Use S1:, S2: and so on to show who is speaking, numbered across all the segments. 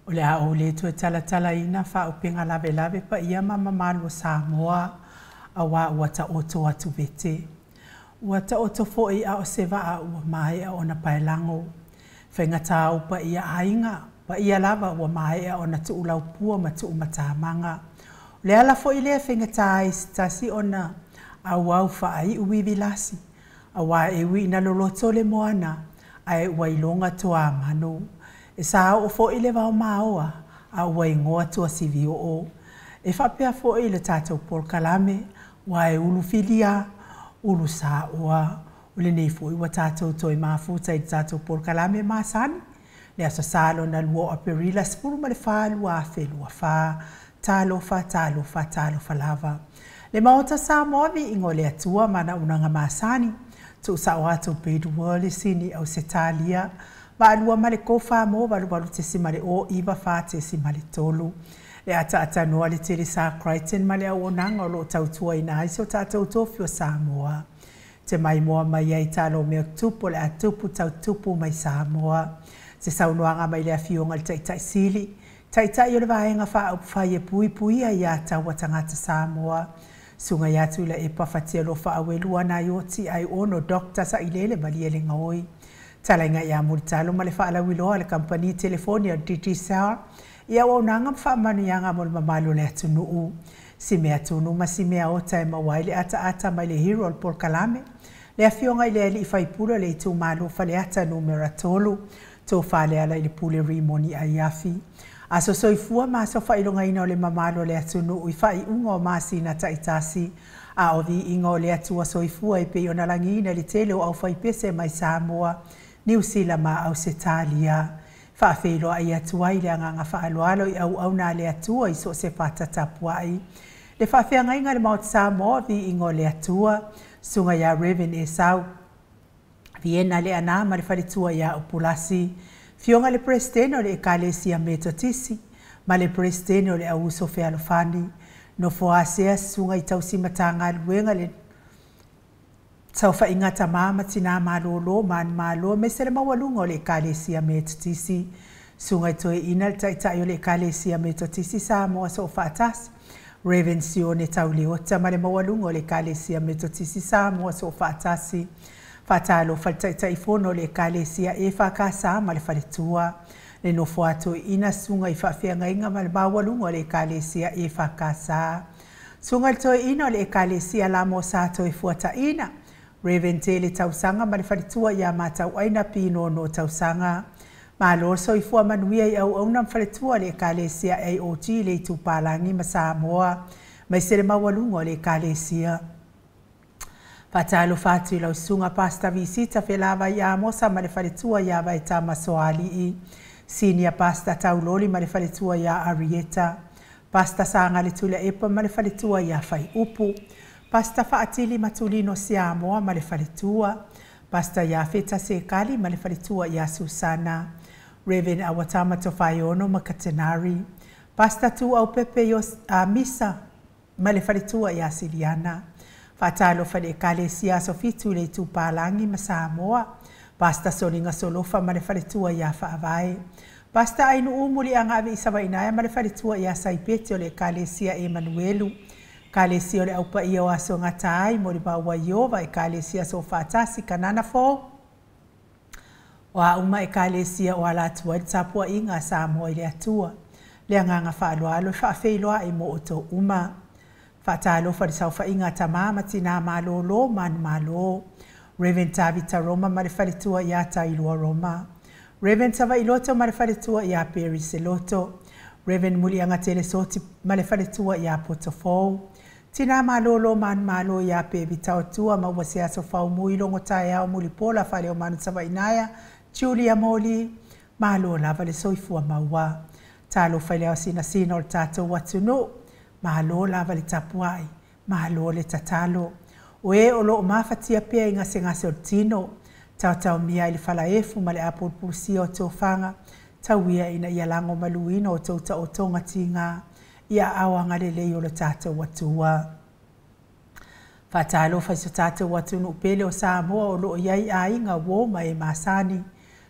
S1: O le a ou le toe talatalaina faaupega lavelave paia ma mamalu o Samoa, auā ua taoto atuvete. Ua taoto foi a o se vaa ua maea ona paelago. Faigata ou paia aiga, paia lava ua maea ona tuulaupua ma tuumatamaga. O le ala foi lea e faigata ai i se tasi ona auau faaiu ivilasi, aua e ui ina loloto le moana, ae ua iloga tuamanu. E saoo foi le vao maoa, a ua igoa tuasivioo. E faapea foi le tatou polokalame, aua e ulufilia, ulusaoa. O lenei foi ua tatou toe mafuta i le tatou polokalame masani, le Aso Sa lona 2 o Aperila 14 2024. Talofa, talofa, talofa lava. Le Maota Samoa, viiga o le Atua ma ana auaunaga masani, tuusao atu pei le Sini Ausetalia, Vaalua ma le Kofa mo 88.094.3. Le ataatanoa le Telesa Crichton ma le auaunaga o loo tautuaina ai so tatou tofi o Samoa. Te maimoa mai ai talo mea tupu le a tupu tau tupu mai Samoa. Se saunoaga mai le afioga i le Taitai Sili, Taitai o le Vaega Faaupufai e Puipuia Aiā Tatau a Tagata Samoa, Susuga ia Tuilaepa Fatialofa Auelua Naioti Aiono Dr. Sailele Malielegaoi. Talaiga ia Mulitalo ma le faalauiloa a le Kamupani Telefoni a le Digicel i auaunaga ma faamanuiaga mo le mamalu o le atunuu. Si mea tunu ma si mea ota e maua ai le ataata mai le hero o le polokalame, le afioga i le alii faipule o le itumalo Faleata Numera 3, Tofa Lealailepule Rimoni Aiafi. Aso soifua ma aso faailogaina o le mamalu o le atunuu i faaiuga o masina taitasi, a o viiga o le Atua soifua e pei ona lagiina i le tele o aufaipese mai Samoa, Niu Sila ma Ausetalia. Faafeiloai atu ai le agaga faaaloalo i auauna a le Atua i so o se fata tapuai. Le faafeagaiga i le Maota Samoa, viiga o le Atua, Susuga ia Reverend Esau Viena Leaana ma le faletua ia Upulasi, Afioga i le Peresetene o le Ekalesia Metotisi ma le Peresetene o le Auuso Fealofani, Nofo a sea Susuga i tausi Matagaluega le Saofaiga Tama ma Tina Malolo Manumalo aemaise le maualuga o le Ekalesia Metotisi, Susuga i Toeaina le Taitai o le Ekalesia Metotisi Samoa Soofaatasi, Reverend Sione Tauleota ma le maualuga o le Ekalesia Metotisi Samoa Soofaatasi. Faatalofa i le Taitaifono o le Ekalesia EFKS ma le Faletua, le nofo a toeaina susuga i faafeagaiga ma le maualuga o le Ekalesia EFKS. Susuga i le Toeaina o le Ekalesia Lamo Sa Toefuataiina, Reverend Tele Tausaga ma le faletua ia Matauaina Pinono Tausaga. Malo le soifua manuia i auauna ma faletua o le Ekalesia AOG le Itupalagi ma Samoa, aemaise le maualuga o le Ekalesia. Faatalofa atu i lau susuga Pastor Visita Felavai Amosa ma le faletua ia Vaetama Soalii, Senior Pastor Tauloli ma le faletua ia Arieta, Pastor Sagale Tuilaepa ma le faletua ia Faiupu, Pastor Faatili Matulino Siamoa ma le faletua, Pastor Iafeta Sekali ma le faletua ia Susana, Reverend Awatama Tofaeono Makatenari, Pastor Tuaupepe Misa ma le faletua ia Siliana. Faatalofa i le Ekalesia Aso Fitu i le Itupalagi ma Samoa, Pastor Soliga Solofa ma le faletua ia Faavae, Pastor Ainuu Muliagaave Isavainaea ma le faletua ia Saipeti o le Ekalesia Emanuelu, Ekalesia o le Aupaia o Aso Gata ai Molimau a Ieova, Ekalesia Soofaatasi Kanana Fou, o a uma Ekalesia o ala atu ai le tapuaiga a Samoa i le Atua. Le agaga faaaloalo e faafeiloai mo outou uma. Faatalofa i le saofaiga a tama ma tina malolo manumalo, Reverend Tavita Roma ma le faletua ia Tailua Roma, Reverend Savailoto ma le faletua ia Peri Seloto, Reverend Muliagatele Soti ma le faletua ia Potofou, Tina malolo manumalo ia Pevi Tautua ma ua se aso faumui logo taeao mulipola faleomanu Savainaea, Julia Moli, malo lava le soifua maua. Talofa i le ao sinasina o le tatou atunuu, malo lava le tapuai, malo le tatalo. O e o loo mafatia pea i gasegase o le tino, taotaomia i le falaefu ma le apulupulusia o tofaga, tauia ina ia lagomaluina o tou taotoga tiga i aao agalelei o le tatou Atua. Faatalofa i so tatou atunuu pele o Samoa o loo i ai aiga, uo ma e masani.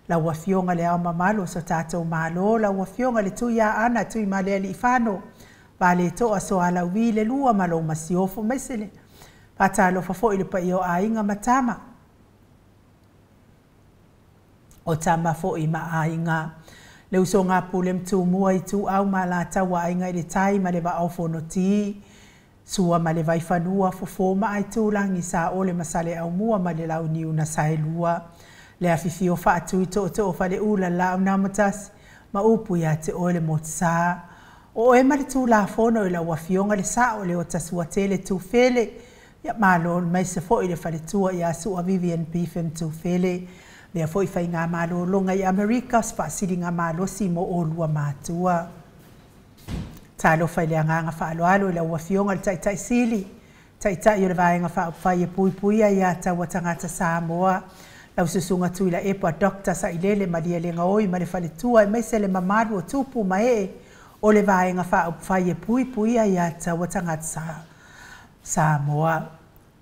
S1: Lau Afioga Le Ao Mamalu o so tatou Malo, lau Afioga i le Tuiaana Tuimalealiifano Vaaletoa Sualauvi le Lua ma lou Masiofo, aemaise le faatalofa foi i le paia o aiga ma tama, o tama foi ma aiga. Le usoga a Pule ma Tumua, Ituau ma Alataua, Aiga i le Tai ma le Vaa o Fonoti, Sua ma le Vaifanua, Fofo ma Aitulagi, Saole ma Saleaaumua ma le Launiu na Saelua, le afifio faatui tootoo Faleula, Laau na Amotasi ma upu ia te oe le Motusa. O oe ma le Tulafono i lau Afioga le Sao le Otasuatele Tufele, ia malo aemaise foi le faletua ia Sua Vivian Beefem Tufele, mea foi faigamalologa i Amerika, o se faasiligamalosi mo olua matua. Talofa i le agaga faaaloalo i lau Afioga i le Taitai Sili, Taitai o le Vaega Faaupufai e Puipuia ia Taua Tagata Samoa, lau Susuga Tuilaepa Dr. Sailele Malielegaoi ma le faletua, aemaise le mamalu o tupu ma ee o le Vaega Faaupufai e Puipuia ia Taua Tagata Samoa.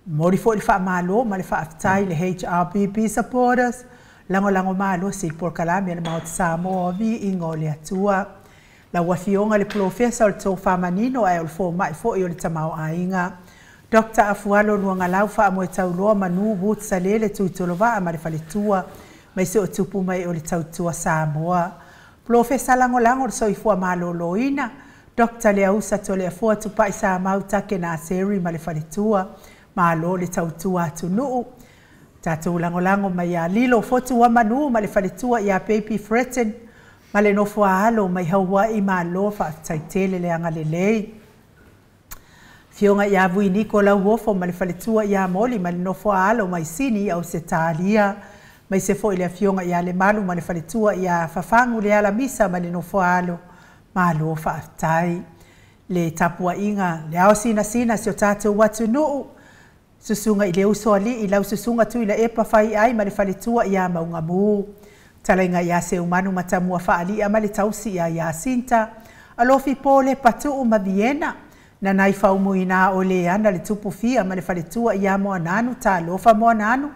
S1: Momoli foi le faamalo ma le faafetai i le HRPP supporters, lagolago malosi i le polokalame a le Maota Samoa o Viiga o le Atua. Lau Afioga i le Polofesa o le Tofa Manino ae o le fomai foi o le Tamaoaiga, Dr. Afualo Luagalau Faamoetauloa Manu Woods Salele Tuitolovaa ma le faletua, aemaise o tupu mai o le Tautua Samoa. Polofesa Lagolago o le Soifua Maloloina, Dr. Leausa Toleafoa Tupai Samau Take Naseri ma le faletua, malo le tautua atunuu. Tatou lagolago mai ia Lilo Fotu Manu ma le faletua ia Baby Fretten ma le nofo a alo mai Hawaii, malo faafetai tele le agalelei. Afioga ia Vui Niko Lauofo ma le faletua ia Moli ma le nofo a alo mai Sini Ausetalia, aemaise foi le afioga ia Lemalu ma le faletua ia Fafagu le Alamisa ma le nofo a alo, malo faafetai. Le tapuaiga le ao sinasina si o tatou atunuu, Susuga i le Usoalii, lau Susuga Tuilaepa Faiai ma le faletua ia Maugamu, talaiga ia Seumanu Matamua Faalia ma le tausi ia Iasinta, Alofi Pole Patuu ma Viena, Nanai Faumuina o Leana le Tupufia ma le faletua ia Moananu, Talofa Moananu,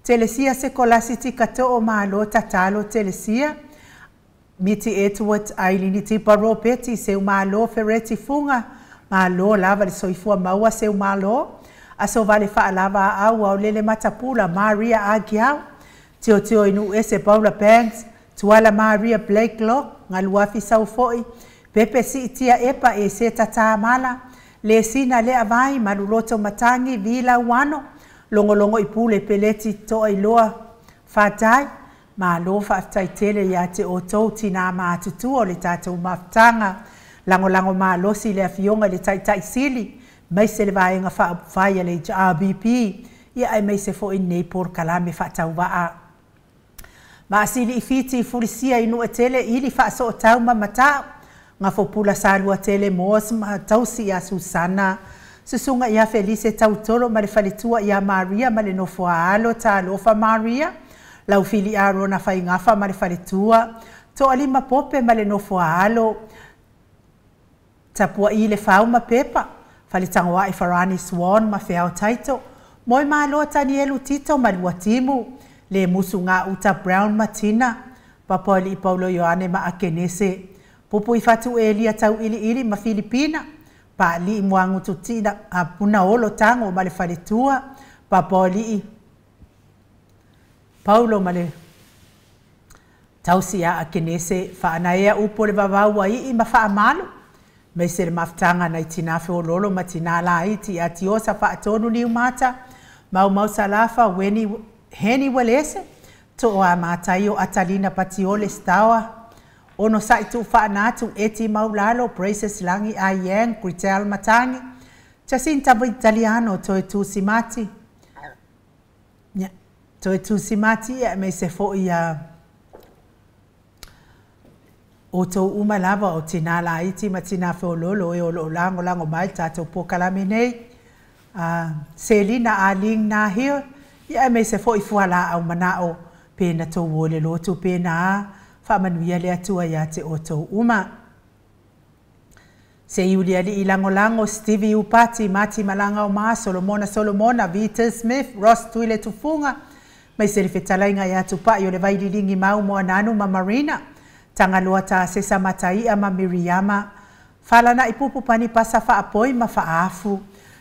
S1: Telesia Sekolasi Tikatoo, malo tatalo Telesia, Miti Edward Ailini Tipa Robeti, Seumalo Fereti Funga, malo lava le soifua maua Seumalo, Aso Vale Faalava Au au Lele Matapula Maria Agiau, Tiotio Inu Ese Paula Banks, Tuala Maria Blake Locke, Galuafi Saufoi, Pepe Siitia Epa e Seta Tamala, Le Sina Le Avai, Maluloto Matangi, Vila Uano, Longolongo Ipule Peleti Toailoa Fatai, malo faafetai tele ia te outou tinā matutua o le tatou mafutaga. Lagolago malosi le Afioga i le Taitai Sili, aemaise le Vaega Faaupufai a le HRPP, ia aemaise foi lenei polokalame faatauvaa. Maasili i Fiti Fulisia i Nuatele ili faasootau ma matau, Gafopula Saluatele Moas ma tausi ia Susana, Susuga ia Felise Tautolo ma le faletua ia Maria ma le nofo a alo, Talofa Maria, lau Fili Arona Faigafa ma le faletua, Toalima Pope ma le nofo a alo, Tapuai le Fau ma Pepa, Faletagoai Farani Swan ma Feao Taito, Moe Malo Tanielu Tito ma Luatimu, Le Musuga Uta Brown Matina, Papoali'i Paulo Ioane ma Akenese, Pupu i Fatu Elia Tauiliili ma Filipina, Paali'i Muagututina Punaolo Tago ma le faletua, Papoali'i Paulo ma le tausi ia Akenese, Faanaea upu o le vavau aii ma faamalu, aemaise le mafutaga nai tinā feololo ma tinā laiti ia Tiosa Faatonu Niumata, Maumau Salafa, Weni Heni Welese, Toa Mataio Atalina Patiole Stawa, Ono Sai Tu Faanatu Eti Maulalo, Braces Langi Ayang, Gritel Matangi, Jacinta Vitaliano, Toe Tusimati, Toe Tusimati, aemaise foi ia outou uma lava o tinā laiti ma tinā feololo e o loo lagolago mai le tatou polokalame nei. Selina Aling Nahir, ia aemaise foi fualaau manao pe na tou o le lotu pe na faamanuia le Atua ia te outou uma. Se Iuliali'i lagolago Stevie Upati, Mati Malaga o Ma, Solomona Solomona, Vita Smith, Ross Tuile Tufuga, Mai se le fetalaiga ia Tupai o le Vaililigi Mau Moananu ma Marina, Tagaloa Tasesa Mataia ma Miriama, Falana'i Pupu Pani Pasa Faapoi ma Faaafu,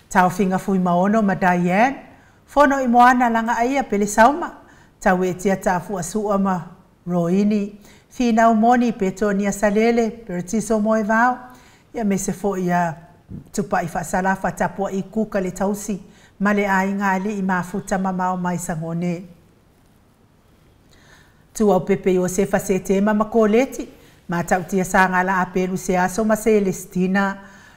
S1: Taofiga Fuimaono ma Diane, Fono i Moana Lagaaia Pelesauma, Tauetia Taafuasua ma Roini, Finau Moni Petonia Salele, Peretiso Moevao, ia me se fo'i ia Tupai Faasalafa Tapua'i Kuka le tausi ma le aiga alii mafuta mamao mai Sagone. Tuaupepe Iosefa Setema ma Koleti, Matautia Sagala Apelu Seaso ma Celestina,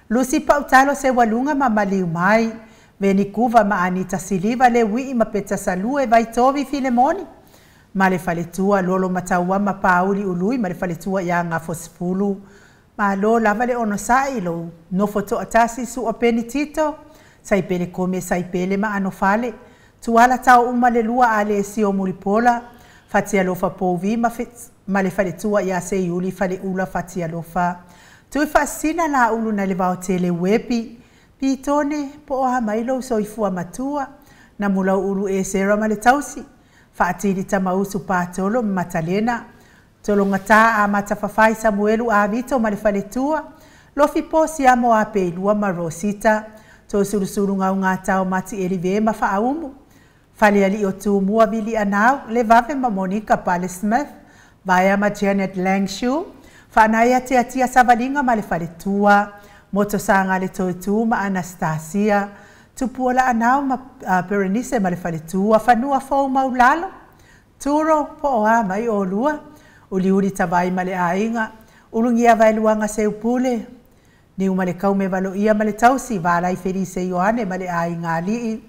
S1: Lusi Pautalo Sewaluga ma Maliu Mai, Venikuva ma Anita Siliva le Wii ma Peta Salue Vaitovi Filemoni, ma le faletua Lolo Mataua ma Pauli Ului ma le faletua ia Gafosifulu. Malo lava le onosa'i lou nofo to'atasi su'a Penitito, Saipele Kome Saipele ma Anofale, Tuala tao uma le lua a le sio Mulipola, Fatialofa Pouvi ma le faletua ia Seiuli Faleula Fatialofa. Tui faasina la ulu na le vaotele wepi, Pitone po o a mai lou soifua matua, na mulau ulu e Sera ma le tausi, Faatili Tamausu Patolo ma Matalena, Tologata a Matafafai Samuelu Avito ma le faletua, Lofi Posi amo a Peilua ma Rosita, Tosulusulu Gaugatao Mati Elive ma Faaumu, Faleali'i o Tumua Vili Anau, le Vave ma Monica Pale Smith, Vaea ma Janet Langshu, Faanaia Tiatia Savaliga ma le faletua, Motosaga le Toetū ma Anastasia, Tupua Laanau ma Berenice ma le faletua, Fanua Fou Maulalo, Turo po o a mai olua, Uliuli Tavai ma le aiga, Ulugia Vaeluaga Seupule, Niu ma le Kaume Valoia ma le tausi, Valai Felise Ioane ma le aiga alii,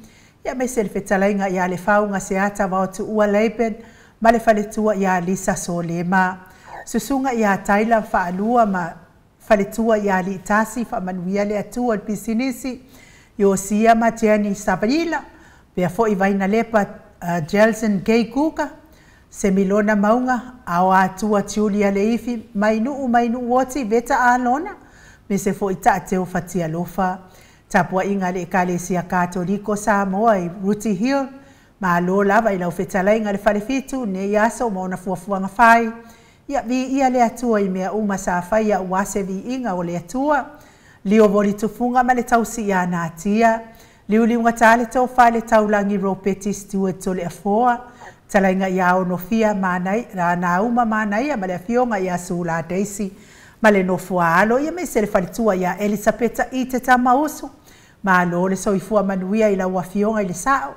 S1: ia me se le fetalaiga ia le Fauga Seata Vaotuua Laben ma le faletua ia Lisa Solema, Susuga ia Taila Faalua ma faletua ia Liitasi, Faamanuia le Atua le pisinisi, Iosia ma Jenny Savalila, pea fo'i Vaina Lepa Jelson Gay Kuka, Semilona Mauga, Ao Atua Julia Leifi, Mainuu Mainuu Oti Veta Alona, me se fo'i Ta'ateu Fatialofa, tapua'iga le Ekalesia Katoliko Samoa i Ruti Hill, malo lava i lau fetalaiga le Falefitu nei aso ma ona fuafuaga fai. Ia viia le Atua i mea uma sa faia ua se viiga o le Atua. Lio voli tufuga ma le tausi ia natia, liuliugatā le tofā le taulagi Ropeti Stewart Toleafoa, talaiga ia Onofia manai Ranauma Manaia ma le afioga ia Sula Daisy ma le nofoa alo, ia me se le faletua ia Elisapeta i te Tamausu. Malo le soifua manuia i lau afioga i le sa'o.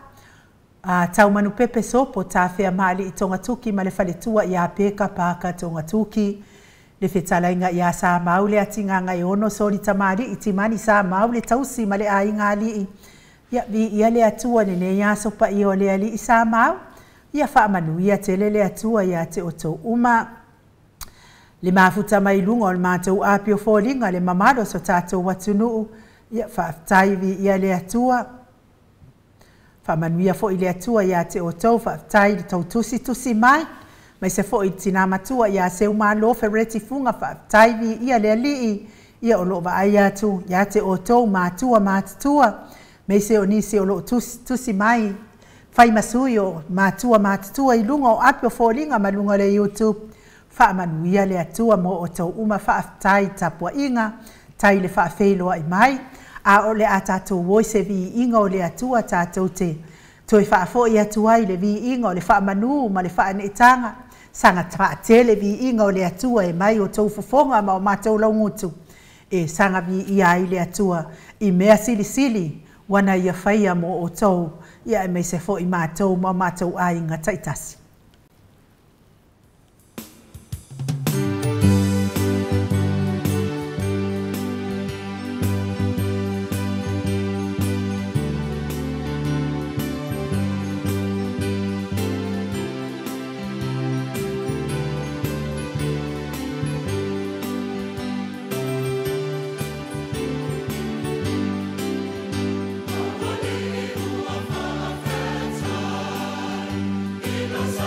S1: Taumanu pepe sopo tafea maali'i Togatuki ma le faletua ia Peka Paka Togatuki. Le fetalaiga ia Samau le atigaga e ono soli tamali'i Timani Samau le tausi ma le aiga ali'i. Ia viia le Atua lenei aso paia o le ali'i Samau. Ia faamanuia tele le Atua ia te outou uma. Le mafuta mai luga o le matou api o foliga le mamalu o so tatou atunuu. Ia faafetai viia le Atua. Faamanuia fo'i le Atua ia te outou, faafetai le tautusitusi mai. Mai se fo'i tinā matua ia Seumalo Fereti Fuga, faafetai viia le Alii. Ia o loo vaai atu ia te outou matua matutua. Me se o nisi o loo tusi mai fai masui o matua matutua i luga o api o foliga ma luga o le YouTube. Faamanuia le Atua mo outou uma, faafetai tapua'iga, tai le faafeiloa'i mai. A o le a tatou o i se viiga o le Atua tatou te toe faafo'i atu ai le viiga o le faamanū ma le faaneetaga. Saga faatele viiga o le Atua e mai outou fofoga ma o matou laugutu. E saga viia ai le Atua i mea silisili ua ia faia mo outou, ia e maise fo'i matou ma o matou aiga ta'itasi.
S2: Ua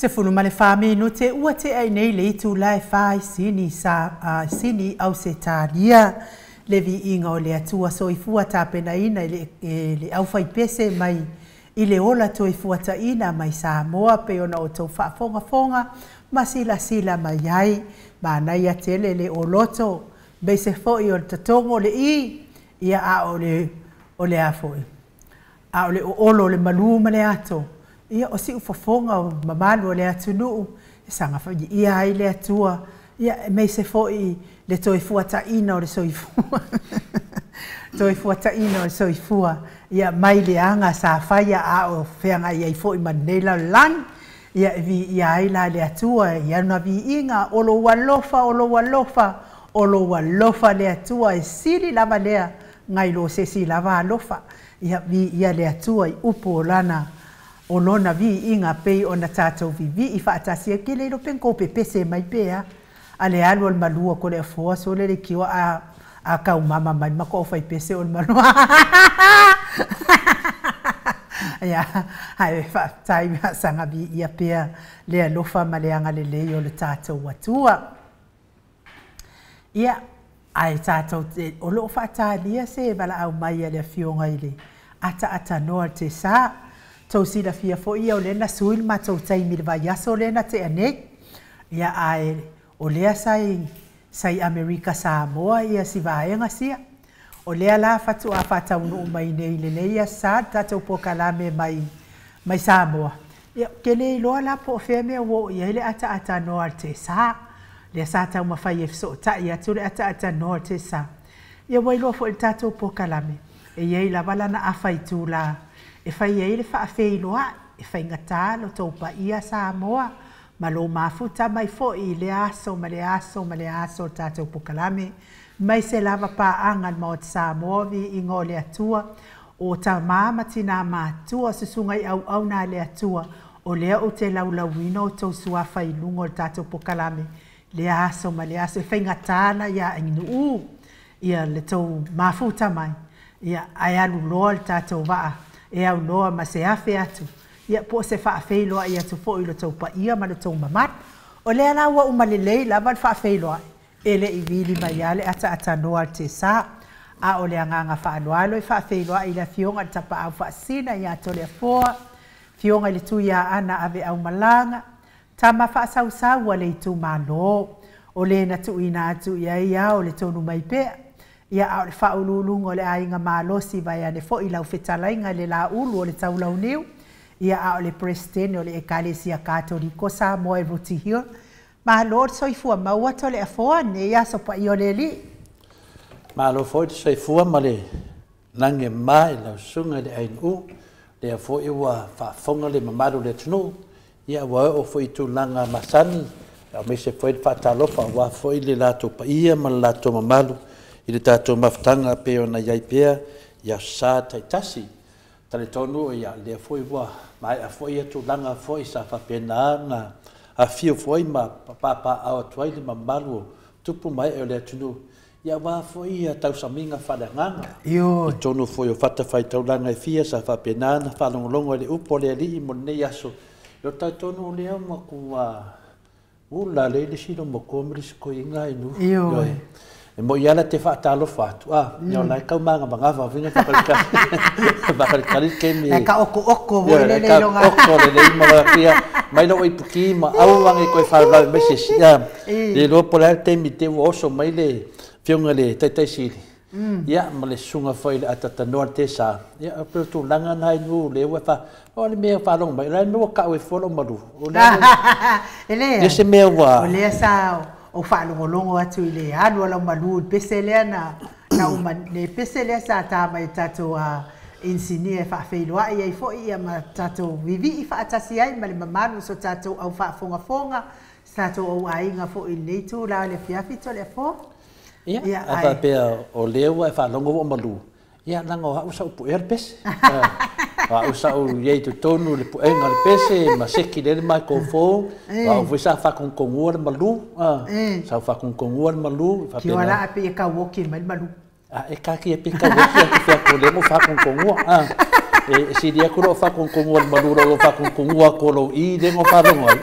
S1: 14 minute ua tea ai nei le itula e 4 i Sini, sa, Sini, Ausetalia. Le viiga o le Atua soifua tapenaina i le aufaipese mai i le ola toefuataiga mai Samoa pei ona outou faafogafoga ma silasila mai ai. Manaia tele le oloto, aemaise foi o le totogo o le i, ia a o le, o le a foi, a o le oolo o le malu ma le ato, ia o siufofoga o mamalu o le atunuu, e saga faviia ai le Atua, ia aemaise foi le toefuataiga o le soifua. Toefuataiga o le soifua, ia mai le aga sa faia a o feagai ai foi ma lenei lalolagi. Ia e viia ai la le Atua i ana viiga, o lou alofa, o lou alofa, o lou alofa le Atua e sili lava lea nai lo se isi lava alofa. Ia viia le Atua i upu o lana o lona viiga pei ona tatou vivii faatasi ai. Ke le iloa pe na kou pepese mai pe a. A le alu o le malua ko le afoa sole le kiwa a kaumama mai ma ko faipese o le malua. Ia, ae faafetai ma saga viia pea le alofa ma le agalelei o le tatou Atua. Ia, ae tatou te, o loo faatalia se valaau mai a le afioga i le ataatanoa o le Tesa. Tou silafia foi ia o lea na sui le matou taimi i le vaiaso lea na tea nei. Ia, ae o lea sai Amerika Samoa ia si vaega sia. O lea la faatoa faataunuu mai nei i lenei aso sa le tatou polokalame mai Samoa. Ia, ou te le iloa la po o fea mea ua oo i ai le ataatanoa a le Tesa. Lea sa taumafai e fesootai atu le ataatanoa o le Tesa. Ia ua iloa foi i le tatou polokalame, e i ai lava lana afa itula e fai ai le faafeiloai, e faigata lo tou paia Samoa, ma lo mafuta mai foi i lea aso ma le aso ma le aso o le tatou polokalame. Mai se lava paaga le Maota Samoa, viiga o le Atua, o tamā ma tinā matua, susuga i auauna a le Atua, o lea ou te laulauina o tou suafa i luga o le tatou polokalame, lea aso ma lea aso. E faigata la ia Ainuu, ia le tou mafuta mai, ia ae alu loa le tatou vaa, e aunoa ma se afe atu, ia po o se faafeiloai atu foi i lo tou paia ma le tou mamalu. O lea la ua uma lelei lava le faafeiloai, e le i vili mai lava le ataatanoa a le Tesa. A o le agaga faaaloalo e faafeiloai i le afioga i le Tapaau Faasisina ia Toleafoa, afioga i le Tuiaana Aveaumalaga, tama faasausau a le itumalo, o le na tuuina atu i ai ao o le tonu mai pea. Ia a o le faauluuluga o le aiga malosi vaeane foi lau fetalaiga i le Laulu o le Taulauniu, ia a o le Peresetene o le Ekalesia Katoliko Samoa i Rooty Hill. Malo le soifua maua Toleafoa nei aso paia o le Alii.
S2: Malo foi le soifua ma le lagi e mama i lau susuga i le Ainuu, lea foi ua faafofoga le mamalu o le atunuu, ia ua oo foi i tulaga masani, aemaise foi le faatalofa aua foi le latou paia ma le latou mamalu i le tatou mafutaga pei ona i ai pea i aso Sa taitasi. Talitonu ia lea foi ua maea foi ia tulaga foi sa faapena ona afio foi ma papaaao atu ai le mamalu o tupu ma ee o le atunuu, ia aua foi ia tausamiga faaleagaga.
S1: Ioe.
S2: I totonu foi o fatafaitaulaga e fia sa faapena ona faalogologo i le upu a le Alii mo lenei aso. Ia talitonu o lea ua matua ula lea le isi lomotua ma le isi toeaina ai nu.
S1: Ioe.
S2: E moi lava la te faatalofa atu, ia o la e tau magavagava foi na faatalitali faatalitali le taimi.
S1: E taotooko foi
S2: le
S1: le iloga.
S2: Taoto lelei ma ia mai lou aipuki ma aua nei toe faalavelave mai se isi. Ia, le iloa po o le a le taimi te ua oso mai le afioga i le Taitaisili, ia ma le susuga foi i le Atatanoa le Tesa. Ia e pei o tulaga na i nu lea ua fa o le mea faalogo mai, o le a le mea ua tau ai fua lou malu. O le a
S1: E leai.
S2: le se mea ua
S1: O lea sa ou faalogologo atu i le alu a lau malu i le pese lea na uma, le pese lea sa ta mai tatou inisinia e faafeiloai ai foi ia ma tatou vivii faatasi ai ma le mamalu o so tatou au faafogafoga, so tatou au aiga foi i lenei itula o le afiafi Toleafoa.
S2: Ia,
S1: Ia,
S2: a
S1: ai.
S2: faapea o lea ua e faalogo ua malu, ia leaga o au sa ou puea le pese. O au sa ou i ai i totonu i le puega o le pese ma seki lea le microphone, o au foi sa faatogotogua le malu, sa ou faatogotogua le malu, e
S1: Kiwa
S2: faapena.
S1: la ape e kauoki mai le malu.
S2: A e kakia pe kauoki atu fea ko lea mo faatogotogua. E sili atu lou faakogokogo o le malu lou faakogokogo atu o lou i lea na faalogo ai.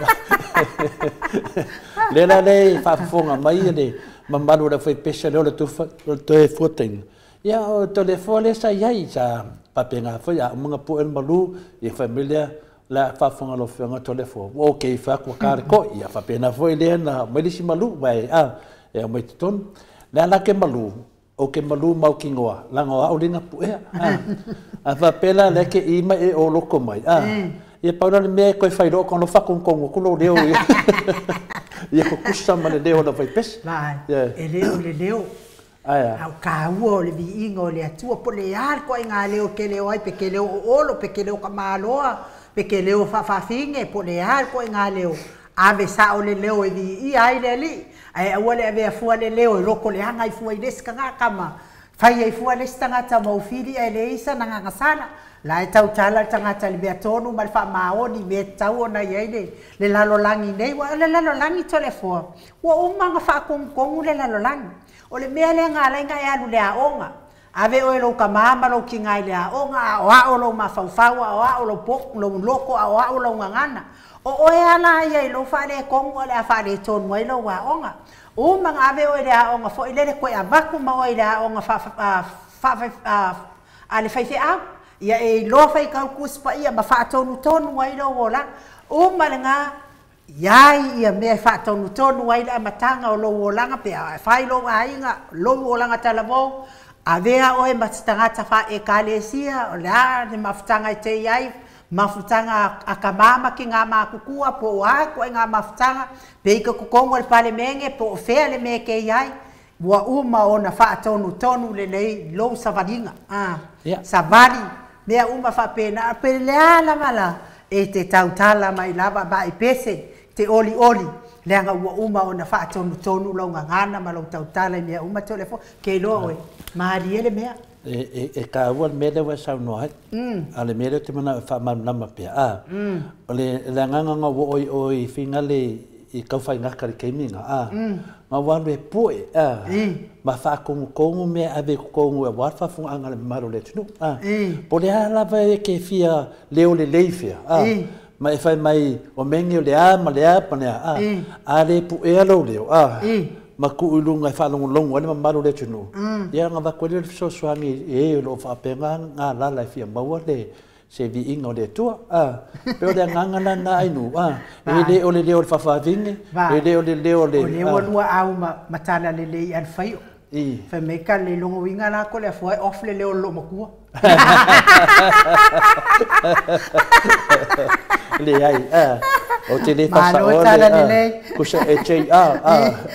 S2: Lea la le faafofoga mai le mamalu o le aufaipese lea o le tufa o le toe fuataina. Ia o Toleafoa lea sa i ai, sa faapena foi a uma ona pue le malu, ia fai mai lea, la faafofoga lau Afioga Toleafoa, ua okay fai atu ua ta le toi. Ia faapena foi lea na aumai le isi malu, ae e aumai i totonu. Le a la ke malu, ou te malu mautinoa, leaga o au lea na puea. A faapea la lea ke i mai e o loko mai. Ia pau la le mea e toe fai loa ona faakogokogo atu lou leo ia. Ia tutusa ma le leo o le aufaipese.
S1: Vaai, e le o le leo.
S2: Ae a.
S1: A o kāua o le viiga o le Atua, po o le a le ituaiga leo e te leo ai, pe te leo oolo, pe te leo tamaloa, pe te leo faafaafine, po o le a le ituaiga leo, ave sao le leo e viia ai le Alii, ae aua le avea fua le leo e lotoleaga ai fua i le isi tagata ma fai ai fua le isi tagata ma ufili ae leai sana gagasala. La e tautala le tagata i le mea tonu ma le faamaoni i mea e tatau ona i ai le lalolagi nei. Aua o le lalolagi Toleafoa, ua uma ona faatonutonu le lalolagi. O le mea lea na ala ai ona e alu i le aoga. Ave oe lou tamā ma lou tinā i le aoga, aoao lou mafaufau, aoao lou lou loto, aoao lou gagana. O oe lava la ia i lou faaletonu o le a faaletonu ai lou aoga. Uma ona ave oe i le aoga foi lele toe avatu ma oe i le aoga a le faifeau. Ia e iloa faitau Tusi Paia ma faatonutonu ai lou olaga. Uma lena, iai ia mea e faatonutonu ai le amataga o lou olaga pe a fai lou aiga, lou olaga talavou, avea oe ma se tagata faaekalesia, o le a le mafutaga e te i ai, mafutaga a tamā ma tinā matutua, po o a ituaiga mafutaga, pe i totonu o le Palemene, po o fea le mea e te i ai, ua uma ona faatonutonu lelei lou savaliga. Savali, mea uma faapena, pe le a lava la, e te tautala mai lava ma e pese, te olioli, leaga ua uma ona faatonutonu lou gagana ma lou tautala i mea uma Toleafoa. Ke iloa oe, malie le mea.
S2: E taua le mea lea ua e saunoa ai. A o le mea lea ou te manao e faamalamalama pea, o le agaga na ua oo i o i Finale i Taufaigata i le taimi lena, na ua alu e pue, ma faatonutonu mea e ave i totonu aua le faafofogaaga a le mamalu o le atunuu. Po o le a lava e te fia leo lelei fea, ma e fai mai o mea nei o le a ma le a ma le a, a le puea lou leo, ma tuu i luga e faalogologo ai le mamalu o le atunuu, ia ona avatu ai lea o le fesoasoani i e o lo o faapena ona galala e fia maua le se viiga o le Atua. Pei o le agaga lena Ainuu, e le o le leo o le faafavine, e le o le leo o le...
S1: O lea ua lua au ma tala lelei i Alfaio. Fai mai ka le logoina la ko le afua e off le leo o le loomatua.
S2: Leai, ou te le
S1: Malo
S2: faasaoa
S1: tala
S2: le
S1: lelei.
S2: Kusa e JR,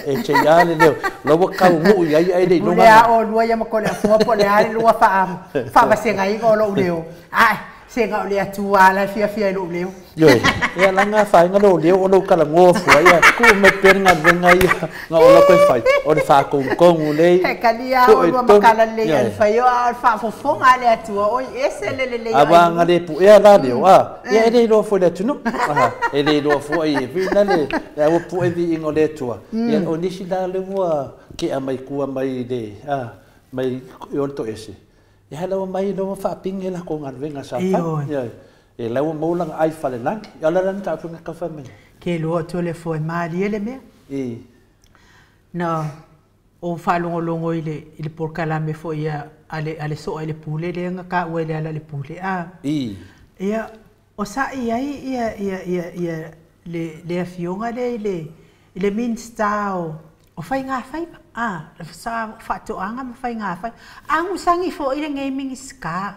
S2: e JR le leo. La ua taunuu i ai ai le
S1: E pule
S2: iloga
S1: a o lua ia ma ko le afua po o le a le lua faavasegaina o lou leo. Ae, sega o le Atua la e fiafia i lou leo.
S2: Ioe, ia la nga whainga lo leo o lou talanoa fua, ia tuu mai pea le galuega ia na o la koe fai, o le faakogokogo lei,
S1: E kalia
S2: tuu
S1: o
S2: i
S1: lua
S2: totonu.
S1: makala lelei
S2: Ioe.
S1: Alfaio, a o le faafofoga a le Atua, oi ese le lelei o
S2: Aua
S1: Ainuu.
S2: nga le puea la leo, ia e le iloa foi le atunuu, e le iloa foi e whina le, le aua pue viiga o le Atua. Ia o nisi la le ua kea mai kua mai le, mai i o le toese. Ia hai lau mai lau faapingi la ko galuega sa fai.
S1: Ioe.
S2: Ioe. E lau mau langa ai fale langi. Ia la la ta fu ka fa mai.
S1: Ke loa Toleafoa e malie le mea. Na o faalogologo i le polokalame foi a le soa i le pule lea na taua i le ala o le pule. Ia, o sa'i ai ia ia ia ia le afioga lea i le Minista o Faiga Faiva. Sa faatoaga ma faiga faiva. Agusagi foi lenei Minisita.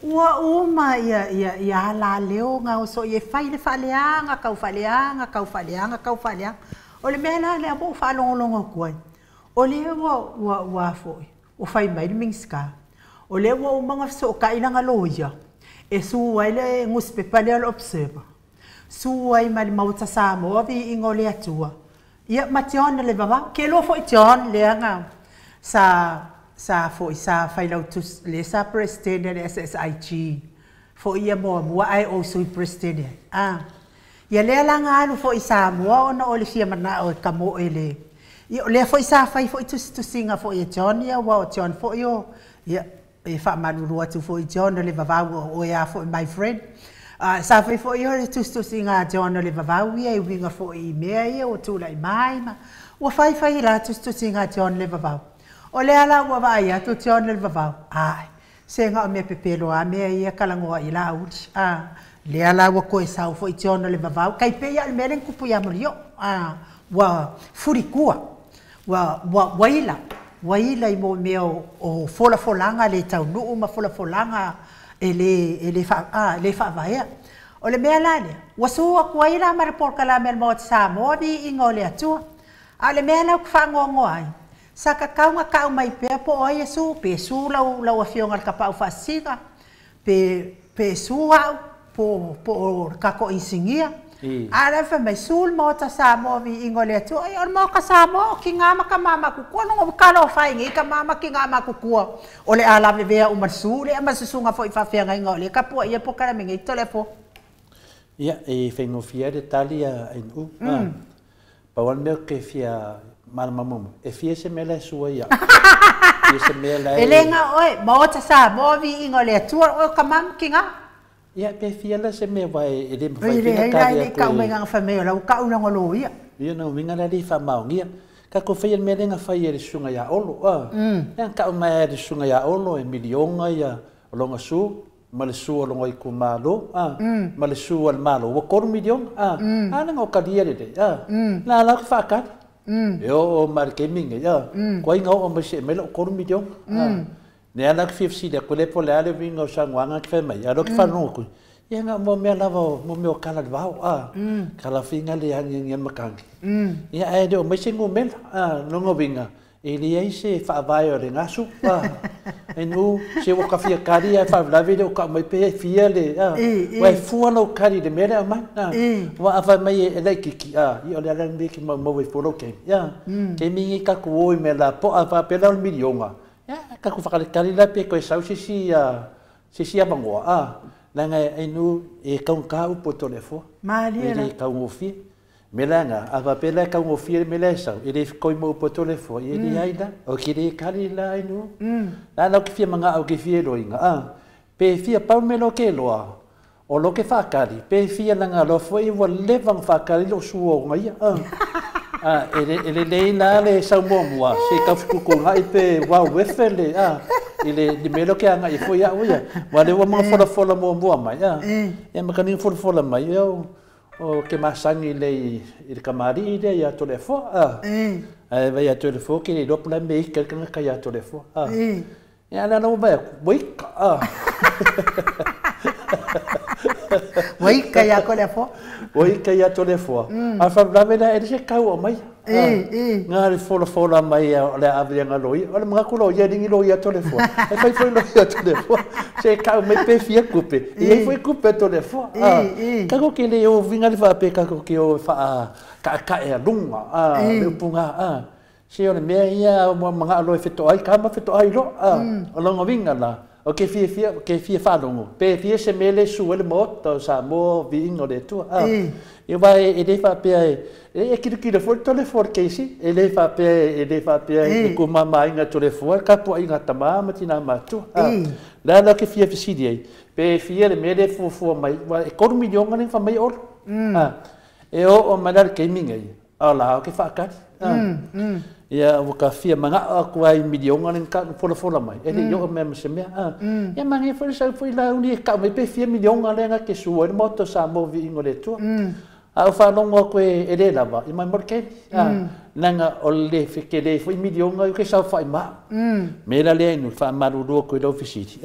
S1: Ua uma ia ia ia alaleo na oso i e fai le faaleaga, tau faaleaga, tau faaleaga, tau faaleaga. O le mea la lea ua ou faalogologo atu ai. O lea ua foi, ua fai mai le Minisita. O lea ua uma ona fesootai lana loia, e su ai le nusipepa lea o le Observer. Su ai ma le Maota Samoa viiga o le Atua. Ia ma John le vavau. Ke loa foi John lea na sa foi sa failautusi le sa president le SSIG. Foi ia muamua ae ou sui president ai. Ia lea la na alu foi i Samoa ona o le fia manao e kamoe le. Ia o lea foi sa fai foi tusitusiga foi e John ia, ua o John foi o ia E faamalulu atu foi John o le Vavau o oe a foi my friend. Sa fai foi o le tusitusiga a John o le Vavau ia e uiga foi i mea ia ua tulai mai ma ua faifai la tusitusiga a John le Vavau. O lea la ua vaai atu John le Vavau, ai, se ga o mea pepelo a mea ia kalagoa i la uli. Lea la ua koe sau foi John le Vavau, kai pe ia le mea le kupu ia molio. Ua furikua, ua waila, waila i mo mea o folafolaga le taunuu ma folafolaga e le faavaea. O le mea la lea, ua su atu ai la ma le polokalame a le Maota Samoa viiga o le Atua. A o le mea la ou te faanoanoa ai, sa tatau na tau mai pea po o ai e su, pe su lau afioga i le Tapaau Faasisina, pe su au, po o le tatou inisinia. A la fai mai, su le Maota Samoa viiga o le Atua. Ai, o le Maota Samoa o tina ma tama matutua, no talofa ai nei tama ma tina matutua. O le a lavevea uma le su lea ma susuga foi faafeagaiga o lea tapuaia polokalame nei Toleafoa.
S2: Ia, e faigofie le tali a NU. Pau le mea ke fia malamalama, e fia se mea la e sua ia. Fia se mea la
S1: e le ga oe, Maota Samoa viiga o le Atua, oe o tama ma tina.
S2: Ia, pe fia la se mea vai e le mawhai
S1: e
S2: pina
S1: le
S2: kari
S1: ai
S2: aku
S1: kau mai
S2: e
S1: ngā whameo, lau kau langa lo ia.
S2: Ia, na uminga la li wha maongia. Ka ko whai mea lenga whai e le sunga ia olo. Ia, kau mai e le sunga ia olo e milionga ia o longa su, ma le su o longa i ku malo, ma le su o le malo. Ua 3 milionga, nanga o kalia le le, La la ka whakari. E o o mari ke minga, ia. Kua inga o o mai se mele o 3 milionga. Ne ana ka whiwhisi le kule po le ale winga o sanguanga ki whai mai. Alo ki whanonga kui. Ia ngā mō mea lava o mō mea o kala le vao, kala whinga le angi angi makangi. Ia ae le o mai se ngumela, nonga winga, e le ai se whaavae o le ngasu, e nu se o kawhia kari ai whaavlawe le o ka mai pe fia le, wa e fua lau kari le mea le amai, wa awha mai e lei kiki, i o le ala me ki mau mau e folo kei, ia, ke mingi kaku oi me la po a whapela o le milionga, ia, kaku whakarekari la pe koe sau sisi, sisi amangoa, langa e nu e kaunga upo Toleafoa.
S1: Malia
S2: E le kaungofie. Me langa, a whapela kaungofie me le sau, e le koima upo Toleafoa, e le aila, o ki le kari la e nu. La lau ki fia manga au ki fia loinga, Pe fia pau me lo ke loa, o lo ke whakari, pe fia langa lo fo i wa lewang whakari lo suo ngai, E le lei la le sau mua mua, se kaufukuku ngai pe wau wefe le, i le melo ke anga i foi au ia. Wa le ua mga fola fola mua mua mai, Ia makani fola fola mai, ia o ke masangi le i le kamari i le ia Toleafoa, Ai vai ia Toleafoa ke le lopu la me i kalkanga ka ia Toleafoa, Ia la la vai wika,
S1: Wika ia Toleafoa.
S2: Wika ia Toleafoa. A whavrave la e se kau o mai. Ngā le fola fola mai o le ave ngā loi. O le mga kulo ia ringi loi a Toleafoa. E whai foi loi a Toleafoa. Se kau mai pe fia kupe. I ei foi kupe Toleafoa. Kako ke le o vinga le whape kako ke o wha ka e a lunga. Le upunga. Se o le mea ia o mga aloe whito ai. Ka ma whito ai lo. O longa vinga la. O ke fia fia, ke fia whanongo. Pe fia se mele su ele maota o Samoa viinga o le Atua. E vai e le whapea e kira kira fo Toleafoa le keisi. E le whapea e le whapea e ku mama inga Toleafoa, ka pua inga tama ma tina matua. La la ke fia fisiri ai. Pe fia le mele fuafua mai, wa e 3 milionga le wha mai oro. E o o mai le keiminga i. A la o ke whakari. Ia o ka fia manga aku ai milionga le ka fola fola mai. E le yo me se mea. Ia mangi foi sau foi la uni ka mai pe fia milionga le nga ke su e moto Samoa viinga o le Atua. A o whanongo aku e le lava, i mai mor ke. Nanga o le fekele foi milionga ke sau whai ma. Me la le nu wha marurua koe lau fisiri.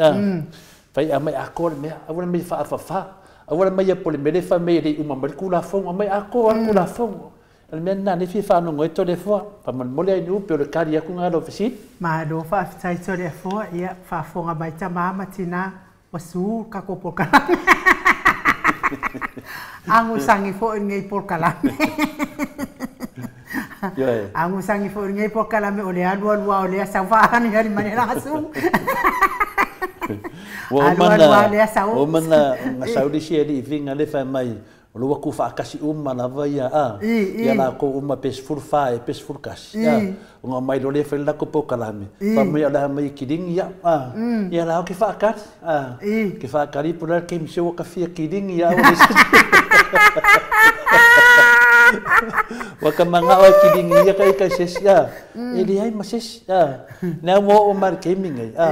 S2: Whai a mai ako le mea, a wala mai wha awha. A wala mai a pole mele wha me le uma mai kula fongo, mai ako a kula fongo. Le mea nā ne fia whanongo e Toleafoa, wha mole ai nu pe o le kari aku ngā lau fisiri.
S1: Malo whaafetai Toleafoa, ia whaafonga mai tama ma tina wasu ka ko polokalame. Angu sangi fo ngai polokalame. Angu sangi fo ngai polokalame o le alu alu o le sau whaani hari manera asu.
S2: O
S1: Alu alu o le sau.
S2: O mana ngā sauri si e li vinga le wha mai. O lua ku whaakasi uma lava ia a. Ia la ko uma pe 14 e pe 11. Ia. O ngā mai lore whai lako po kalame. Pa mai ala mai kiringi ia. A. Ia la o ke whaakari. A. Ke whaakari pura ke mise o ka fia kiringi ia. Waka manga o kiringi ia kai kai sesi a. E le ai ma sesi a. Nā mo o mar ke mingai a.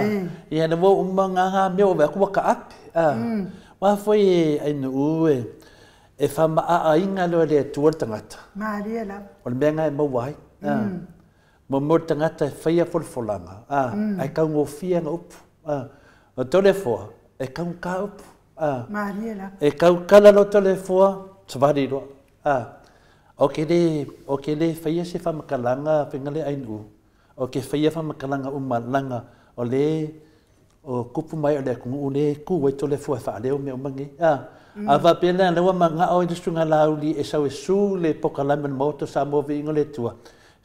S2: Ia na mo uma ngā ngā mea o wea waka ape a. Wā foi e ainu ue. E whama a inga loa le atua le tangata.
S1: Maria la.
S2: O le mea ngai maua ai. Mo mo le tangata e whaia folafolanga. Ai kau ngōfia ngā upu. O tole foa, e kau ka upu.
S1: Maria la.
S2: E kau kala lo tole foa, savari roa. O ke le whaia se whamakalanga whengale ainu. O ke whaia whamakalanga umalanga o le o kupu mai o le kungu le ku wai tole foa whaaleo me umangi. A wapena lewa manga o i lauli e sau e su le pokalame moto sa movi ingo le tua.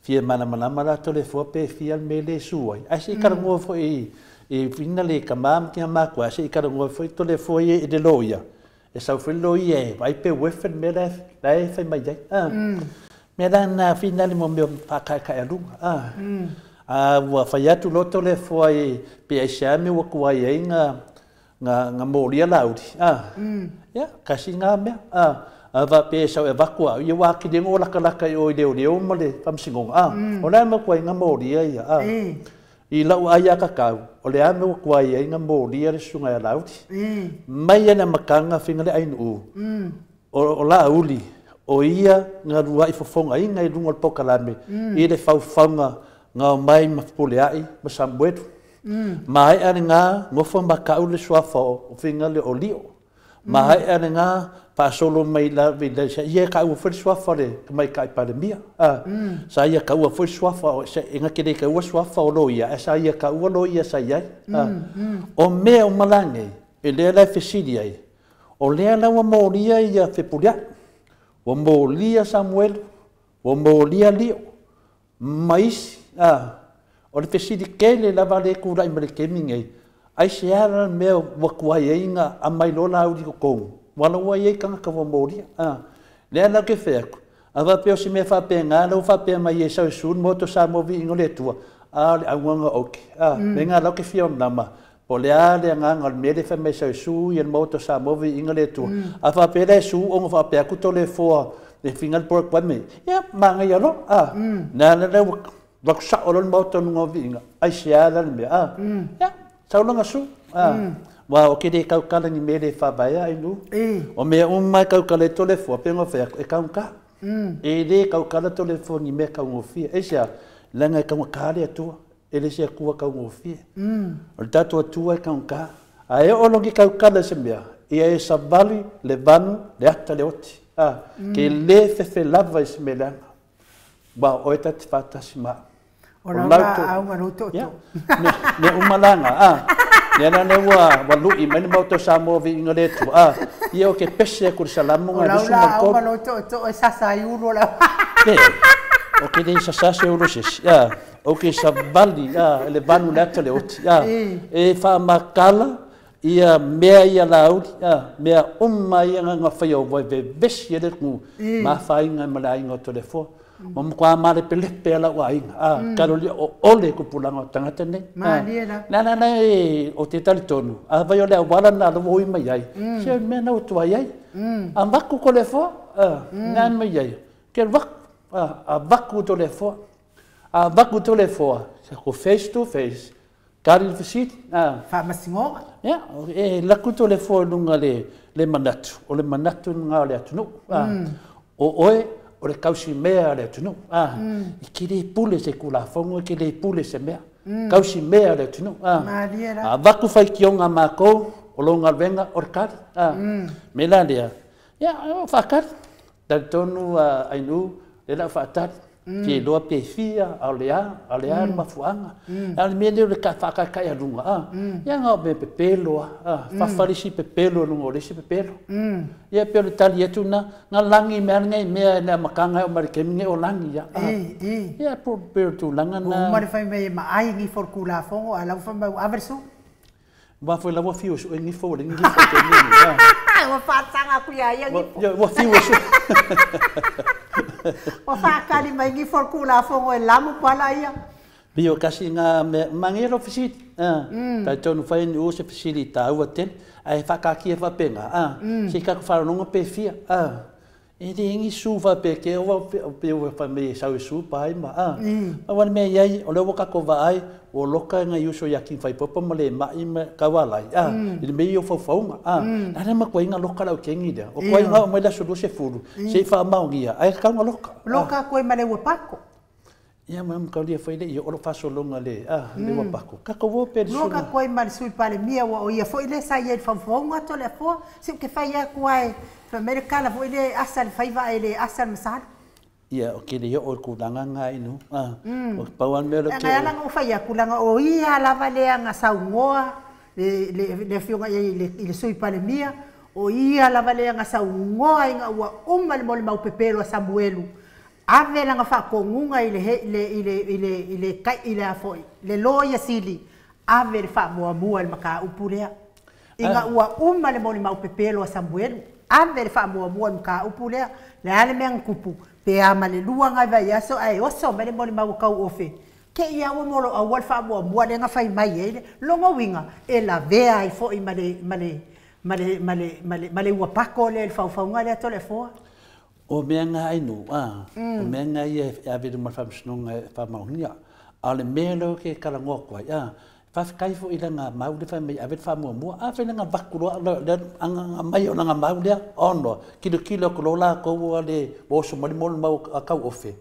S2: Fia mana mana mara tole foa pe fia me le su ai. Ai se i karangoa foi i fina le kamam ki makua, se i karangoa foi tole foa i le loia. E sau foi loia e vai pe wefen me le e fai mai ai. Me la na fina le mo meo whakaekai alunga. A ua whai atu loto le foa i pe ai se ame ua kuai ai ngā mōria lauri. Ia, kasi ngā mea. A va pe sau e vakua. Ia wā ki rengo laka laka i o i leo leo ma le whamsingonga. O la ma kuai ngā mōria ia. I lau ai a kakau. O le ame ua kuai ai ngā mōria le sunga ia lauri. Mai ana makanga whinga le ainu u. O la uli. O ia ngā rua i fofonga i ngai runga o le pokalame. I le whauwhaunga ngā mai ma pule ai ma Samuelu. Mai ane ngā ngofo makau le suafa o whinga le o lio. Mai ane ngā pasolo mai la vila sa ia ka ua foi suafa le mai kai palemia. Sa ia ka ua foi suafa o sa inga kere ka ua suafa o loia sa ia ka ua loia sa ia. O mea o malange e lea la fesili ai. O lea la ua molia ia fepulia. Ua molia Samuel, ua molia Lio. Mais o le fesili kele lava le kura i mele kemi ngai. Ai se ara mea ua kuai ai ngā a mai lola au liko kongu. Wala ua iei kanga ka ua molia. Lea lau ke wheaku. A wapea o si mea whapea ngā, lau whapea mai e sau sun, moto sa movi ingo le tua. A le auanga oke. Me ngā lau ke whia o nama. Po le a le ngā ngā mele wha mai sau su, i el moto sa movi ingo le tua. A whapea le su, ongo whapea kuto le foa, le fingal pork wame. Ia, manga ia lo. Nā le lau wakusa o lon moto nunga vinga. Ai se ala le mea. Ia, saulanga su. Wa o kere kaukala ni mere whawaia ai nu. O mea umai kaukala e tole fua, pengo whea, e kaunka. E le kaukala tole fua ni mea kaungofia. E sea, langa e kaunga kare atua, e le sea kua kaungofia. O le tātua atua e kaunka. A e olongi kaukala se mea, ia e savali, le vanu, le ata le oti. Ke le fefe lava i se mea leanga. Wa o e tati whātasi maa.
S1: O lau la au ma roto to.
S2: Ne umalanga. Ne na ne ua lui mai mo to sa mo vi ingole tu. Ia o ke pese ku salamu
S1: nga
S2: lusu ma
S1: ko. O lau la au ma roto to e sasa i ulo la.
S2: Ne. O ke le sasa se ulo se. O ke savali le vanu le ata le oti. E fa makala ia mea ia lauli mea uma ia nga whai o vai vesi ele ku ma whainga ma la inga telefo. Mo mkwa mare pelepe ala wa inga karoli o ole ku pulanga o tangata nei. Na na na o te tali tonu. A vai ole wala na lo oi mai ai. Se me na o tu ai ai. A vaku ko le fo nan mai ai. Ke vak a vaku to le fo. A vaku to le fo. Se ko face to face. Kari visit.
S1: Fa masingo.
S2: Ya, e laku to le fo lunga le manatu. O le manatu nga le atunu. O oe o le kausi mea le atunu. I kiri pule se kula fongo, i kiri pule se mea. Kausi mea le atunu. A vaku whai ki onga mākou, o longa venga o le kari. Me la lea. Ia, o whakari. Tari tonu ainu, le lau whaatari. Ki loa pe fia, a le a mafuanga. A le mea leo le whakaikai a lunga. Ia ngā o me pepelo, whawharisi pepelo lunga o lesi pepelo. Ia peo le tali atu na, ngā langi mea ngai mea nea makanga o marikeminge o langi ia. Ia peo tūlanga na.
S1: O umare whai mea ma ai ngi for kula fongo, a lau whai mau averso?
S2: Wa foi la ua fiu e suʻe gifo ua leai ni gifo i le taimi lenei.
S1: Ua faataga aku iā ia gifo.
S2: Ua fiu e suʻe.
S1: Ua faatali mai gifo o le Tulafono e lamu pala ia.
S2: Pei o kasi nga mea, manaia lou fesili, talitonu fai ni se fesili taua tele, ae faakaatia faapena, se i tatou faalogologo pe fia, e leai ni su faapea ke ua pei ua fai mai e sau e su pa ai ma, aua le mea e i ai, o lea ua tatou vaai, ua loka nai uso ia King Faipopo ma le ma'i ma Taualai, i le mea ia o faufauga, a lea matuai loka le aukeni lea, o tuai na oo mai le aso 20, se i faamaonia, ae tatau ona loka.
S1: Loka atu ai ma le ua pako.
S2: Ia ma mataulia foi le i oo lou faasologa le le ua pako. Tatou o pea i le
S1: susuga. Loka atu ai ma le Sui Palemia ua o ia foi lea sa i ai i le faufauga Toleafoa. Se ou te fai atu lava e fai mai le tala foi lea e asa le faiva ae le asa le masalo.
S2: Ia ou te le i oo i le tulaga lena inu. O pau lava le mea lea ou te.
S1: Leaga e ala ona ou fai atu leaga o ia lava lea na saunoa le afioga i le Sui Palemia, o ia lava lea na saunoa ina ua uma le molimau pepelo a Samuelu ave lana faatonuga i le i le i le i le i le a foi le Loia Sili, ave le faamuamua i le mataupu lea. Ina ua uma le molimau pepelo a Samuelu, ave le faamuamua i le mataupu lea. Le a le mea na tupu? Pe a ma le 2 nai vaiaso ae oso mai le molimau a Tauofe, te i lava ua moloaua le faamuamua lea na fai mai ai le lona uiga e lavea ai foi ma le ma le ma le ma le ma le ma le ua pako lea i le faufauga lea Toleafoa.
S2: O mea na ainu, o mea na ia e ave i luma o le Faamasinoga e faamaonia. A o le mea lea ou te talanoa atu ai, faafetai foi i lana mau lea fai mai e ave le faamuamua. A fai lana avatu loa lea aumai o lana mau lea, ona tilotilo atu loa latou ua le ua oso mai le molimau a Tauofe,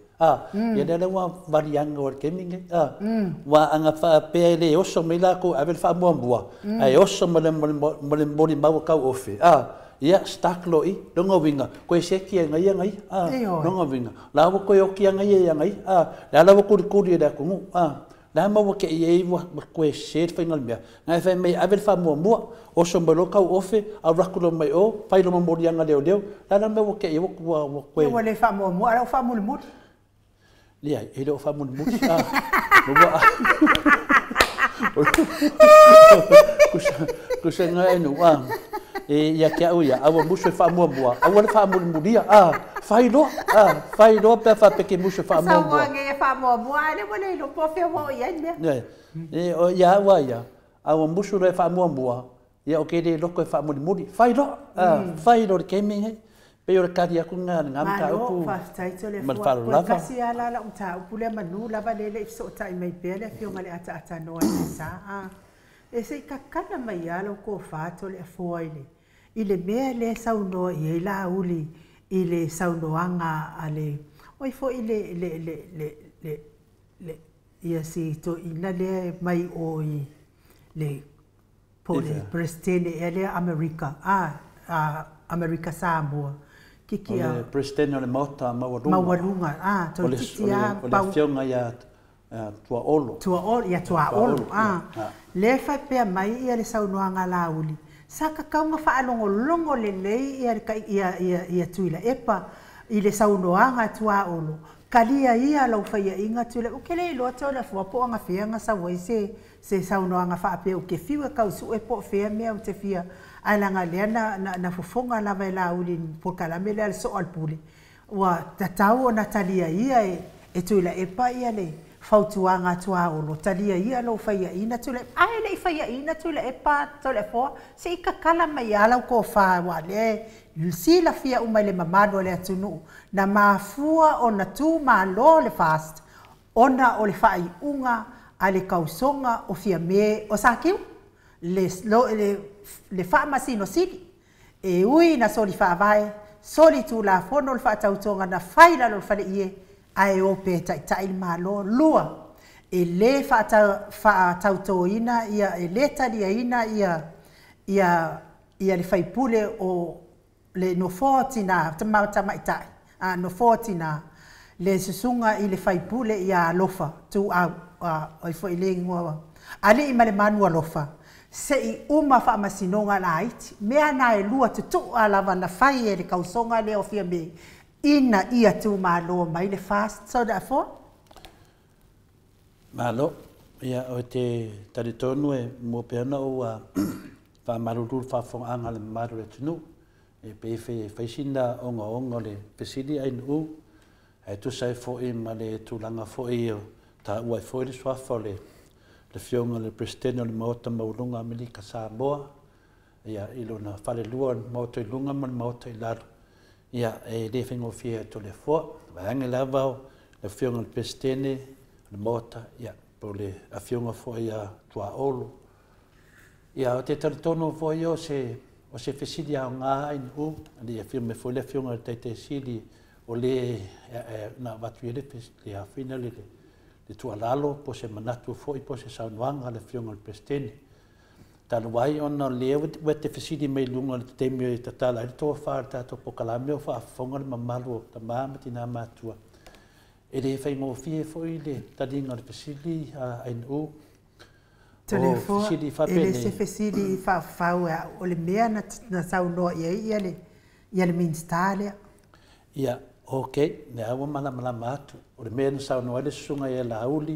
S2: ia lea la ua valiaga i le taimi lenei. Aua ana faapea e le oso mai latou e ave le faamuamua, ae oso ma le molimau a Tauofe, ia stuck loa i i. Lona uiga, toe seki e ia na ia. Lona uiga, la ua toe oti lava ia ia ia. Le la ua tulituli e le atunuu. Le a ma ua te i ai ua toe sese le faiga o le mea. Na e fai mai ave le faamuamua, oso mai loa Tauofe, alu atu loa mai o, fai loma moliaga leoleo. Le a la le mea ua te i ai ua toe.
S1: Ua le faamuamua, a o la ua faamulimuli.
S2: Leai, e le o faamulimuli. Kusa nga e nu, e ia te au ia, aua musu e faamuamua, aua le faamulimulia, fai loa, fai loa pe faapea ke musu e faamuamua.
S1: Saunoa nei e faamuamua, a o lea ua le iloa po o fea ua oo i ai le mea.
S2: E, ia au a ia, a ua musu loa e faamuamua, ia o ke le loko e faamulimuli, fai loa, fai loa i le taimi lenei. Pei o le tali atu lena i lena
S1: Malo,
S2: mataupu
S1: faafetai
S2: ma le
S1: Toleafoa.
S2: faaaloalo
S1: Toe
S2: lava.
S1: tasi lava la lau mataupu lea manu lava lea e le i fesootai mai pea le afioga i le ataatanoa i le sa. A, e se i kakana mai lava lau tofa Toleafoa i le i le mea lea e saunoa i ai Laauli i le saunoaga a le oi foi le le le le le le ia si toeaina lea e mai o i le po o le Peresetene ea lea Amerika, a, Amerika Samoa,
S2: O
S1: kiki
S2: le
S1: a.
S2: Peresetene o le Maota Maualuga.
S1: Maualuga, a,
S2: O le
S1: toeitiiti lava
S2: o le
S1: pau.
S2: Afioga ia Tuaolo.
S1: Tuaolo, ia Tuaolo,
S2: Tuaolo,
S1: a.
S2: ia.
S1: Lea e faapea mai ia le saunoaga a Laauli, sa tatau ona faalogologo lelei ia le ia ia ia Tuilaepa i le saunoaga a Tuaolo, talia ia lau faiaiga Tuilaepa. Ou te le iloa Toleafoa po o agafea na sau ai se se saunoaga faapea ou te fiu e tau sue po o fea mea ou te fia, ae leaga o lea na na fofoga lava e Laauli i le polokalame lea a le Soo a le Pule, ua tatau ona talia ia e Tuilaepa ia le fautuaga a Tuaolo, talia ia lou faiaina Tuilaepa. Ae le i faiaina Tuilaepa Toleafoa, se i tatala mai lava lau tofa aua o lea e silafia uma i le mamalu o le atunuu, na mafua ona tumalo le FAST ona o le faaiuga a le tausoga o Fiame o Sakiu, le le le Faamasino Sili. E ui ina soli faavae, soli tulafono le faatautoga na fai i lalo o le faleie, ae o pea e taitai le Malo. Lua, e le faatautoina ia, e le taliaina ia ia ia le faipule o le nofoa o tina ma tamaitai, a nofoa o tina, le susuga i le faipule ia Alofa Tuuau, o ai foi le igoa, Alii ma le Manu Alofa, se i uma faamasinoga laiti. Mea na e lua tutua lava na fai e le tausoga lea o Fiame, ina ia tumalo mai le FAST. Toleafoa.
S2: Malo. Ia, o te talitonu e mua pea ona ou faamalulu i le faafofogaaga a le mamalu o le atunuu, e pei e fai sina ogaoga o le fesili ainuu, ae tusa ai foi ma le tulaga foi o taua ai foi le suafa o le Afioga i le Peresetene o le Maota Maualuga o Amerika Samoa, ia, i lona falelua o le Maota i luga ma le Maota i lalo, ia, e le faigofie ia Toleafoa. Vaeane lava o le Afioga i le Peresetene o le Maota, ia, po o le Afioga foi ia Tuaolo. Ia, ou te talitonu foi o se fesili aoga ainuu, alii afio mai foi le Afioga i le Taitaisili o le na avatu i ai le afina le tuualalo po o se manatu foi po o se saunoaga a le Afioga i le Peresetene. Talu ai ona o lea ua te fesili mai luga o le taimi e tatala ai le tofa o le tatou polokalame o faafofoga le mamalu o tama ma tina matua. E le faigofie foi le taliga o le fesili ainuu.
S1: Toleafoa, e le se fesili faafau o le mea na saunoa i ai ia le Minisita lea.
S2: Ia, ok, lea ua malamalama atu. O le mea na saunoa ai le susuga ia Laauli,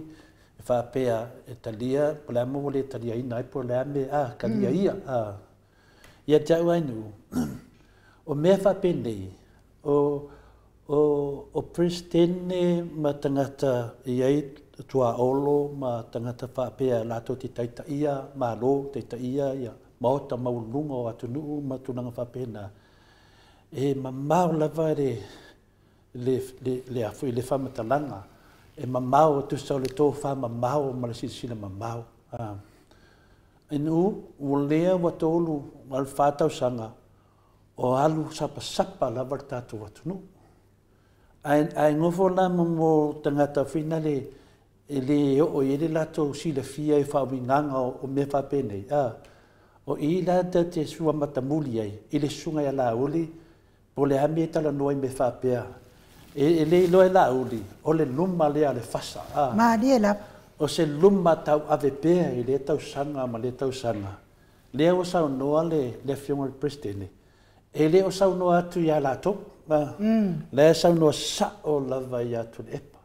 S2: e faapea e talia, po o le a mo ua le taliaina ai, po o le a mea, talia ia. Ia te au ainuu, o mea faapenei, o Peresetene ma tagata e i ai tuaolo ma tagata faapea latou te taitaia malo, taitaia ia maota maualuluga o atunuu ma tulaga faapena, e mamao lava le faamatalaga, e mamao tusa o le tofa mamao ma le silasila mamao. Inu, ua lea ua tolu ma le 4 tausaga o alu sapasapa lava le tatou atunuu. Ae nofo la mo tagata fina le e le oo i ai le latou silafia e faauigaga o mea faapenei. O i la te sua matamuli ai i le susuga ia Laauli, po o le a mea e talanoa i mea faapea. E le iloa e Laauli, o le luma lea a le fasa.
S1: Malie lava.
S2: O se luma tau ave pea i lea tausaga ma lea tausaga. Lea ua saunoa le Afioga i le Peresetene, e le o saunoa atu ia latou. Lea saunoa sao lava ia Tuilaepa.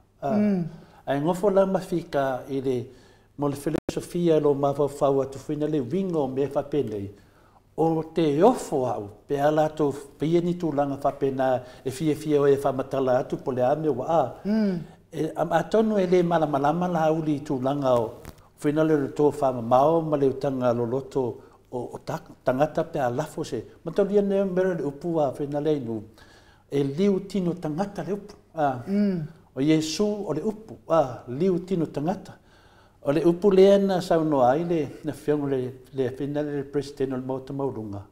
S2: Ae nofo la mafika i le mo le filosofia lo mafaufau atu fuina le uiga o mea faapenei, o te ofo au pe a latou faia ni tulaga faapena e fiafia oe e faamatala atu po o le a mea ua a. Atonu e le malamalama Laauli i tulaga o fuina le tofa mamao ma le utaga loloto o tagata pe a lafo se. Matalia nea mea le upu a fuina le inu, e liu tino tagata le upu. O Iesu o le upu, liu tino tagata. O le upu lea na saunoa ai le Afioga le afina le Peresetene o le Maota Maualuga,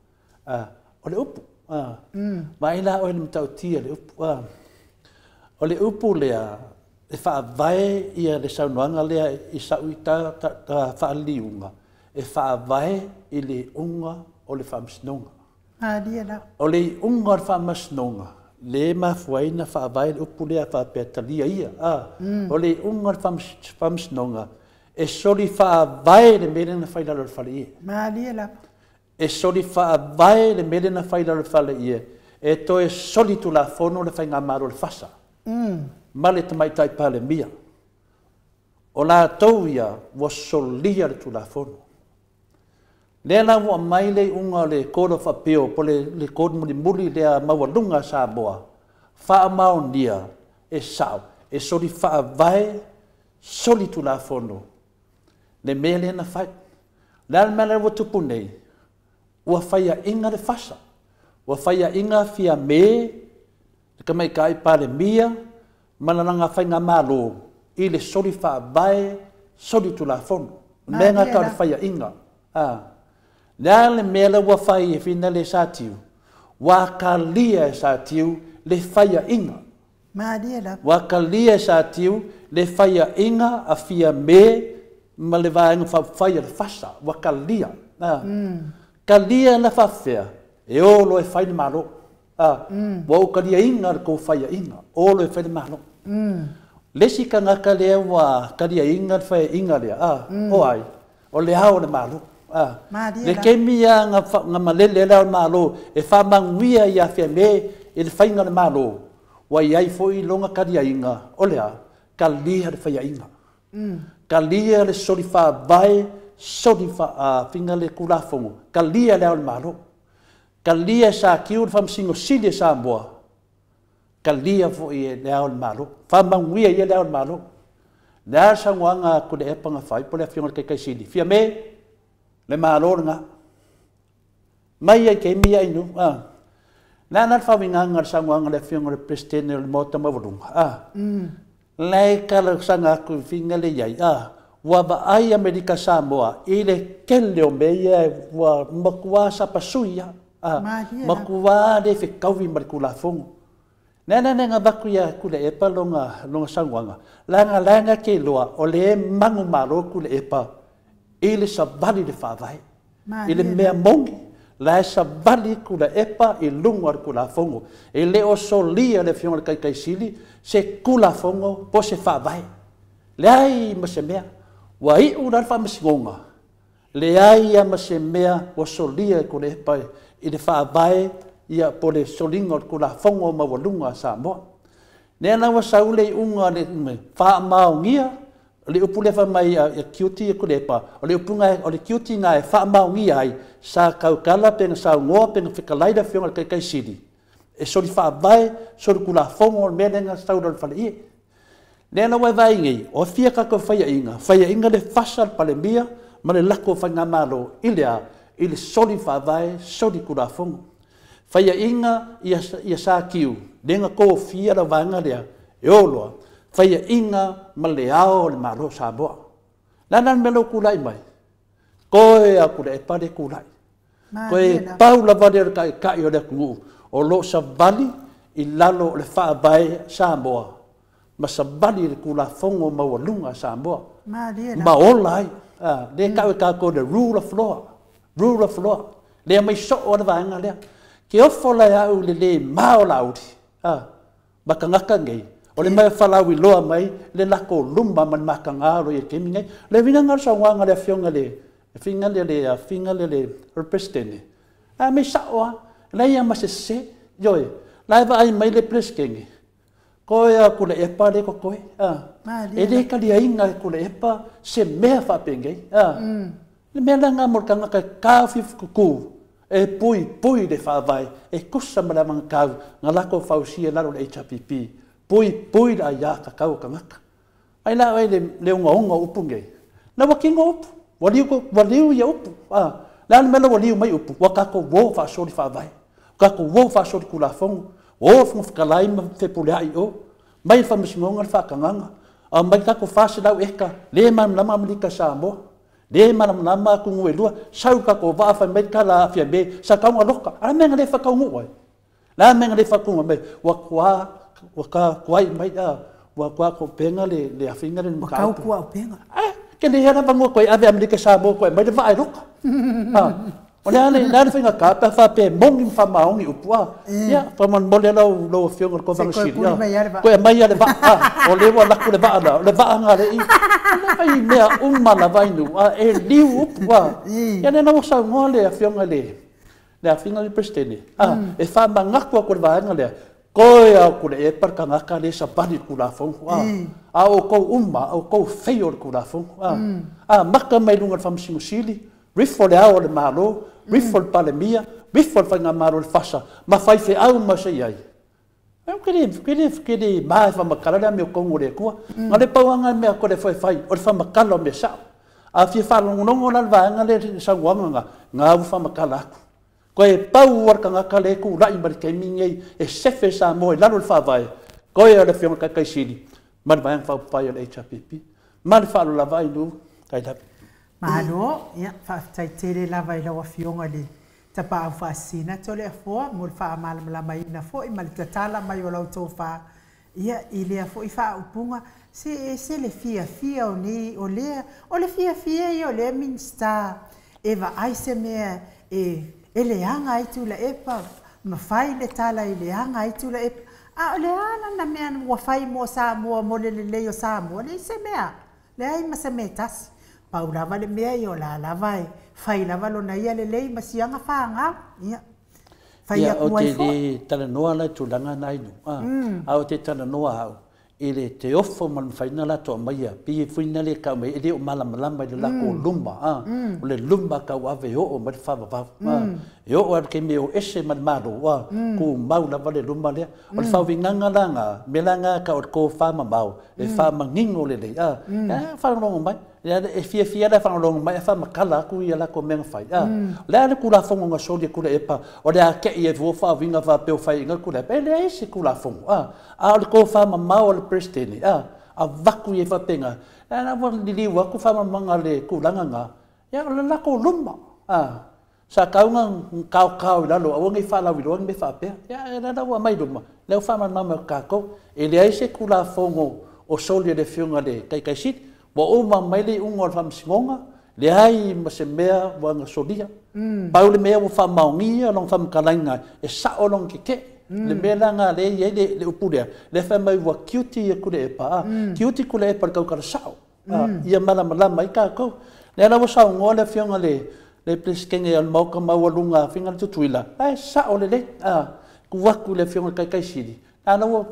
S2: o le upu. Vaai la oe le matautia le upu. O le upu lea e faavae ia le saunoaga lea i sau i ta faaliliuga, e faavae i le iuga o le faamasinoga.
S1: Malie la.
S2: O le iuga o le faamasinoga, le mafua ai na faavae le upu lea faapea talia ia. O le iuga o le faamasinoga, e soli faavae le mea lea na fai lalo o le fale ie.
S1: Malie lava.
S2: E soli faavae le mea lea na fai lalo o le fale ie, e toe soli tulafono le faigamalo o le fasa. Ma le tamaitai Palemia. O latou ia ua solia le tulafono. Lea la ua aumai le iuga o le Court of Appeal, po le Court mulimuli lea maualuga a Samoa, faamaonia e sao, e soli faavae, soli tulafono, le mea lea na fai. Le a le mea lea ua tupu nei, ua faiaina le fasa, ua faiaina Fiame, le tamaitai Palemia, ma lana faigamalo i le soli faavae, soli tulafono. Mea na tau le faiaina. Le a le mea lea ua fai e fina le Satiu, ua kalia e Satiu le faiaina.
S1: Malie lava.
S2: Ua kalia e Satiu le faiaina a Fiame ma le vaega faaupufai a le fasa, ua kalia. Kalia na faafefea, e olo e fai le malo. Ua ou kaliaina le tou faiaina, olo e fai le malo. Le isi tagata lea ua kaliaina le faiaina lea, o ai, o le ao o le malo. Le taimi ia na malele le ao o le malo, e faamanuia ia Fiame i le faiga o le malo, ua i ai foi lona kaliaina, o le a, kalia le faiaina. Kalia le soli faavae, soli faafiga le Tulafono, kalia le Ao o le Malo. Kalia e Sakiu le Faamasino Sili a Samoa, kalia foi e le Ao o le Malo. Faamanuia ia le Ao o le Malo. Le a le saunoaga a Tuilaepa na fai po o le Afioga i le Taitaisili, Fiame, le Malo lena. Mai ai taimi ia inu, a. Le a la le faauigaga o le saunoaga a le Afioga i le Peresetene o le Maota Maualuga, a. La e talosaga atu i figa le i ai, a. Ua vaai Amerika Samoa i le tele o mea ia ua matua sapasui lava, a. Matua le fetaui ma le Tulafono. Le ala lea na avatu ia Tuilaepa lona saunoaga, leaga la na te iloa o le manumalo Tuilaepa i le savali i le faavae. I le mea moni, la e savali Tuilaepa i luga o le Tulafono. E le o solia le Afioga i le Taitaisili se Tulafono po o se faavae. Leai ma se mea. Ua iu la le faamasinoga, leai lava ma se mea ua solia e Tuilaepa i le faavae ia po o le soliga o le Tulafono maualuga a Samoa. Lea la ua sau le iuga le faamaonia, o le upu lea fai mai e guilty ia Tuilaepa, o le upu o le guilty na e faamaonia ai, sa tautala pe na saunoa pe na fetalai le Afioga i le Taitaisili, e soli faavae, soli Tulafono le mea lea na sau i lalo o le faleie. Lea la ua e vaai nei, o fia tatou faiaina, faiaina le fasa le Palemia ma le latou faigamalo i le a? I le soli faavae, soli Tulafono. Faiaina ia Sakiu, lea na tofia le vaega lea, e o loa, faiaina ma le Ao o le Malo o Samoa. Le a la le mea lea ua tulai mai? Toe a Tuilaepa le tulai. Toe pau lava lea o le taitai o le atunuu o lo o savali i lalo o le faavae Samoa ma savali i le Tulafono maualuga a Samoa. Ma ola ai. Lea e tau e tatou le rule of law. Rule of law. Lea mai soo le vaega lea. Ke ofo la e au le le ma o Laauli, ma tagata nei, o le mai falauiloa mai le lako luma ma le mataga o lo o i ai i le taimi nei. Le uiga o le saunoaga a le Afioga le Afioga le le Afioga le le Peresetene, a mei sao lava, leai lava ma se sese. Ioe, la e vaai mai le Peresetene, koe a Tuilaepa lea e totoe. E le taliaina e Tuilaepa se mea faapenei. Le mea lena mo le tagata e taofiofitutu, e puipui le faavae, e tusa ma le anavatau na latou fausia i lalo o le HRPP, puipui le aia tatau o tagata. Ai la oe le ogaoga o upu nei. Na ua tino upu, ua liu, ua liu ia upu. Le a le mea la ua liu mai upu, ua tatou o faasoli faavae, ua tatou o faasoli Tulafono, o le Fofoga Fetalai ma Fepuleai o, mai le Faamasinoga le faatagaga, aumai tatou 400 eka, le malamalama Amerika Samoa, le malamalama atunuu e lua, sau tatou vaa fai mai tala a Fiame, sa tau na loka. A le mea na le faataunuu ai? Le a le mea na le faataunuu mai? Ua toa, ua ta tuai mai, ua toa kopega le afiga le mataupu.
S1: Ua tau upega.
S2: Ke le hea lava ngua koe ave Amerika Samoa koe mai le vaa e loka. O le a le faigata pe a faapea e moni ma faamaoni upu, a. Ia, faamolemole lau lau Afioga i le Kovana Sili, koe aumai lava le vaa, o lea ua alu atu le vaa la, o le vaa na le i. O le fai mea uma lava inu, e liu upu, a. Ia lea la ua saunoa le Afioga i le Afioga i le Peresetene, e faamanatu atu le vaega lea, koe a Tuilaepa le tagata lea e savali i le Tulafono, a outou uma, a outou feio le Tulafono, a mata mai luga o le Faamasino Sili, rifo le Ao o le Malo, rifo le Palemia, rifo le Faigamalo le FASA, ma faifeau ma se i ai. Ke le, ke le, ke le ma e whamakala le amio kongo le kua. Nga le pauanga mea ko le whai whai, o le whamakala o mea sao. A fia whalongonongo la le vaenga le sauanga nga, ngā u whamakala aku. Koe e pau o le kangaka le ku lai ma le taimi nei, e sefe Samoa i lalo le faavae, koe o le Afioga Taitaisili, ma le vaega faaupufai o le HRPP. Ma le faaaloalo ai nu, kai lape.
S1: Malo, ia, faafetai tele lava i lau Afioga i le Tapaau Faasisina Toleafoa mo le faamalamalamaina foi ma le tatala mai o lau tofa, ia, i lea foi faaupuga, se ese le fiafia o nei, o lea, o le fiafia ia o lea Minisita e vaai se mea e leaga ai Tuilaepa, ma fai le tala i leaga ai Tuilaepa, a o le a lana mea ua fai mo Samoa, mo le lelei o Samoa, leai se mea, leai ma se mea tasi. Pau lava le mea ia o la lava e fai lava lona ia lelei ma siaga whāngau. Ia, fai
S2: Ia,
S1: atu
S2: o
S1: ai
S2: te
S1: foi.
S2: le talanoa la i tulaga na inu, a o te talanoa au I le te ofo ma le mafaiina latou aumaia pei e fuina le tau mai e le o malamalama i le latou luma a o le luma tauave e oo mai le faavavau a e oo lava i le taimi e o ese ma le Malo a tumau lava le luma lea. O le faauigaga la lena, mea la lena e tau o le tofamamao e faamanino lelei a e faalogologo mai e fiafia la e faalogologo mai ae faamatala atu ia latou mea na fai a. O le a le Tulafono na soli e Tuilaepa o le a tei ai fua faauiga faapea ua faiaina Tuilaepa? E leai se Tulafono a, a o le tofamamao a le Peresetene a avatu ai faapena e la ua liliu atu faamalamalamaga o le tulaga lena. Ia o le latou luma a sa tatau ona taotao i lalo aua ne i faalauiloa ni mea faapea, ae o lea la ua aumai i luma, lea ua faamalamalama e tatou. E leai se Tulafono o soli e le Afioga i le Taitai Sili, ua uma mai le iuga o le Faamasinoga, leai ma se mea ua na solia. Pau le mea ua faamaonia lona faamatalaga e sao lona tetee. Le mea la lena lea e i ai le upu lea, lea e fai mai ua tiuti ia Tuilaepa a, tiuti Tuilaepa i le tautala sao ia malamalama ai tatou. Lea la ua saunoa le Afioga i le Peresetene o le Maota Maualuga a Afioga Tutuila, e sao lelei a, tuu atu i le Afioga i le Taitai Sili, a la ua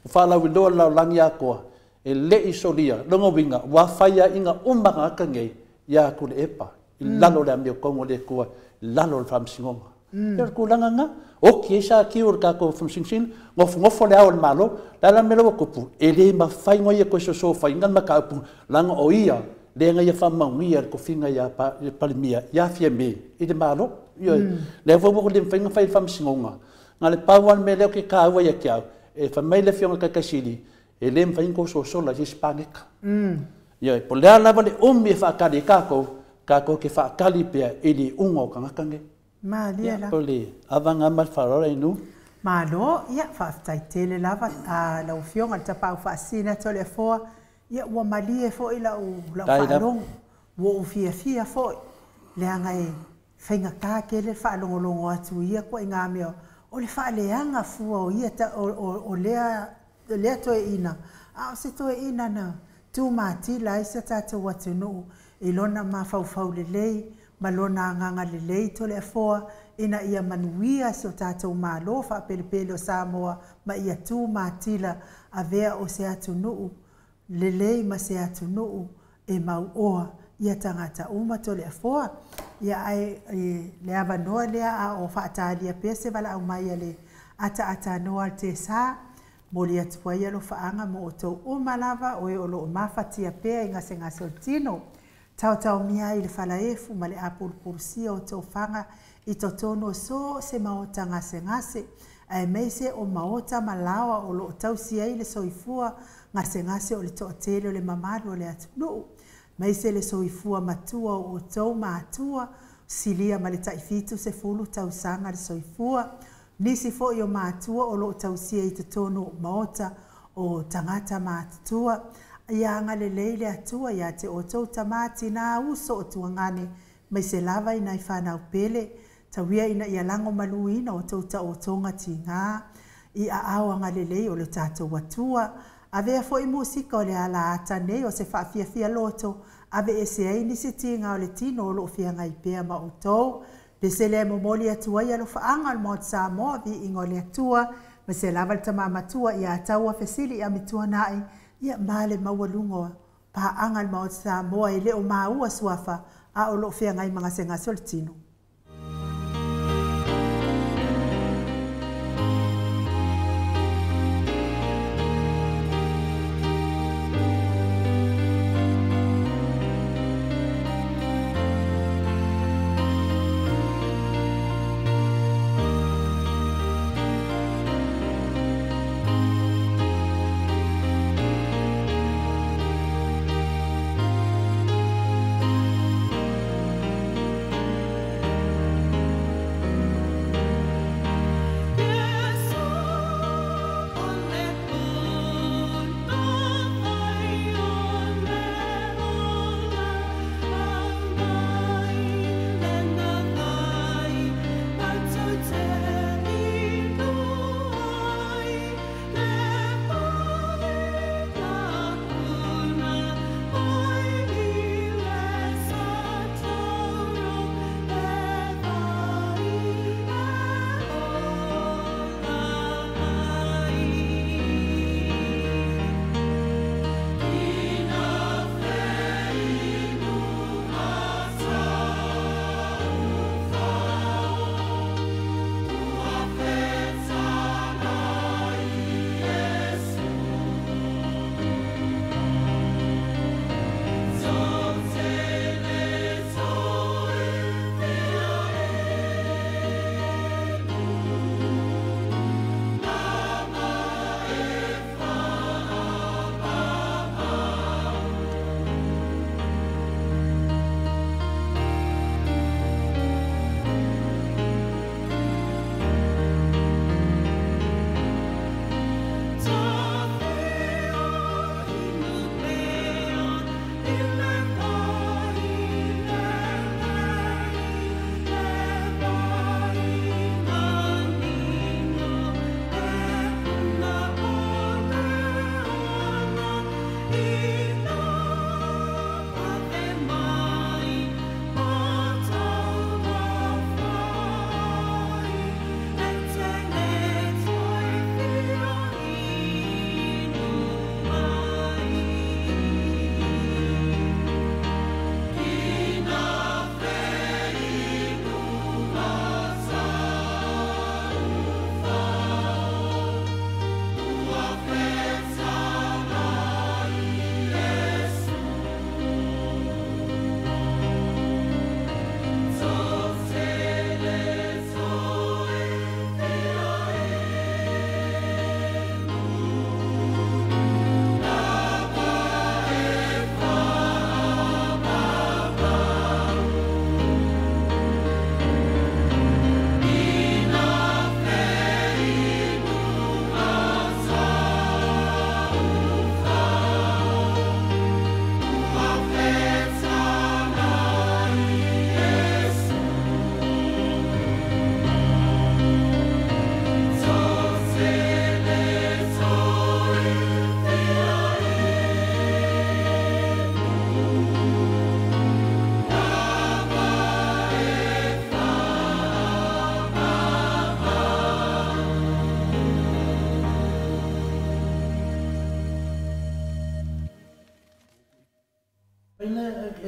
S2: faalauiloa i le lalolagi atoa e le i solia. Lona uiga ua faiaina uma tagata nei ia Tuilaepa i lalo o le amiotonu a le Atua, i lalo o le Faamasinoga. Ia o le tulaga lena, oti ai satiu o le tatou Faamasino Sili, nofonofo le Ao o le Malo, le a la le mea lea ua tupu? E le mafai ona ia toe sosofaina le mataupu, leaga o ia lea na ia faamaonia le tofiga ia Palemia ia Fiame i le Malo. Ioe, lea foi ua le mafai ona fai e le Faamasinoga. Na o le pau lava le mea lea ou te taua ia te au, e fai mai le Afioga i le Taitai Sili, e le mafai ona outou sosola i se isi paneta. Ioe, po o le a lava le umi e faatali ai tatou, tatou te faatali pea i le iuga o tagata nei.
S1: Malie
S2: Ia,
S1: lava.
S2: po o le ava lena ma le faaaloalo Inu.
S1: Malo, ia, faafetai tele lava lau Afioga i le Tapaau Faasisina Toleafoa. Ia, ua malie foi lau
S2: Tai lava.
S1: faalogo. Ua ou fiafia foi, leaga e faigata tele le faalogologo atu i ia ituaiga mea o le faaleaga fua o ia ta, o lea toeaina, a o se toeaina na tumatila ai se tatou atunuu i lona mafaufau lelei ma lona agaga lelei Toleafoa ina ia manuia si o tatou Malo faapelepele o Samoa ma ia tumatila avea o se atunuu lelei ma se atunuu e mauoa ia tagata uma Toleafoa. Ia ae le avanoa lea a o faatalia pea se valaau mai a le ataatanoa a le Tesa, moli atu ai alofaaga mo outou uma lava o e o loo mafatia pea i gasegase o le tino. Taotaomia ai le falaefu ma le apulupulusia o tofaga i totonu o so o se maota gasegase, aemaise o maota ma laoa o loo tausi ai le soifua gasegase o le toatele o le mamalu o le atunuu, maise le soifua matua o outou matua, silia ma le tai 70 tausaga le soifua. Nisi foi o matua o loo tausia i totonu o maota o tagata matutua. Ia agalelei le Atua ia te outou tama tina uso o tuagane, maise lava i nai fanau pele, tauia ina ia lagomaluina o outou taotoga tiga i aao agalelei o le tatou Atua. Avea foi musika o le ala ata nei o se faafiafia loto, ave ese ai nisi tiga o le tino o loo feagai pea ma outou. Pese lea momoli atu ai alofaaga o le Maota Samoa, viiga o le Atua, ma se lava le tama matua ia taua fesili Amituanai, ia ma le maualuga o paaga le Maota Samoa e le o maua suafa a o loo feagai ma gasegase o le tino.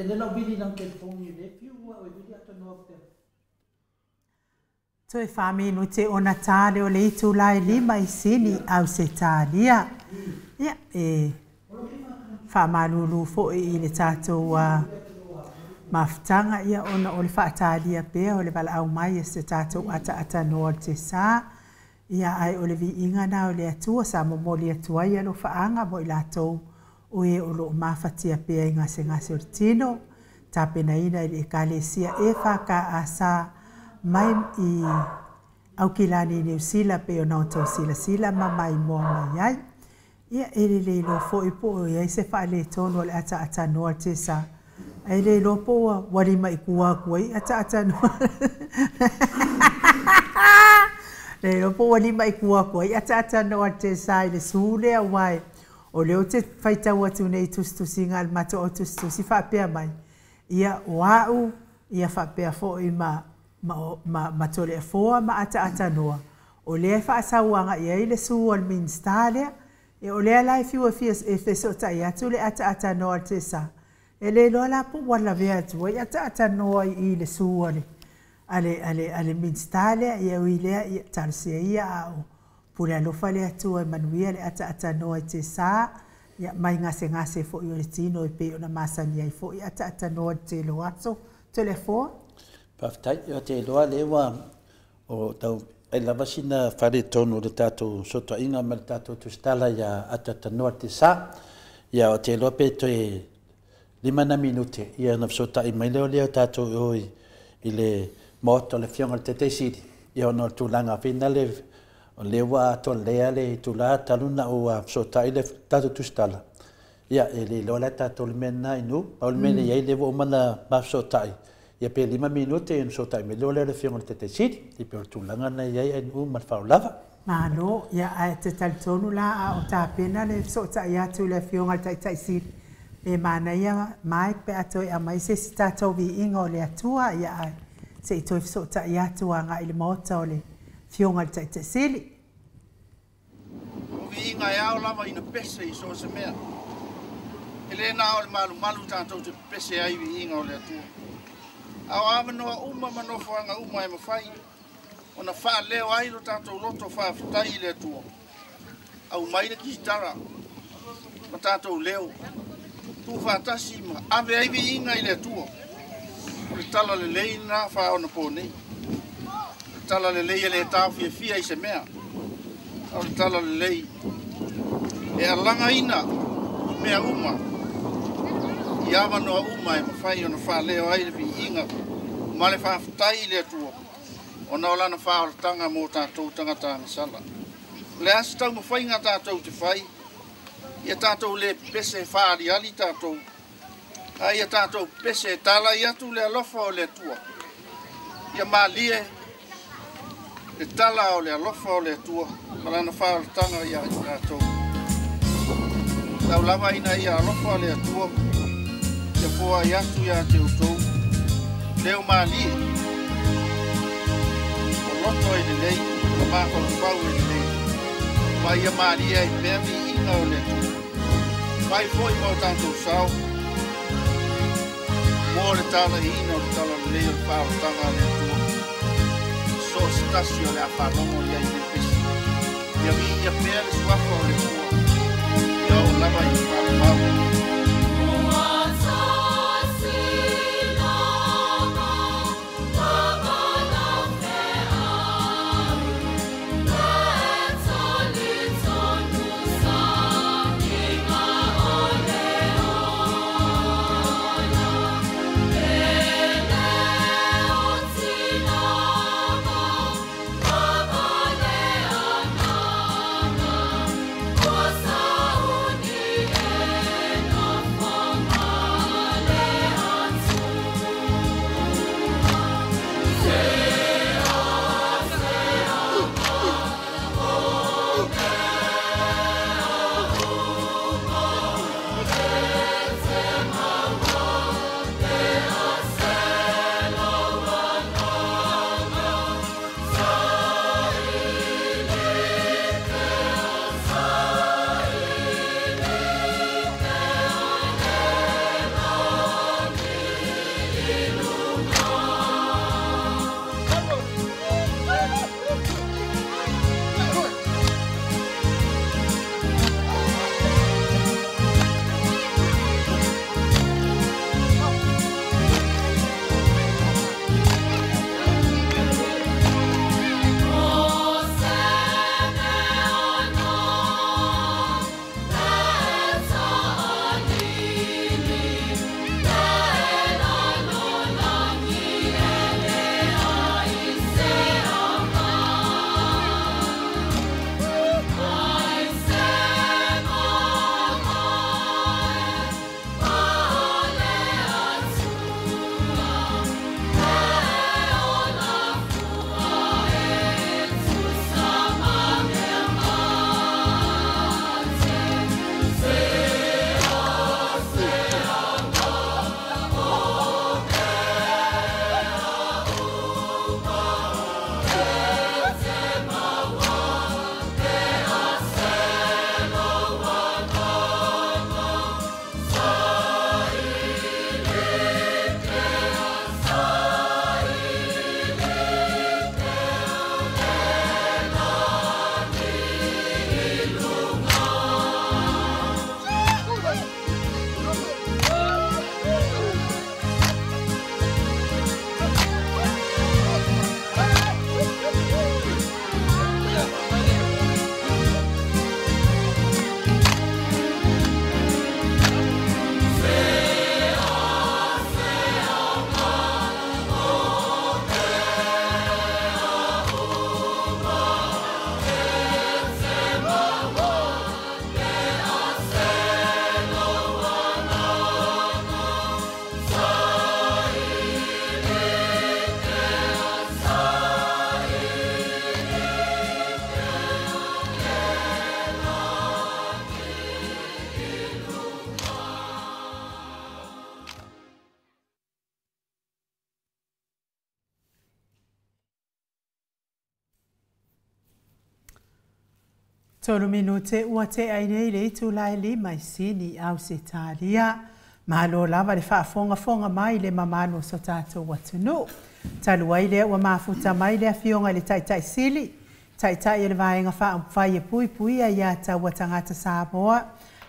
S2: E le lau vili lang telefoni le fiu ua o vili atanoa pea.
S1: Toe 4 minute ona tā le o le itulā e 5 i Sini, Ausetalia. Ia, e faamalulu foi i le tatou mafutaga, ia ona o le faatalia pea o le valaau mai e se tatou ataatanoa o le tesā. Ia, ae o le viiga na o le Atua sa momoli atu ai alofaaga mo i latou o e o loo mafatia pea i gasegase o le tino, tapenaina i le Ekalesia EFKS mai i Aukilani, Niusila, pe ona o tou silasila ma maimoa mai ai. Ia, e lelei iloa foi po o i ai se faaletonu o le ataatanoa le tesa, ae le iloa po ua ua lima i tua atu ai ataatanoa, le iloa po ua lima i tua atu ai ataatanoa le tesa i le su lea, uae o lea ou te faitau atu nei tusitusiga a le matou au tusitusi faapea mai, ia o a'u ia faapea fo'i ma Toleafoa ma ataatanoa o lea e faasauaga i ai le su a le Minisita lea. Ia o lea la e fiu e fia e fesootai atu le ataatanoa le tesa, e le iloa la po ua lavea atu ai ataatanoa i le su a le Minisita lea. Ia ui lea, ia talosia ia a o pule alofa le Atua e manuia le ataatanoa i tesā, ia mai gasegase fo'i o le tino e pei ona masani ai fo'i ataatanoa le tele o aso. Toleafoa.
S2: Faafetai, o te iloa lea ua o tau ai lava sina faaletonu o le tatou sotoaʻiga ma le tatou tusitala ia atatanoa te sa. Ia o te iloa pe toe 5 na minute ia na fesotaʻi mai lea o lea o tatou o i le maota o le Afioga le Taitaisili, ia ona o le tulaga fina le o lea ua atoa le itulā talu na ua fesotaʻi le tatou tusitala. Ia e le iloa la tatou le mea lena inu pau le mea le i ai lea ua uma na mafesotaʻi, ia pe 5 minute ona fesotaʻi mai lea o lea le Afioga le Taitaisili i pe o le tulaga na i ai inu ma le faaolava.
S1: Malo, ia ae te talitonu la a o tapena le fesootai atu le Afioga le Taitaisili e manaia mai pe a toe aumai se isi tatou viiga o le Atua, ia ae se i toe fesootai atu agai i le maota o le Afioga le Taitaisili.
S3: O viiga e ao lava ina pese i so o se mea. E lē na o le malumalu tatou te pese ai viiga o le Atua. A o avanoa uma ma nofoaga uma e mafai ona faaleo ai lo tatou loto faafetai i le Atua. Aumai le kitara ma tatou leo tuufaatasi ma ave ai viiga i le Atua. O le tala lelei lena faaonapo nei. O le tala lelei e lē taofiafia i se mea. O le tala lelei e alagaina mea uma i avanoa uma e mafai ona faaleo ai le viiga ma le faafetai i le Atua ona o lana faaolataga mo tatou tagata agasala. O le a se taumafaiga tatou te fai, ia tatou lē pese faaliali tatou, a ia tatou pese e talai atu le alofa o le Atua. Ia malie le tala o le alofa o le Atua ma lana faaolataga ia i tatou. Tau lava ina ia alofa le Atua ia foai atu iā te outou leo malie o loto e lelei ma mafaufau e lelei ma ia malie ai pea viiga o le Atua. Fai foi ma o tatou sao mo le talaiina o le tala lelei o le faaolataga a le Atua. So o se tasi o le a faalogo ia i le pesi. Ia viia pea le suafa o le Atua. Ia oo lava i le faavavau.
S4: Sauni e
S1: Tolu minute ua tea ai nei le itula e 5 i Sini, Ausetalia. Malo lava le faafogafoga mai le mamalu o so tatou atunuu. Talu ai lea ua mafuta mai le afioga i le Taitai Sili, Taitai o le Vaega Faaupufai e Puipuia ia Taua Tagata Samoa,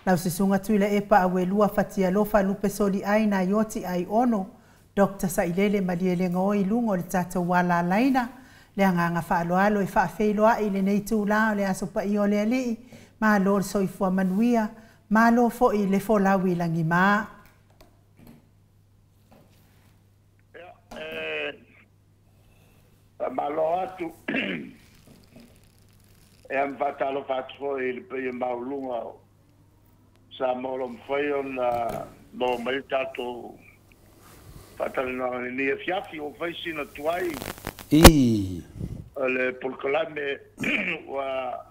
S1: lau Susuga Tuilaepa Auelua Fatialofa Lupe Soliai Nai Oti Aiono, Dr. Sailele Malielegaoi i luga o le tatou alalaina, le agaga faaaloalo e faafeiloai i lenei itula o le Aso Paia o le Alii, malo le soifua manuia, malo foi le folau i lagima.
S4: Ia, e faamalo atu e ma faatalofa atu foi i le paia maualuga o Samoa o lo o mafai ona maua mai le tatou faatalanoaga i lenei afiafi. Ua fai sina tuai o le polokalame ua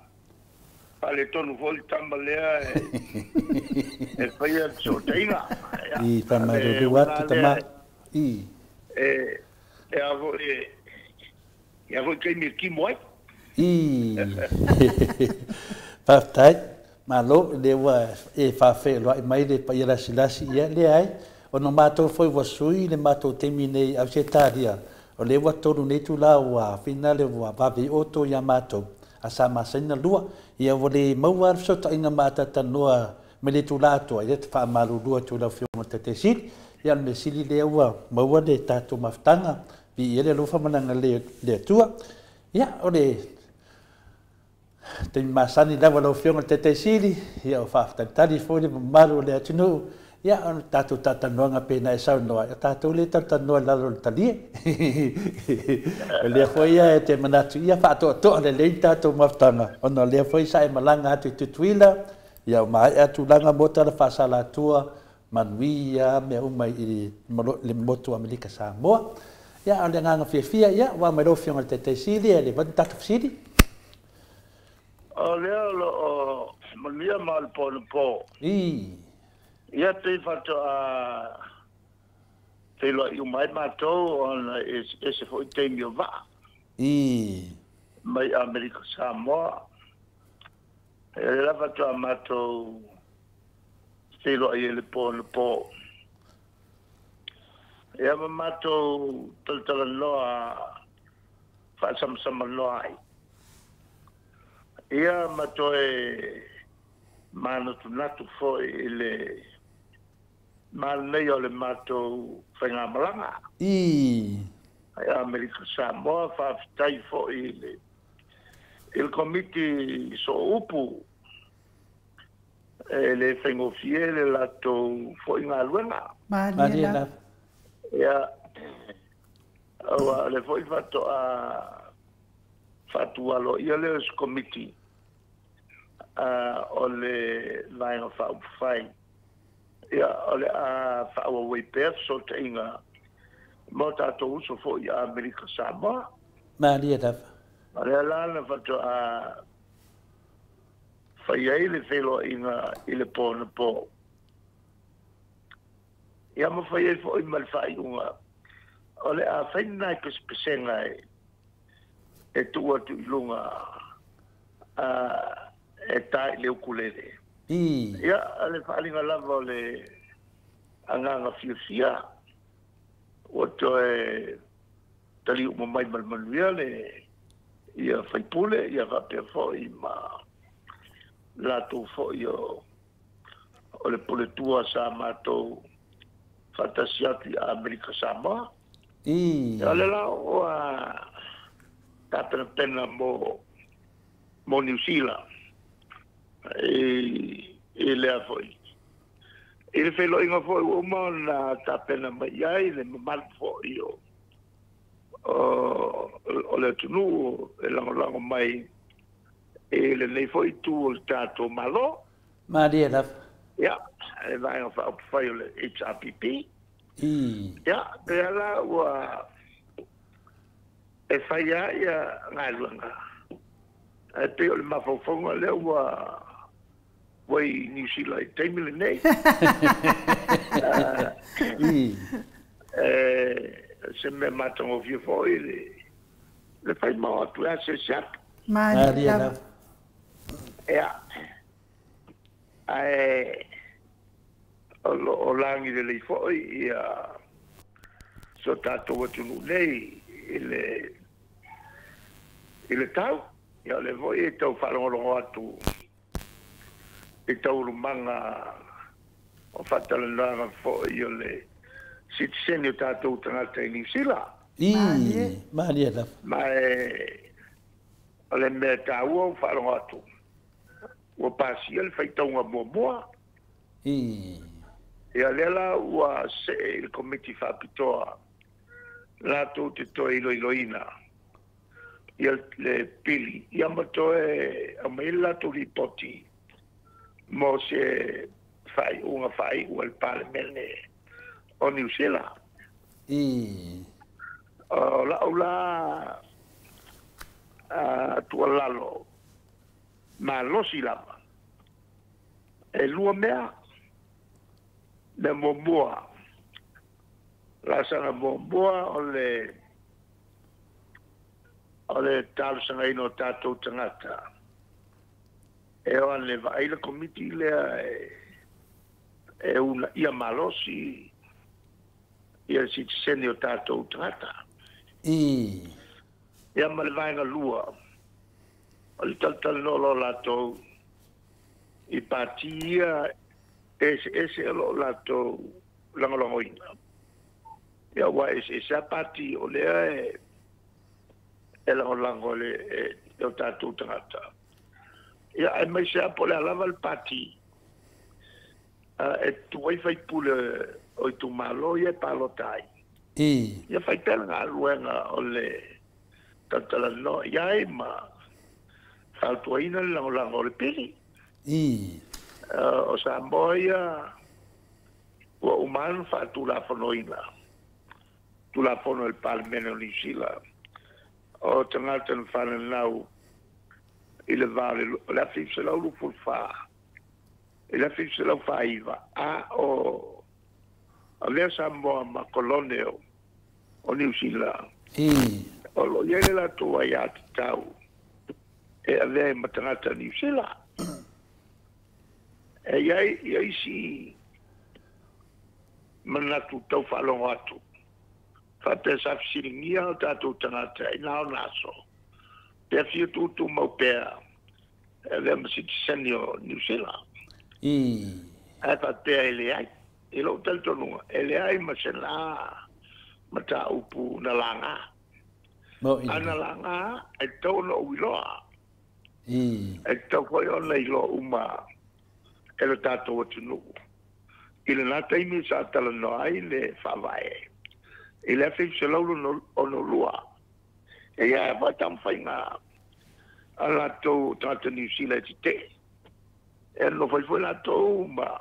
S4: faaletonu foi le tama lea e faia le fesootaiga.
S2: I faamalulu atu tama.
S4: I e a foi e a foi taimi e timo ai.
S2: I faafetai, malo le ua e faafeiloai mai le paia lasilasi. Ia leai, ona matou foi ua sui le matou taimi nei Ausetalia, o lea ua 3 nei itula ua finale ua vave oto ia matou a sa masaina 2. Ia ua le maua le fesootaiga matatanoa me le itula atoa. Ia te faamalulu atu lau Afioga Taitai Sili. Ia o le mea sili lea ua maua le tatou mafutaga viia le alofa ma le le Atua. Ia o le taimi masani lava lau Afioga i le Taitai Sili, ia o faafetalitali foi le mamalu o le atunuu. Ia o le tatou tatalanoaga pe na e saunoa, o tatou le talatalanoa i lalo o le talie. O lea foi ia e te manatu ia faatoatoa lelei tatou mafutaga, ona o lea foi sa e malaga atu i Tutuila, ia o maea tulaga mo tala faasalatua, manuia mea uma i le motu Amerika Samoa. Ia o le agaga fiafia, ia ua mai lau Afioga i le Taitai Sili, e le vani tatou fesili.
S4: O lea o lo o manuia ma o le po na po. Ia pei faatoa feiloai uma ai matou ona ese foi taimi o vaa. Mai Amerika Samoa. E le la faatoa matou feiloai i le po na po. Ia ma matou talatalanoa faasamasama ai. Ia ma toe manatunatu foi i le manaia o le matou faigamalaga. Ai Amerika Samoa, faafetai foi i le komiti sooupu e le faigofie le latou foi galuega.
S1: Malie lava.
S4: Ia, aua le foi faatoa faatualo ia lea o se komiti o le Vaega Faaupufai. Ia, o le a faaauauai pea fesootaiga mo tatou uso foi i Amerika Samoa.
S2: Malie lava.
S4: O lea la na faatoa fai ai le feiloaiga i le po na po. Ia ma fai ai foi ma le faaiuga o le a fai nai pesepesega e tuu atu i luga e ta i le ukulele. Ia, le faaaliga lava o le agaga fiafia ua toe tali uma mai ma le manuia le ia faipule, ia faapea foi ma latou foi o le puletua sa matou faatasi atu i Amerika Samoa. Ia o le la ua tapenapena mo Niu Sila i lea foi. I le feiloaiga foi ua uma ona tapena mai ai le mamalu foi o le atunuu e lagolago mai i lenei foi itu o le tatou Malo.
S2: Malie lava.
S4: Ia, le Vaega Faaupufai o le HRPP. Ia, pea la ua e fai ai ia galuega. Ae pei o le mafaufauga lea ua i Niu Sila i taimi lenei. Se mea matagofie foi le fai mau atu e asiasi atu.
S1: Malie lava.
S4: Ia ae o loo lagi lelei foʻi ia so tatou atunuu nei i le tau. Ia o lea foʻi e tau faalogologo atu i taualumaga o faatalanoaga foʻi o le sitiseni o tatou tagata i Niusila.
S2: I malie lava.
S4: Ma e o le mea taua ua faalogo atu ua pasia le faitauga muamua.
S2: I
S4: ia lea la ua see i le komiti faapitoa latou te toe iloiloina ia le pili ia ma toe aumai le latou lipoti mo se faaiuga faaiu a le Palemene o Niusila.
S2: I
S4: o la'u la tuualalo malosi lava e lua mea. Mea muamua, laasaga muamua o le talosagaina o tatou tagata e o ane vaai le komiti lea e unaia malosi ia le sitiseni o tatou tagata.
S2: I
S4: ia ma le vaega lua o le talatalanoa o latou i pati ia eseese o loo latou lagolagoina. Ia ua eseese a pati o lea e lagolago e o tatou tagata. Ia ae maise a po o le a lava le pati e tuai faipule o itumalo ia e palota ai.
S2: I
S4: ia faipea le galuega o le talatalanoa iai ma fautuaina le lagolago o le pili.
S2: I
S4: o Samoa ia ua uma ona faatulafonoina tulafono e le Palemene o Niusila o tagata na fananau i le va o le 1924 i le 1949 a o avea Samoa ma kolone o Niusila.
S2: I
S4: o loo iai le latou aiatatau e avea ai ma tagata Niusila. E iai ia isi manatu tau faalogo atu faapea sa fesiligia o tatou tagata i na ona aso pea fia tutumau pea e avea ma sitiseni o Niusila.
S2: I
S4: ae faapea e leai i lou talitonuga e leai ma sena mataupu na laga.
S2: Mo i
S4: ana laga e tatau ona ou iloa.
S2: I
S4: e tatau foi ona iloa uma e le tatou atunuu i lena taimi sa talanoa ai le faavae i le 1962. E ia faataumafaiga a latou tagata Niusila e tetee e nofo ai foi latou ma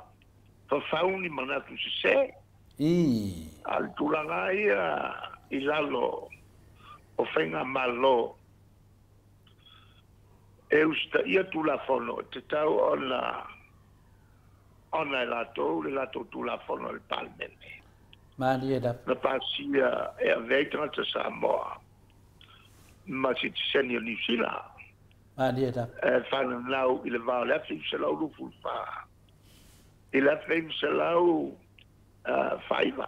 S4: fafau ni manatu sesē.
S2: I
S4: a le tulaga ia i lalo o faiga malo e usitaia tulafono e tatau ona e latou le latou tulafono e le Palemene.
S2: Malie lava.
S4: Na pasia e avea ai tagata Samoa ma sitiseni o Niusila.
S2: Malie lava.
S4: E fananau i le va o le 1924 i le 1949.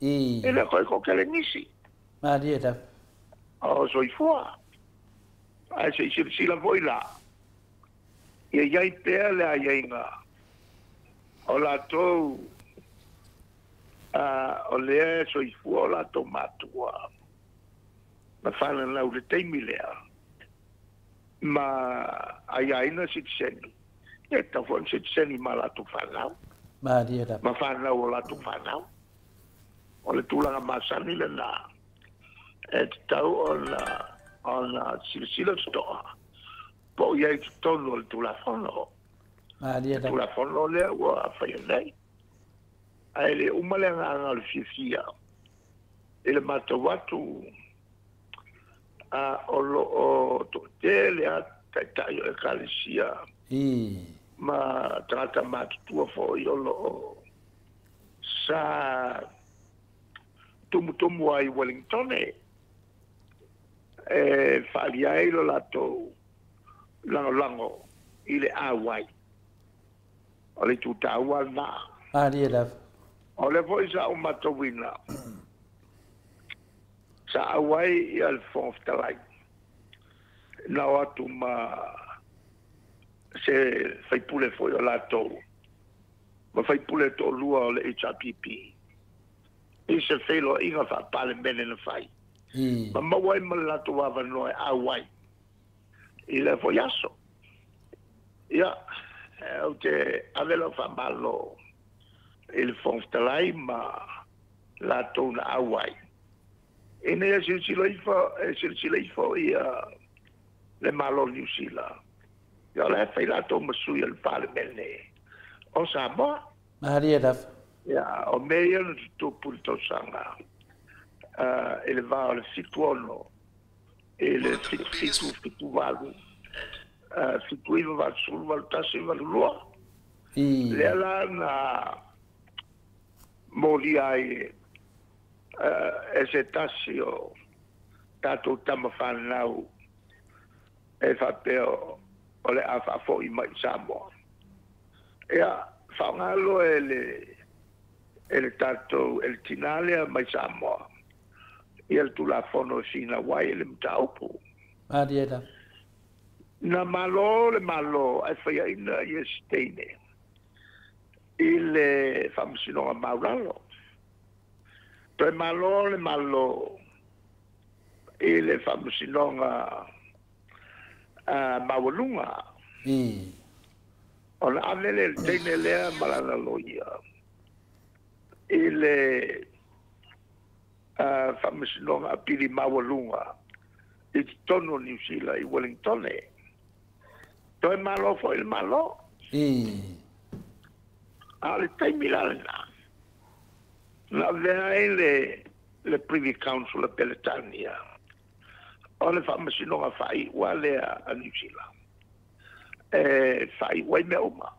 S2: I
S4: e le koe kokele nisi.
S2: Malie lava.
S4: O soifua ae se i silasila foi la ia iai pea le aiaiga o latou o lea e soifua o latou matua ma fananau le taimi lea ma aiaina sitiseni ia tatau foi ona sitiseni ma latou fanau.
S2: Malie lava.
S4: Ma fanau o latou fanau o le tulaga masani lena e tatau ona silasila totoa po o iai totonu o le tulafono.
S2: Malie lava.
S4: Tulafono lea ua faia nei ae le uma le agaga o le fiafia i le matau atu o loo toatele a taitai o ekalesia
S2: I
S4: ma tagata matutua foi o loo sa tumutumu ai Wellington e faalia ai lo latou lagolago I le auai. O le tūtāua nā.
S2: Malie lava.
S4: O le foi sa o matauina. Sa auai ia le Fofoga Fetalai. Na o atu ma se faipule foi o latou. Ma faipule to'alua o le HRPP. I se feiloaiga faapalemene na fai. Ma maua ai ma le latou avanoa e auai. I le foi aso. Ia, ou te ave lau faamalo i le Fofoga Fetalai ma latou na auai. Ina ia silasila ifo, silasila ifo ia le Malo o Niu Sila. Ia o la e fai latou ma sui o le Palemene o Samoa.
S2: Malie lava.
S4: Ia, o mea ia na tutupu i le tausaga i le va o le 76 i le 77, 78, 79, 80, 81, 82. Lea la na molia ai e se tasi o tatou tama whanau e faapea o le a faafoi mai i Samoa. Ia, faaaoga e le tatou, e le tinā lea mai Samoa, ia le Tulafono e finau ai le mataupu.
S2: Malie lava.
S4: Na malo le malo ae faiaina ia se teine i le faamasinoga maulalo. Toe malo le malo i le faamasinoga maualuga. Ona ave le teine lea ma lana loia i le faamasinoga apili maualuga i totonu o Niu Sila i Wellington. Toe malo foi le malo. A o le taimi la lena. Na avea ai le Privy Council a Peretania. O le faamasinoga faaiua lea a Niu Sila. E faaiua ai mea uma.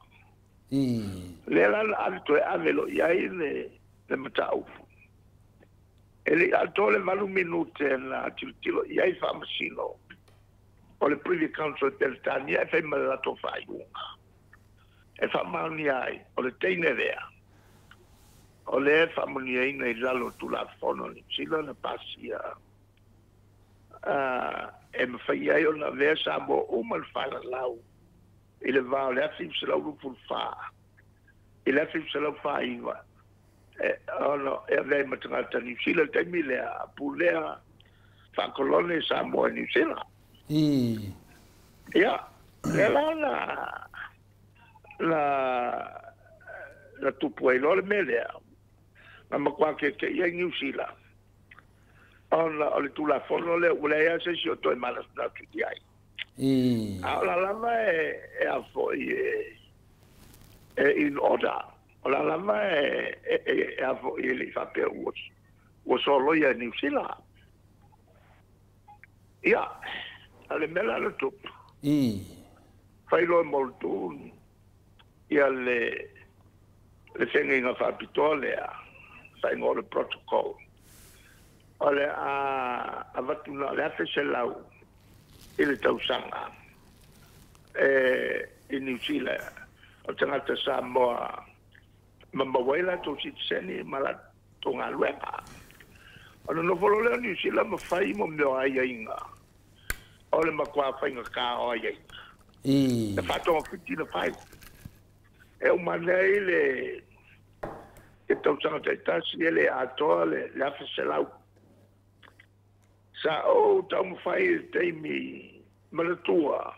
S4: Lea la na ave toe ave lo i ai le mataupu. E le i atoa le 8 minute na tilotilo i ai faamasino o le Privy Council a Peretania e fai ma le latou faaiuga. E faamaonia ai o le teine lea. O le faamaoniaina i lalo o Tulafono Niu Sila na pasia e mafai ai ona avea Samoa uma le faalalau i le va o le 1924 i le 1949 ona e avea ai ma tagata Niu Sila le taimi lea a pulea faakolone Samoa i Niu Sila. Ia, lea la na tupu ai loa le mea lea. Na matua keke'i ai Niu Sila. Ona o le Tulafono lea ua leai lava se isi o toe manatunatu i ai. A o la lava e a foi e in order. O la lava e a foi e le i faapea ua soloia e Niu Sila. Ia, a le mea la na tupu. Fai loa e Muldoon ia le fegaiga faapitoa lea, faaigoa o le protocol. O le a avatu na o le 1,100 i le tausaga i Niu Sila o tagata Samoa ma maua ai latou sitiseni ma latou galuega. Ona nofo loa lea o Niu Sila ma fai mo mea o aiaiga o le matua faigata o aiaiga. Na faatogafiti na fai. E uma nei le tausaga taitasi e le atoa le 1,100. Sa ou taumafai i le taimi manatua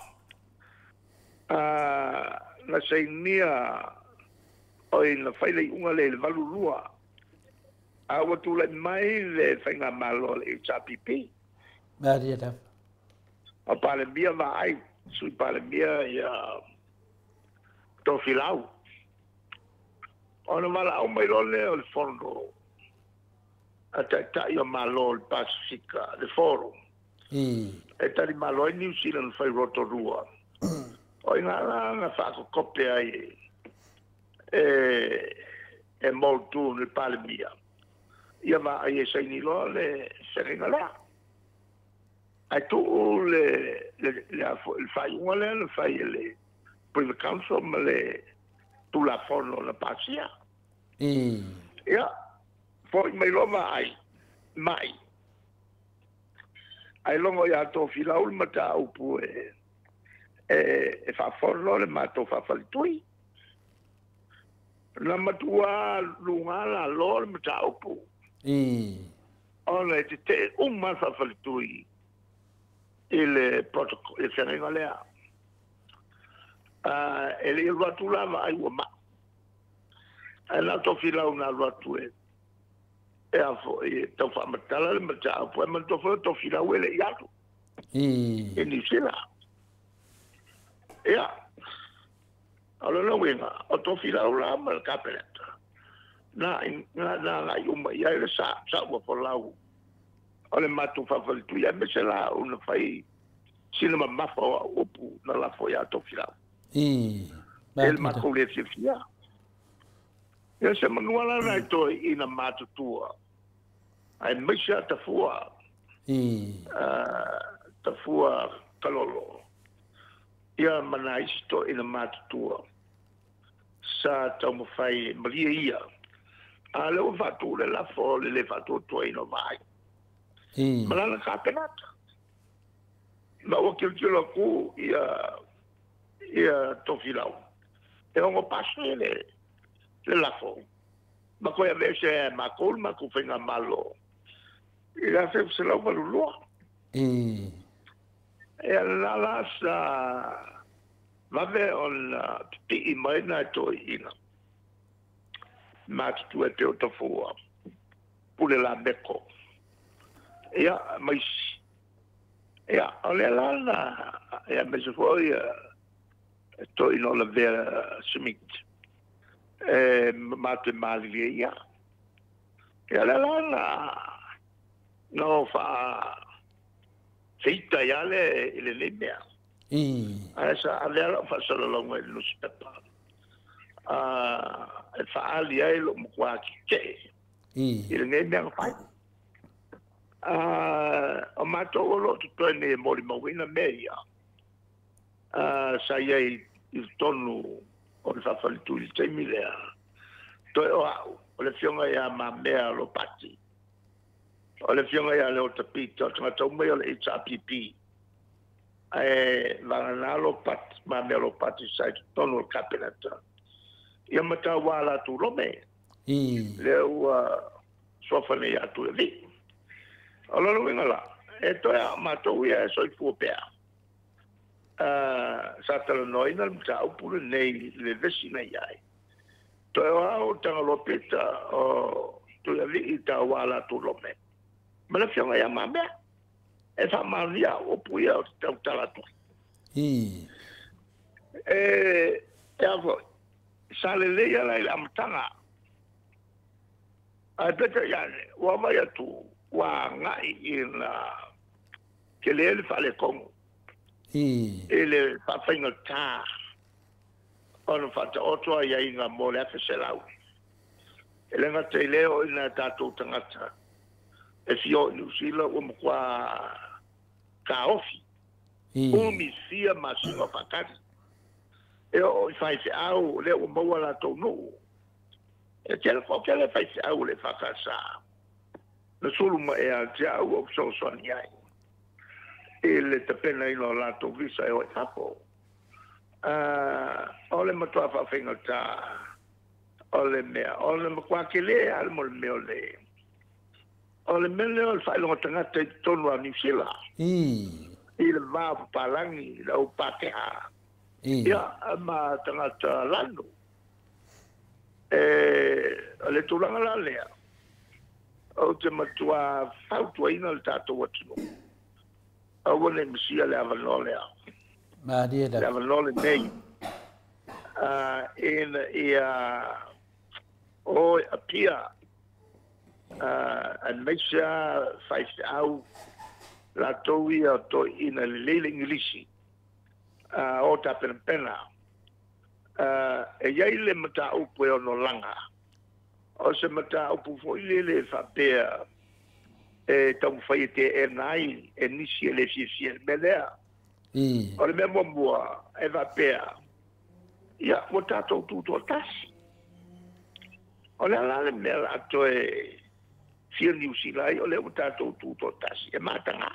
S4: na sainia oi na fai le iuga lea i le 82. A ua tulai mai le faigamalo le HRPP.
S2: Malie lava.
S4: O Palemia vaai, sui Palemia ia Tofilau. Ona valaau mai loa lea o le fono a taitai o Malo o le Pasifika, le forum. E tali malo ai Niu Sila na fai Rotorua. O ina la na faakokope ai e Muldoon le Palemia. Ia vaai e saini loa le feagaiga lea. Ae tuu le faaiuga lea na fai e le Privy Council ma le Tulafono na pasia. Ia, fo'i mai loa vaai mai ai logo ia Tofilau le mataupu e faafono le matou faafalitui. Na matua luga lalo le mataupu. Ona e tetee uma le faafalitui i le protocol, i le feagaiga lea. E le i alu atu la vaai ua mai. Ae na o Tofilau na alu atu e a foi e tau faamatala le mataupu. Ae manatua foi o Tofilau e le i alu i Niu Sila. Ia, o lona uiga, o Tofilau la ma le Kapeneta, na agai uma i ai le sa ua folau o le matou faafalitui, aemaise la una fai sina mamafa o au upu na lafo ia Tofilau. E le matou le fiafia. Ia se manua la nai toe ina matutua. Aemaise a Tafua. Tafua Kalolo. Ia ma nai isi toeaiina matutua. Sa taumafai e malie ia. A lea ua faatu le lafo o le lē faatuatuaina o Vaai ma lana Kapeneta. Ma ua tilotilo atu ia Tofilau e ono pasi le lafo. Ma koe aveese ai e makou le matou faigamalo i le 1982. Ia lena la sa vave ona pipii mai nai toeaiina matutua e pei o Tafua, Pule Lameko, ia ma isi. Ia, o lea la na, ia aemaise foi toeaina o Lavea Smith, e matou te malilie ia. Ia lea la na o feita ai le i lenei mea. Ae sa avea lau faasalalauga i le nusipepa e faaali ai lou matua tetee i lenei mea na fai. O matou o lo o totoe nei e molimauina mea ia, sa i ai i totonu o le faafalitui i le taimi lea. Toe o au, o le afioga ia Mamea Lopati, o le afioga ia Leota Peter, o tagata uma ia o le HRPP. Ae vagana Lopati, Mamea Lopati sa i totonu o le Kapeneta. Ia ma tauā latou lome. Lea ua suafa nei ia Tuialii. O lona uiga la, e toe a matou ia e soifua pea. Sa talanoaina le mataupu lenei i le vevesi na i ai. Toe o au Tagaloa Peter o Tuialii tauā latou lome. Ma le afioga ia Mamea. E faamaonia au upu ia o te tautala atu ai. E a foi, sa lelei ala i le amataga. Ae peitai ane, ua vaai atu ua agai ina tele le faaletonu i le faafaigata ona faataoto aiaiga mo le 1,100. E le gata i lea o ina tatou tagata e fia o i Niu Sila ua matua taofi. Umi fia masina o faatali. E oo i faifeau lea ua maua latou nuu. E tele toatele faifeau o le EFKS na sulu mai ia te au ou fesoasoani ai i le tapenaina o latou visa e o i fafo. O le matua faafaigata o le mea, o le matua tele lava le mea o le o le mea lea o le faailoga tagata i totonu o Niu Sila. I le va o papalagi, le au Pākehā, ia ma tagata lanu. E o le tulaga la lea, ou te matua fautuaina le tatou atunuu. Aua ne i misia le avanoa lea.
S2: Malie
S4: Le
S2: la.
S4: avanoa lenei. Ina ia o e apia aemaise lava faifeau latou ia o toeaiina lelei le Igilisi o tapenapena. E i ai le mataupu e ono laga. O se mataupu foi lele e faapea e taumafai e teena ai e nisi e le fiafia i le mea lea. O le mea muamua e faapea Ia, ua tatou tutoatasi. O le a la le mea o le a toe fia Niu Sila ai, o lea ua tatou tutoatasi, e matagā.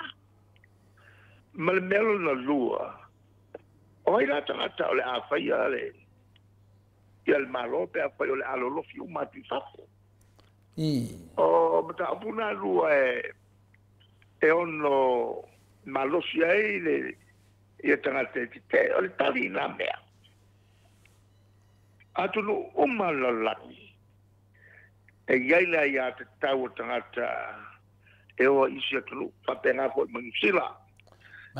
S4: Ma le mea lona lua, o ai la tagata o le a faia le ia le Malo pe afai o le a lolofi uma atu i fafo? O mataupu na lua e ono malosi ai le ia tagata e tetee, o le tali i nā mea. Atunuu uma o le lalolagi e i ai le aiatatau o tagata e o ai i isi atunuu, faapena foi ma Niu Sila.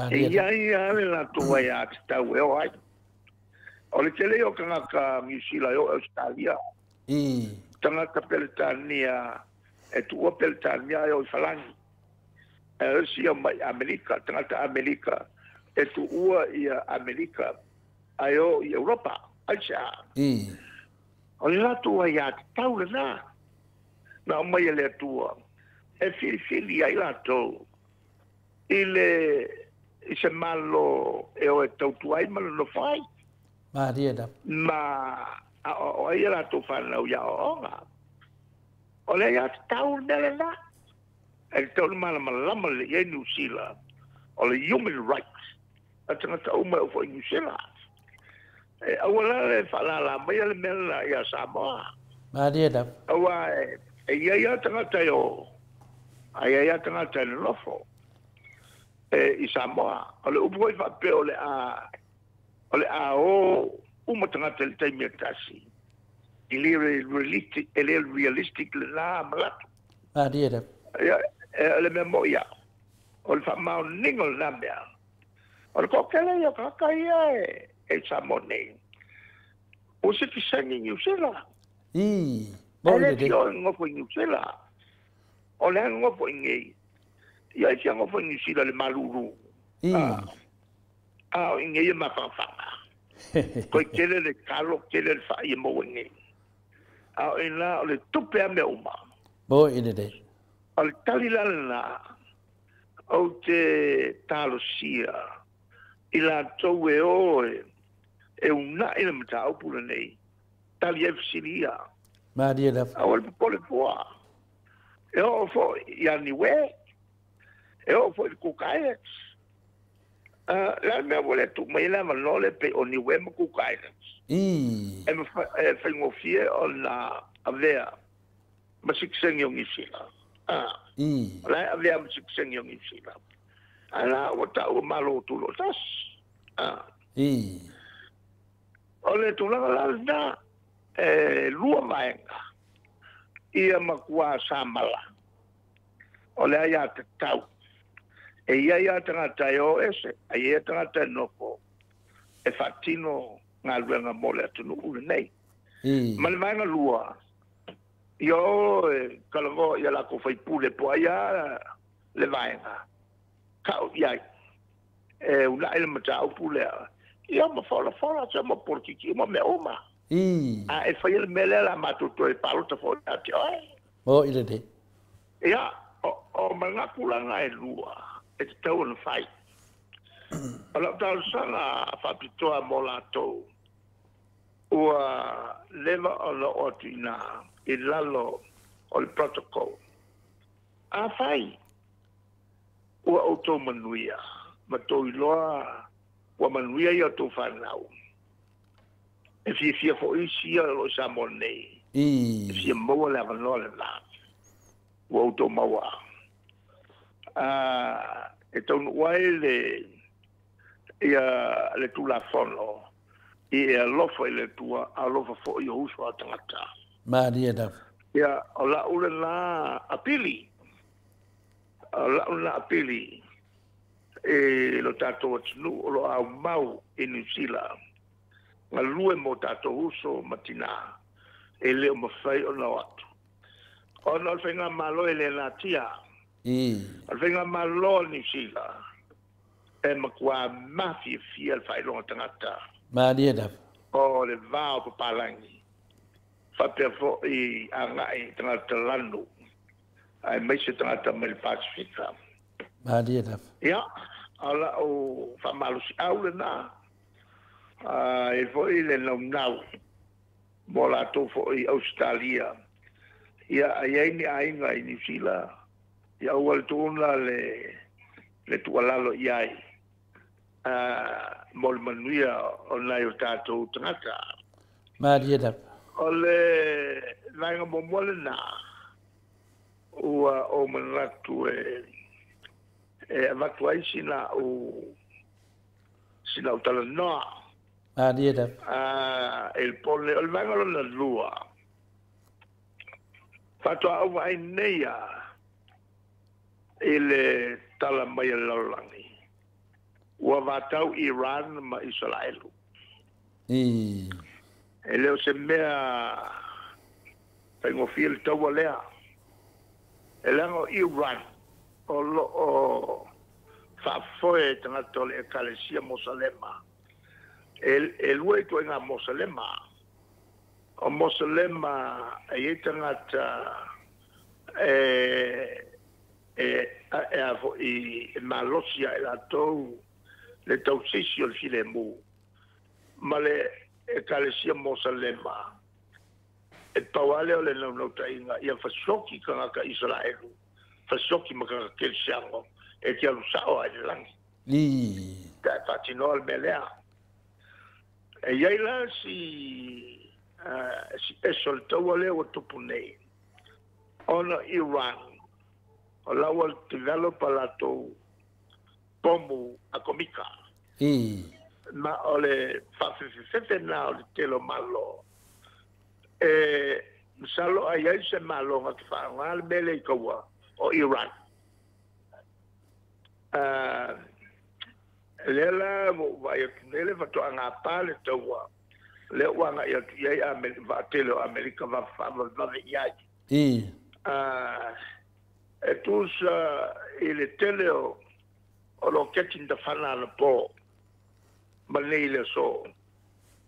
S4: E i ai lava le latou aiatatau e o ai. O le tele ia o tagata Niu Sila e o i Ausetalia, tagata Peretania e tuua Peretania e o i Falani. E o isi e omai i Amerika, tagata Amerika e tuua ia Amerika ae o i Europa. Aisea? O le latou aiatatau lena na aumai e le Atua e filifili ai latou i le i se Malo e o e tautua ai ma nonofo ai.
S2: Malie lava.
S4: Ma aoao ai a latou fanau i aoaoga. O le aiatatau le mea lena. E tatau ona malamalama lelei ai Niu Sila, o le human rights a tagata uma e oo foi i Niu Sila. E aua la le faalala maia le mea lena ia Samoa.
S2: Malie lava.
S4: Aua e i ai lava tagata e o, a i ai lava tagata e nonofo e i Samoa. O le upu foi faapea o le a o le a o uma tagata i le taimi e tasi, e le realistic, e le realistic lena manatu.
S2: Malie lava.
S4: Ia, o le mea moni ia, o le faamaoniga o lena mea, o le toatele ia o tagata ia e i Samoa nei, ua sitiseni i Niu Sila.
S2: Mo
S4: E le
S2: i le
S4: fia o e nonofo i Niu Sila. O le a nonofo i inei, ia e fia nonofo i Niu Sila i le malulu. A o inei e mafanafana. Toe tele le talo, tele le fai e maua inei. A o ina o le tupe a mea uma.
S2: Mo i le le.
S4: O le tali la lena, ou te talosia i latou e o e uunai le mataupu lenei, tali ai fesili ia.
S2: Malie lava.
S4: Aua le popole fua. E oo foi ia Niue, e oo foi i le Cook Islands. O le a le mea ua le tuu mai ai le avanoa lea pei o Niue ma Cook Islands? E faigofie ona avea ma sitiseni o Niu Sila. O la e avea ma sitiseni o Niu Sila. Ae la ua taua Malo Tutoatasi. O le tulaga la lena, e lua vaega ia matua samala o le aiatatau. E i ai lava tagata e o ese, ae i ai lava tagata e nofo e faatino galuega mo le atunuu lenei. Ma le vaega lua, ia o e talanoa i a latou faipule po o ai lava le vaega, tau i ai e uunai le mataupu lea, ia ma folafola se ma polokiki uma mea uma. A e faia le mea lea, o le a matou toe palota foi ia te oe.
S2: Mo i lelei.
S4: Ia, o manatu lana e lua e tatau ona fai. O lau talosaga faapitoa mo latou ua leva ona oo atu i ina i lalo o le protocol. Afai ua outou manuia ma tou iloa ua manuia ia outou fanau, e fiafia foi isi ia o lo o i Samoa nei e fia maua le avanoa lena ua outou maua. E taunuu ai le ia le Tulafono i e alofa i le Atua, a alofa foi i o uso a tagata.
S2: Malie lava.
S4: Ia, o lau lena apili, o lau lena apili i lo tatou atunuu o lo o aumau i Niu Sila, galue mo tatou uso ma tinā e le o mafai ona o atu. Ona o le faigamalo e le natia. O le faigamalo a Niu Sila e matua mafiafia le faailoga tagata.
S2: Malie lava.
S4: O le va o papalagi, faapea foi agai i tagata lanu, aemaise tagata mai le Pasifika.
S2: Malie lava.
S4: Ia, o lau faamalosiau lena, E fo'i le naunau mo latou fo'i Ausetalia ia ai ai ni aiga i Niusila ia aua le tuuna le tuualalo i ai mo le manuia o nai o tatou tagata.
S2: Malie lava.
S4: O le vaega muamua lenā ua ou manatu e avatu ai sina u talanoa.
S2: Malie lava.
S4: E le pole o le vaega lona lua faatoa ou vaai nei a i le tala mai a le lalolagi ua vatau Iran ma Isaraelu. E le o se mea faigofie le taua lea. E leaga o Iran o loo faafoe tagata o le Ekalesia Mosalema. E lua i tuaiga Mosalema. O Mosalema e iai tagata e a fo'i e malosi ae latou le tausisi o le filemu ma le Ekalesia Mosalema e pau lea o le naunautaiga ia fasoki tagata Isaraelu, fasoki ma tagata kerisiano e te alu sa'o ai le lagi. Ta e faatinoa le mea lea. E iai la si eso le taua lea ua tupu nei ona Iran o la ua develop a latou pomu atomika. Ma o le faafefefefe na o le tele o malo. E masalo ai ai se malo na te faaaoga le mea lea i taua o Iran. Lea la ua ou vaai atu nei le faatoaga pa le taua lea ua agai atu i ai vaatele o Amerika faavavevave i ai. E tusa i le tele o loketi na tafana anapo ma nei le aso.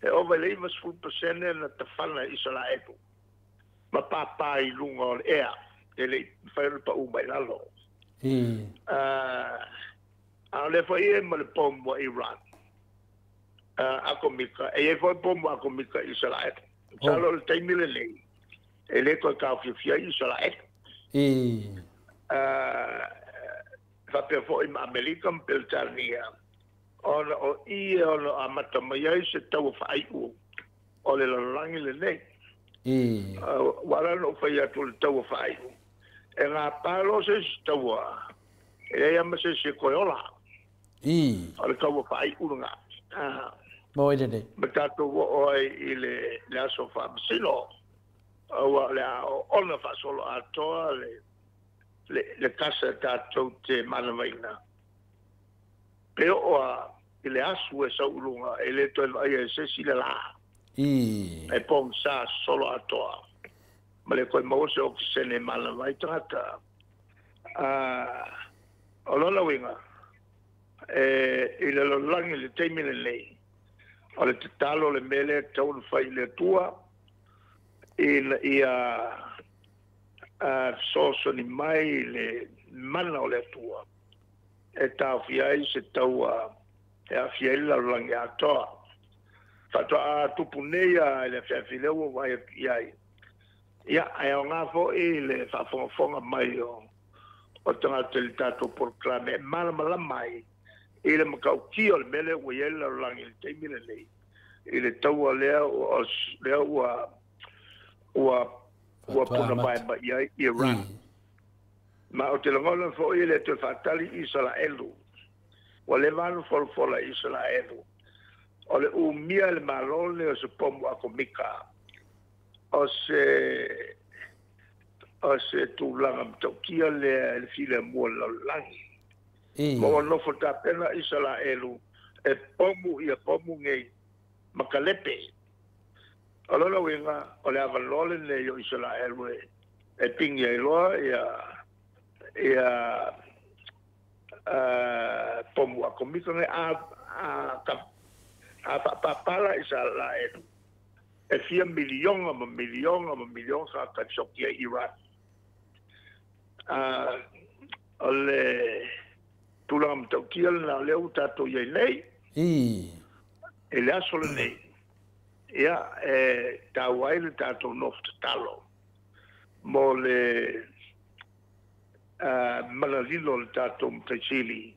S4: E ova i le 90% na tafana i Isaraelu ma pāpā i luga o le ea e le i mafai ona paʻu mai lalo. A o le fo'i e ma le pomu a Iran atomika e iai fo'i pomu atomika i Isaraelu. Masalo o le taimi lenei e lē toe taofiofia ai Isaraelu. Faapea fo'i ma Amerika ma Peretania ona o ie ona amata mai ai se taua faai'u o le lalolagi lenei. Ua ala ona ou fai atu le taua faai'u e gapā loa se isi taua e leai ama se isi e toe ola. O le taua faai'u lagā.
S2: Mo i lenei.
S4: Ma tatou oo ai i le aso faamasino aua o le a oona faasolo atoa le kasa e tatou te manavaina. Pe oo a i le asu e sauuluga e le toe vaaia e sesi le lā. E pogisa solo atoa. Ma le koe maua se okisene manava ai tagata. O lona uiga e i le lalolagi le taimi lenei o le tatalo le mea lea e tatau ona fai i le Atua ina ia fesoasoani mai le mana o le Atua e taofia ai se taua e aafia ai le lalolagi atoa. Faatoa tupu nei a i le afiafi lea ua vaai atu i ai. Ia, ae aogā fo'i le faafogafoga mai o tagata i le tatou polokalame e malamalama ai i le matautia o le mea lea ua i ai le lalolagi i le taimi lenei i le taua lea ua puna mai mai ai Iran. Ma o te lagona fo'i le toe faatali Isaraelu. Ua leva ona folafola i Isaraelu. O le umia le malo le o se pomu atomika o se tulaga matautia lea e le filemu o le lalolagi. Ma ua nofo tapena Isaraelu e pomu ia pomu nei ma kalepe. O lona uiga o le avanoa lenei o Isaraelu e pigi ai loa ia pomu atomika nei a faapapala Isaraelu. E fia miliona ma miliona ma miliona tagata e fesoki ai Iran. O le tulaga matautia lena o lea ua tatou iai nei. E le aso lenei, ia, e taua ai le tatou nofo tatalo mo le malalilo o le tatou Mataisili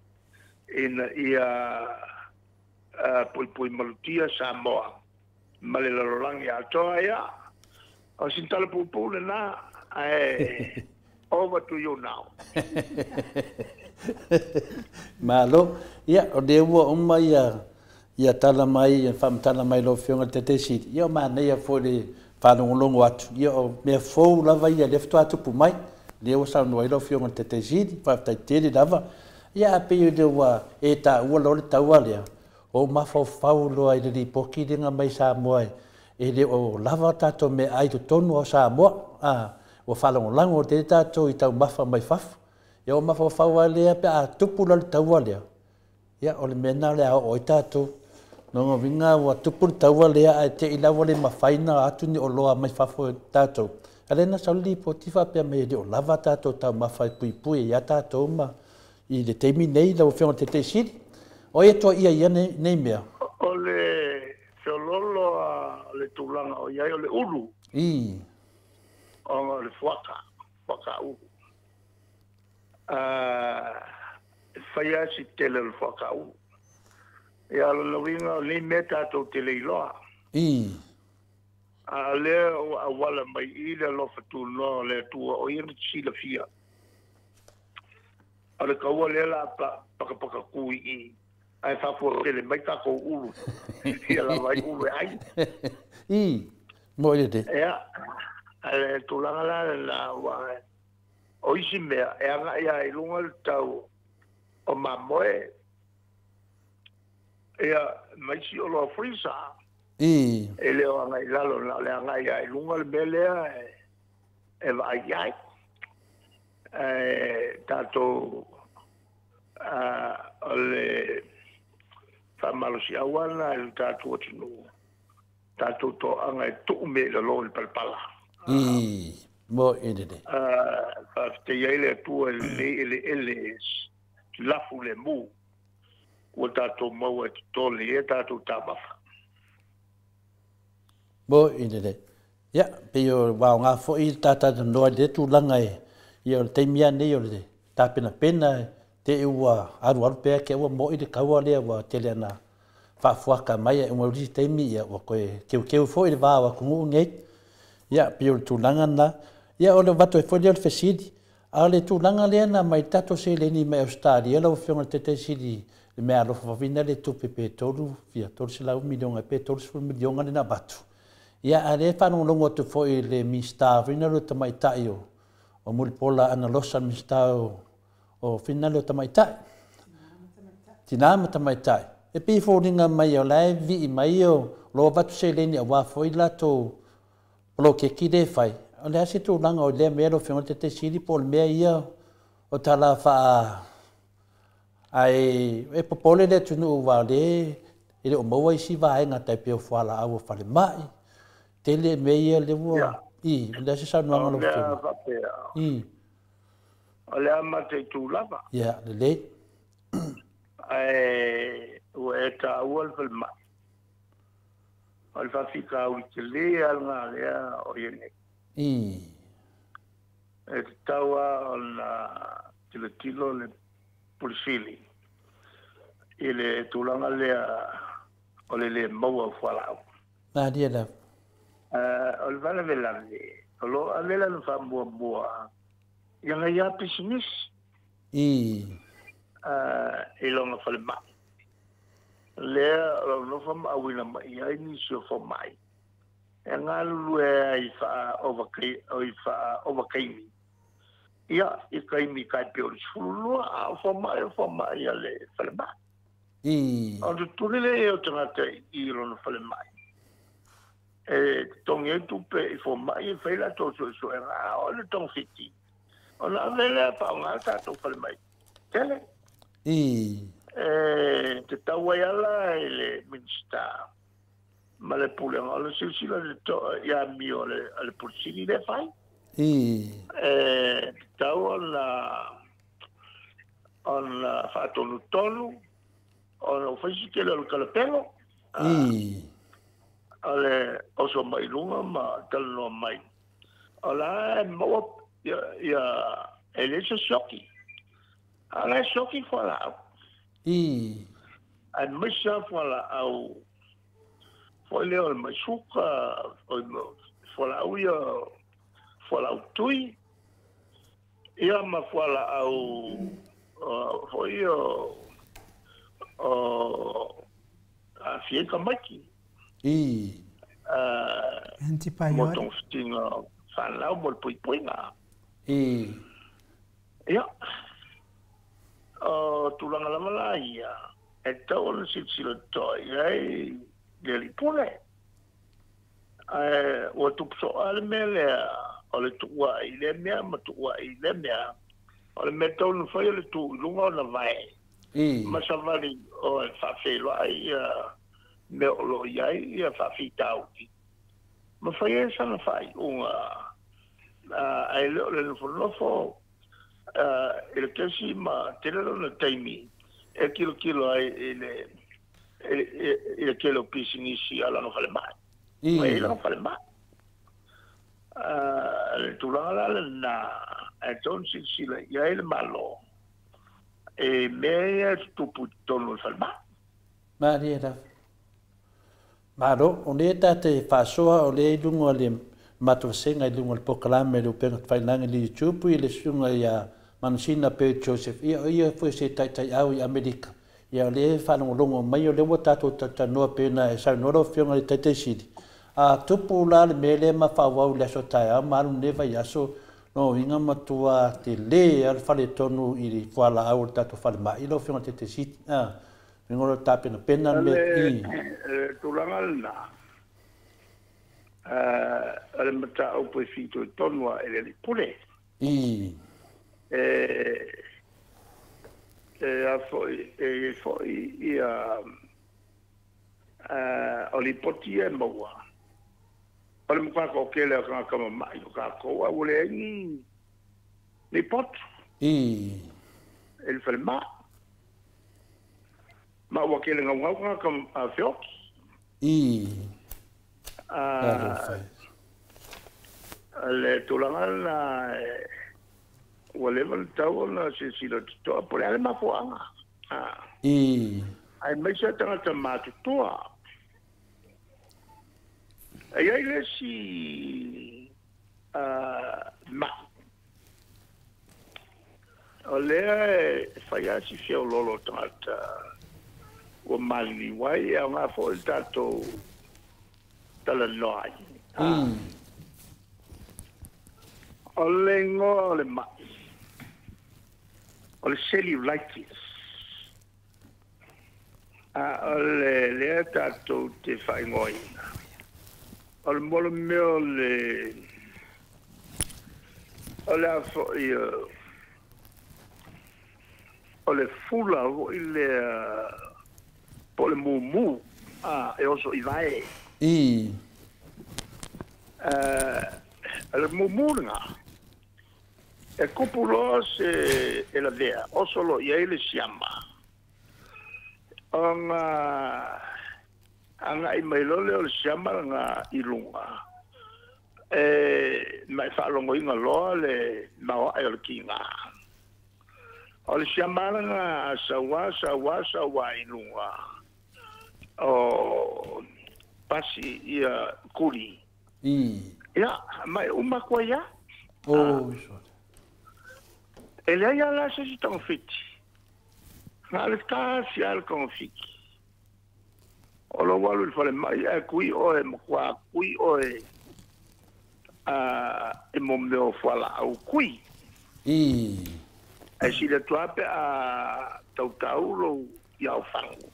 S4: ina ia puipui malutia Samoa ma le lalolagi atoa. Ia, o sin tala puupuu lena, ae over to you now.
S2: Malo. Ia, o lea ua uma ia ia tala mai, ia faamatala mai lau Afioga i le Taitaisili. Ia o manaia foi le faalogologo atu. Ia o mea fou lava ia lea faatoa tupu mai. Lea ua saunoa ai lau Afioga i le Taitaisili, faafetai tele lava. Ia a pei o lea ua e taua loa le taua lea, o mafaufau loa i le lipoti lea na mai Samoa e le o lava tatou meaai i totonu o Samoa. Ua faalagolago tele tatou i taumafa mai fafo. Ia o mafaufau lava lea pe a tupu loa le taua lea. Ia o le mea lena o le a oo ai tatou. Lona uiga ua tupu le taua lea ae te i lava le mafai ona atu ni oloa mai fafo e tatou. A lea na sau le lipoti faapea mai e le o lava tatou taumafa e puipui ai tatou ma i le taimi nei lau Afioga i le Taitaisili. O ai e toaia ia nei mea?
S4: O le feoloolo a le tulaga o i ai o le ulu.
S2: I.
S4: Ona o le fuaka, fuaka ulu. E fai lava si tele o le fuaka ulu. Ia, o lona uiga o nei mea tatou te le iloa.
S2: I.
S4: A o lea ua auala mai i le alofa tunoa o le Atua o ia na te silafia. O le kaua lea la pakapakakū i i, ae faafuatele mai tatou ulu. Ia lava ai ulu e ai.
S2: I. Mo i le.
S4: Ia, le tulaga la lena ua o isi mea e agai lava i luga le tau o mamoe, ia, ma isi oloa freezer.
S2: I.
S4: E le o agai i lalo, na o le agai lava i luga le mea lea e vaai i ai. Ae tatou o le faamalosiau lava lena i le tatou atunuu, tatou toaga e tuu mea i lalo i le palapala.
S2: I. Mo i le.
S4: Faafetai ai le Atua i lenei eleele lafu lemu ua tatou maua e totoli ai tatou taumafa.
S2: Mo i le. Ia, pei o aoga foi le tatalanoa i lea tulaga e, ia o le taimi lava nei o le tapenapena te i ua alualu pea ke ua moi le kaua lea ua tele ana faafuaka mai e uma isi taimi ia ua toe keukeu foi le va o atunuu nei. Ia, pei o le tulaga lena. Ia o le avatu ai foi lea o le fesili. A o le tulaga lea na mai tatou seleni mai Ausetalia lau Afioga i le Taitaisili le mea alofa vavina le tupe pe 300 miliona pe 30 miliona le na avatu. Ia a lea faalogologo atu foi i le Minisita foi lea o Tamaitai o Mulipola Anarosa, le Minisita o finale o Tamaitai. Tina ma Tamaitai. E pei foliga mai o la e vii mai o lo avatu seleni aua foi latou poloketi le fai. O le a se tulaga o lea mea lau Afioga i le Taitaisili po o le mea ia o tala faa ae e popole le atunuu aua o lea e le o maua isi vaega tai pei o fualaau o falemai. Tele mea ia lea ua i o le a se saunoaga
S4: O
S2: lau
S4: mea
S2: Afioga?
S4: faapea.
S2: I.
S4: O le a mataitu lava.
S2: Ia, lelei.
S4: Ae ua e taua le falemai. O le faafitauli tele lava lena lea o ia nei.
S2: I.
S4: E tatau lava ona tilotilo le Pulisili i le tulaga lea o le le maua o fualaau.
S2: Malie lava.
S4: O le valavelave, o lo o ave lana faamuamua ia ngai a pisinisi
S2: I.
S4: i lona falemai. Lea o lo o nofo ma auina mai ai nisi o fomai. E galulue ai faa-ovakaimi. Ia, i taimi kai pe o le 12, a o fomai o fomai a le falemai.
S2: I.
S4: Ona tutuli lea o tagata i lona falemai. E totogi ai tupe i fomai e fai latou suesuega, a o le togafiti. Ona ave lea faaaoga le tatou falemai. Tele.
S2: I.
S4: E tatau ai ala i le Minisita ma le pulega o le silasila i le ia amio a le Pulisili lea fai.
S2: I.
S4: E tatau ona faatonutonu ona o fai si tele o le kalapelo. O le oso mai luga ma talanoa mai. O la e maua ia e le se sioki. A la e sioki fualaau. Ae maise fualaau foi lea o le maisuka, fualaau ia fualaau tui, ia ma fualaau foi ia o fia ka maiki.
S1: Antibiotic.
S4: Mo togafitiga fanau mo le puipuiga. Ia o tulaga lava la ia e tau ona silasila totoa i ai le alii pule. Ae ua tupu soa le mea lea o le tuuai i lea mea ma tuuai i lea mea. O le mea tau na fai o le tuu i luga ona vae. Ma savali o e faafeiloai ia mea o loo i ai ia faafitauli. Ma fai ai sana faaiuga ae le o le nofonofo i le kesi ma tele lona taimi e kilokilo ai i le tele o pisinisi a lana falemai. Ma i lana falemai. Le tulaga la lena e tau ona silasila i ai le Malo e mea ia e tutupu i totonu o le falemai.
S2: Malie lava. Malo, o lea tate faasoa o lea i luga o le matou vasega i luga o le polokalame le upega tafailagi i le YouTube i le susuga ia Manusina Pe Joseph ia o ia foi se taitaiau i Amerika. Ia o lea e faalogologo mai o lea ua tatou talatalanoa pe na e saunoa lau Afioga i le Taitaisili. A tupu la le mea lea ma faaauau i le aso taeao ma alu lenei vaiaso, lona uiga matua tele lava le faletonu i le fualaau o le tatou falemai lau Afioga i le Taitaisili. Uiga o le tapenapena le mea
S4: i. Le tulaga lena, o le mataupu e fitoitonu a i le alii pule. E a foi e foi ia o lipoti ia e maua. O le matua toatele o tagata mama'i o tatou a ua leai ni potu i le falemai. Ma ua tele gaugau tagata feoti. Le tulaga lena ua leva ona tatau ona silasila totoa po o le a le mafuaaga. Ae maise tagata matutua. E i ai le isi mai o lea e fai lava si feoloolo o tagata ua maliliu ai e aoga foi le tatou talanoa ai. O le igoa o le mai o le cellulitis. A o le lea tatou te faaigoaina. O le mo le mea o le o le a foi o le fula foi lea po o le mumu e oso i vae. O le mumu lena e kupu loa se e lavea oso loa i ai le siama. Ona agai mai loa lea o le siama lena i luga. E ma e faalogoina loa le maoae o le kiga. O le siama lena a saua saua saua i luga o pasi ia kuli. Ia, ma e uma koa ia.
S2: Oh, iso.
S4: E leai la se isi togafiti. Na o le tasi lava le togafiti. O lou alu i le falemai ae kui oe matua kui oe i mo mea o fualaau kui. Ae sili atu lava pe a tautau lou iaofagu.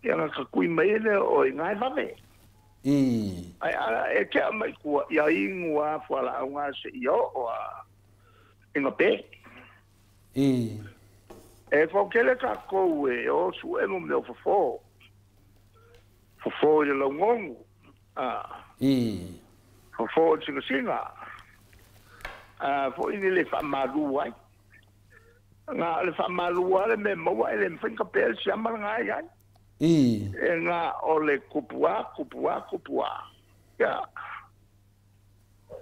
S4: Ia na ka kui mai lea o i gae vave. Ae a e tea mai tua ia inu lava fualaau ga seia oo a i gape. E faukele tatou e o suʻe mo mea o fofo. Fofo i le laugogo. Fofo i le sigasiga. Foi ni le faamalu ai. Na le faamalu lava le mea maua e le mafai ona kapea le siama lena e i ai. E ngā o le kupua, kupua, kupua. Ia.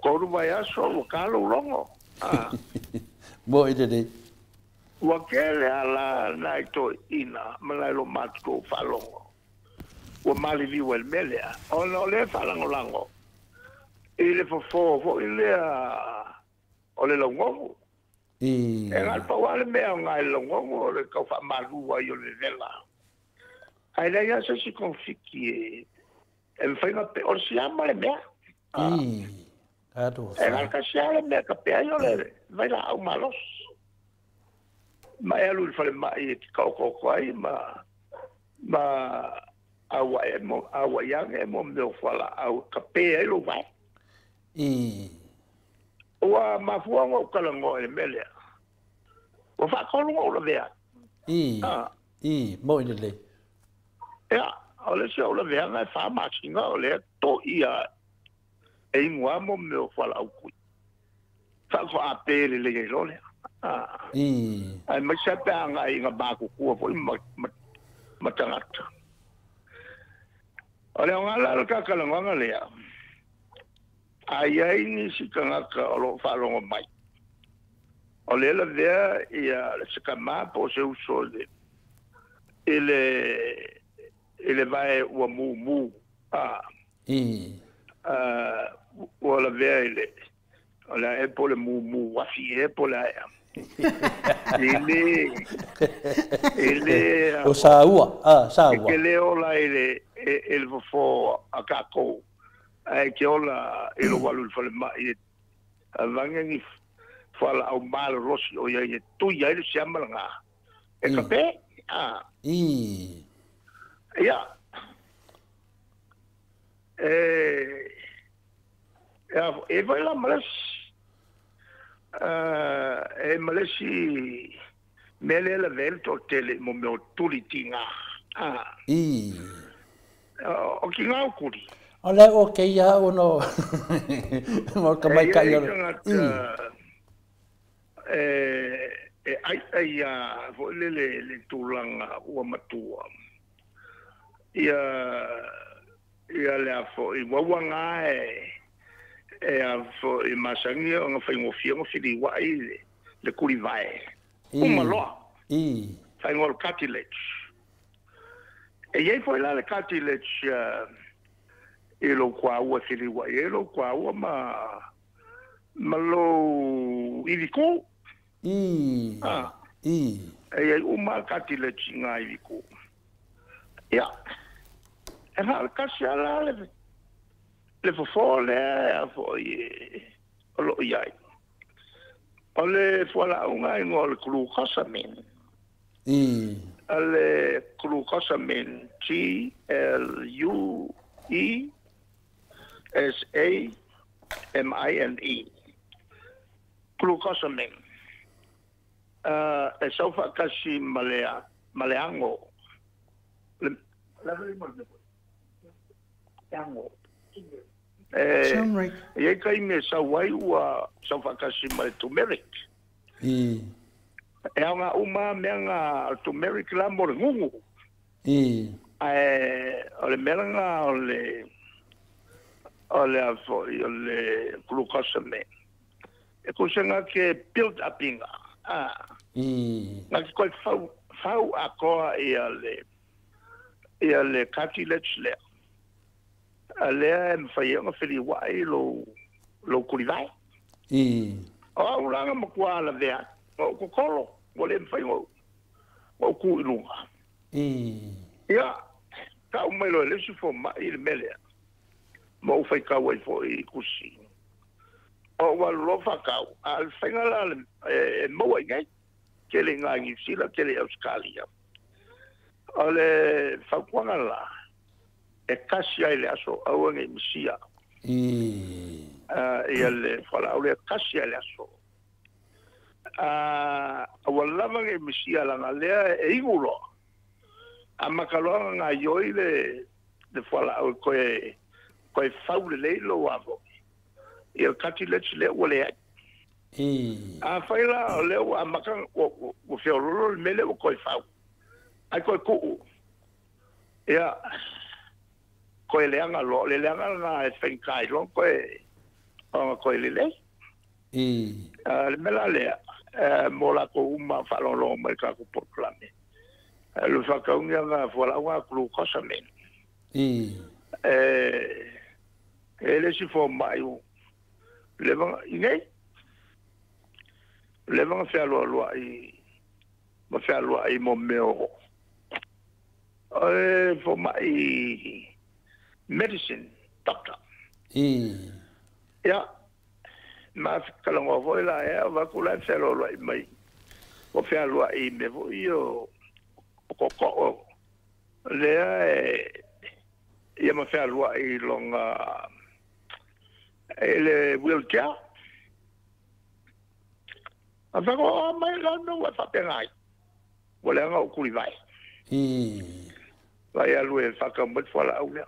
S4: Kolu vai aso ua kalo longo.
S2: Mo i le.
S4: Ua kele ala nai to ina ma nai lo matu whalongo. Ua mali liwa el melea. Ona o le whalangolango. I le fofo fo i lea o le laungongu. E ngal pa wale mea o ngai laungongu o le kau wha malua i o le vela. Ai lea ia se si konfiki e mwhainga pe o le siama le mea. E ngal ka sia le mea ka pea i o le vaila au malos. Ma e alu i whale mai e ki kaokoko ai ma awa e mo awa ianga e mo meo whala au ka pea i lo vai. Ua mafuanga o kalango e melea. Ua whakolunga o la vea.
S2: Mo i le.
S4: Ea, o le sia o la vea ngai wha o lea to ia e ingua mo meo whala au kui. Whako a pē le le lo lea. Ai mai sa pe anga i ngā mākukua fo i ma tangata. O lea ngā la kakalanganga lea. Ai ai ni si kangaka o lo whalongo mai. O lea la vea ia le saka po se uso le i le vai ua mu mu. Ua la vea i le o lea e po le mu mu wafi e po le aea. Ile
S2: o saua, saua.
S4: E ke le ola i le fofo a kākou. Ai ke ola i lo walu i whale mai e vange ni whala au malo rosi o ia i tui ai le siama ngā. E ka pe? Ia. E vai la malesi. E malesi mele la vele to tele mo meo tuli tinga. O ki ngau kuri.
S2: O le o ke ia o no mo ka mai ka ia.
S4: E ai ai ia fo le le tulaga ua matua. Ia ia le afo i wawanga e a fo i masangi o nga whaingofia nga whiri wai le kuri vae. Uma loa. Whaingol cartilage. E iei fo i la le cartilage i lo kwa ua whiri wai. E lo kwa ua ma lo iwiku. E iei uma cartilage ngā iwiku. Ia. E haa kasi ala le fofo lea fo i o lo iai. O le fualaunga ingoa o le glucosamine. O le glucosamine G-L-U-E-S-A-M-I-N-E. Glucosamine. E saufa kasi maleango. Ango.
S1: Turmeric.
S4: E kai me sa wai ua saufa kasi male turmeric. E anga uma me anga turmeric la mo le ngungu. O le melanga o le afo o le glucosamine. E kusenga ke build upinga. Nga ki koe fau akoa ia le cartilage lea. A lea e mwhai anga whiri wai lo kuri vai. O au langa makua ala vea. O kokolo, o le mwhai o ku ilunga. Ia, ka umai lo e lesi fo mai le melea. Ma u whai kau ai fo i kusi. O wa lo whakau. A le whainga la e maua i ngai. Kele ngā New Zealand, kele Australia. O le whaukuanga la. E kasi ai le aso au ngai misia. Ia le whala au le kasi ai le aso. Awa lava ngai misia langa lea e ingulo. A makaloanga ngā ioi le whala au koe whau le leilo wavo. Ia cartilage le ua le ai. A whaila o leo a makanga ua whiololo le mele ua koe whau. Ai koe kuu. Ia koe leaga loa, o le leaga lena e faigata ai loa ona toe ona toe lelei. Le mea la lea, mo latou uma o faalogologo mai i le tatou polokalame, le faatauga na fualaau na glucosamine. E le isi fomai leva i nei leva na fealoaloai ma fealoai mo mea o le fomai medicine doctor. Ia ma talanoa foi la ea o vaku la e fealoaloai mai o fealoai i mea foi o kokoo lea e ia ma fealoai i loga e le wheelchair. A whako o mai la no ua whapenga ai. Ua leaga o kuri vai. Vai alu e whaka mai whala au lea.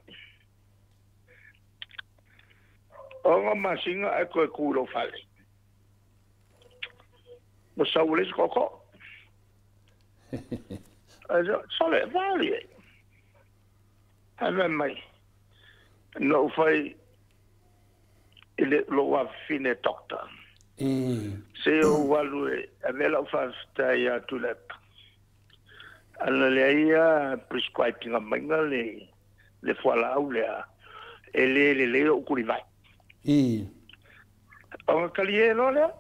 S4: O ngā masinga e koe kūro whale. Mo sau le koko. Sole, vali e. Hai mai. No whai i le lo fine doctor. Se o walu e avela o whawhitai a tulepa. Ana lea ia prescribing a mainga le fuala au lea e le le le o kuri vai. O ngā kali e lo lea.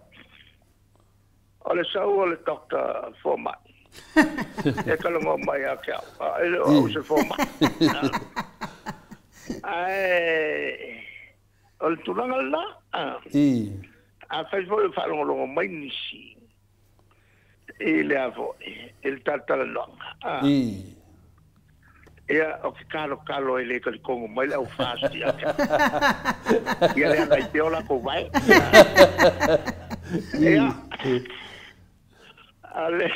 S4: O le sau o le doctor fomai. E kalongo mai a ke au. E le o se fomai. Ai o le tulaga la. A fai foi o faalogologo mai nisi i le avoe i le talatalanoaga. Ia o ke kalokalo e le kalikongo mai le au fasti a ke. Ia le agai te ola ko vai. Ia ale.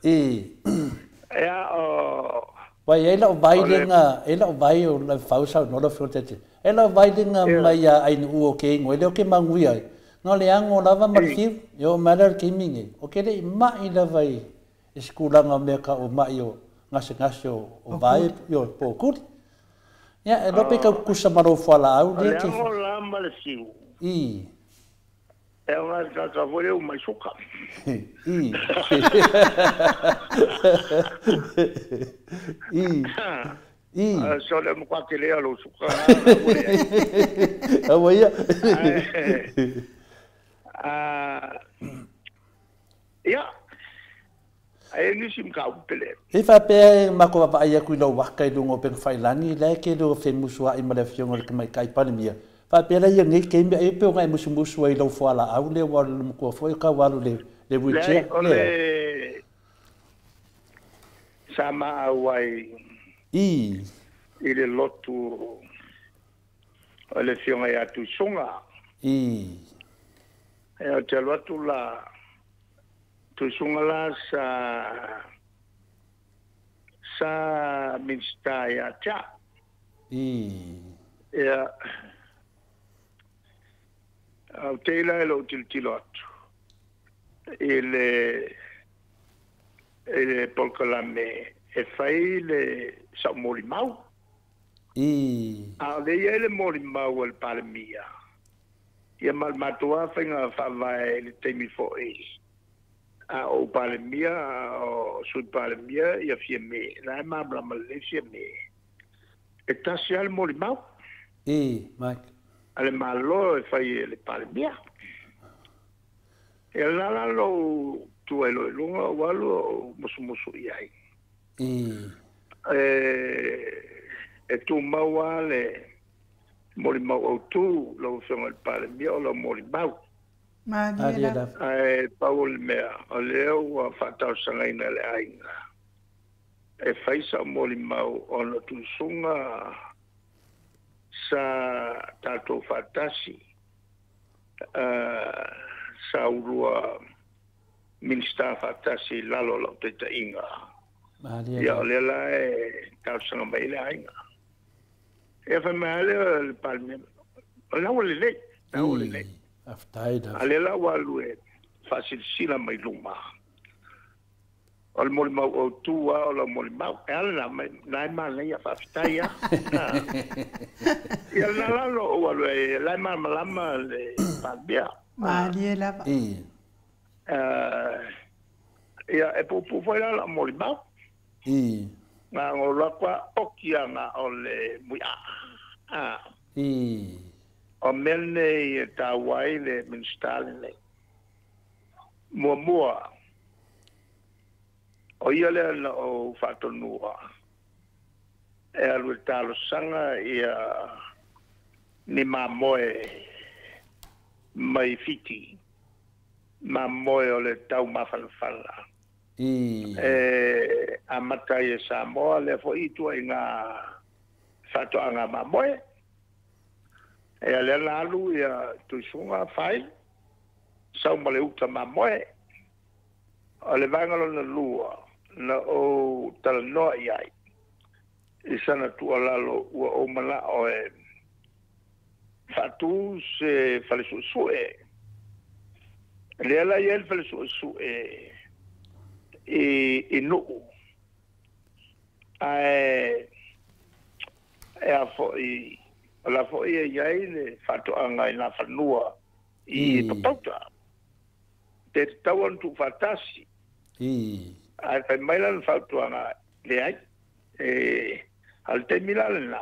S4: Ia o
S2: Vai e lau vai lenga, e lau vai o le fausa no la fiotete. E lau vai lenga mai a ai nu o ke ngoi le o ke mangui ai. No le ango lava marfiu, yo mala ke minge. O ke le mai la vai eskulanga me ka o mai o ngase ngase o vai yo po kuri. Ya e lope ka kusa maro fala au
S4: le ke. Le ango la marfiu.
S2: I.
S4: E nga ka ka vole o mai suka.
S2: I. I. I.
S4: So le mo ka ke le lo suka.
S2: A ia.
S4: Ia. Ai nisi mka upele.
S2: E fa pe ma ko va ia ku lo waka i lungo pe failani le ke lo fe musua i male fiongo le mai kai panemia. Fa pe la ia ngi ke me e pe ngai musu musu ai lo fuala au le wa le ko foi ka wa le le wheelchair.
S4: Le sama awai.
S2: I.
S4: I le lotu o le fionga ia tu songa.
S2: I.
S4: E o te lotu la tu songa la sa sa minsta ia cha.
S2: I.
S4: Ia au te ila e lo tiltilo atu. I le polkalame e fai le sa moli mau.
S2: I.
S4: A le ia le moli mau al palemia. Ia mal matua whainga whavae le teimi fo'i. A o palemia, o sui palemia, ia fia me. La e mablama le fia me. E tasi al moli mau.
S2: I, Mike.
S4: A le malo e fai le palemia. E la la lo tua e lo e lunga o alu o musumusu i ai.
S2: I.
S4: E tū maua le moli mau au tū lau whionga le palemia o lau moli mau.
S1: Malia.
S4: Ai pau le mea, o lea ua whaatausangaina le ainga. E whaisa moli mau o na tūsunga sa tātou whaatasi sa urua minista whaatasi lalo lau te tainga. Ia o lea la e tausanga mai le ainga. E whai mai le le palemia. O lau le lei. Lau le lei.
S2: Aftai da.
S4: A le lau alu e whasilisila mai luma. O le molimau autū lava o lau molimau. E ala la mai, na e manaia faafetai lava. Ia lena la na ou alu ai, la e malamalama le Palemia.
S1: Malie lava.
S4: Ia, e puupuu foi la lau molimau. Na ona ou alu atu lava oki lava na o le muiaa. O mea nei e taua ai le Minisita lenei. Muamua, o ia lea na ou faatonua e alu e talosaga ia ni mamoe mai Fiti, mamoe o le taumafanafana. E amata ai e Samoa lea foi ituaiga faatoaga mamoe. Ia lea na alu ia Tuisuga fai, sau ma le uta mamoe. O le vaega lona lua na ou talanoa i ai i sana tuualalo ua ou manao e faatu se fale suesue. Lea la i ai le fale suesue i Nuu, ae e a foi, o la foi e i ai le faatoaga i Nafanua i Papauta. Pe tatau ona tuufaatasi. Ae fai mai lana fautuaga, leai. E, a o le taimi la lena,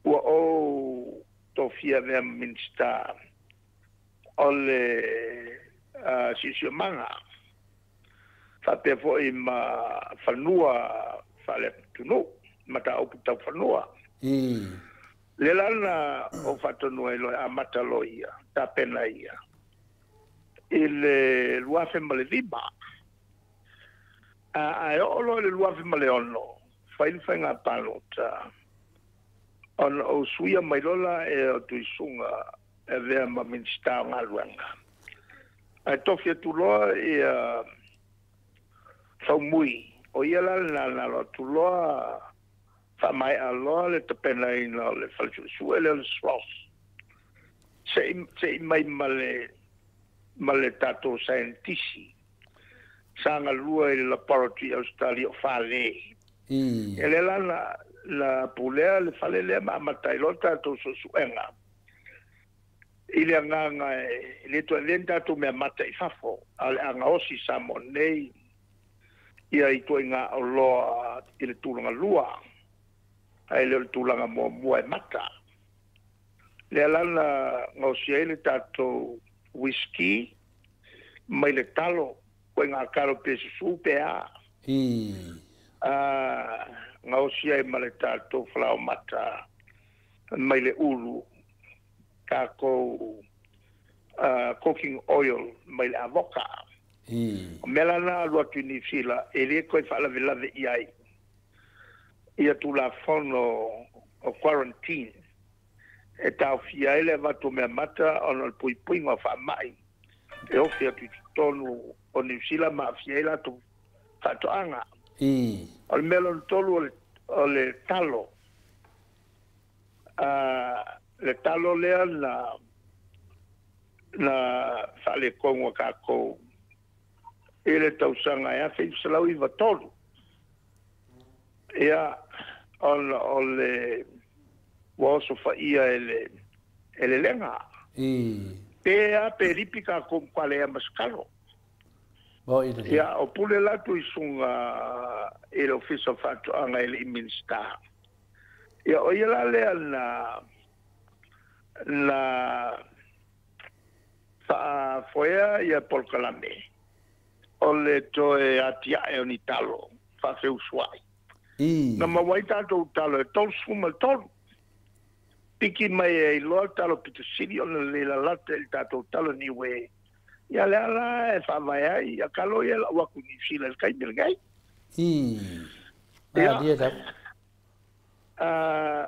S4: ua ou tofia avea ma Minisita o le Siosiomaga, faapea foi ma fanua faale-atunuu, mataupu tau fanua. Lea la na ou faatonua ai loa e amata loa ia, tapena ia, i le 2005. Ae oo loa i le 2006, fai le faiga palota, ona ou suia mai loa la e o Tuisuga e avea ma Minisita o Galuega. Ae tofi atu loa ia Faumui, o ia la lena na alo atu loa faamaea loa le tapenaina o le fale suesue lea o le SROS. Se i mai ma le tatou saienitisi sa galua i le laboratory i Australia o Fale. E lea la na pulea le fale lea ma amata ai loa le tatou suesuega i le agaga e le toe avea ni tatou mea mata i fafo, a o le a gaosi i Samoa nei ia ituaiga oloa i le tulaga lua, ae le o le tulaga muamua e mata. Lea la na gaosi ai le tatou whisky mai le talo, ituaiga talo pe susu pe a. Gaosi ai ma le tatou falaomata mai le ulu, tatou cooking oil mai le avoka. O mea la na alu atu i Niu Sila e le toe faalavelave i ai ia Tulafono o quarantine e taofia ai le avatu o mea mata ona o le puipuiga o faamai e ofi atu i totonu o Niu Sila ma aafia ai latou faatoaga. O le mea lona tolu o le talo. Le talo lea na faaletonu a tatou i le tausaga e 1993. Ia, ona o le ua osofaia e le lega. Pe a pe lipi tatou ma lea masakalo. Ia, o pule la Tuisuga i le Ofisa o Faatoaga i le Minisita. Ia, o ia la lea na faafoea ia polokalame o le toe atiae o ni talo faafeusuai. Na maua ai tatou talo e 33. Piki mai ai loa talo pito sili ona le lalata i le tatou talo Niue. Ia lea la e faavae ai, ia kalo ia lau atu i Niu Sila i le taimi lenei. Ia,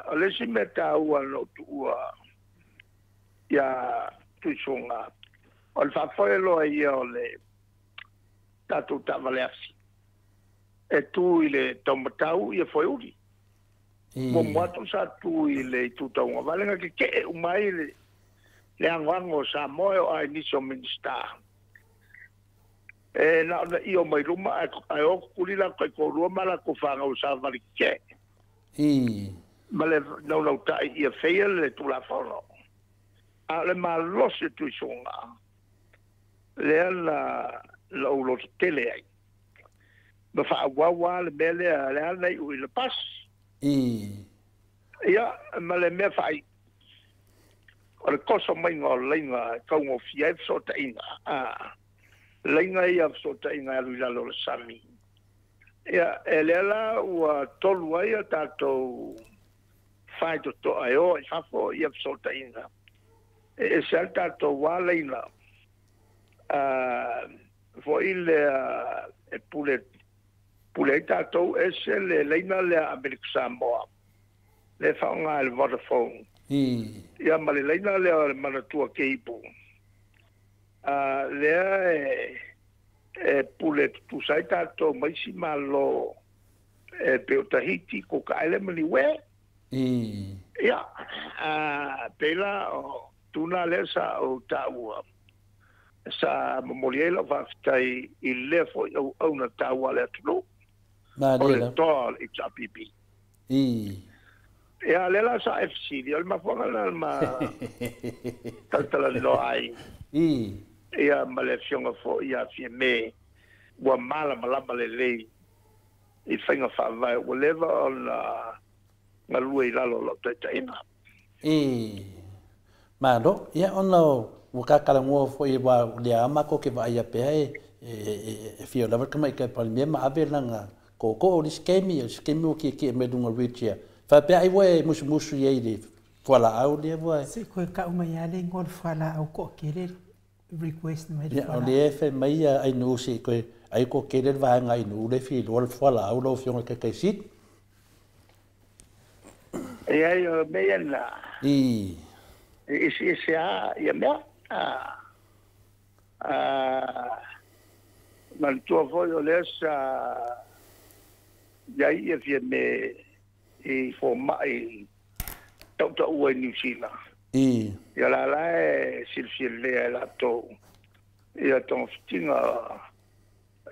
S4: o le isi mea taua na ou tuua ia Tuisuga, o le faafoe loa ia o le tatou taavale afi e tu i le taumatau ia Foeuli. Muamua atu sa tu i le itu tauagavale na kekee uma ai le agoago o Samoa e o ai nisi o Minisita. E na ona i o mai luma ai o kuli la kai ko rua mala ko whanga o sa vali ke.
S2: I.
S4: Ma le nau tai ia feia le tulafono. A le malosi tuisoga lea na lou lototele ai. Ma faaauau le mea lea le ana iu i le pasi.
S2: I.
S4: Ia, ma le mea faai. O le koso maiga o laiga e taugofie ai fesootaiga. Laiga ia fesootaiga e alu i lalo o le sami. Ia, e lea la ua tolu ai a tatou faitotoa e o i fafo ia fesootaiga. E ese ai le tatou a laina. Foi lea e pule pule ai tatou ese le laina lea Amerika Samoa. Le faaaoga e le Vodafone.
S2: I.
S4: Ia ma le laina lea o le Manatua Cable. Lea e pule tutusa ai tatou ma isi malo e pe o Tahiti, Cook Island ma Niue.
S2: I.
S4: Ia, pela o tuna lea sa o taua. Sa momoli ai lau faafetai i lea foi auauna taua a le atunuu. O le toa o le HRPP.
S2: I.
S4: Ia, lea la sa e fesili, o le mafuaaga lena ma talatalanoa ai.
S2: I.
S4: Ia, ma le afioga foi ia Fiame, ua malamalama lelei i faiga faavae ua leva ona galue i lalo o lau taitaiga.
S2: I. Malo, ia ona ua kakalagua foi ua lea a matou ke vaaia pea e fia lava le tamaitai Palemia ma ave lana tootoo o le isi taimi, o le isi taimi ua tietie mai luga o le wheelchair. Faapea ai ua e musumusu i ai i le fualaau lea ua
S1: Se i koe kau mai lava le igoa o le fualaau toatele request mai le
S2: Ia, o
S1: fualaau.
S2: lea e fai mai a Ainuu se i toe ai toatele le vaega Ainuu lea e fia iloa le fualaau lau Afioga i le Taitaisit.
S4: Ia, o mea ia na
S2: I.
S4: e eseese lava ia mea. Manatua foi o lea sa i ai ia Fiame i fomai tautaua i Niu Sila.
S2: I.
S4: Ia la la e silafia lelei e latou ia togafitiga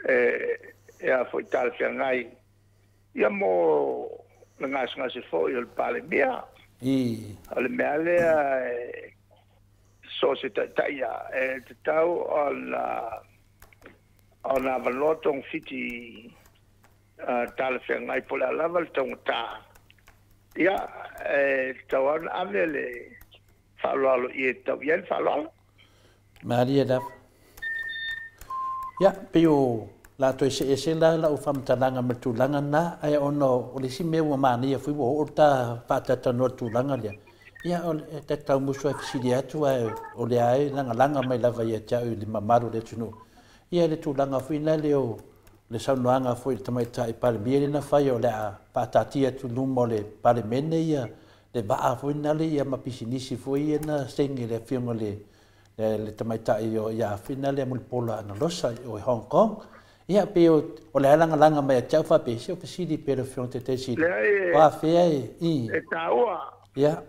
S4: e a foi talafeagai ia mo le gasegase foi o le Palemia.
S2: I.
S4: O le mea lea e so o se taitai lava e tatau ona avanoa togafiti talafeagai po o le a lava le taugata. Ia, e tatau lava ona ave le faaaloalo i e tatau i ai le faaaloalo.
S2: Malie lava. Ia, pei o le a toe see ese la lau faamatalaga ma le tulaga lena, ae ona o le isi mea ua manaia foi ua oo le ta faatatalanoa i le tulaga lea, ia o le ta te taumusu lava e fesili atu, ae o lea e lagalaga mai lava ia te au i le mamalu o le atunuu, ia le tulaga foi lea o le saunoaga foi i le tamaitai Palemia lea na fai o le a faataatia atu i luma o le Palemene ia le vaa foi lea ia ma pisinisi foi ia na saini e le afioga i le tamaitai o ia Afina lea Mulipola Analosa o Hong Kong. Ia pei o le a lagalaga mai ia te au faapea se o fesili pea le afioga i le Taitaisit
S4: Leai
S2: o afea e i.
S4: E taua.
S2: Ia.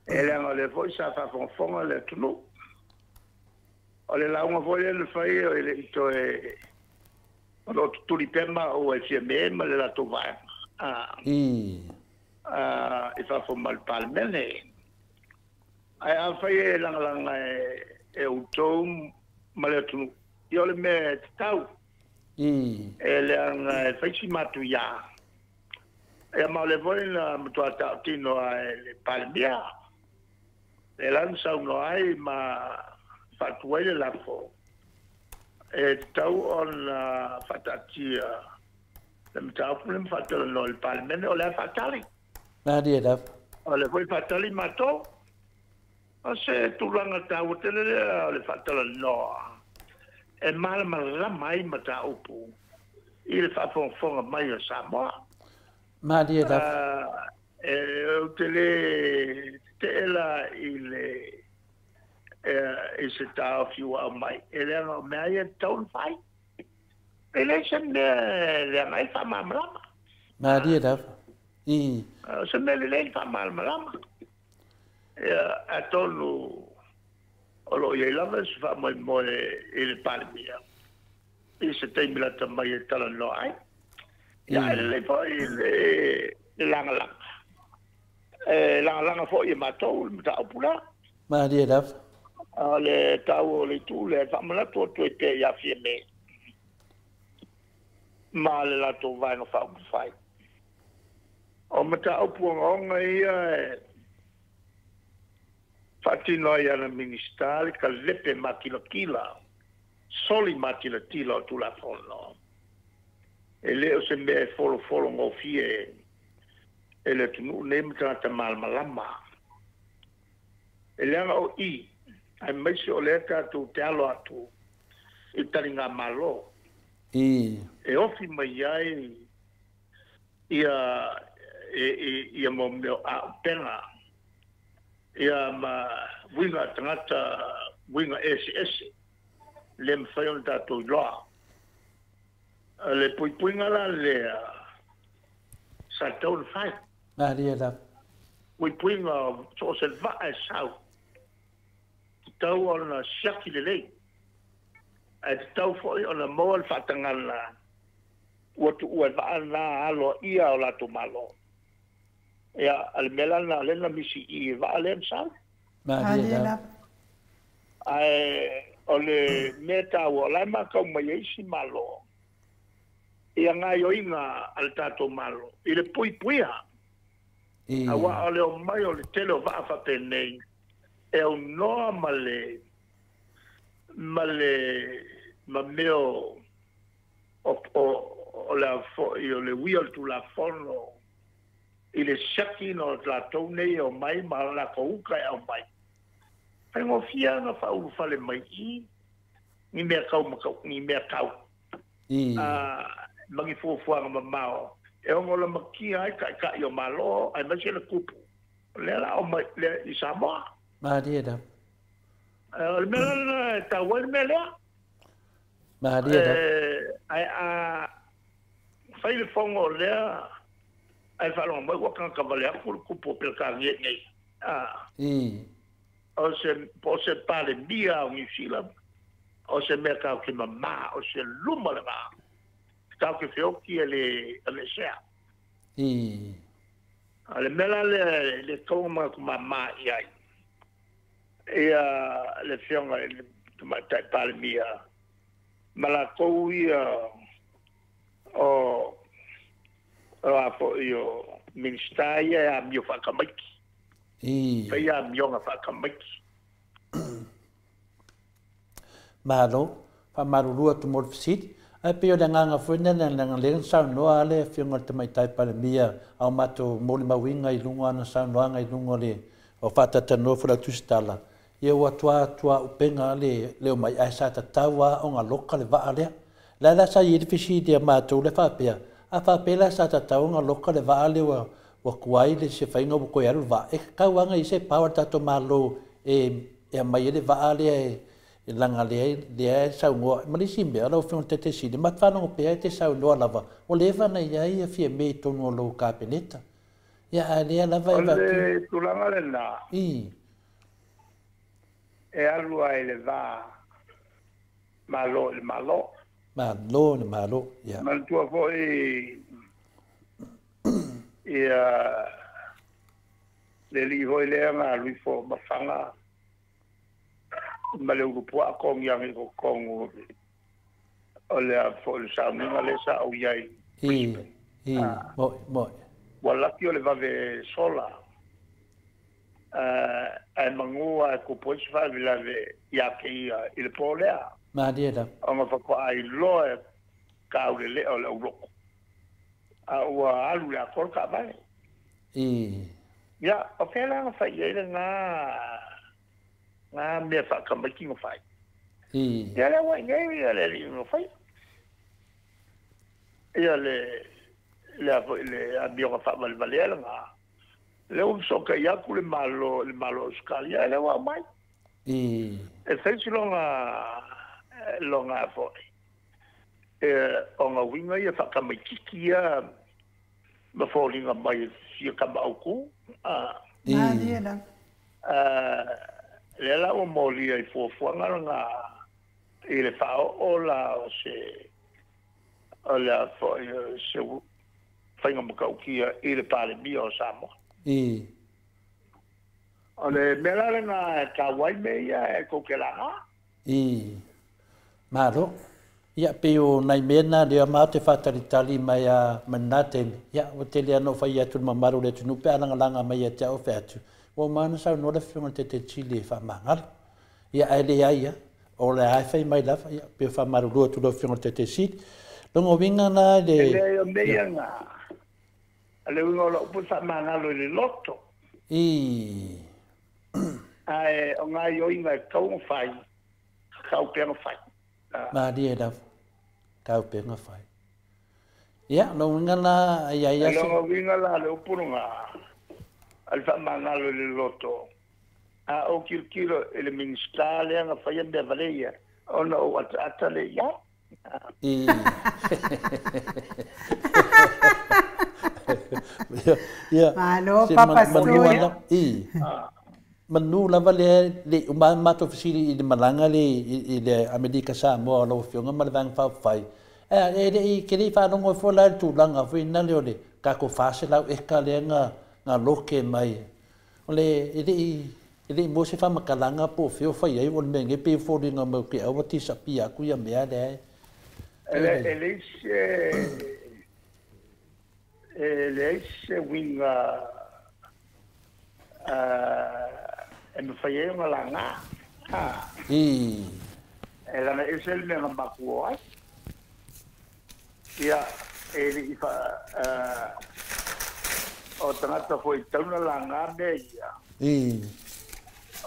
S4: E leaga o lea foi sa faafogafoga le atunuu. O le lauga foi lea na fai e le i toe o lo o tutuli pea maua e Fiame ma le latou vaega.
S2: I.
S4: I fafo ma le Palemene. Ae afai e lagalaga e outou ma le atunuu, ia o le mea e tatau.
S2: I.
S4: E leaga e fai si matuia. Ia ma o lea foi na matua tautino lava e le Palemia. Lea la na saunoa ai ma faatu ai le lafo e tatau ona faataatia le mataupu lea ma faatalanoa i le Palemene, o le a faatali.
S2: Malie lava.
S4: O lea foi faatali matou. O se tulaga taua tele lea o le faatalanoa e malamalama ai mataupu i le faafogafoga mai o Samoa.
S2: Malie lava.
S4: E ou te le tetee la i le i se taofi ua aumai, e leaga o mea ia e tatau ona fai. E leai se mea e leaga ai le faamalamalama.
S2: Malie lava. I.
S4: O se mea lelei le faamalamalama. Ia, atonu o lo o i ai lava se faamoemoe i le Palemia. I se taimi lata mai e talanoa ai. Ia ae lelei foi le lagalaga. E lagalaga foi e matou le mataupu lea.
S2: Malie lava.
S4: O le taua o le itu lea e faamanatu atu ai pea ia Fiame ma le latou Vaega Faaupufai. O mataupu ogaoga ia e faatino ai e ana Minisita le kalepe makilatila, soli matilatila o Tulafono. E le o se mea e folofolo gofie e le atunuu nei ma tagata malamalama. E leaga o i, aemaise o lea tatou te alo atu i taligamalo. E ofi mai ai ia ia mo mea o aupega ia ma uiga tagata, uiga eseese le mafai ona tatou iloa. Le puipuiga la lea sa tatau ona fai.
S2: Malie lava.
S4: Puipuiga o so o se vaa e sau, tatau ona siaki lelei, ae tatau foi ona maua le faatagana ua tuua e vaa lena aloaia o latou malo. Ia, a le mea la lena o lea na misi i i vaa lea na sau.
S2: Malie lava.
S4: Ae o le mea taua, o la e matau mai ai isi Malo ia gaoioiga a le tatou Malo i le puipuia. Aua o le omai o le tele o vaa faapenei e aunoa ma le ma le ma mea o o le a foi o le uia o le Tulafono i le siakiina o latou nei e omai ma latou uta e aumai. Faigofie lava ona faaulufale mai i ni mea tau ni mea tau ma ni fuafuaga mamao e ono lamatia ai taitai o Malo aemaise le tupu lea la omai lea i Samoa.
S2: Malie lava.
S4: O le mea la lena e taua ai le mea lea.
S2: Malie lava.
S4: Ae a fai le fono o lea ae faalogo mai ua tagata vale atu le tupu o Peretania i inei. O se, po o se Palemia o Niu Sila, o se mea tatou te mamā, o se luma lena tatou te feoti e le aveesea. A o le mea la lea e le tatau ona manatu mamā i ai ia le Afioga i le Tamaitai Palemia ma latou ia o a foi o Minisita ia e amio faatamaiti. Fai amioga faatamaiti.
S2: Malo, faamalulu atu mo le fesili. Ae pei o le agaga foi lena leaga lea na saunoa lava le Afioga i le Tamaitai Palemia a o matou molimauina i luga o ana saunoaga i luga o le o faatatalanoa foi o le au tusitala, ia ua tuaupega le leo mai ae sa tatau lava ona loka le vaa lea. O le a la sa i ai le fesili a matou lea faapea, a faapea la sa tatau ona loka le vaa lea ua ua tuai le se faiga ua toe alu le vaa, e tatau lava ona i ai se power a le tatou Malo e aumai ai le vaa lea e leaga lea lea e saunoa. Ma le isi mea, lau Afioga i le Taitaisili, ma te faalogo pea e te saunoa lava, ua leva ona i ai Fiame i totonu o lou Kapeneta. Ia, a lea lava
S4: e O le tulaga lena, e alu lava i le va Malo i le Malo.
S2: Malo i le Malo, ia.
S4: Manatua foi ia le alii foi lea na alu ifo o Mafaga ma le ulupuaa togiaga i totonu o le a foi le sauniga lea sa ou i ai i Brisbane.
S2: Moi, moi.
S4: Ua laki o le vave sola ae manu lava e tupu ai se faalavelave ia te ia i le po lea.
S2: Malie lava.
S4: Ona faatoa iloa e taulelea o le aulotu a ua alu i le atoa le taavale. Ia, o fea la na fai ai lena na mea faatamaiti na fai? Ia lea ua i nei ia le alii na fai. Ia le le foi le amioga faavalevalea lena. Lea ua fesootai atu le Malo le Malo o Ausetalia, lea ua aumai. E fai si longa longa foi e ona uiga ia faatamaititi ia ma foliga mai e fia tama autu.
S1: Malie lava.
S4: Lea la ua molia i fuafuaga lena i le faaoo la o se O le a foi se faiga matautia i le Palemia o Samoa. O le mea la lena e taua ai mea ia e tou te laga.
S2: Malo. Ia pei o nai mea na lea ma te faatalitali mai a mai lena taimi. Ia ua tele lava ona ou fai atu i le mamalu o le atunuu pe a lagalaga mai ia te au fai atu, ua uma ona saunoa le Afioga i le Taitaisili e faamagalo. Ia ae leai lava, o lea e fai mai lava, ia pei e faamalulu atu i lau Afioga i le Taitaisili. Lona uiga la
S4: le. E leai o mea ia na, o le uiga o lau upu e faamagalo i le loto. Ae o gaoioiga e tatau ona fai, tatau pea ona fai.
S2: Malie lava, tau pea ona fai. Ia, lona uiga la, ai ai
S4: lava se. Lona uiga la le upu lena, o le faamagalo i le loto. A ou tilotilo i le Minisita lea na faia mea vale ia, ona ou ataata lea i ai.
S2: Ia,
S1: Malo
S2: se
S1: Papa
S2: manu
S1: Stone.
S2: lava, manu lava lea le i uma matou fesili i le malaga lea i le Amerika Samoa o lau Afioga ma le Vaega Faaupufai. E le i, ke le i faalogo foi la i le tulaga foi lea o le tatou 400 eka lea na loke mai. O le, e le i, e le i maua se faamatalaga po o fea o fai ai, o le mea nei pei e foliga mai o te au ua disappear atu ia mea lea e.
S4: E leai se, e leai se uiga e mafai ai ona laga. E leaga e ese le mea na matou o ai. Ia, e le i fa, o tagata foi e tatau ona laga mea ia.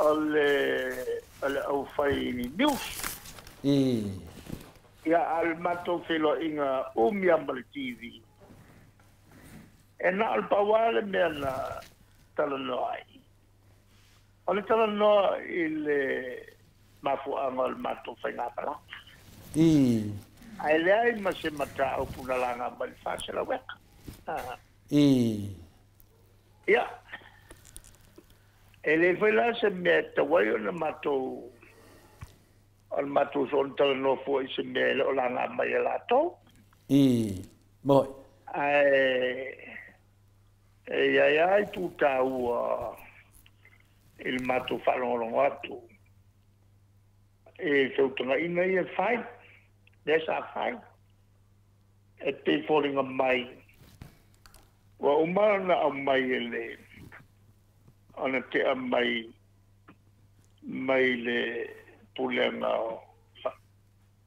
S4: O le, o le aufai news. Ia, a o le matou feiloaiga umi lava ma le TV, e na o le pau lava le mea na talanoa ai. O le talanoa i le mafuaaga o le matou faigamalaga. Ae leai ma se mataupu na laga mai i le 400 eka. Ia, e le foi la se mea e tatau ai ona matou, o le matou soona talanoa fua i se mea e le o laga mai e latou.
S2: Moi.
S4: Ae e i ai lava itu taua i le matou faalogologo atu i feutagaiga ia e fai, lea sa fai, e pei foliga mai ua uma ona aumai e le ona tea mai mai le Pulega o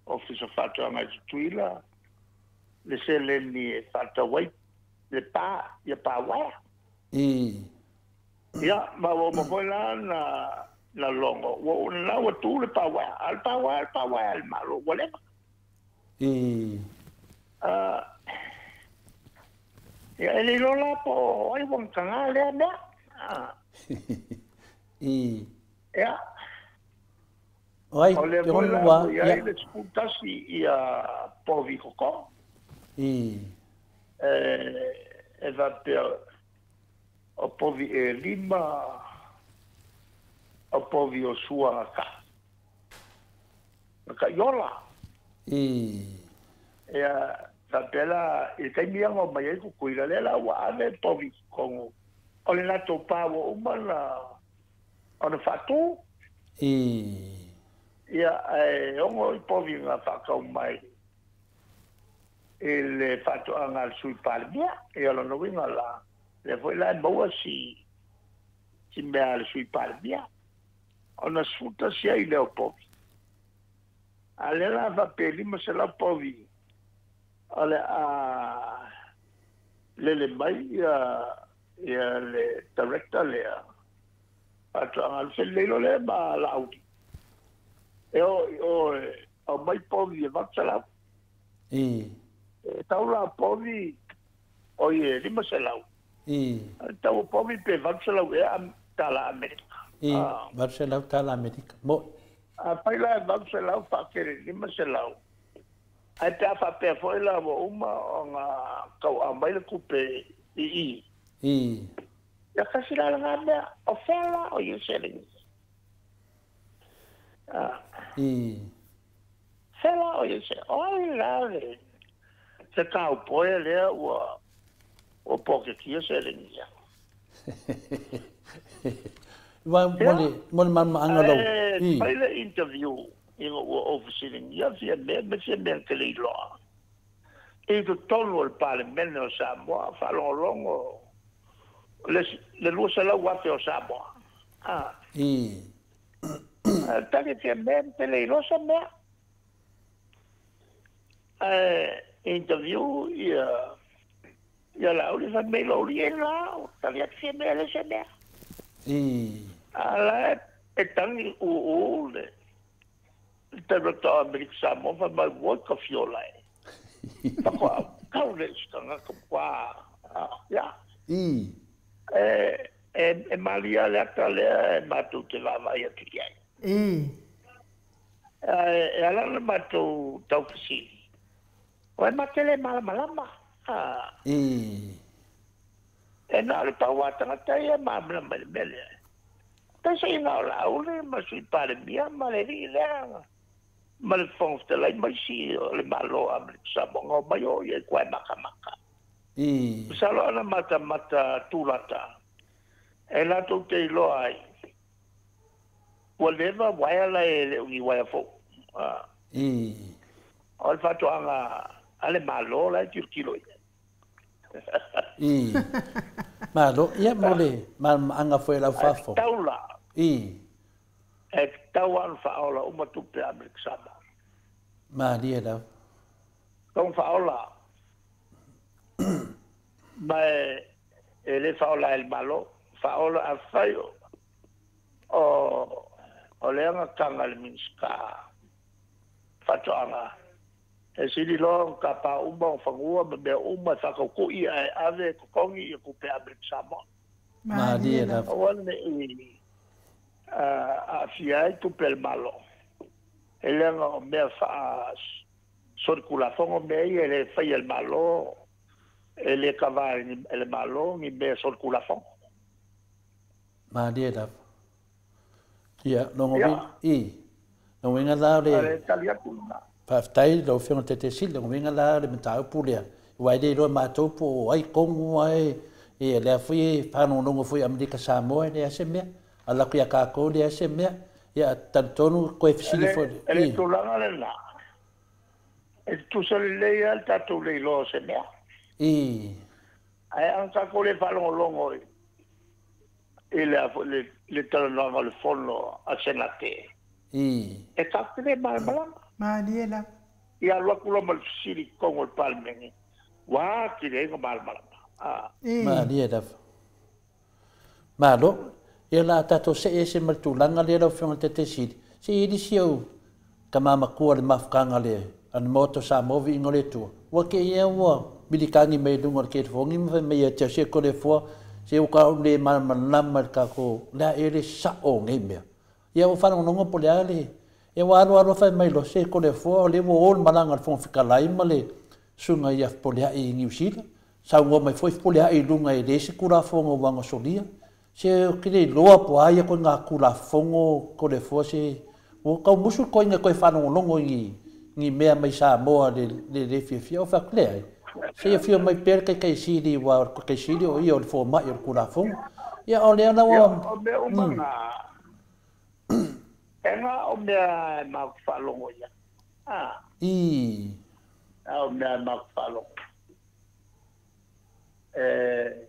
S4: Ofisa o Faatoaga i Tutuila le seleni e faatau ai le pa, ia pa uaea. Ia, ma ua uma foi la na na logo, ua la ua tu le pa uaea, a o le pa uaea, o le pa uaea a le Malo, ua leva. Ia, e le iloa la po o ai ua gataga lea mea. Ia.
S2: O ai
S4: O lea
S2: te
S4: foi
S2: ono
S4: la
S2: ua
S4: ua i ai le 11 ia povi koko. E faapea o povi e lima o povi o sua na ka na ka iola. Ia, faapea la i le taimi ia na omai ai Tutuila, lea la ua ave povi i totonu o le latou pa ua uma ona faatu. Ia, ae ono i povi na faatau mai i le faatoaga a le Sui Palemia. Ia, o lona uiga la, lea foi la e maua si mea a le Sui Palemia. Ona 11 ai lea o povi. A lea la faapea e 500 povi o le a lele mai ia le director lea faatoaga a le Feleleilo lea ma Laauli. E o i o e aumai povi e 800. E tau la povi o i e 500. A tau o povi pe 800 ea tala Amerika.
S2: 800 tala Amerika. Mo.
S4: A fai la e 800 faatele 500. Ae pe a faapea foi la ua uma ona tau aumai le tupe i i. Ia kasi la lena mea, o fea la o ia seleni. Fea la o ia seleni. O ai la le Te tau poe lea ua o poketia se lengia.
S2: Wa mo le maanga lo.
S4: I. Fai le interview i ua ofisilingia fia mea me fia mea te le iloa. I totonu o le Palemene o Samoa, faalogologo le 200,000 o Samoa. Ah.
S2: I.
S4: Tali fia mea te le iloa sa mea. Interview ia ia la uli fa me lo uli e la tali atu fia mea le se mea.
S2: I.
S4: Ala e tangi u le te roto Amerika Samoa fa mai woi ka fiola e. Fa koa kau le stanga ka kwa ya.
S2: I.
S4: E malia le ata lea e mātou te vaavai atu i ai.
S1: I.
S4: E ala na mātou taufasili. O e matele malamalama.
S2: I.
S4: E na o le pau a tangata ia malamalama i le mea lea. Taisa i ngā o la aule ma sui palemia ma le rii lea. Ma le Fofoga Fetalai mai si o le Malo a Amerika Samoa ngao mai o ia i koe makamaka.
S2: I.
S4: Masalo ana mata mata tūlata. E latou te iloa ai. Ua leva waea la e le ungi waea fou.
S2: I.
S4: O le faatoaga a le Malo la e tilotilo i ai.
S2: I. Malo, ia mo le maanga foi lau fafo.
S4: E tatau la.
S2: I.
S4: E tatau lava ona faaola uma tupe a Amerika Samoa.
S2: Malie lau.
S4: Tau faaola. Ma e le faaola e le Malo. Faaola a fai o le agataga le Minisita faatoaga. E sili loa ka pa uma o fagua ma mea uma e faakaukui ae ave e totogi ia tupe a Amerika Samoa.
S2: Malie lau.
S4: Aua neʻi aafia ai tupe a le Malo. E leaga o mea faa solikulafono mea ia e le faia e le Malo e le kava e le Malo ni mea solikulafono.
S2: Malie lau. Ia, longo i. Longo inga la le.
S4: Ale tali atu lena.
S2: Faafetai lau Afioga Tete Sili, longo inga la le mataupu lea. Ua e le iloa matou po o ai kogu ai ia lea foi e faalogologo foi Amerika Samoa e leai se mea. Ala atu ia kākou leai se mea. Ia talitonu koe fesili foi.
S4: E le tulaga lena. E tutusa lelei lava le tatou le iloa o se mea.
S2: I.
S4: Ae ana tatou le faalogologo i le talanoaga o le fono a Senate.
S2: I.
S4: E tatou te le malamalama.
S1: Malie la.
S4: Ia alu atu loa ma le fesili i totonu o le Palemene, ua atili ai ona malamalama.
S1: I.
S2: Malie lava. Malo, ia la tatou see ese ma le tulaga lea lau Afioga i le Tete Sili, se i lisi au tama matua le mafutaga le a le Maota o Samoa viiga o le Atua. Ua kēia ua milikagi mai luga o le telefoni ma fai mai ia te au se kole fua, se ua ka ou le malamalama i le tatou le a ea le sao o nei mea. Ia ua faalogologo po o le a le, ia ua alu alu fai mai loa se kole fua o lea ua o le malaga a le Fofoga Fetalai ma le susuga ia Fepuleai i Niu Sila, saunoa mai foi Fepuleai i luga e leai se Tulafono ua gasolia. Se ou te le iloa po o a ia koe ngā Tulafono kole fua se ua tau musu le toeaina e toe faalogologo i ni mea mai Samoa le le fiafia. O fai atu, leai, se i afio mai pea le Taitaisili aua o le Taitaisili o ia o le fomai o le Tulafono. Ia o lea la
S4: Ia,
S2: ua.
S4: o mea uma na, e na o mea e matou te faalogo i ai.
S2: I.
S4: A o mea e matou te faalogo. E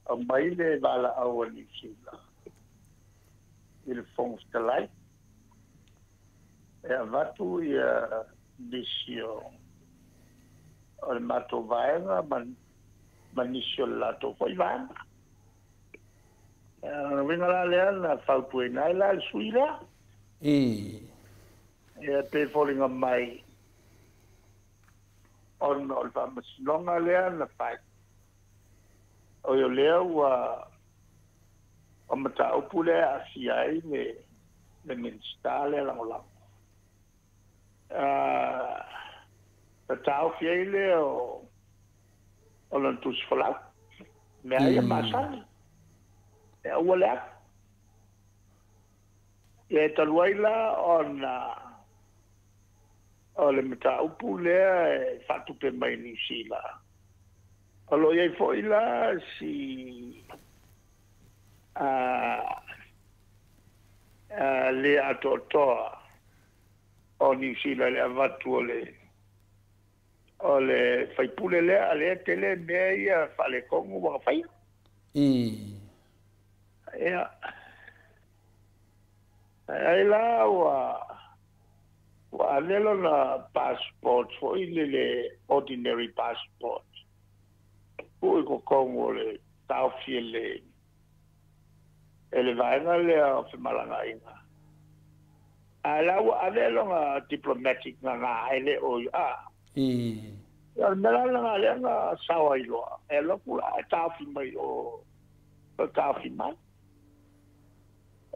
S4: aumai le valaau a Niu Sila i le Fofoga Fetalai e avatu ia nisi o le matou vaega ma nisi o le latou foi vaega. O le uiga la lea na fautuaina ai la le sui lea.
S2: I.
S4: Ia pei foliga mai ona o le faamasinoga lea na fai. O o lea ua o mataupu lea e aafia ai le Minisita lea lagolago. Na taofi ai lea o lona tusi folau. Mea ia masani. E aua le alu. Ia e talu ai la ona O le mataupu lea e faatupe mai Niu Sila. O lo o i ai foi la si le atoatoa o Niu Sila le avatu o le faipule lea a lea tele mea ia faaletonu ua faia. Ia. Ai la ua ave lona passport foi le ordinary passport. Ua i totonu o le taofi e le vaega lea o femalagaaiga. A la ua ave lona diplomatic nga e le o a. Ia le mea la lea na sao ai loa. E loku la e taofi mai o taofi mai.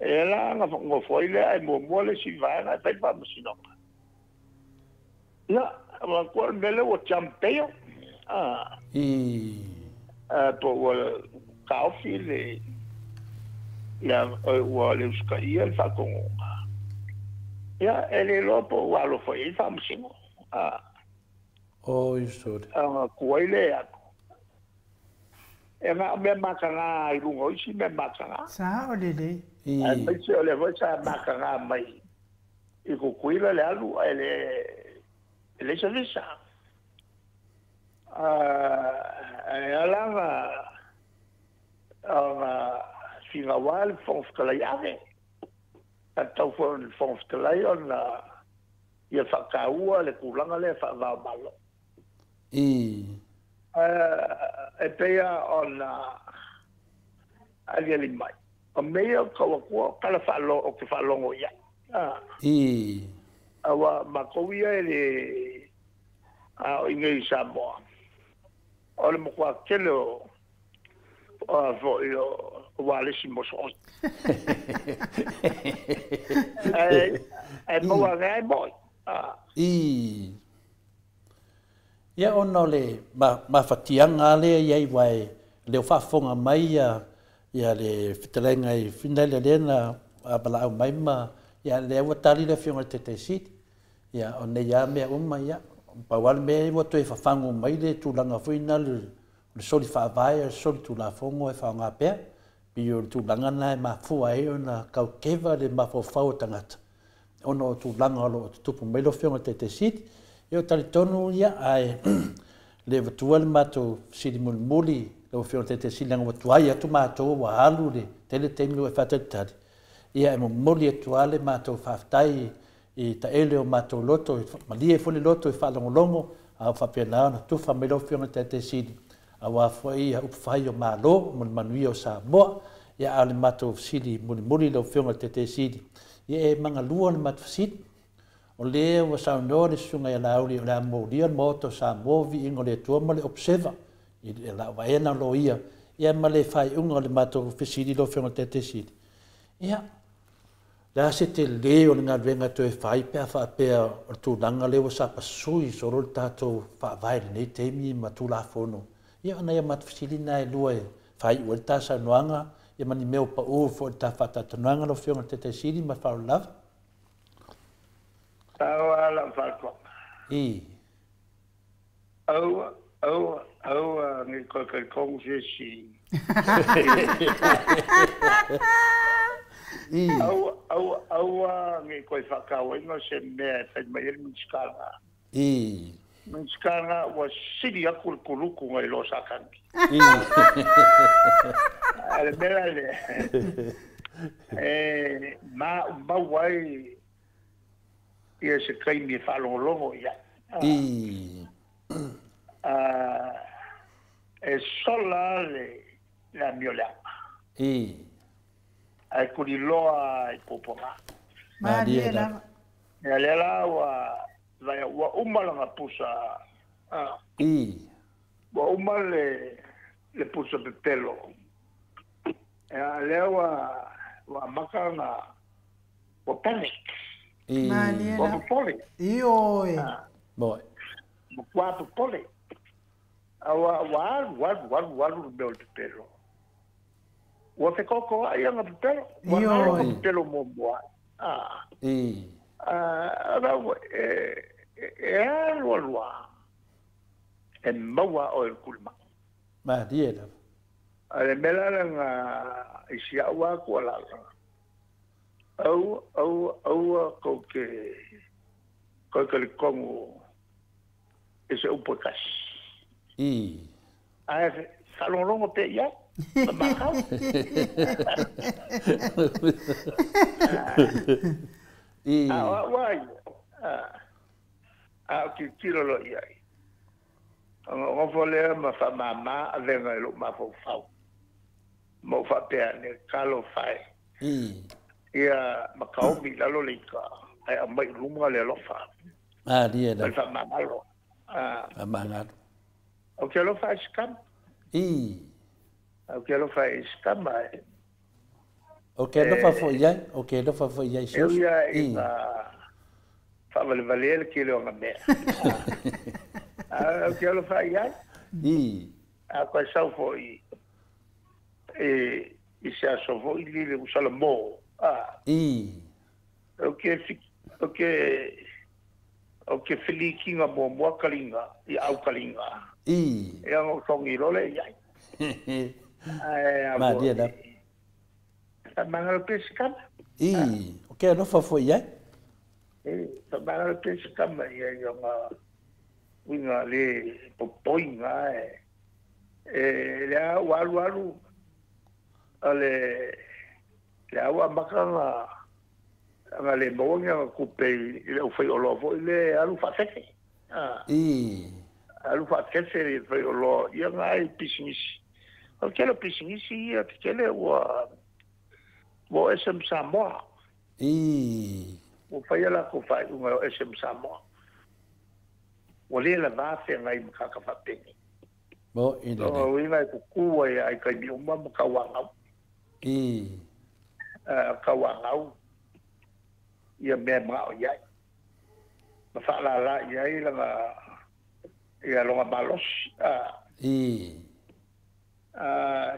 S4: E la na ngofoi lea e muamua le si vaega e fai faamasinoga. Ia, ua kua le mea lea ua champeo. Po ua taofi le ua le usutaia le faatonuga. Ia, e le iloa po ua alofa i ai faamasino.
S2: Oi sori.
S4: Aga kuai le aku. E ngā mea makanga i lunga o isi mea makanga.
S1: Sa o lelei.
S4: Ai mai se o le foi sa makanga mai i Kukuila le alu ai le se visa. E ala nga fingawa le Fofoga Fetalai ave. A tau foi le Fofoga Fetalai ona ia faataua le tulaga lea faavaomalo. E pei ona aliali mai. O mea o kauatua kala faalogo o te faalogo ia. Aua matou ia e le a o inei i Samoa. O le matua tele o foi o ualesi mosooi. E maua ane ai moi.
S2: Ia ona o le mafatiaga lea i ai uae le o faafofoga mai ia le fetalaiga i Finele lea na valaau mai ma ia lea ua tali le afioga i le Taitaisili. Ia o nei lava mea uma ia pau lava le mea ua toe fafagu mai le tulaga foi na le soli faavae o le soli tulafono e faaaoga pea. Pei o le tulaga na e mafua ai ona taukeva le mafaufau o tagata ona o tulaga o lo o tutupu mai le afioga i le Taitaisili. Ia o talitonu ia ae le avatua le matou fesili mulimuli lau afioga i le Taitaisili leaga ua tuai atu matou ua alu le tele taimi ua e faatalitali. Ia e momoli atu lava le matou faafetai i taele o matou loto, malie foi le loto i faalogologo a o faapena ona tufa mai lau afioga i le Taitaisili aua foi upu fai o Malo mo le manuia o Samoa. Ia a o le matou fesili mulimuli lau afioga i le Taitaisili, ia e magalua le matou fesili. O lea ua saunoa le susuga ia Laauli o le a molia le Maota o Samoa viiga o le Atua ma le observer i lau vaega loia ia ma le faaiuga o le matou fesili lau afioga i le Taitaisili. Ia, le a se tele o le galuega toe fai pe a faapea o le tulaga lea ua sapasui solo le tatou faavae lenei taimi ma Tulafono. Ia ona ia matou fesili na e lua e faaiu ai le ta saunoaga ia ma ni mea o pau foi le ta faatatonuaga lau afioga i le Taitaisili ma le faaaloalo lava.
S4: Aua lau faatoaga. Aua, aua, aua, ngi koe kai kongu se si. Aua, aua, aua, ngi koe whakawainga se mea e whai mai ele minskanga. Minskanga ua sili aku le kuluku ngai lo sakangi. Ale mea le, e ma mau ai ia se kaimi e whaalongolongo ia. E sola le amio leaga. Ai kuli loa i popoga.
S1: Malie lava.
S4: Ia lea la ua uma langa pusa. Ua uma le pusa pepelo. Ia lea ua maka nga ua panic.
S1: Malie
S4: Ua
S1: lava.
S4: popole.
S1: Ioe.
S2: Moi.
S4: Ua popole. Ua alu alu alu alu le mea o le pepelo. Ua whekoko ai anga pepelo. Ua nalo ka pepelo muamua. Rau, E alu e maua o le kulima.
S2: Malie lava.
S4: A le mea la nga i si au a kua la. Au au au ko ke ko ke le kongo e se upo kasi.
S2: I.
S4: Ae whalongongo pe ia. Ma makau.
S2: I.
S4: A o wai. A o ki tiro lo ia. Anga ngofo lea ma whamama a venga i lo mafau. Mo whapea ne kalo whai.
S2: I.
S4: Ia makaomi lalo leika. Ai a mai lunga le alofa.
S2: Malie
S4: Le
S2: lava.
S4: whamamalo.
S2: Amangalo.
S4: O ke alofa e skam.
S2: I.
S4: O ke alofa e skam.
S2: O ke alofa foi ai, o ke alofa foi ai
S4: E
S2: sios.
S4: ia i
S2: I.
S4: ngā whavalevale le ke leo ngā mea. O ke alofa i ai.
S2: I.
S4: A koe sau foi e i se aso foi lile usala mō.
S2: I.
S4: O ke o ke o ke filikinga mō mua kalinga i au kalinga.
S2: I.
S4: E anga o tongi role i ai. Ai, a
S2: Malie lava.
S4: Sa mangalo pe sikama.
S2: I. O ke alofa foi ai.
S4: E, sa mangalo pe sikama i ai nga uinga le popoinga e. E le au alu alu a le le au a makanga nga le mawangi nga kupe i le au whai oloa foi le alu whaafefe.
S2: I.
S4: Alu whaafefe le whai oloa ia nga ai pisingisi. O kele pisingisi ia te kele ua mo SM Samoa.
S2: I.
S4: Ua whai ala ko whai unga o SM Samoa. Ua le la vāwhe ngai makaka whapeni.
S2: Mo i le.
S4: O uinga e kukua ia ai kai mi uma ma kauangau.
S2: I.
S4: Kauangau. Ia mea mga o iai. Ma whaalala iai langa ia longa malosi.
S2: I.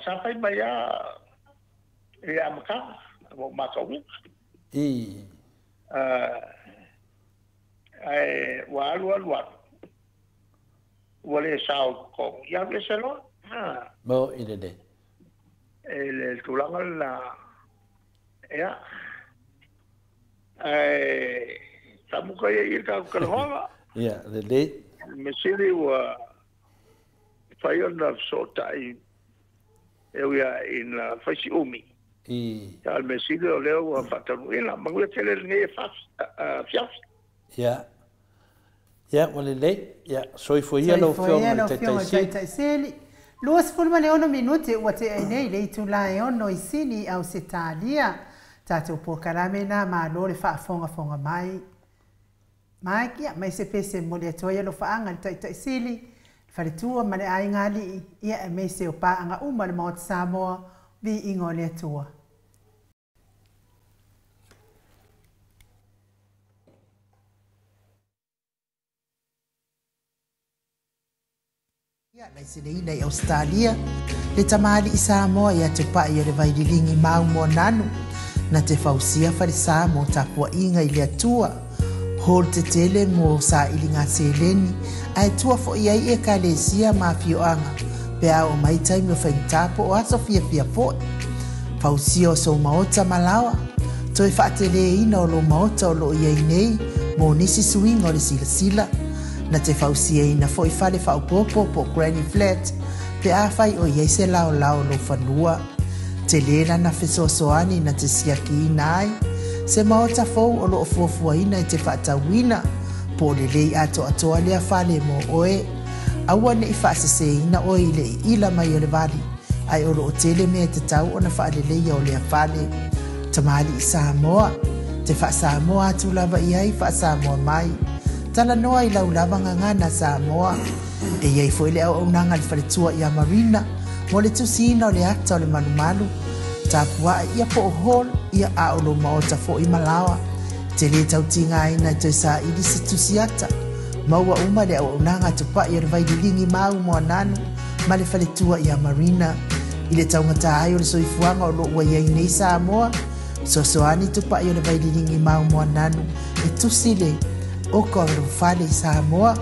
S4: Sa whai mai a e a makanga, mo makauina.
S2: I.
S4: Ai ua alu alu alu. Ua le sao kong. Ia le se loa.
S2: Mo i le le.
S4: E le tulaga la ia. Ai tamuka ia i ka kalahoga.
S2: Ia le le.
S4: Me sili ua whai ona sotai e uia ina whaisi umi.
S2: I.
S4: Ia me sili o leo ua whatanuina. Manguia tele nei e fiafi.
S2: Ia. Ia, ua lelei. Ia, soifua ia lau
S1: Soifua ia
S2: afioga i
S1: lau
S2: le
S1: afioga i
S2: Taitaisili.
S1: Taitaisili. 26 minute ua te ai nei le itula e ono i Sini au Setalia. Tātou pōkarame nā mālo le whaafongafonga mai. Mai kia, mai se pese mo le atoa ia lo whaanga le Taitaisili. Whaletua ma le aiga alii, ia e mei se o pāanga uma le Maota Samoa, vi ingo le atua. Ia laiseneina i Australia, le tamali i Samoa ia te pai le vaililingi mau mo nanu, na te fausia whalesa mo tapua inga i le atua. Hol te tele mo sa ilinga seleni, ae tua fo ia i e kalesia ma fioanga, pe a o maitai me whaintapo o aso fia fia foe. Fausia o so maota malawa, toi whaatele ina o lo maota o lo ia i nei, mo nisi suinga o le sila sila. Na te fausia ina foi fale whaopopo po granny flat, pe a whai o iei se lao lao lo whanua. Te lela na fesoasoani na te siaki ina ai, se maota fou o lo o fuafua ina i te whaatauina, po le lei ato atoa lea fale mo oe. Aua ne i whaasese ina oe i le i ila mai o le vali, ai o lo o tele mea te tau o na whaaleleia o lea fale. Tamali i Samoa, te whaasamoa atu lava i ai whaasamoa mai. Tala noa i lau lava ngā Samoa. E iei foi le au au nanga le whaletua i a Marina, mo le tusina o le ata o le malumalu. Tāpua ia po o hol, ia a o lo maota fo i malawa. Te le tautinga aina i te sa ili se tusiata. Maua uma le au au nanga tupa i o le vaililingi mau mo ananu, ma le whaletua i a Marina. I le taungata ai o le soifuanga o lo ua iai nei Samoa, sosoani tupa i o le vaililingi mau mo ananu, e tusi le Oka o le fale i Samoa,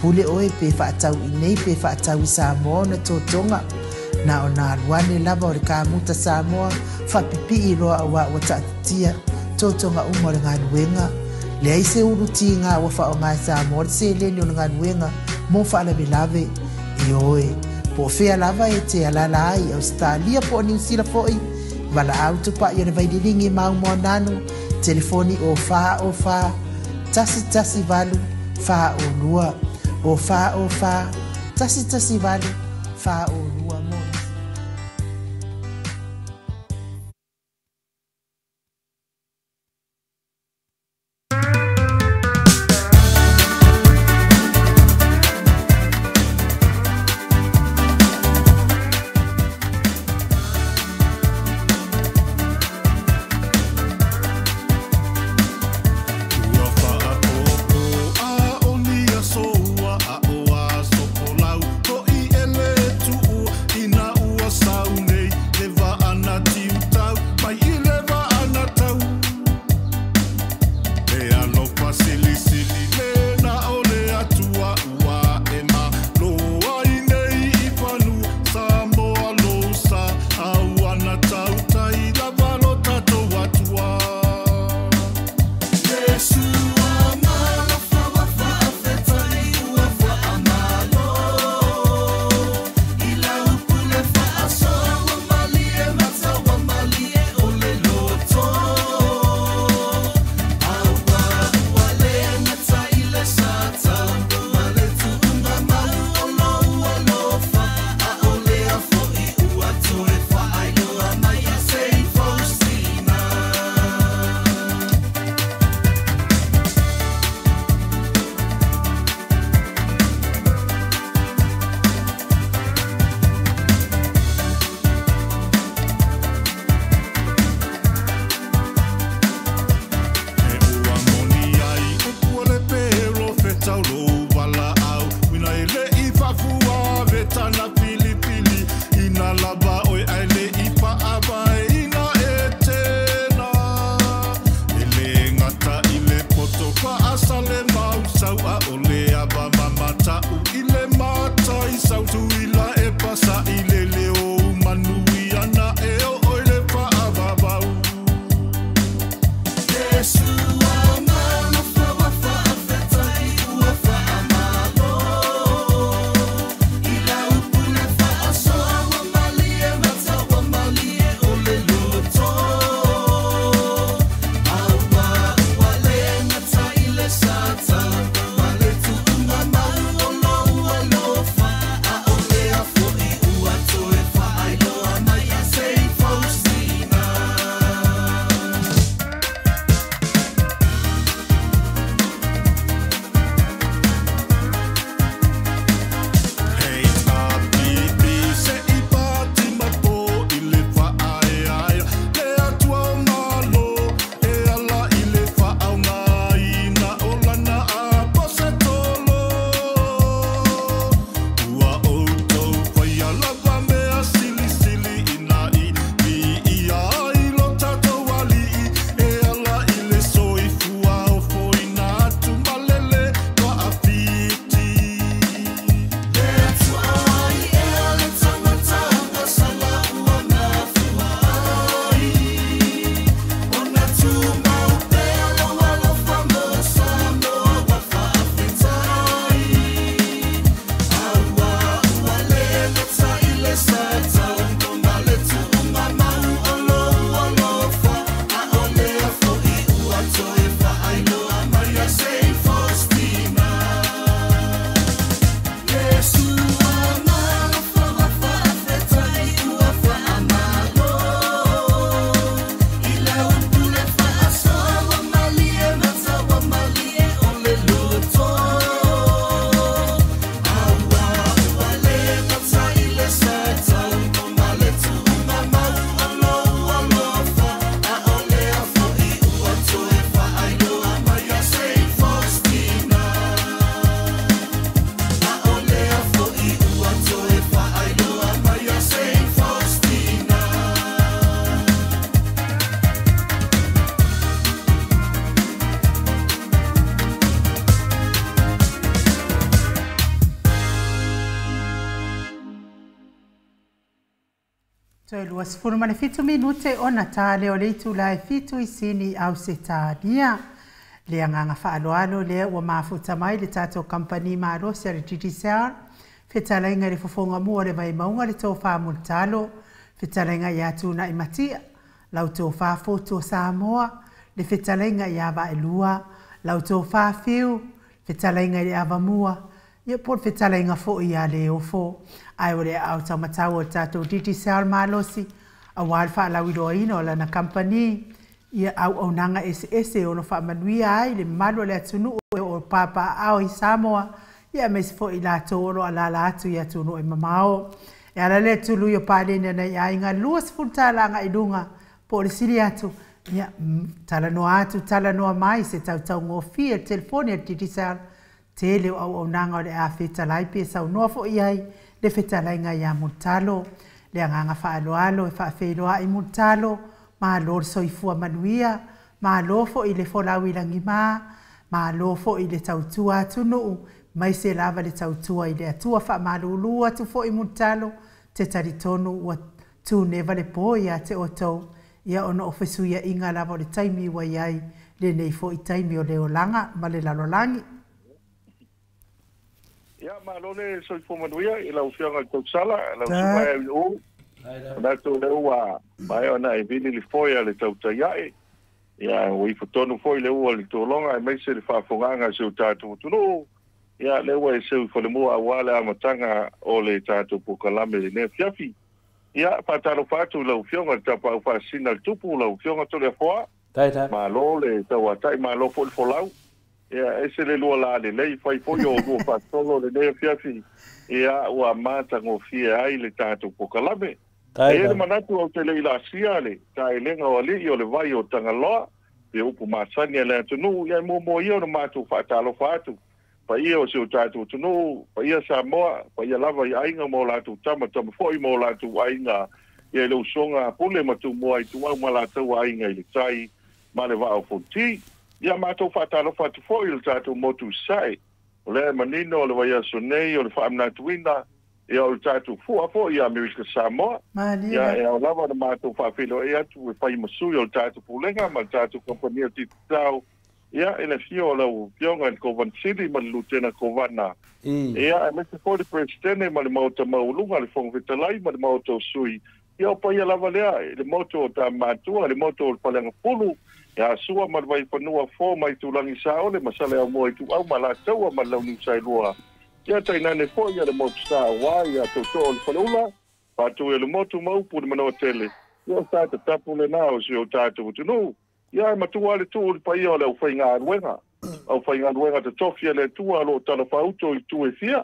S1: pule oe pe faatau i nei pe faatau i Samoa ona totoga. Na o nā aluane lava o le kamuta Samoa, faapipii loa auā ua taatitia totoga uma o le galuega. Leai se ulu tiga ua faaaoga e Samoa le seleni o le galuega mo faalavelave. Ioe, po o fea lava e te alaala ai, Ausetalia po o Niusila foʻi, valaau tupaʻi o le Vaililigi Maumoananu, telefoni o 4 o 4 1 1 8 4 o 2 o 4 o 4 1 1 8 4 o 2 mo.
S5: Ua faaopo a o ni aso ua a o aso folau hoʻi e lē tuʻu i nā
S1: Toe 27 minute ona tā leo le itula e 7 i Sini au se tānia. Le agaga faaaloalo lea ua mafuta mai le tatou kamupani malosi a le Digicel, fetalaiga i le fofoga mua o le Vaimauga le tofa Mulitalo, fetalaiga ia Tuunai Matia, lau tofa Fotu o Samoa, le fetalaiga ia Vaelua, lau tofa Fiu, fetalaiga i le Avamua, ia po o le fetalaiga foi ia Leofo. Ae o le aao taumatau o le tatou Digicel malosi aua le faalauiloaina o lana kamupani, ia auaunaga eseese e ono faamanuia ai le mamalu o le atunuu o papaaao i Samoa, ia aemaise foi i latou o lo o alaala atu i atunuu e mamao. E ala lea tului o paleni a nai aiga $20 agai i luga po o le sili atu, ia talanoa atu, talanoa mai se tautaugofie le telefoni a le Digicel, tele o auaunaga o le a fetalai pe saunoa foi i ai le fetalaiga ia Mulitalo. Le agaga faaaloalo e faafeiloai Mulitalo, malo le soifua manuia, malo foi le folau i lagima, malo foi le tautua atunuu, maise lava le tautua i le Atua. Faamalulu atu foi Mulitalo, te talitonu ua tuneva le po ia te outou, ia ona o fesuiaiga lava o le taimi ua i ai lenei foi taimi o le olaga ma le lalolagi.
S4: Ia, malo le soifua manuia i lau Afioga i le Tausala, lau Susuga e au. Manatu o lea ua maea ona e vili le foe a le tautai ae. Ia, ua ifo tonu foi le ua o le tologa aemaise le faafofogaaga a si o tatou atunuu. Ia, lea ua e seu i falemua aua le amataga o le tatou polokalame i lenei afiafi. Ia, faatalofa atu i lau Afioga i le Tapaau Faasisina a le Tupu, lau Afioga Toleafoa. Malo le tauatai, malo foi le folau. Ia, ese le lua la lelei, fai foi o lua faasolo lenei afiafi. Ia, ua matagofie ai le tatou polokalame. E i ai le manatu ou te le i laasia le taelega o alii o le vai o Tagaloa, pe upu masani a le atunuu, ia e muamua ia ona matou faatalofa atu. Paia o si o tatou atunuu, paia Samoa, paia lava i aiga ma o latou tama, tama foi ma o latou aiga, ia i le usoga a Pule ma Tumua Ituau ma latou aiga i le tai ma le vaa o Fonoti. Ia matou faatalofa atu foi i le tatou motu i Sasae, o lea e manino o le vaiaso nei o le faamanatuina, ia o le tatou fua foi i Amerika Samoa. Ia e ao lava ona matou faafeiloai atu e fai ma sui o le tatou Pulega ma le tatou Kamupani o Digicel, ia i le afio o lau Afioga i le Kovana Sili ma le Lutena Kovana, ia aemaise foi le Peresetene ma le Maota Maualuga, le Fofoga Fetalai ma le Maota o Sui. Ia o paia lava lea i le motu o Tamatua, le motu o le Faleagafulu, ia Sua ma le Vaifanua Fo ma Itulagi Saole ma Saleaaumua Ituau ma Alataua ma le Launiu Saelua. Ia tainane foi ia le motu sa aua ia Tootoo o le Faleula, Faatui o le motu ma upu i le Manuatele. Ia o sa tatapu lena o si o tatou atunuu. Ia e matua le tuu i le paia o le aufaigaluega. Aufaigaluega totofi a le Atua o lo o talafauto i itu e fia,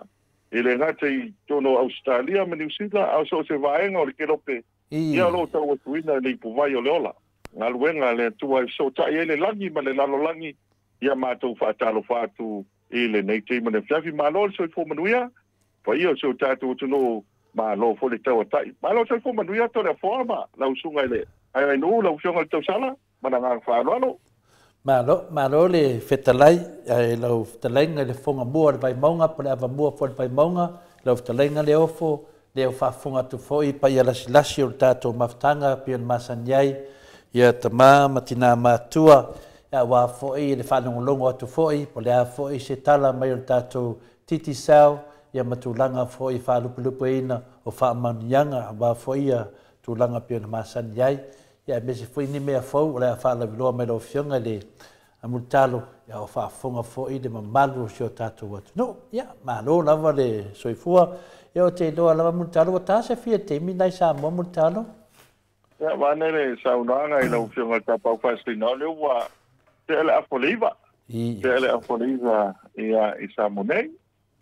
S4: e le gata i totonu o Ausetalia ma Niu Sila, a o so o se vaega o le kelope, ia o lo o tauatuina i le ipuvai o le ola. Galuega a le Atua e fesootai ai le lagi ma le lalolagi, ia matou faatalofa atu i lenei taimi o le afiafi. Malo le soifua manuia, paia o si o tatou atunuu, malo foi le tauatai. Malo le soifua manuia Toleafoa ma lau susuga i le Aiainuu, lau Afioga i le Tausala, ma le agaga faaaloalo.
S2: Malo, malo le fetalai, i lau fetalaiga i le fofoga mua o le Vaimauga po o le avamua foi o le Vaimauga, lau fetalaiga Leofo, lea ua faafofoga atu foi i paia lasilasi o le tatou mafutaga pei ona masani ai ia tama ma tina matua, aua foi le faalogologo atu foi po o le a foi se tala mai o le tatou Digicel, ia ma tulaga foi faalupelupeina o faamanuiaga aua foi ia tulaga pei ona masani ai, ia aemaise foi ni mea fou o le a faalauiloa mai lau Afioga i le Mulitalo, ia o faafofoga foi le mamalu o si o tatou atunuu. Ia, malo lava le soifua. Ia ou te iloa lava Mulitalo, ua ta se fia taimi nai Samoa Mulitalo?
S4: Ia, vaeane le saunoaga i lau Afioga i le Tapaau Faasisina, o lea ua tea le afa o le 9. Tea le afa o le 9 ia, i Samoa nei.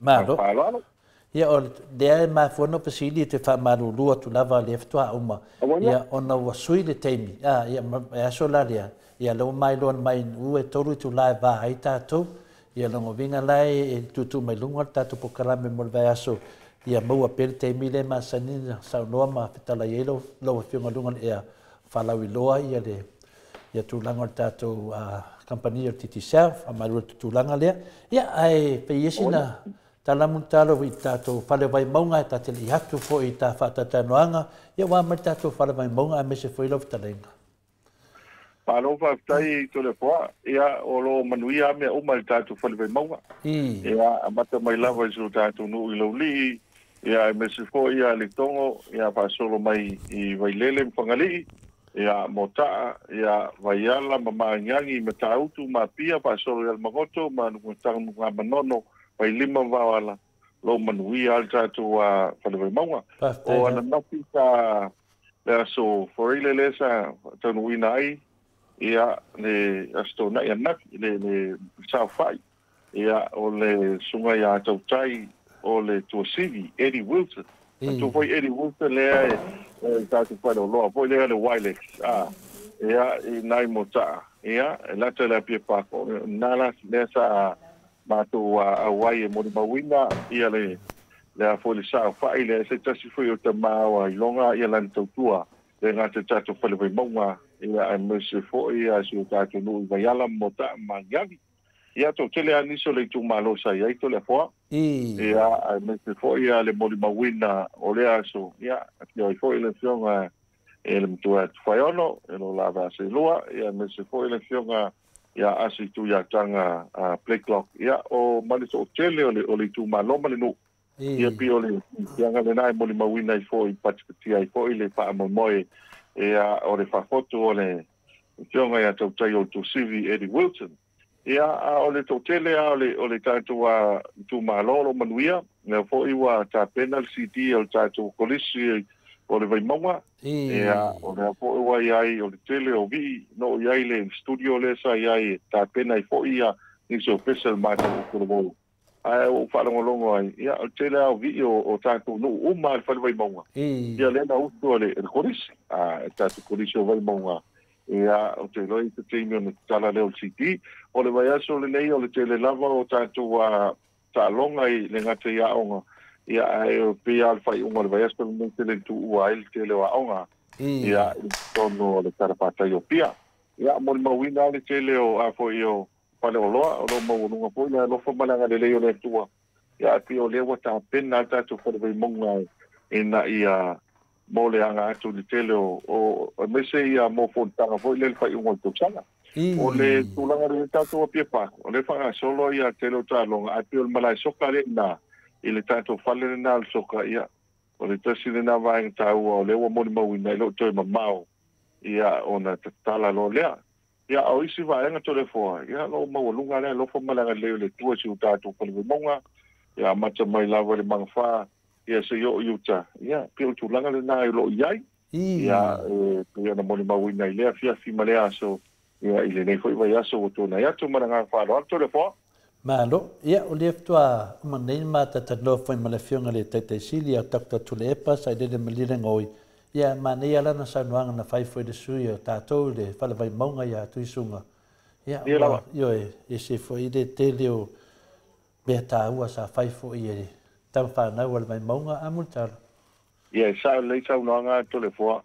S2: Malo. Faaaloalo. Ia, o lea e mafua ona fesili e te faamalulu atu lava lea faatoa uma. Ia, ona ua sui le taimi. A, ia, e aso la lea. Ia, lea ua mailoa mai ua e 3 itula e va ai tatou. Ia, lona uiga la e tuutuu mai luga le tatou polokalame mo le vaiaso. Ia maua pea le taimi lea e masani na saunoa ma fetalai ai lau Afioga i luga o le ea faalauiloa ia le ia tulaga o le tatou kamupani o le Digicel, faamalulu atu tulaga lea. Ia, ae pei e sina Talamu talo i tātou whale vai maunga e tātele i hatu fo i tā whātatanoanga, ia wā mai tātou whale vai maunga a mese fo i lau whatalenga.
S4: Malo whaftai tole poa, ia o lo manuia mea uma i tātou whale vai maunga. Ia a mata mai lava i so tātou nuu i laulii, ia e mese fo ia le tongo, ia whaasolo mai i Vailele Mfangalii, ia Motaa, ia Vaiala, Mamaangiangi, Matautu, Mapia, whaasolo i Almagoto, ma nunga ngā manono, vai lima vawala lo manuia al tātou a whale vai maunga. O ana mapi ka le aso forile le sa taunuina ai, ia le aso nai anafi, le saofai, ia o le sunga ia tautai o le tuasivi, Eddie Wilson. Atu foi Eddie Wilson lea e tātou whale o loa, foi lea le Wilex, ia i nai Motaa, ia e lata le apia pāko, nā la lea sa mātou auai e mori mauina, ia le a foi le sao whai, le se tasi foi o te māua i longa, ia lani tautua, le ngā te tātou whale vai maunga, ia a mese foi, ia si o tātou nui Vaiala Motaa Mangiangi. Ia tau tele aniso le itu malo sa iai tole afoa. Ia a mese foi ia le mori mauina o le aso, ia a fio ai foi le fionga e le matua atu whaiono, e lo lava ase lua, ia mese foi le fionga ia asi tu ia tanga Blacklock ia o mali so tele o le tu malo mali no ia pi o le ia ngale nai moli mawina i fo i patipati ai fo i le pa moe ia o le fafoto o le fionga ia tautai o tu sivi Eddie Wilson ia o le to tele a o le tātou a tu malo lo manuia me fo i wa ta penal CD o tātou kolisi o le Vaimauga, ia o le fo wa iai o le tele o vi no iai le studio le sa iai ta pena i fo ia ni so pesa ma ko lo ai o whalongolongo ai ia o tele au vi o tātou no uma le whale Vaimauga ia le na utu o le kolisi a tātou kolisi o Vaimauga ia o te loi te teimi o ne tala leo CD o le vaiaso le nei o le tele lava o tātou a tālonga i le ngata ia onga ia ai o pia al fai unga le vaiaso le tele tu ua ai le tele o aonga ia i tono o le tarapatai o pia ia mo le mauina le tele o a foi o pale o loa o lo maualunga foi le alofa malaga le lei o le atua ia pia o lea ua tapena a tatou fale Vaimauga ina ia mo le aga atu le tele o aemaise ia mo fonotaga foi le le faaiuga o le tausaga o le tulaga le tatou apia pako o le faagasolo ia tele o taloga ae pei o le malae soka le ina i le tatou fale lena le soka ia o le tasi lena vaega taua o lea ua molimauina i loo toe mamao ia ona tatala loa lea ia o isi vaega tolefoa ia loo maualuga lea alofa ma le agalelei o le Atua si o tatou fale Vaimauga ia amata mai lava le magafā ia se o i uta ia pe o tulaga lena i loo iai ia e pei ona molimauina i lea fiafi ma lea aso ia i lenei foi vaiaso ua tonai atu ma le agaga faaaloalo tolefoa.
S2: Malo, ia o le ftua uma nei ma tatanoa foi ma le fionga le taitaisili a Dr. Tuleepa sa i lele malile ngoi. Ia ma nei ala na saunoaga na fai foi le sui o tātou le whale Vaimauga ia Tuisunga. Ia, io e se foi le tele o mea tāua sa fai foi e tau whanau o le Vaimauga a multalo.
S4: Ia, sa lei saunoaga tolefoa.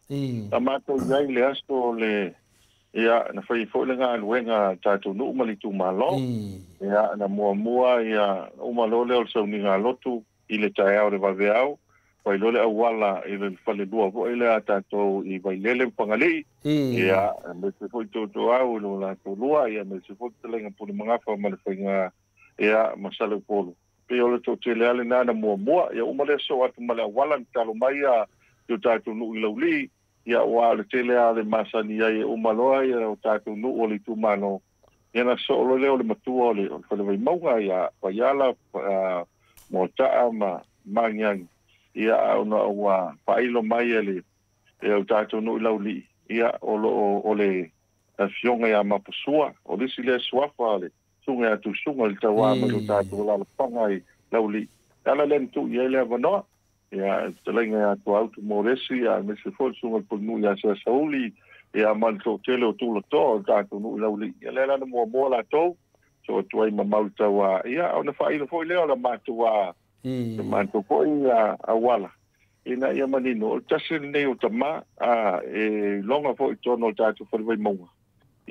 S4: Na mātou iai le aso le ia na fai foi le galuega tātou nuu ma le itumalo ia na muamua ia uma loa lea o le sauniga lotu i le taeao le vaveao fai loa le auala i le falelua foi lea tātou i Vailele ma Fagalii ia aemaise foi toutou i lo latou lua ia aemaise foi fetalaiga pule magafa ma le faiga ia ma Saleupolu pei o le toatele a lena na muamua ia uma lea soo atu ma le auala na talo mai ia i o tatou nuu i Laulii ia ua le tele a le masani ai e uma loa ia o tatou nuu o le itumalo ia na soo loa lea o le matua o le fale Vaimauga ia Vaiala Motaa ma Magiagi ia ona ua faailo mai e le o tatou nuu i Laulii ia o loo o le afioga ia Mapusua o le isi lea suafa le suga ia Tusuga le tauā ma lo tatou lalafaga i Laulii ala lea na tuu i ai le avanoa ia fetalaiga ia Tuautu Moresi ia aemaise foi le suga le pulenuu ia Sasauli ia ma le toatele o Tulatoa o le tatou nuu i Laulii ia lea la na muamua latou so atu ai mamau le tauā ia ona faailo foi lea o le matou a le matou foi auala ina ia manino o le tasi lenei o tamā e iloga foi i totonu o le tatou fale Vaimauga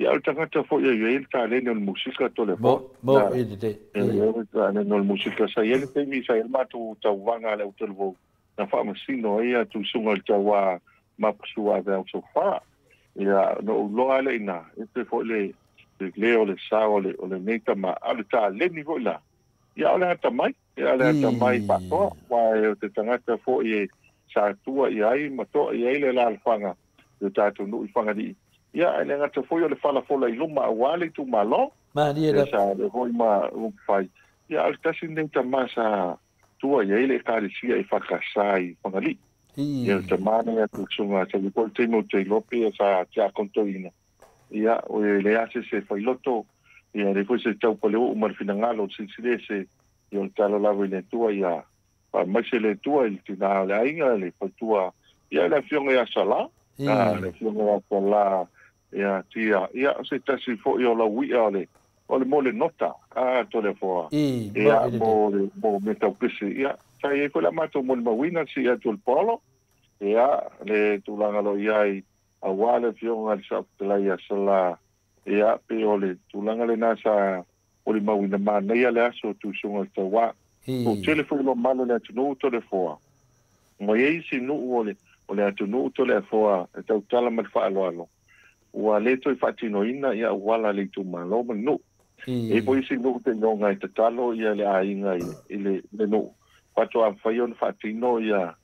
S4: Ia o le tagata fo'i e iai le taleni o le musika tole
S2: foa. Mo i le.
S4: E le taleni o le musika sa iai le taimi sa iai le matou tauvaga a le autalavou na faamasino ai ia tuisuga o le tauā mapasua ave ausofā. Ia na ou iloa lea i ina e toe fo'i le le o le sao o le o lenei tama a o le taleni fo'i la. Ia o le atamai, ia o le atamai faatoa, aua o te tagata fo'i e sa tua i ai ma to'a i ai le alaalafaga i o tatou nuu i Fagalii. Ia, ae le gata foi o le falafola i luma aua le itumalo.
S2: Malie
S4: lava. Ia sa avea foi ma upufai. Ia, a o le tasi lenei tama sa tua i ai le Ekalesia EFKS i Fagalii. Ia, o le tama lenei a Tuisuga, sa i ai foi le taimi ou te iloa pei sa tiakono toeaina. Ia, o e leai lava se isi e failoto, ia, e leai foi se taupaleuu ma le finagalo o le silisili ese. Ia, o le tatalo lava i le Atua ia faamaise le Atua i le tina o le aiga, le faletua, ia, le afioga ia Sala, le afioga ia Sala, ia Tia, ia, o se tasi foi o lauia o le, o le mole nota, a Toleafoa, ia, mo le, mo mea tau pese, ia, sa i ai foi la matou molimauina le sii atu o le Paolo, ia, le tulaga o lo o i ai, aua le afioga i le Saofetalai ia Sala, ia, pei o le tulaga lena sa molimauina manaia le aso o Tuisuga o le Tauā. O tele foi mamalu o le atunuu Toleafoa, ua i ai isi nuu o le o le atunuu Toleafoa e tautala ma le faaaloalo, ua le toe faatinoina ia auala a le itumalo ma le nuu. E i ai foi isi nuu teiloga e tatalo ia le aiga i le i le nuu faatoa mafai ona faatino ia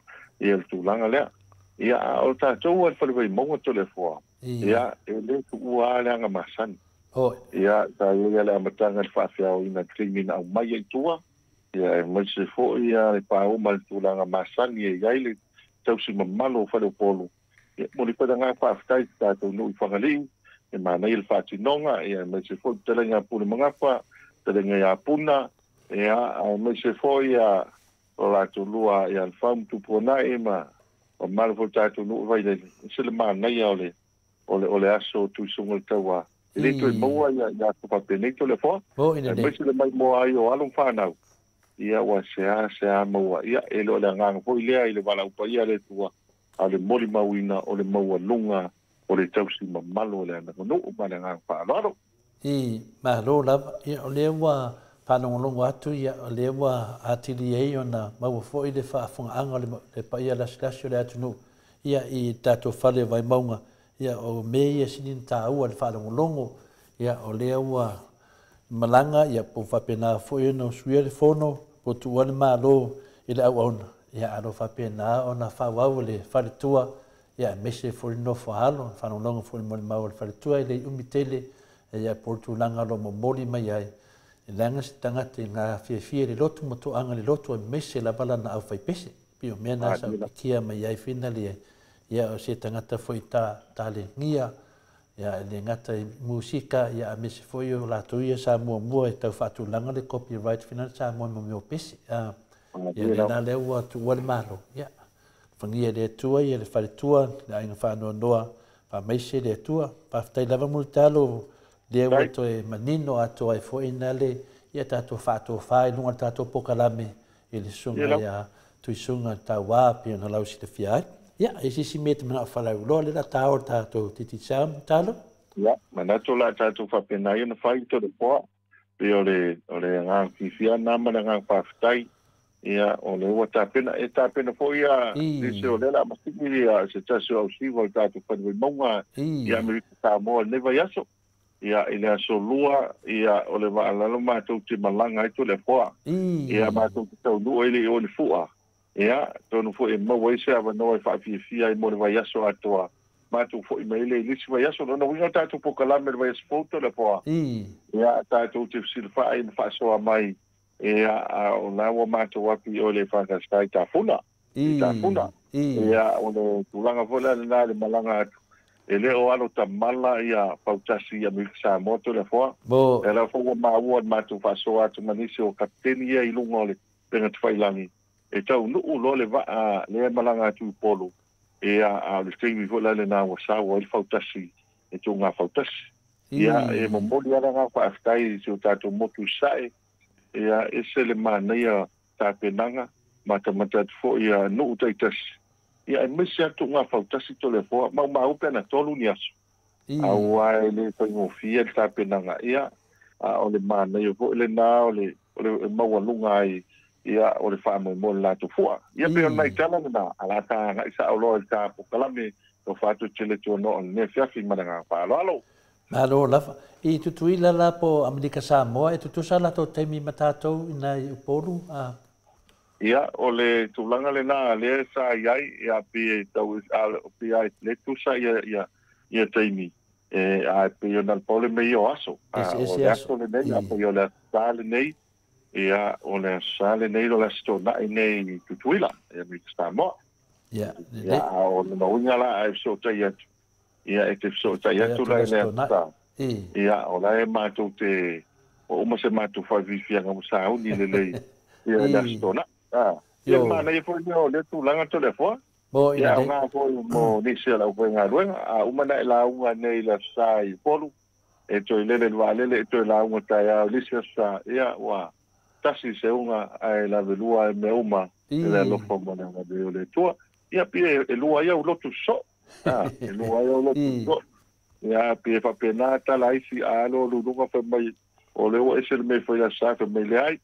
S4: ia le tulaga lea. Ia a o tatou a le Fale Vaimauga Toleafoa, ia e le tuua lava le aga masani. Ia, sa i ai lava le amataga i le faafeaoina i le taimi na aumai ai i tua, ia aemaise foi le pauma i le tulaga masani e i ai le tausi mamalu o Faleupolu. Ia, momoli foi le agaga faafetai i si tatou nuu i Fagalii, e manaia le faatinoga, ia aemaise foi le fetalaiga a Pule Magafa, fetalaiga ia Puna, ia aemaise foi lo latou lua ia Lefau ma Tupuanai ma mamalu foi le tatou nuu i Vailele. E ese le manaia o le o le o le aso Tuisuga o le Tauā. E le toe maua ia ia aso faapenei Toleafoa, aemaise le maimoa ai o alo ma fanau, ia ua seasea maua. Ia, e le o le agaga foi lea i le valaau paia a le Atua, a o le molimauina o le maualuga o le tausi mamalu o le aganuu ma le agaga faaaloalo.
S2: I, malo lava. Ia, o lea ua faalogologo atu, ia, o lea ua atili ai ona maua foi le faafofogaaga o le paia lasilasi o le atunuu, ia, i le tatou fale o Vaimauga. Ia, o mea ia sili ona taua i le faalogologo. Ia, o lea ua malaga, ia, po o faapena foi ona usuia le fono, po o tuua le Malo i le auauna, ia, ae o lo o faapena ona faaauau e le faletua, ia, aemaise foi le nofo a alo, le faalogologo foi i le molimau a le faletua, e le i umi tele, ia, po o le tulaga o lo o momoli mai ai, e leaga se tagata i gafiafia i le lotu ma toaga i le lotu, aemaise lava lana aufaipese. Pei o mea na sa upikia mai ai finale, ia, o se tagata foi ta talegia, ia, e le gata i musika, ia, aemaise foi o latou ia sa muamua e tau faatulaga le copyright finale Samoa i mea o pese. Ia, lea la lea ua tuua le Malo, ia, fagia e le Atua ia le faletua, le aiga faanoanoa, faamaise le Atua. Faafetai lava Mulitalo, lea ua toe manino atoa ai foi na le ia tatou faatofa i luga o le tatou pokalame i le susuga ia Tuisuga Tauā pei ona lau silafia ai. Ia, e se isi mea e te manao falauloa lea la ta o le tatou Digicel, Mulitalo?
S4: Ia, manatu o le a tatou faapena ai ona fai Toleafoa. Pei o le o le agaga fiafia lena ma le agaga faafetai. Ia, o lea ua tapena, e tapena foi ia nisi o lea o le a masii ia se tasi o ausiva o le tatou Fale Vaimauga i Amerika Samoa i lenei vaiaso. Ia, i le aso Lua, ia, o le vaalalo matou te malaga ai Toleafoa. Ia, matou te taunuu ai le i o i le Fua. Ia, atonu foi e maua ai se avanoa e faafiafia ai mo le vaiaso atoa, matou foi mai ai lea i le isi vaiaso. O lona uiga o tatou polokalame i le vaiaso fou Toleafoa, ia, tatou te fesilafai ma faasoa mai, ia, a o la ua matou atu i o i le EFKS i Tafuna, i Tafuna. Ia, o le tulaga foi la lena i le malaga atu, e le o alo tamala ia fautasi i Amerika Samoa Toleafoa. Lea lava foi ua maua i le matou faasoa atu ma nisi o kapeteni ia i luga o le upega tafailagi, e taunuu loa le vaa lea e malaga atu i Upolu, ia, a o le taimi foi la lena ua sau ai le fautasi e tuuga fautasi. Ia, e momoli lava le agaga faafetai i si o tatou motu i Sasae, ia, ese le manaia tapenaga, matamata atu foi ia nuu taitasi, ia, aemaise lava tuuga fautasi Toleafoa, maumau pe ana tolu ni aso. Aua e le faigofie le tapenaga ia a o le manaia fo'i lenā o le maualuga ai ia o le faamoemoe le latou fua. Ia pei o nai tala lenā a la taga'i sa'oloa i le tapokalame o faatotele tuano'a lenei afiafi ma le agaga faaaloalo.
S2: Malo lava. I Tutuila la po Amerika Samoa e tutusa latou taimi ma tatou ina i Upolu a.
S4: Ia, o le tulaga lenā lea sa i ai, ia pei e tau pei lava e tusa ia taimi, ae pei ona pau le mea ia o aso. O le aso lenei, a pei o le aso Sa lenei, ia, o le aso Sa lenei, o le aso Toonai nei i Tutuila, i Amerika Samoa.
S2: Ia,
S4: lelei. A o lona uiga la a e fesootai atu, ia e te fesootai atu la i le aso Sa. Ia, o la e matou te, ua uma se matou faaifiifiaga ua sauni lelei ia le aso Toonai. Ia, le manaia foi lea o lea tulaga Toleafoa. Ia, aoga foi mo nisi o le aufaigaluega. A uma ona e lauga nei i le aso Sa i Upolu, e toe lele i le vaalele, e toe lauga taeao i le isi aso Sa, ia, ua tasi se uga ae lavelua ai mea uma i le alofa ma le agalelei o le Atua. Ia, pei e lua ai au lotu sosoo. E lua ai au lotu sosoo. Ia, pei e faapena tala a isi, a alu au luga fai mai, o lea ua ese le mea e fai i le aso Sa, fai mai leai,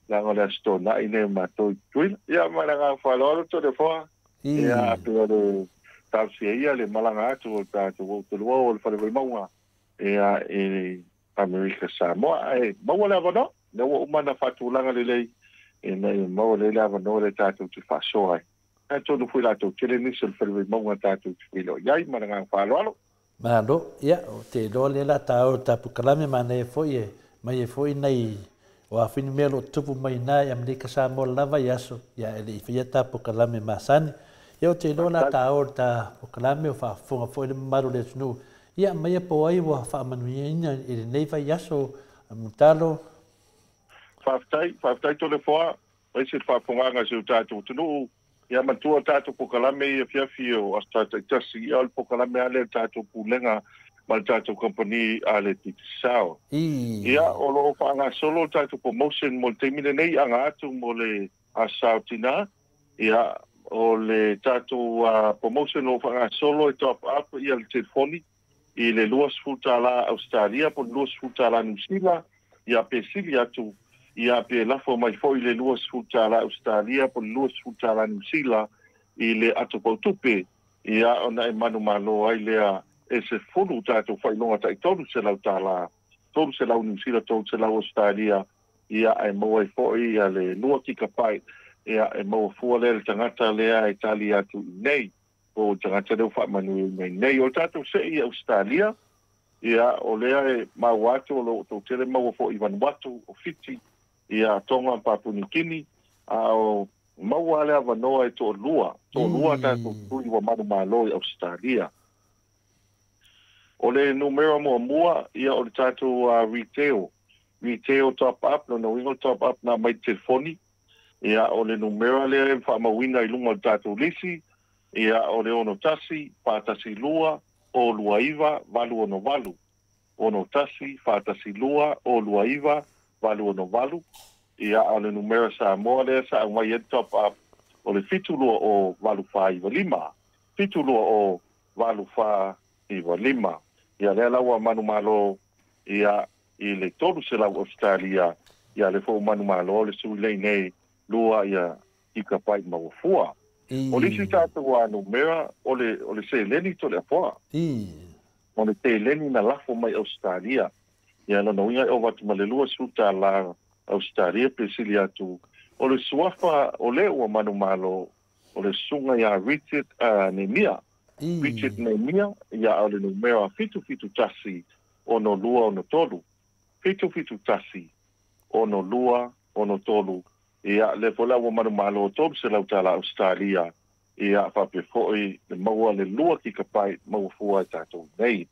S4: leaga o le Aso Toonai nei o matou i Tutuila. Ia, ma le agaga faaaloalo Toleafoa, ia, pei o le talosia ia le malaga atu o le tatou Aotearoa o le Fale Vaimauga, ia, i Amerika Samoa. Ae maua le avanoa, lea ua uma ona faatulaga lelei, ina ia maua lelei le avanoa lea tatou te faasoa ai. Atonu foi latou tele nisi o le Fale Vaimauga tatou te feiloai ai ma le agaga faaaloalo.
S2: Malo, ia, ou te iloa lea o le a taua i le tapu kalame manaia foi e mai ai foi nai o a foi ni mea o lo o tutupu mai i ina i Amerika Samoa lava i aso, ia e le i faia tapu kalame masani. Ia ou te iloa o le a taua i le tapu kalame o faafofoga foi le mamalu o le atunuu. Ia aumaia po o ai ua faamanuiaina i lenei vaiaso Mulitalo.
S4: Faafetai, faafetai Toleafoa, aemaise le faafofogaaga a si o tatou atunuu. Ia matua tatou polokalame i afiafi o aso taitaitasi, ia o le polokalame lava lea o le tatou Pulega ma le tatou kamupani a le Digicel. Ia o lo o faagasolo le tatou promotion mo le taimi lenei, aga atu mo le Aso Sa o Tina. Ia o le tatou promotion o lo o faagasolo e top up ia le telefoni i le $20 Ausetalia po o le $20 Niu Sila, ia pe sili atu, ia pe lafo mai foi le $20 Ausetalia po o le $20 Niu Sila i le ato pautupe, ia ona e manumalo ai lea e 10 tatou faailoga tai $300, 300 Niu Sila, 300 Ausetalia, ia ae maua ai foi ia le 2 kikapai, ia e maua fua lea le tagata lea e tali atu i nei. Po o le tagata lea ua faamanuiaina i nei. O le tatou se'i i Ausetalia, ia, o lea e maua atu o lo o tou tele maua foi i Vanuatu, o Fiti, ia, Tonga ma Papua Niu Kini, a o maua lava le avanoa e toalua, toalua tatou sui ua manumalo i Ausetalia. O le numera muamua, ia, o le tatou retail, retail top up, lona uiga o le top up na mai telefoni, ia, o le numera lea e faamauina i luga o le tatou lisi, ia, o le 61 412 029 868. 61 412 029 868. Ia, a o le numera Samoa lea sa aumai ai le top up, o le 720 8495. 720 8495. Ia, lea la ua manumalo, ia, i le 300 Ausetalia, ia, lea foi ua manumalo le sui lea i nei, lua, ia, kikapai maua fua. O le isi tatou a numera, o le, o le seleni Toleafoa. O le seleni na lafo mai Ausetalia. Ia, lona uiga e ova atu ma le $20 Ausetalia pe sili atu. O le suafa o le ua manumalo, o le susuga ia Richard Nemia. Richard Nemia, ia, a o le numera 771 6263. 771 6263. Ia, lea foi la ua manumalo $300 Ausetalia, ia, faapea foi le maua le 2 kikapai maua fua e tatou nei.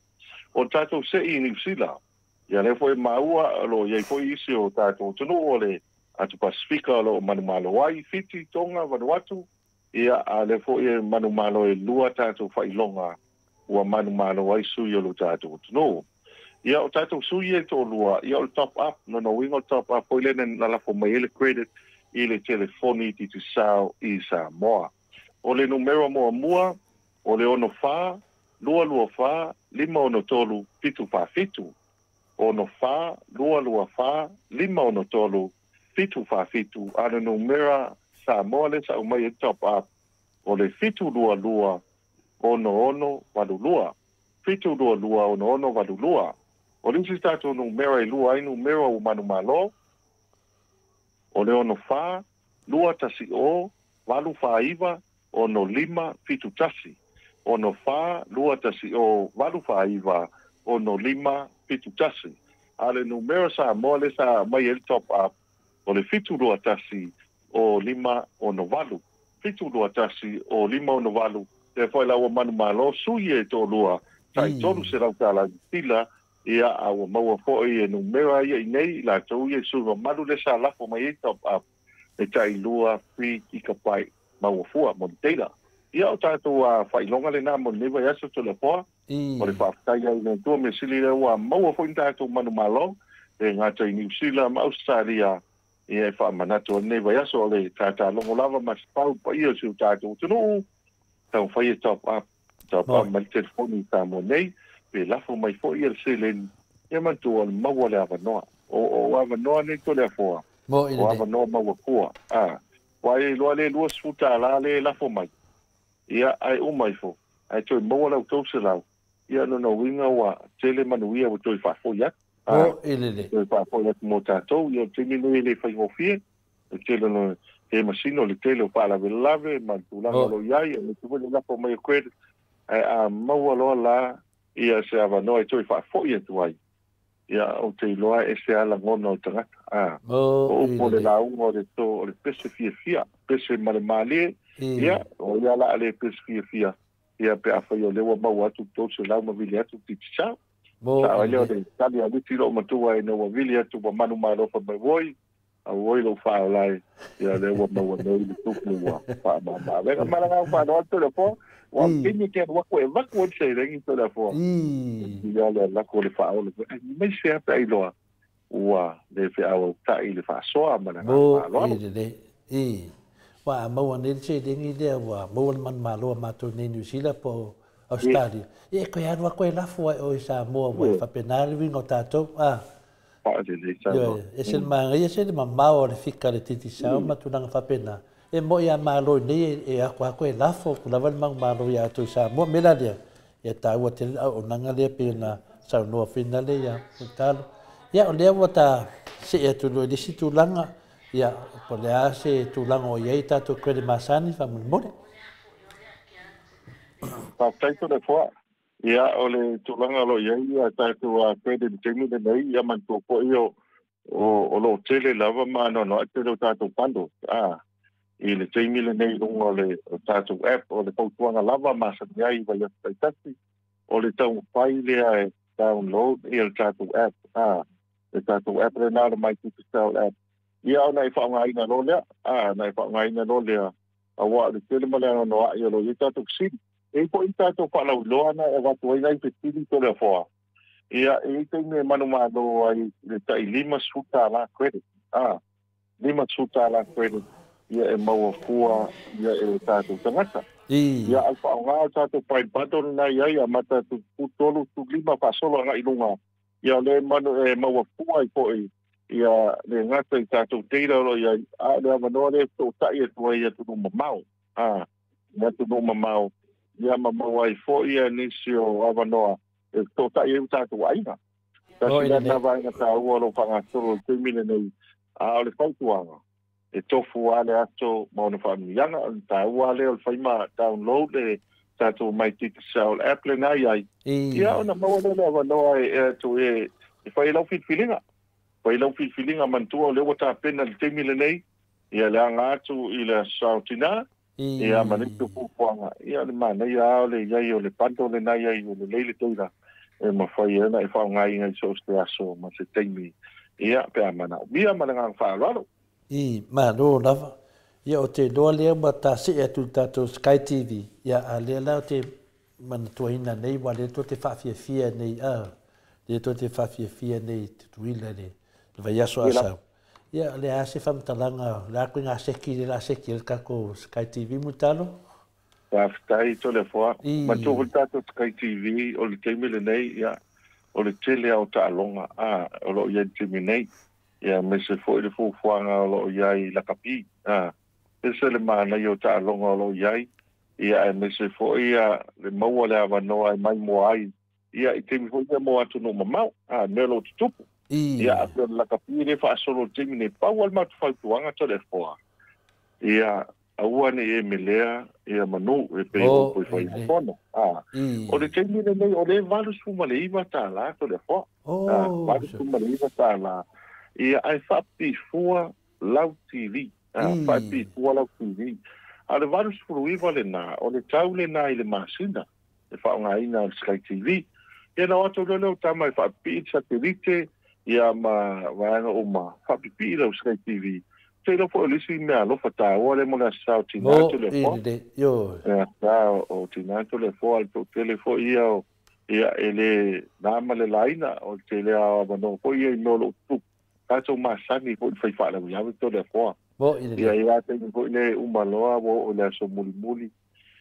S4: O le tatou se'i i Niu Sila, ia lea foi e maua o lo o i ai foi isi o tatou atunuu o le Atu Pasifika o lo o manumalo ai, Fiti, Tonga, Vanuatu, ia, a lea foi e manumalo e lua tatou faailoga ua manumalo ai sui o lo tatou atunuu. Ia, o tatou sui ia e toalua, ia o le top up, lona uiga o le top up foi lea na lafo mai ai le credit i le telefoni Digicel i Samoa. O le numera muamua, o le 64 224
S5: 5 6 3 7 4 7. 6 4 2 2 4 5 6 3 7 4 7. A le numera Samoa le sa umai e top up o le 7 2 2 6 6 8 2. 7 2 2 6 6 8 2. O le isi tatou numera e lua ai numera ua manumalo o le 6 4 2 1 0 8 4 9 6 5 7 1. 6 4 2 1 0 8 4 9 6 5 7 1. A le numera Samoa le sa mai e le top up o le 7 2 1 o 5 6 8. 7 2 1 o 5 6 8. Lea foi la ua manumalo sui e toʻalua taʻi $300 sila ia a ua maua foʻi e numera ia i nei latou ia sui mamalu le sa lafo mai ai top up e taʻilua free gigabyte maua fua mo le data. Ia o tatou a faailoga lenā mo lenei vaiaso toleafoa o le faafetai ai le Atua mea sili lea ua maua foʻi ni tatou manumalo e gata i Niusila ma Ausetalia. Ia e faamanatu ai lenei vaiaso o le tatalogo lava ma se pau paia o si o tatou atunuu taumafai e top up top up mai le telefoni i Samoa nei pe lafo mai foʻi ia le seleni. Ia manatua o le maua le avanoa o avanoa nei toleafoa
S2: Mo i
S5: o
S2: le
S5: avanoa maua fua a ua e iloa le $20 le lafo mai ia ae uma ifo ae toe maua lau 300. Ia lona uiga ua tele manuia ua toe faafoi atu a
S2: Mo i le
S5: toe faafoi atu mo tatou. Ia o le taimi nei e le faigofie o tele no he masino le tele o faalavelave ma le tulaga o lo i ai e te foi le lafo mai o credit ae a maua loa la ia se avanoa e toe faafoʻi atu ai. Ia ou te iloa e ese a lagona o tagata a
S2: Mo
S5: o
S2: i
S5: upu o le
S2: le
S5: lauga o le to o le pese fiafia pese ma le mālie. Ia o ia la a le pese fiafia ia pe afai o lea ua maua atu 300 ma vili atu Digicel
S2: Mo
S5: sa
S2: i
S5: ai lea o
S2: le
S5: le tali a liti loo matua ina ua vili atu ua manumalo fai mai oi auoi lou faaolae ia lea ua maua nei le tupu ua faamamaavega ma laga faaloa toleafoa ua taimi ke alu aku e vaku ai le selegi toleafoa ia le lako le faaola mai se ape ailoa ua le feʻauautaʻi le faasoa ma le agaga
S2: Mo i
S5: faaaloalo.
S2: le i Ua a maua nei le seleni lea ua maua le manumalo a matou nei Niu Sila po Australia. Ia e koe alu ako e lafo ai o i Samoa ua e faapena le uiga o tatou. A.
S5: Faalelei
S2: Ioe,
S5: saunoa.
S2: ese le manaia, ese le mamao o le fika le Digicel ma tulaga faapena. E moʻi a malo i nei e ako ako e lafo ku lava le manumalo iā outou i Samoa. Me la lea, ia taua tele le auaunaga lea pei ona saunoa finale ia Mulitalo. Ia o lea ua ta seʻe atu loa i le isi tulaga, ia po o le a se tulaga o i ai tatou credit masani faamolemole.
S5: Faafetai toleafoa. Ia o le tulaga o loo i ai ia tatou a credit i taimi lenei ia manatua foʻi o loo tele lava ma anoanoaʻi tele o tatou bundles a i le taimi lenei i luga o le o tatou app. O le fautuaga lava masani ai i vaiaso taitasi o le taumafai lea e download ia le tatou app a le tatou app lenā le My Digicel app. Ia ona e faaaogaina loa lea a na e faaaogaina loa lea auā o le tele ma le anoanoaʻi o lo i ai tatou fesili e foʻi tatou faalauiloa na e avatu ai nai fesili toleafoa. Ia e i taimi e manumalo ai le taʻi $50 credit a $50 credit ia e maua fua ia e tatou tagata ia au faaaogā o tatou prime bundle lena iai amata atu 13 15 faasolo agaʻi luga. Ia o lea manu e maua fua ai foʻi ia le gata i tatou data o loo iai a o le avanoa lea toʻutaʻi atu ai atunuu mamao a i atunuu mamao ia ma maua ai foʻi ia nisi o avanoa e toʻutaʻi ai o tatou aiga
S2: Mo
S5: tasi
S2: i
S5: lea
S2: le
S5: na vaega taua o loo faagasolo i le taimi lenei. A o le fautuaga e tofu a le aso ma ona faanuiaga o le taua lea o le faima download le tatou My Digicel app lenā iai ia ona maua lea le avanoa e atu e fai lau filifiliga fai lau filifiliga manatua o lea ua tapena le taimi lenei ia le aga atu i le aso saotinā ia ma le fuafuaga. Ia o le manaia a o le iai o le bundle lenā iai o lelei le teila e mafai ai ona e faaaogaina i so o se aso ma se taimi ia pe a manaomia ma le agaga faaaloalo.
S2: I malo lava. Ia o te loa lea ua taseʻe atu i le tatou Sky TV. Ia a lea la o te manatuaina nei ua lea tou te faafiafia nei a lea tou te faafiafia nei i Tutuila le vaiaso
S5: Ia la
S2: asau. Ia le a se faamatalaga le a koe gaseki le la seki ai le tatou Sky TV Mulitalo.
S5: Faafetai Toleafoa. Matua foi le tatou Sky TV o le taimi lenei, ia, o le tele lava o taaloga a o lo o i ai i le taimi nei, ia, aemaise foi le fuafuaga o lo o i ai i lakapi, a, ese le manaia o taaloga o lo o i ai, ia, aemaise foi ia le maua le avanoa e maimoa ai, ia, i taimi foi ia mo atunuu mamao, a, mea o lo o tutupu. Ia, a pei o le lakapi lea e faasolo i le taimi nei, pau lava le matou fautuaga Toleafoa, ia, aua ne i e melea ia manu e pei o upu e fai ai fono. A, o le taimi lenei o lea e $89 Toleafoa. A, $89. Ia, ae faapipifua lau TV. A, faapipifua lau TV. A o le 89 lena, o le tau lena i le masina e faaaogaina o le Sky TV. Ia na o atu loa lea o tama e faapipii le satelite ia ma vaega uma, faapipii lau Sky TV. Te iloa foi o le isi mea alofa taua lea mo le Aso Sa o Tina Toleafoa. Le Aso Sa o Tina Toleafoa, le toatele foi ia o ia e le na ma le laina o le tele lava o avanoa foi ia i mea o lo o tutupu. Tatou masani foi i le fai faalavelave Toleafoa. Ia e a taimi foi lea e uma loa ua oo i le aso mulimuli.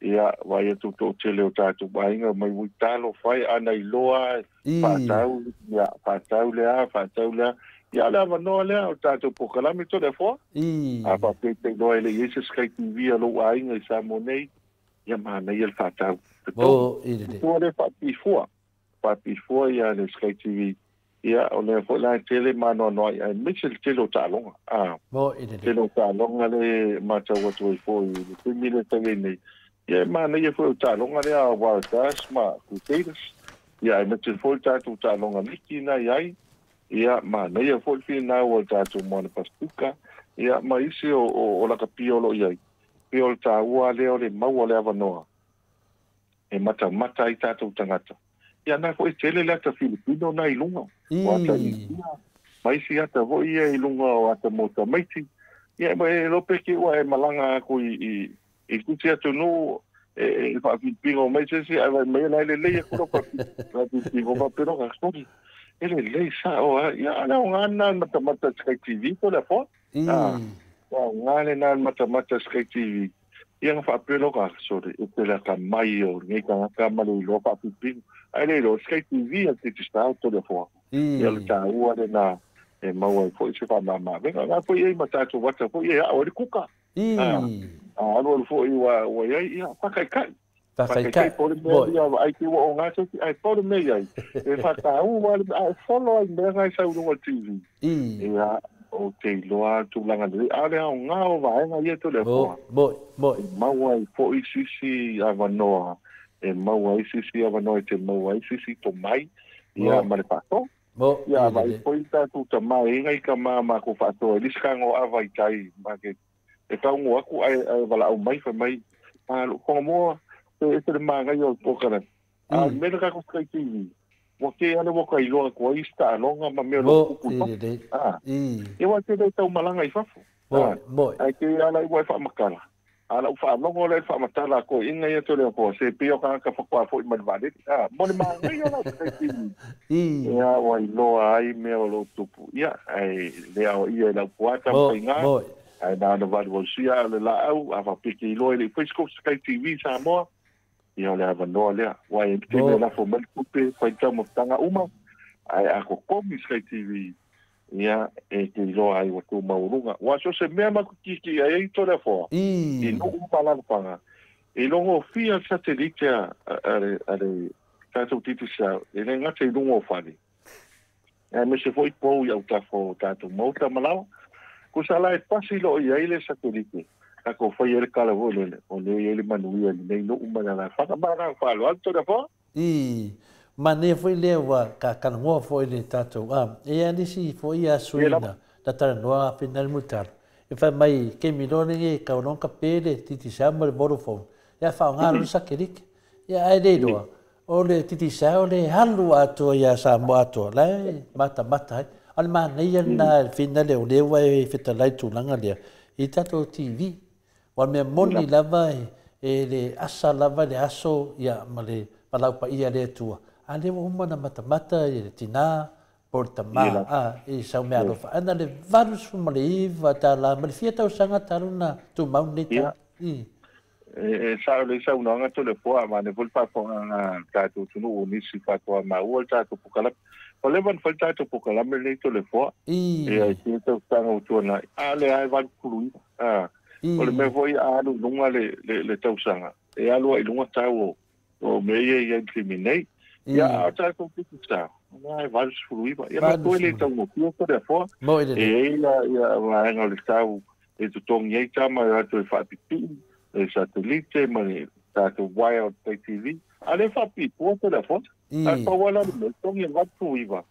S5: Ia, vaai atu le toatele o tatou aiga mai ui talo fai ana iloa faatau, ia, faatau lea, faatau lea. Ia, o le avanoa lea o le tatou polokalame Toleafoa. A faapea e te iloa e le i ai se Sky TV a lou aiga i Samoa nei, ia manaia le faatau. Totogi. Tua lea faapifua. Faapifua ia le Sky TV. Ia, o lea foi la e tele ma anoanoai, aemaise le tele o taaloga. A, tele o taaloga lea e matau atu ai foi i le taimi lea e fai ai nei. Ia, e manaia foi o taaloga lea a Waratahs ma Crusaders. Ia, aemaise foi le tatou taaloga liki na i ai. Ia, manaia foi le finau a le tatou Moana Pasifika, ia, ma isi o lakapi o lo o i ai. Pei o le taua lea o le maua o le avanoa e matamata ai tatou tagata. Ia na foi e tele le ata Filipino na i luga, o ata India, ma isi ata foi ia i luga o ata Motamaiti. Ia e iloa pe ke ua e malaga aku i i se isi atunuu e faafilipino mai se isi ae vaai mai la e lelei aku lau faafilipino faapea loa sori e lelei sao lava. Ia a o le aoga lena o le matamata i le Sky TV po o le afoa. A, o le aoga lena o le matamata i le Sky TV. Ia na faapea loa ka sore e te laka mai o lenei tagata ma le iloa faapipinu. Ae le iloa, Sky TV a le Digicel Toleafoa. Ia o le taua lena e maua ai foi se faamama-avega. Na foi i ai ma tatou ata foi e ao ai le kuka. A alualu foi ua i ai, ia, faakaikai. Faakaikai po o le mea ia vaai te ua oga se isi, ae po o le mea i ai, e faataua lava le mea, ae follow ai mea na e sau i luga o le TV. Ia, ou te iloa lava le tulaga lelei, a o le aoga o vaega ia Toleafoa, e maua ai foi sisi avanoa, e maua ai sisi avanoa e te maua ai sisi tomai, ia, ma le faasoa. Ia, vaai foi le tatou tama e i ai nai tama matou faasoa i le isi tago ava i tai ma ke E taungo aku ae ae valaau mai fai mai, a lou Whangamoa, e ese le manaia o le polokalame. A o le mea lea tatou Sky TV, ua kē lava ua ta iloa atu ai isi taaloga ma mea o lo o tupu i fafo. A, ia aua e te le tau malaga i fafo. A, ae kē lava la ua e faamatala. A o lau faalogo lea i le faamatala a toeaiina ia Toleafoa, se pei o tagata faatoa foi mai le vaalele. A, mo le manaia la o Sky TV, ia ua iloa ai mea o lo o tupu. Ia, ae le aoaia e lau puata ma faiga. Ae na ona valuvalusia a o le laau, a faapea ke iloa e le i fai se Sky TV i Samoa, ia o le avanoa lea. Aua e te mea lafo mai le tupe, fai le taumafataga uma, ae a totogi Sky TV, ia e te iloa ai ua tou maualuga. Aua so o se mea matou kikii ai ai Toleafoa, i nuu ma alaalafaga, e logofia le satelite a le tatou Digicel, e le gata i luga o fale, aemaise foi pou i autafa o tatou maota ma laoa. Tusa la e pasi loa i ai le satelite, tatou fai ai le tala foi lele, o lea e i ai le manuia i lenei nuu ma le alaalafaga. Ma le agaga faaaloalo, Toleafoa.
S2: Ii, manaia foi lea ua talanoa foi le tatou, a, e i ai nisi foi a sui na talanoa a Finali Mulitalo, e fai mai kemi loa lenei e tau loa ona tape le Digicel ma le Vodafone, ia faaaoga loa le satelite. Ia ae le iloa, o le Digicel o le alu atoa ia Samoa atoa, la e matamata ai. A o le manaia lena i le Finali o lea ua e fetalai i le tulaga lea i tatou TV. Aua o le mea moni lava e le asa lava le aso ia ma le valaau paia a le Atua, a lea ua uma ona matamata i le tina po o le tama a i sau meaalofa. Ae na o le $89 ma le fia tausaga talu ona tumau lenei tau.
S5: E sa o le saunoaga Toleafoa ma ne foi le faafofogaaga a le tatou atunuu o nisi faatoa maua le tatou polokalame. Ua leva ona fai le tatou polokalame lenei Toleafoa ia i kēia tausaga ua tuanai, a o lea lava e 89. O le mea foi a alu i luga le tausaga, e alu ai i luga tau o mea ia e i ai i le taimi nei. Ia, a o tatou Digicel, o lea lava e 89. Ia matua e le taugofie Toleafoa. E i ai vaega o le tau e totogi ai tama e o atu e faapipii le satelite ma le tatou wire o le TV. A lea e faapipii fua Toleafoa. Ae pau lava la le mea, e totogi e le 89,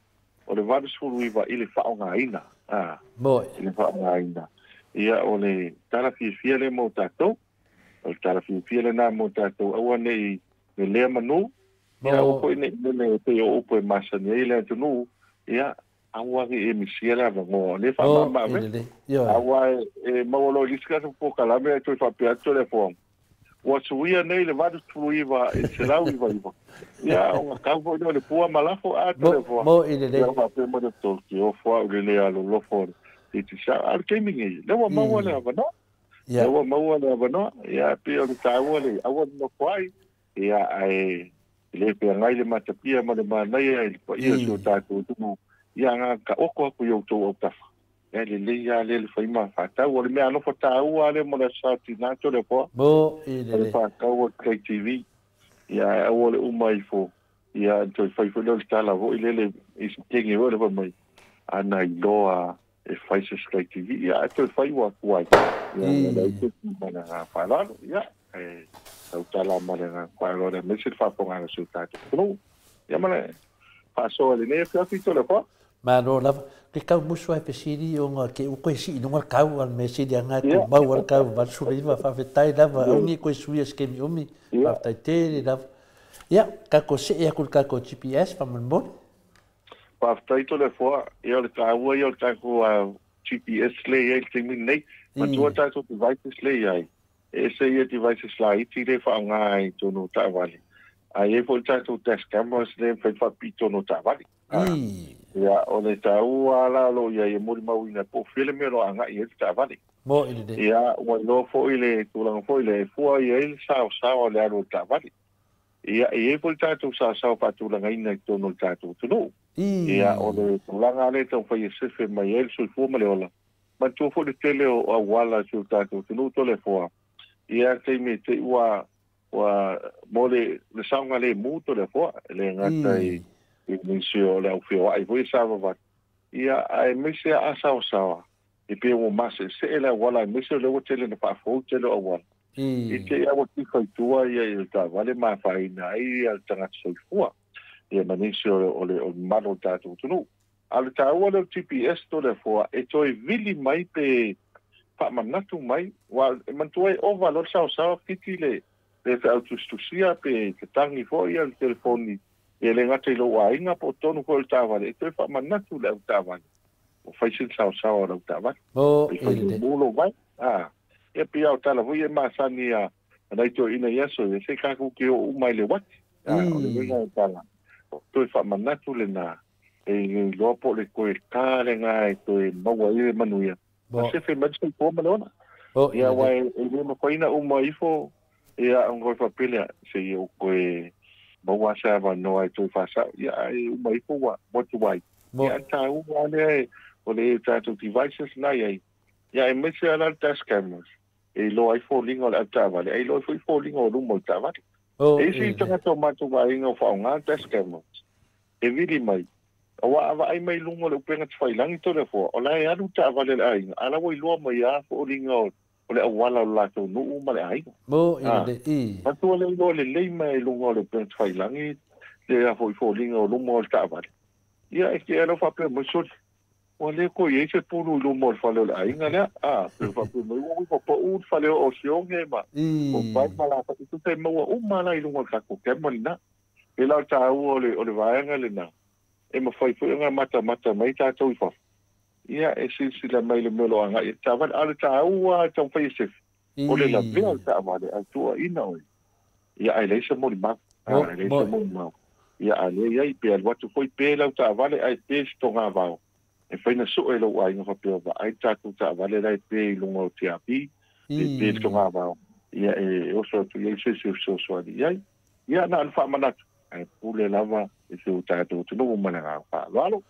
S5: o le 89 i le faaaogaina. I le faaaogaina. Ia, o le tala fiafia lea mo tatou. O le tala fiafia lena mo tatou, aua ne i lelea manu, ia aua foi ne i lele e pei o upu e masani ai le atunuu, ia aua ne i e misia le avanoa. O lea e faamama-avega. Aua e maua loa i le isi tatou polokalame ae toe faapea atu Toleafoa, ua suia nei le 89 i le 199. Ia, ona tau foi lea o le pua ma lafo a Toleafoa. Ia faapea mai le tolu, tiofa au i le le alolofa o le Digicel. A o le taimi nei, lea ua maua le avanoa. Lea ua maua le avanoa. Ia, pei o le taua le aua le nofo ai. Ia, ae le feagai le matapia ma le manaia i le paia o si o tatou atunuu. Ia, agaga taoto atu i outou autafa. Ia, lelei lava lea le fai ma faatau. O le mea alofa taua lea mo le Aso Sa o Tina Toleafoa. O le faatau o le KTV. Ia, ae aua le uma ifo. Ia, toe fai foi lea o le tala foi lele i se kenge foi le fai mai. Ana iloa e fai se Sky TV. Ia, ae toe fai ua atu ai. Ia, le ai te ma le agaga faaaloalo. Ia, e tautala ma le agaga faaaloalo aemaise le faafofogaaga a si o tatou atunuu. Ia, ma le faasoa i lenei afiafi Toleafoa.
S2: Malo lava. Ke kau musu ai fesili ona ke u koe sii lunga le kau a le mea sili anga e tumau a le kau 89 faafetai lava auni koe suia se kemi umi faafetai tele lava. Ia, kako see aku le kako GPS faamolemole.
S5: Faafetai Toleafoa. Ia o le taua ia o le tatou GPS lea e i ai i le taimi lenei. Matua tatou devices lea e i ai. E ese ia devices laiti lea e faaaoga ai i totonu o taavale. Ae i ai foi le tatou dash cameras lea e mafai ona faapipii i totonu o taavale. Ia, o le taua la o lo o i ai e molimauina po o fea le mea o lo o agai i ai le taavale. Ia, ua iloa foi le tulaga foi lea e fua i ai le saosaoa o le alu o le taavale. Ia, e i ai foi le tatou saosaoa faatulagaina i totonu o le tatou atunuu. Ia, o le tulaga lea e taumafai e sefe mai ai le soifua ma le ola. Manatua foi le tele o auala o si o tatou atunuu Toleafoa. Ia, taimi e te i ua mo le saogalemu Toleafoa, e le gata i nisi o le au feoai foi e savavali. Ia, aemaise a saosaoa, e pei ua maseesee le auala, aemaise o lea ua tele na faafou tele o auala. I te i aua tifa i tua ia i le taavale ma afaina ai ia le tagata soifua. Ia ma nisi o le mamalu o le tatou atunuu. A o le taua lea o le GPS Toleafoa, e toe vili mai pe faamanatu mai, aua e manatua e ova loa le saosaoa fiti le feautusitusia pe tatagi foi ia le telefoni, ia le gata i lou aiga po o totonu foi o le taavale, e toe faamanatu le avetaavale. O fai se saosaoa o le avetaavale. Fai mumu lou vai. Ia pei o tala foi e masani a nai toeaiina i aso ia, se tatou te oo uma i le uati. O le uiga o tala, toe faamanatu lena, e iloa po o le toe ta lena e toe maua ai le manuia. A sefe mai le soifua ma le ola. Ia, aua e le mafai ona uma ifo, ia, ona toe faapea lea, se i ou toe maua se avanoa e toe faasao. Ia, ae uma ifo ua tuai. Ia, a taua lea o le tatou devices na i ai. Ia, aemaise lava la le dash cameras, e iloa ai foliga o le avetaavale, ae iloa ai foi foliga o luma o le taavale. E isi tagata o matou vaaiga o faaaoga dash cameras, e vili mai, aua a vaai mai luga o le upega tafailagi Toleafoa, o la e alu taavale a le aiga, a la ua iloa mai lava foliga o le auala o le latou nuu ma le aiga. Matua le iloa lelei mai luga o le upega tafailagi le foi foliga o luma o le taavale. Ia, e te alo faapea mai, soli, ua le koe i ai se pulu i luma o le fale o le aiga lea. Pe faapea mai, ua uifa pau le fale o Sioge ma o pai ma la fa tu te maua uma la i luga o le tatou camera lena. E la o taua o le vaega lena, e mafai foi ona matamata mai tatou i fafo. Ia, e silasila mai le mea o lo o agai i le taavale. A o le taua e taumafai e sefe, o le lavea o le taavale ae tuuaina oe. Ia, ae leai se molimau. Leai se molimau. Ia, a lea i ai, pe alu atu foi pe lau taavale ae pe se togavao. E fai na sue lou aiga faapea vaai le tatou taavale la e pe i luga o TRP, pe pe le togavao. Ia e oso atu i ai se se fesoasoani i ai. Ia na o le faamanatu, ae pule lava i si o tatou atunuu ma le agaga faaaloalo.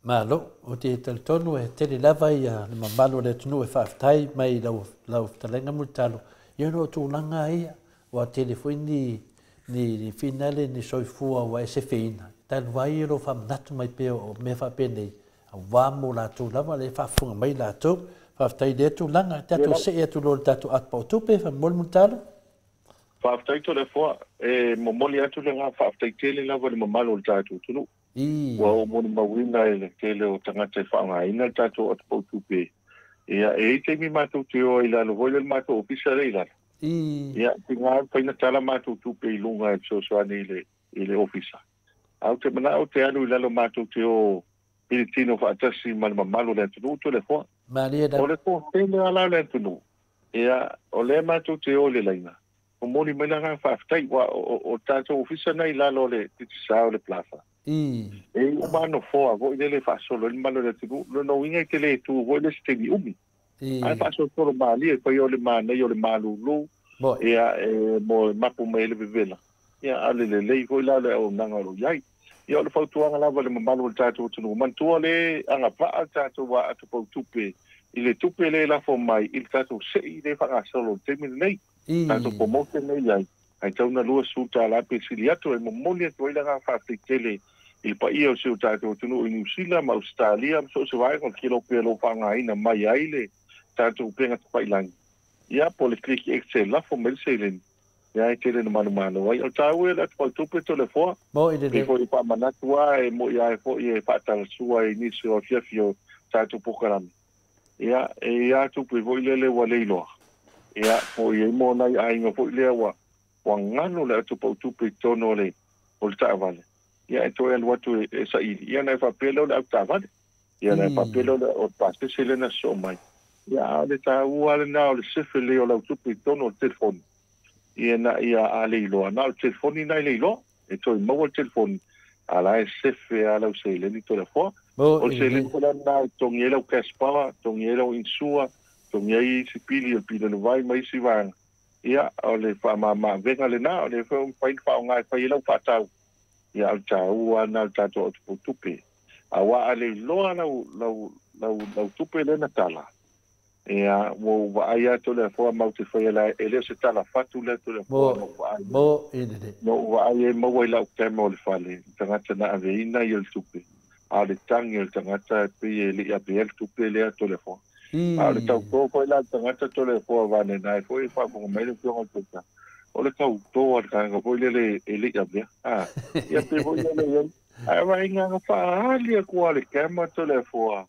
S2: Malo, ou te talitonu e tele lava ia le mamalu o le atunuu e faafetai mai i lau fetalaiga Mulitalo, ia ona o tulaga ia, ua tele foi ni ni finale ni soifua ua e sefeina, talu ai e lou faamanatu mai pea o mea faapenei, aua mo latou lava lea e faafofoga mai latou. Faafetai i lea tulaga, tatou see atu loa i le tatou atu pautupe, faamolemole Mulitalo.
S5: Faafetai Toleafoa, e momoli atu le agaga faafetai tele lava i le mamalu o le tatou atunuu. Ua ou molimauina i le tele o tagata e faaaogaina le tatou atu pautupe. Ia, e i ai taimi matou te o ai i lalo foi lea o le matou ofisa lea i lalo. Ia, tiga mafai ona tala matou tupe i luga e fesoasoani i le ofisa. Ae ou te manao ou te alu i lalo matou te o i le tino faatasi ma le mamalu o le atunuu Toleafoa.
S2: Malie
S5: O le toatele lava la o le atunuu, ia, o lea matou te o i le laina, momoli mai le agaga faafetai, aua o le tatou ofisa lena i lalo o le titisā o le Plaza. E i uma lava nofoa foi lele e faasolo ai le mamalu o le atunuu. Lona uiga e te le tu foi le isi taimi umi. Ae faasolosolo malie, e fai o le manaia o le malulu, ia, e mo e mapu mai ai le vevela, ia, a o le lelei foi la o le auaunaga o lo o i ai. Ia, o le fautuaga lava i le mamalu o le tatou atunuu, manatua le agavaa le tatou aato pautupe i le tupe lea e lafo mai i le tatou sei lea e faagasolo i le taimi lenei. Tatou promotion lea e i ai, ae tatau ona $20 pe sili atu e momoli atu ai le agaga faafetai tele i le paia o si o tatou atunuu i Niu Sila ma Ausetalia ma so o se vaega o le kelope o lo o faaaogaina mai ai le tatou upega tafailagi, ia po o le Click X e lafo mai le seleni, ia e tele ina manumalo ai. O le taua ia o le atu fautupe Toleafoa, pei foi e faamanatu lava e moi lava foi e faatalasua i nisi o afiafi o tatou polokalame. Ia, e i ai tupe foi lele ua le iloa. Ia, po o i ai mo nai aiga foi lea ua ua galo le atopau tupe i totonu o le o le taavale. Ia, e toe alu atu e, e saili. Ia, ona e faapea lea o le avetaavale. Ia, ona e faapea lea o le, o le pasese lea na sosoo mai. Ia, a o le taua lena o le sefe lelei o lau tupe i totonu o le telefoni. Ia, na ia a le iloa, na o le telefoni lena e le iloa. E toe maua le telefoni, a la e sefe lava lau seleni Toleafoa. O le seleni foi la lena e totogi ai lau cash power, totogi ai lau insure, totogi ai isi pili o le pili o le vai ma isi vaega. Ia, o le faamama-avega lena, o lea foi ua mafai ona faaaoga e fai ai lau faatau. Ia, a o le taua lava lena o le tatou atuputupe. Aua a le iloa lau, lau, lau, lau tupe lea na tala, Ia, ua ou vaai atu le afoa matou te faia la, e le o se tala fatu lea Toleafoa na ou vaai ai.
S2: Mo i lele.
S5: Na ou vaai ai maua i lau camera o le fale, le tagata na aveina ia le tupe, a o le tagi o le tagata e pei e le i avea le tupe lea Toleafoa. A o le tauto foi la a le tagata Toleafoa vaeane ai foi e faafofoga mai le Afioga i le Taitai, o le tauto a le tagata foi lele e le i avea. A, ia pei foi lele i ai, ae vaaiga na faaali atu lava i le camera Toleafoa.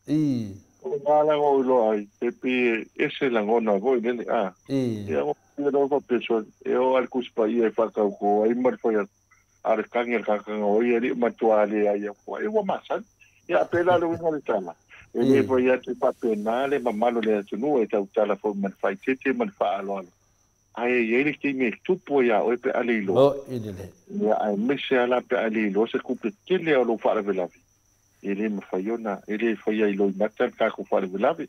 S5: O lena la na ou iloa ai, e pei e ese lagona foi lele, a. Ia ua pei loa faapea sole, e oo lava i le Tusi Paia e faatauto ai ma le fai atu, a o le tagi a le tagata na o ia e le i matua leai atu ai, ua masani. Ia a pēlā le uiga o le tala, e le fai atu e faapena le mamalu o le atunuu e tautala foi ma le faaeteete ma le faaaloalo, ae i ai le taimi e tupu ai ia oe pe a le iloa. Ia aemaise lava la pe a le iloa se tupe tele o lou faalavelave. E le mafai ona, e le faia i loimata le tatou faalavelave.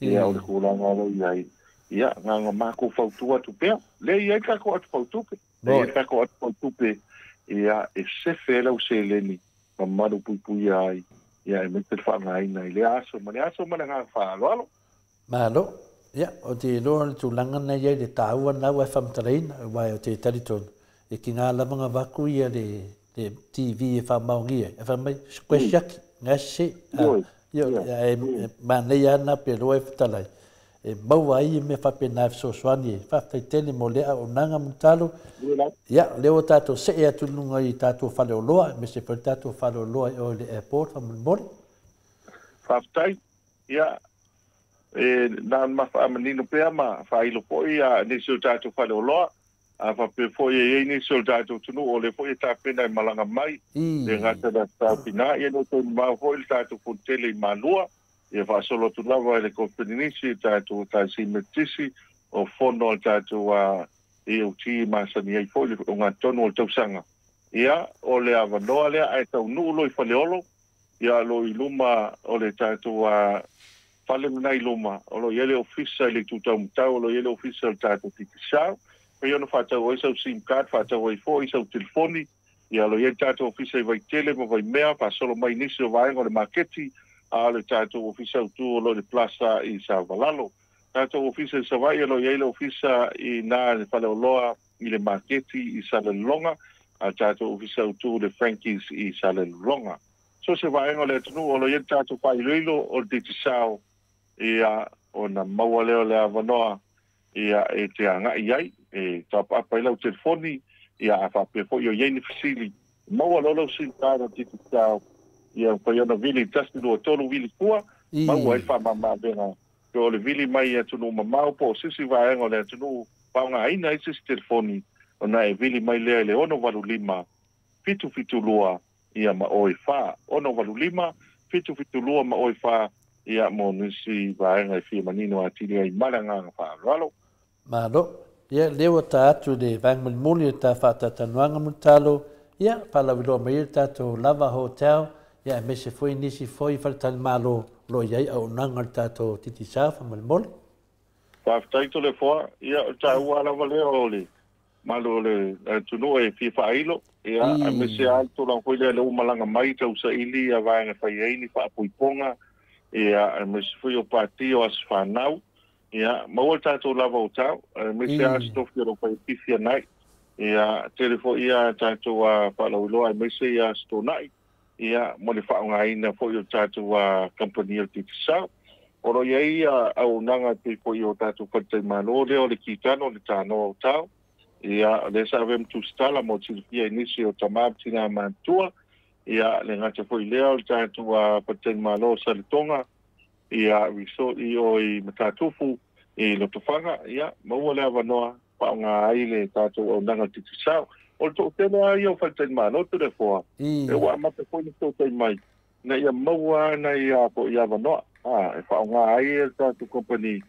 S5: Ia, o le tulaga o lo o i ai, ia, na ona matou fautua atu pea. Lea e i ai le tatou atufautupe. Lea e i ai le tatou atufautupe, ia, e sefe ai lau seleni ma malupuipuia ai, ia, aemaise le faaaogaina i lea aso ma le aso ma le agaga faaaloalo.
S2: Malo. Ia, ou te iloa o le tulaga lena e i ai le taua lena ua e faamatalaina, aua ou te talitonu, e tiga lava ona avatu ia le TV e faamaonia ai, ae fai mai, koe siaki, gase, ae manaia lava lena pe loa e fetalai, e maua ai mea faapena e fesoasoani ai. Faafetai tele mo lea auaunaga Mulitalo. Ia, o lea ua tatou see atu i luga i tatou faleoloa, aemaise foi le tatou faleoloa i o i le airport faamolemole.
S5: Faafetai. Ia, e na ona faamanino pea ma faailo foi nisi o tatou faleoloa, a faapea foi e i ai nisi o le tatou atunuu o lea foi e tapena e malaga mai, le gata i le Aso Taupina, ia le o toe mamao foi le tatou fonotele i Malua, ia faasolo atu lava i le Kopeninisi, le tatou Ekalesia Metotisi, o fono a le tatou AOT e masani ai foi le ogatotonu o le tausaga. Ia, o le avanoa lea ae taunuu loa i Faleolo, Ia, o lo o i luma o le tatou fale lena i luma, o lo o i ai le ofisa i le itu taumatau, o lo o i ai le ofisa o le tatou Digicel. Mafai ona faatau ai sau SIM card, faatau ai foi sau telefoni. Ia, o lo o i ai le tatou ofisa i Vaitele ma Vaimea, faasolo mai nisi o vaega o le maketi, a o le tatou ofisa autu o lo o i le Plaza i Savalalo. Tatou ofisa i Savaii, o lo o i ai le ofisa i ina i le faleoloa i le maketi i Salelologa, a o le tatou ofisa autu le Frankie's i Salelologa. So se vaega o le atunuu o lo o i ai le tatou faailoilo o le Digicel, ia, ona maua lea o le avanoa, ia, e te agai ai, e taapaapa ai lau telefoni, ia, a faapea foi o i ai ni fesili, maua loa lau SIM card o le Digicel, ia, mafai ona vili 1 2 3 vili fua, maua ai le faamamaavega. Po o le vili mai i atunuu mamao po o se isi vaega o le atunuu faaaogaina ai se isi telefoni, ona e vili mai lea i le 685 772 ia ma oi 4, 685 772 ma oi 4, ia, mo nisi vaega e fia manino atili ai ma le agaga faaaloalo.
S2: Malo. Ia, lea ua ta atu i le vaega mulimuli o le ta faatatanuaga Mulitalo, ia, faalauiloa mai ai le tatou Lava Hotel, ia, aemaise foi nisi foi faletalimalo o lo o i ai auaunaga a le tatou Digicel faamolemole.
S5: Faafetai Toleafoa. Ia, o le taua lava lea o le mamalu o le atunuu e fia faailo, ia, aemaise lava le tulaga foi lea ua malaga mai tausaili ia vaega e fai ai ni faapuipoga, ia, aemaise foi o pati o aso fanau. Ia, maua le tatou Lava Hotel, aemaise lava se tofi o lo o fai fifi anai. Ia, tele foi ia tatou faalauiloa aemaise ia aso Toonai, ia, mo le faaaogaina foi o le tatou kamupani o le Digicel. O lo o i ai auaunaga e pei foi o tatou faletalimalo lea o le Kitano, le Tanoa Hotel. Ia, o lea sa avea ma tusitala mo silafia i nisi o tama ma tina matutua. Ia, le gata foi lea o le tatou faletalimalo o Saletoga, ia, resort i o i Matatufu, i Lotofaga, ia, maua le avanoa faaaoga ai le tatou auaunaga o le Digicel. O le toatele lava ia o faletalimalo Toleafoa, e ua amata foi ona fesoasoani mai ina ia maua nai foi avanoa e faaaoga ai le tatou company,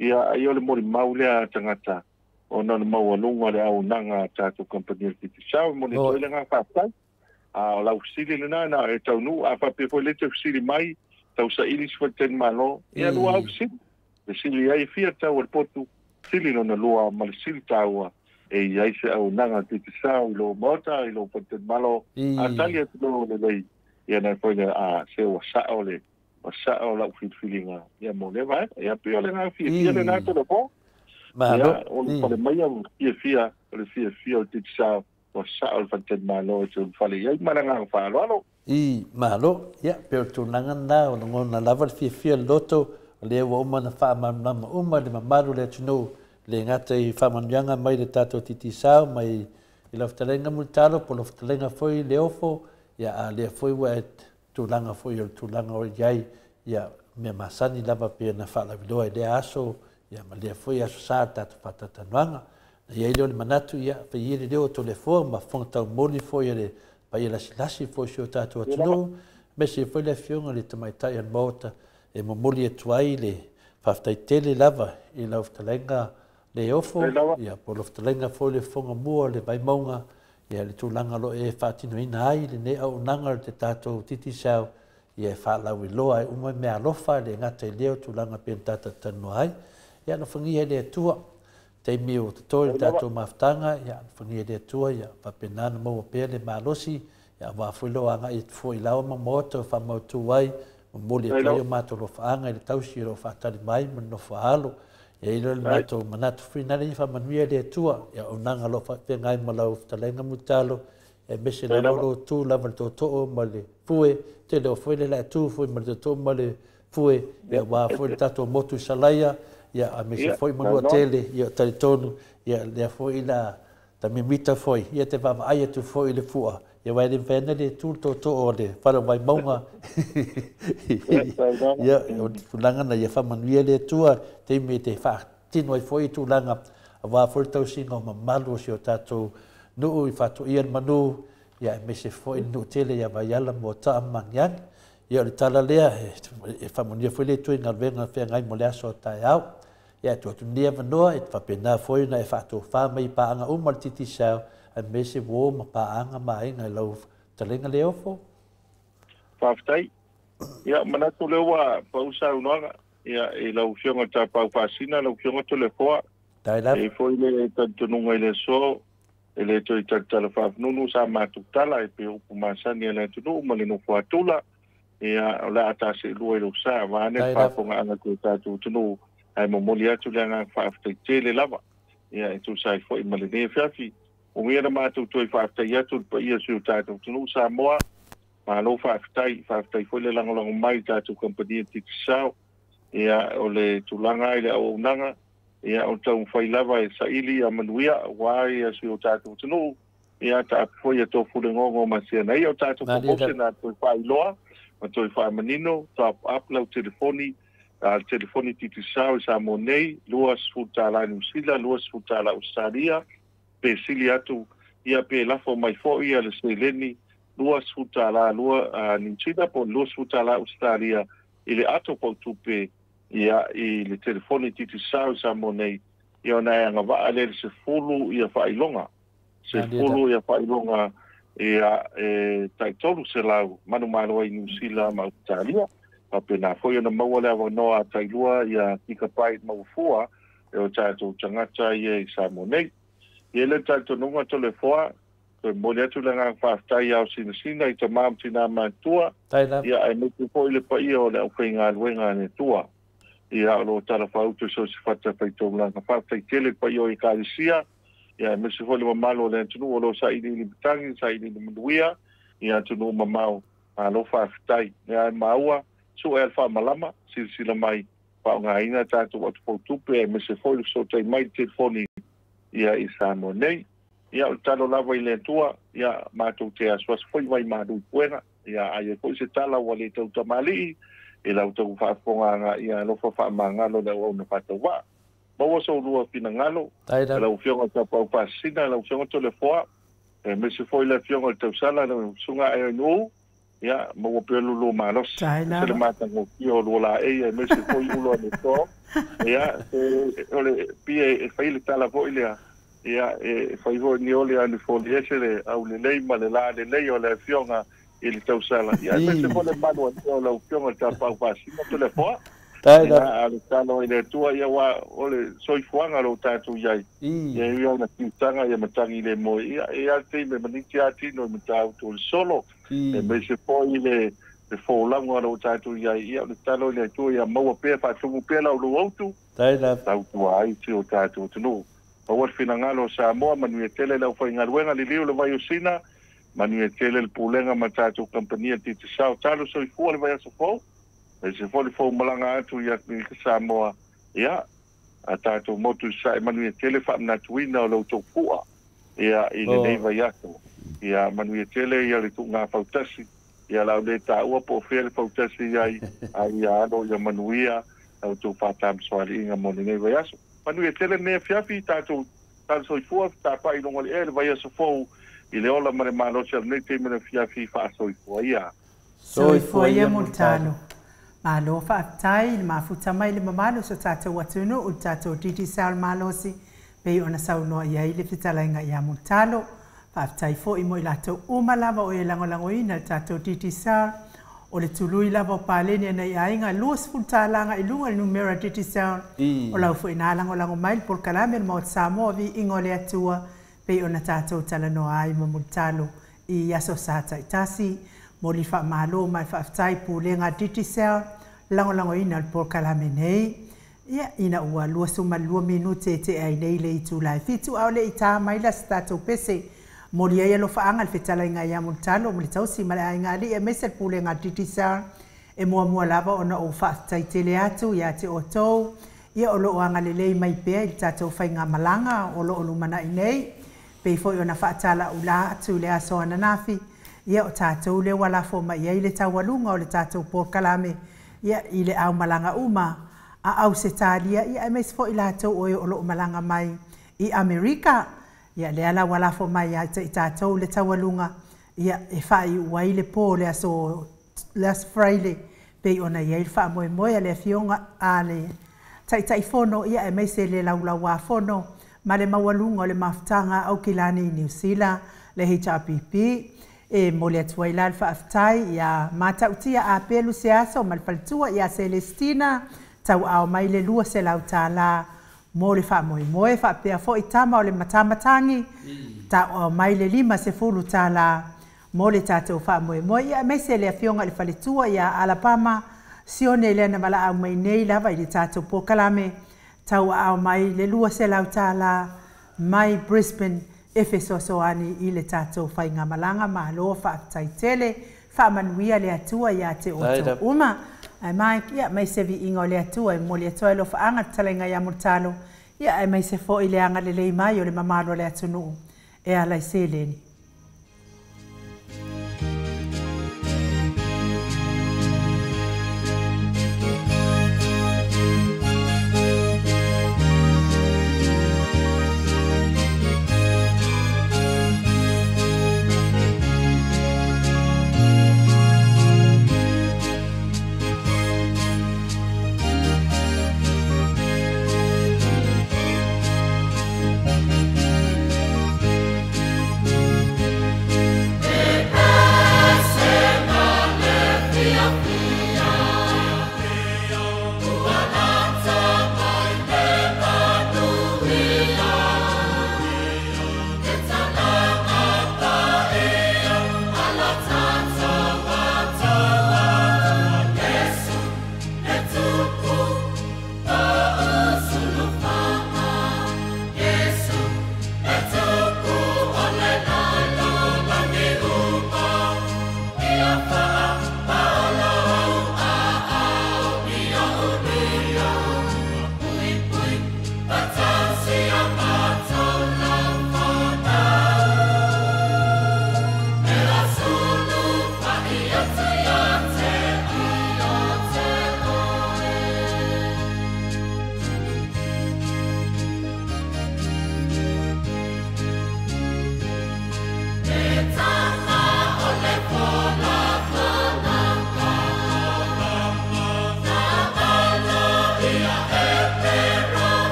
S5: ia, ai o le molimau lea a tagata ona o le maualuga o le auaunaga a tatou company o le Digicel. E momoli atu ai le agaga faafetai. A o lau fesili lena na e taunuu, a faapea foi le te fesili mai, tausaili se faletalimalo, ia, lua au fesili. Fesili ai e fia tau o le potu, sili lona lua ma le sili taua, e i ai se auaunaga a le Digicel i lou maota, i lou faletalimalo, a tali atu loa lelei, ia na foi le a se ua sao le ua sao lau filifiliga, ia, mo lea vaega. Ia, pei o le agaga fiafia lena Toleafoa.
S2: Malo.
S5: Ia, o le fale mai o le fiafia, o le fiafia o le Digicel, ua sao le faletalimalo e te ulufale i ai ma le agaga faaaloalo.
S2: I, malo. Ia, pei o le tulaga lena, o lagona lava le fiafia o le loto, o lea ua uma ona faamalamalama uma le mamalu o le atunuu, le gata i faamanuiaga mai le tatou Digicel, mai i lau fetalaiga Mulitalo, po o lau fetalaiga foi Leofo, ia, a lea foi ua e tulaga foi o le tulaga o i ai, ia, mea masani lava pei ona faalauiloa i lea aso, ia, ma lea foi aso sa le tatou faatatanuaga. Na i ai lea o le manatu, ia, fai ia le leo o Toleafoa ma fofoga taumoli foi a le paia lasilasi foi o si o tatou atunuu, aemaise foi le afioga i le tamaitai o le Maota, e momoli atu ai le faafetai tele lava i lau fetalaiga Leofo, ia, po o lau fetalaiga foi le fofoga mua o le Vaimauga, ia, le tulaga o lo o e faatinoina ai lenei auaunaga o le tatou Digicel, ia, e faalauiloa ai uma mea alofa, le gata i lea o tulaga pei ona tatou talanoa ai. Ia, alofagia e le Atua taimi o totoe le tatou mafutaga, ia, alofagia e le Atua, ia faapena ona maua pea le malosi, ia, aua foi lou agai atu foi i laoa ma maota o faamautu ai, momoli atu ai o matou alofaaga i le tausi o lo o faatali mai ma le nofo a alo. Ia i ai lea o le matou manatu foi nale, ia faamanuia e le Atua ia auaunaga o lo o faafeagai ma lau fetalaiga Mulitalo, aemaise lava o lo tu lava le tootoo ma le fue, tele o foi le tu foi ma le tootoo ma le fue, ia, aua foi le tatou motu i Salaia, ia, aemaise foi Manuatele, ia, talitonu, ia, lea foi la tamimita foi, ia, te vaavaai atu foi i le fua, ia, aua e le mafai ana le tu le tootoo o le fale o Vaimauga. Ia, o le tulaga na, ia faamanuia le Atua taimi e te faatino ai foi i tulaga aua foi le tausiga o mamalu o si o tatou nuu i faatoia le manu, ia, aemaise foi le nuu tele ia Vaiala, Moataa ma Magiagi. Ia, o le tala lea, e faamanuia foi le Atua i galuega feagai mo le aso a taeao. Ia, e tuu atu lenei avanoa e faapena foi ona e faatofā mai i paaga uma le Digicel, aemaise uo ma paaga ma aiga i lau fetalaiga Leofo.
S5: Faafetai. Ia, manatu lea ua pau saunoaga, ia, i lau Afioga i le Tapaau Faasina, lau Afioga Toleafoa. E foi le talitonuga i le aso e lē toe talatala faafanunu sa matou tala e pei upu masani a le atunuu ma le nofo atula. Ia o le a taseʻilua i lou sa vaeane le faafofogaaga i o tatou atunuu ae momoli atu le agaga faafetaitele lava. Ia e tusa ai foʻi ma lenei afiafi ugia na matou toe faafetai atu le paia o si o tatou atunuu Samoa. Malo faafetai, faafetai foi le lagolago mai i tatou kamupani Digicel. Ia o le tulaga i le auaunaga, ia o le taumafai lava e saili ia manuia aua ia si o tatou atunuu. Ia taape foi ia tofulegogo ma siana ia o tatou promotion a toe faailoa ma toe faamanino. Top up lau telefoni, le telefoni Digicel i Samoa nei, $20 Niu Sila, $20 Ausetalia, pe sili atu ia pe lafo mai foi ia le seleni $20 lua Niu Sila po o le $20 Ausetalia i le ato pautupe ia i le telefoni Digicel i Samoa nei. Ia ona e agavaa lea i le 10 ia faailoga, 10 ia faailoga ia e tai 300 manumalo ai Niu Sila ma Ausetalia. Faapena foi ona maua le avanoa tailua ia gigabyte mauafua e o tatou tagata ia i Samoa nei. Ia le talitonuga Toleafoa, toe momoli atu le agaga faafetai ao sinasina i tamā ma tinā matua, ia aemaise foi le paia o le aufaigaluega a le Atua. Ia o loo talafāutu so se fata faitaulaga. Faafetai tele le paia o Ekalesia, ia aemaise foi le mamalu o le atunuu o loo sailiili matagi, sailiili manuia ia atunuu mamao. Malo faafetai. Ia e maua sue a le faamalama, silasila mai faaaogaina tatou atufautupe aemaise foi le fesootai mai i le telefoni ia i Samoa nei. Ia o le talo lava i le Atua, ia matou te asuasu foi vai malu i puega. Ia ai ai foi se tala ua le tautamalii i lau tau faafofogaaga, ia alofa faamagalo le auauna faatauvaa. Maua sou lua finagalo, lau Afioga Tapaau Faasisina, lau Afioga Toleafoa, aemaise foi le Afioga i le Tausala, lau Susuga Aeoinuu, ia maua pea lo lua malosi. Se le matagofie o lua laei aemaise foi ulo a le to. Ia o le pia e fai le tala foi lea, ia e fai foi ni ole ane foli ese le aulelei ma le lalelei o le Afioga i le Tausala. Ia aemaise foi le malu o lau Afioga i le Tapaau Faasisina Toleafoa. Ia a le talo i le Atua, ia ua o le soifuaga o lo tatou iai. Ia ia ona tiutaga ia matagi le moe. Ia e a le taimi e maniti a tino i matautu o le solo. Aemaise foi le folauga o lo tatou iai. Ia o le talo i le Atua ia maua pea faatumu pea lau autu. Tautua ai si o tatou atunuu. Maua le finagalo o Samoa, manuia tele le aufaigaluega liliu le vai o Sina, manuia tele le pulega ma tatou kamupani Digicel. Talo soifua le vaiaso fou. Aemaise foi le fou malaga atu i Samoa. Ia a tatou motu i sae manuia tele faamanatuina o lo outou fua ia i lenei vaiaso. Ia manuia tele ia le tuuga fautasi. Ia lau le taua po o fea le fautasi ai a ia alo ia manuia la outou faatamasoaliiga mo lenei vaiaso. Manuia tele lenei afiafi tatou talo soifua tapaʻi luga o le ea le vaiaso fou i le ola ma le malosi o lenei taimi le afiafi faasoifua ia.
S1: Soifua ia Mulitalo. Malo faafetai le mafuta mai le mamalu so tatou atunuu le tatou Digicel malosi pei ona saunoa i ai le fetalaiga ia Mulitalo. Faafetai foi mo i latou uma lava o e lagolagoina le tatou Digicel. O le tului lava o paleni ana i aiga $20 i luga le numera Digicel. O lau foi nā lagolago mai le polokalame le Maota Samoa viiga o le Atua pei ona tatou talanoa ai ma Mulitalo i aso sa taitasi. Mo li faamalo mai faafetai pulega Digicel lagolagoina le polokalame nei. Ia ina ua 22 minute te ai nei le itula e 7 a o le i tā mai la se tatou pese. Moli ai alofaaga le fetalaiga ia Mulitalo mo le tausi ma le aiga alii aemaise le pulega Digicel. E muamua lava ona ou faafetai tele atu ia te outou. Ia o loo agalelei mai pea i le tatou faigamalaga o loo lumanai nei. Pei foi ona faatalaula atu le aso ananafi. Ia o tatou le ua lafo mai ai le taualuga o le tatou polokalame. Ia i le aumalaga uma a Ausetalia. Ia aemaise foi latou o e o loo malaga mai i Amerika. Ia lea la ua lafo mai ia te i tatou le taualuga. Ia e faaiu ai le po le aso le aso Friday pei ona i ai le faamoemoe a le afioga a le Taitaifono. Ia aemaise le laulauāfono ma le maualuga o le mafutaga a Aukilani i Niu Sila le HRPP. E momoli atu ai la le faafetai ia matautia a pelu se aso ma le faletua ia Celestina tauaao mai le $200 Mo le faamoemoe faapea fo'i tama o le matamatagi ta'o mai le $50 mo le tatou faamoemoe. Ia aemaise le afioga i le faletua ia Alapama Sione lea na valaau mai nei lava i le tatou polokalame tauaao mai le $200 mai Brisbane e fesoasoani i le tatou faigamalaga. Malo faafetai tele, faamanuia le Atua ia te outou uma. Ae mai ia mai se viiga o le Atua e momoli atu ai alofaaga le fetalaiga ia Mulitalo, ia aemaise foi le agalelei mai o le mamalu o le atunuu e ala i seleni.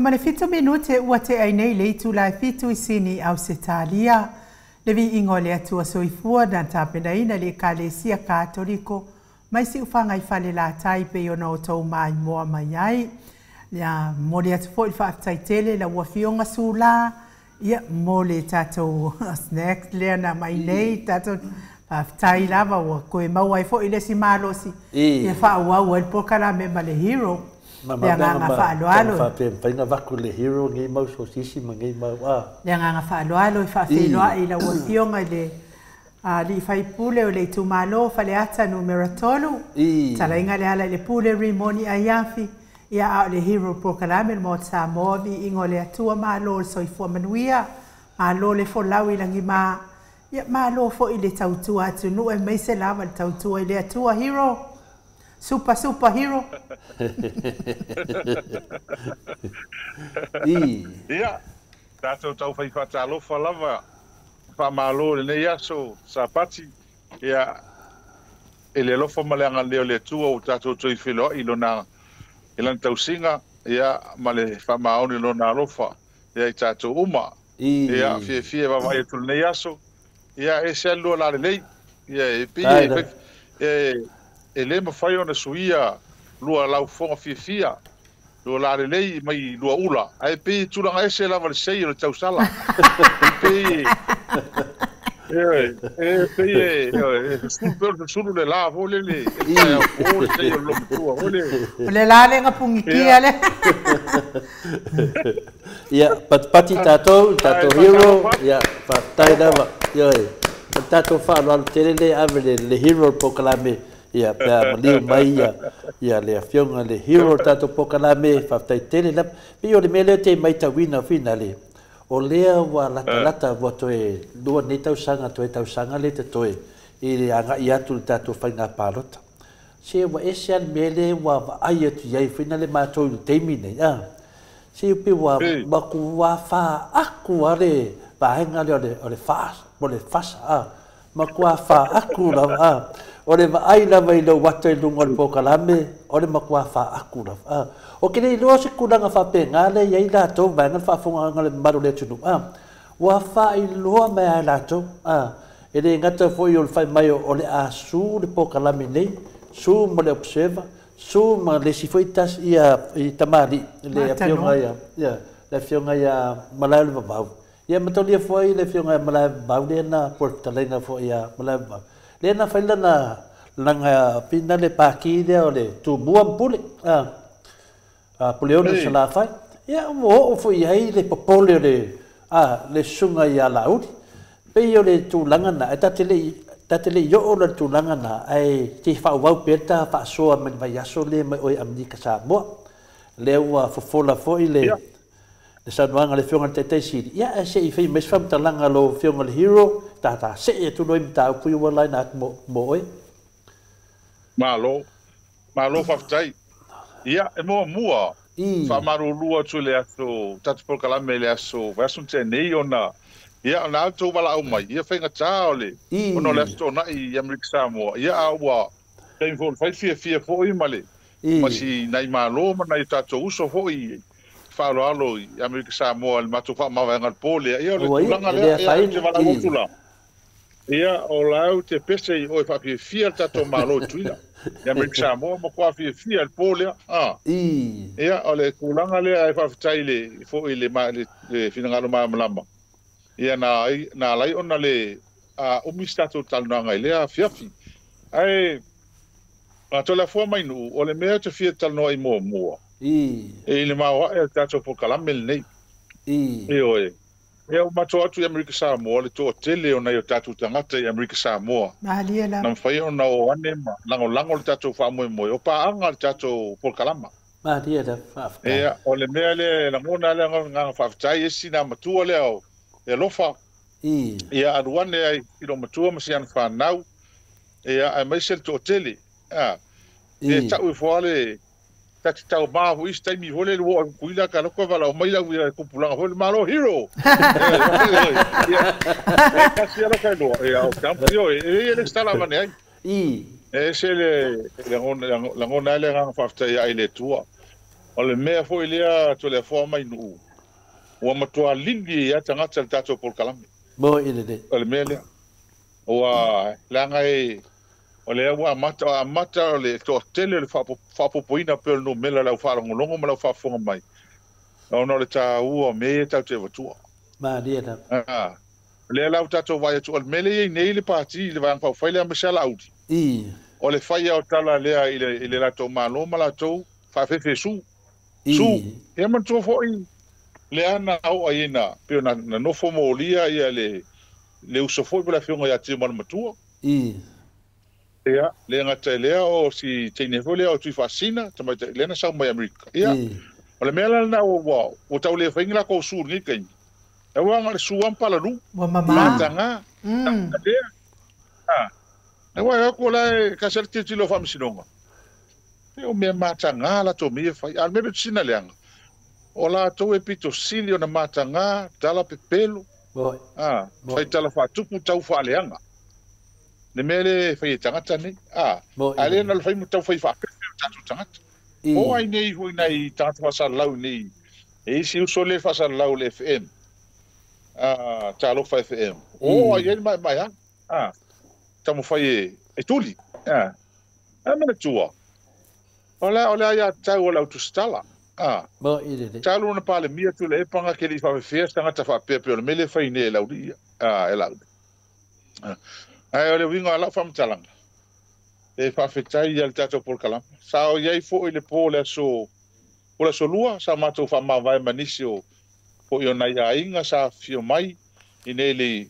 S1: 27 minute ua te ai nei le itula e 7 i Sini, Ausetalia. Le viiga o le Atua soifua na tapenaina le Ekalesia Katoliko mai siufaga i Falelatai pei ona outou maimoa mai ai. Ia momoli atu foi le faafetai tele lau afioga Sulā ia mo le tatou snacks lea na mai nei tatou faafetai lava ua toe maua ai foi le isi malosi ia faaauau ai le polokalame ma le Hero. Le agaga faaaloalo.
S2: Faapea mafai ona avatu le Hero nei mau sosisi ma nei mau a.
S1: Le agaga faaaloalo e faafeiloai i lau afioga i le alii faipule o le itumalo Faleata numera 3, talaiga le ala i le pule Rimoni Aiafi, ia a o le Hero polokalame le Maota Samoa, viiga o le Atua, malo le soifua manuia, malo le folau i lagima. Ia malo fo'i le tautua atunuu aemaise lava le tautua i le Atua hero. Super super hero.
S5: Ia, tatou taufai faatalofa lava faamalo i lenei aso Sapati. Ia, e le alofa ma le agalelei o le Atua ua tatou toe feloai i lona i lana tausiga, ia, ma le faamaoni o lona alofa, ia i tatou uma. Ia, fiafia e vaavaai atu i lenei aso. Ia, e ese lava le lua lalelei. Ia, e pei e le mafai ona suia lua laufofoga fiafia, lua lalelei mai lua ula, ae pei e tulaga ese lava le sei o le tausala. E pei e pei e susulu pei o le susulu le la foi lele i le taeao fou le sei o le lomatua foi lele.
S1: O le la lea na pugikia lea.
S2: Ia, patipati tatou, tatou hero, ia, faafetai lava. Ioe, o le tatou faaaloalo tele lea e ave i le hero o le polokalame, ia, pe a maliu mai ia, ia le afioga i le hero o le tatou polokalame, faafetai tele lava. Pei o le mea lea ou te maitauina finale, o lea ua latalata ua toe lua nei tausaga, toe tausaga lea totoe i le agai atu i le tatou faiga palota. Se ua ese lava le mea lea ua vaai atu i ai finale matou i le taimi nei, a. Se pei ua matua faaatu lava le vaega lea o le FAS, po o le FASA, a. Matua faaatu lava, a. O le vaai lava i lou ata i luga o le polokalame, o le matua faaatu lava, a. Ou te le iloa se tulaga faapena lea e i ai latou vaega le faafofogaaga a le mamalu o le atunuu, a. Ua faailoa mai lava e latou, a. E le gata foi o le fai mai o le a su le polokalame nei, su ma le observer, su ma le isi foi tasi ia i tamalii, le afioga ia, ia, le afioga ia Malae o le Vavau. Ia matalia foi le afioga ia Malae o le Vavau lea na po le fetalaiga foi ia Malae o le Vavau. Lea na fai lana lana pina le paki lea o le Tumua ma Pule, a Puleono i Salafai. Ia ua oo foi i ai le popole o le a le susuga ia Laauli. Pei o le tulaga na, e ta te le i oo la le tulaga na, ae te faaauau pea le ta faasoa mai le vaiaso lea mai oe Amerika Samoa. Lea ua fofola foi le saunoaga a le afioga i le Taitai Sili, ia ae se i fai mai se faamatalaga a lau afioga i le hero, ta see atu loa i mataupu ia ua laina atu mo oe.
S5: Malo, malo faafetai. Ia, e muamua, faamalulu atu i le aso, tatou polokalame i le aso, vaiaso na tea nei ona, ia, ona outou valaau mai, ia faigata o le, ona o le aso Toonai i Amerika Samoa, ia, a ua, taimi foi o le fai fiafia foi ma le, ma si nai malo ma nai o tatou uso foi faaaloalo i Amerika Samoa i le matou faamavaega i le po lea. Ia, o le tulaga lea, ia, ou te valaau atu la. Ia, o la ou te pese i oe faafiafia le tatou Malo i Tutuila. I Amerika Samoa, matua fiafia i le po lea. Ia, o le tulaga lea e faafetai le foi i le finagalo malamalama. Ia, na alai ona le umi se tatou talanoaga i lea afiafi. Ae, Toleafoa mai Nuu, o le mea ou te fia talanoa i muamua, e i le maoae o le tatou polokalame lenei. Ioe. Ia, ua matou atu i Amerika Samoa le toatele o nai o tatou tagata i Amerika Samoa.
S1: Malie lava.
S5: Na mafai ona o ane ma lagolago le tatou faamoemoe o paaga le tatou polokalama.
S2: Malie lava, faafetai.
S5: Ia, o le mea lea e lagona le agaga faafetai, esi na matua lea o e alofa. Ia, alu ane ai i lou matua ma si ana fanau. Ia, aemaise le toatele. E tau e foa le tati tau ma foi isi taimi foi le ua o Tutuila ka loko valaau mai lau ia tupulaga foi le Malo hero. Ia, e tasi ala kai loa. Ia, o kampu io, e e le stala avane ai. E ese le lagona le agaga faafetai ai le Atua. O le mea foi lea Toleafoa mai Nuu, ua matua lili ia tagata le tatou polokalame.
S2: Mo i le.
S5: O le mea lea. Ua leaga e o lea ua amata, amata o le toatele o le faapopoina pei o le numera o le au faalogologo ma le au faafofoga mai. Ona o le taua o mea ia tatou te avatua.
S2: Malie lava.
S5: Lea la ua tatou vaai atu, o le mea lea e i ai nei le pati i le Vaega Faaupufai lea aemaise Laauli. O le faia o tala lea i le latou Malo ma latou faafefesu. Su. Ia manatua foi lea na oo ai na pei ona nofo molia ia le uso foi po le afioga ia Tio Matua. Ia, le gata i lea o si teine foi lea o Tuifaasina, tamaitai lea na sau mai Amerika. Ia, o le mea la lena ua tau le fai ni latou su i lenei taimi. E ua na o le su lava ma palalu.
S1: Ua mama.
S5: Mataga. E wai aku la ka se titilo faamasinoga. E o mea matagā latou mea fai. A le mea sina leaga. O latou e pito sili ona matagā, tala pepelo. Fai tala faatupu tau faaleaga. Le mea le fai e tagata nei. A le na le fai mo tau fai faapepe o tatou tagata. O ai nei hui nei tagata faasalalau nei. E isi uso le faasalalau le FM. Talofa FM. O ai ai mai mai ha. Taumafai e tuli. A mea tua. O le ia tau o le autostala. Talu na palemia tu le epanga ke li faafefea tagata faapea o le mea le fai nei e lauli. E lauli. Ai o le uiga o lau faamatalaga. E faafetai ia le tatou polokalame. Sa o iai foi le po le aso o le aso lua sa matou faamavae ma nisi o foi o nai aiga sa afifio mai i nei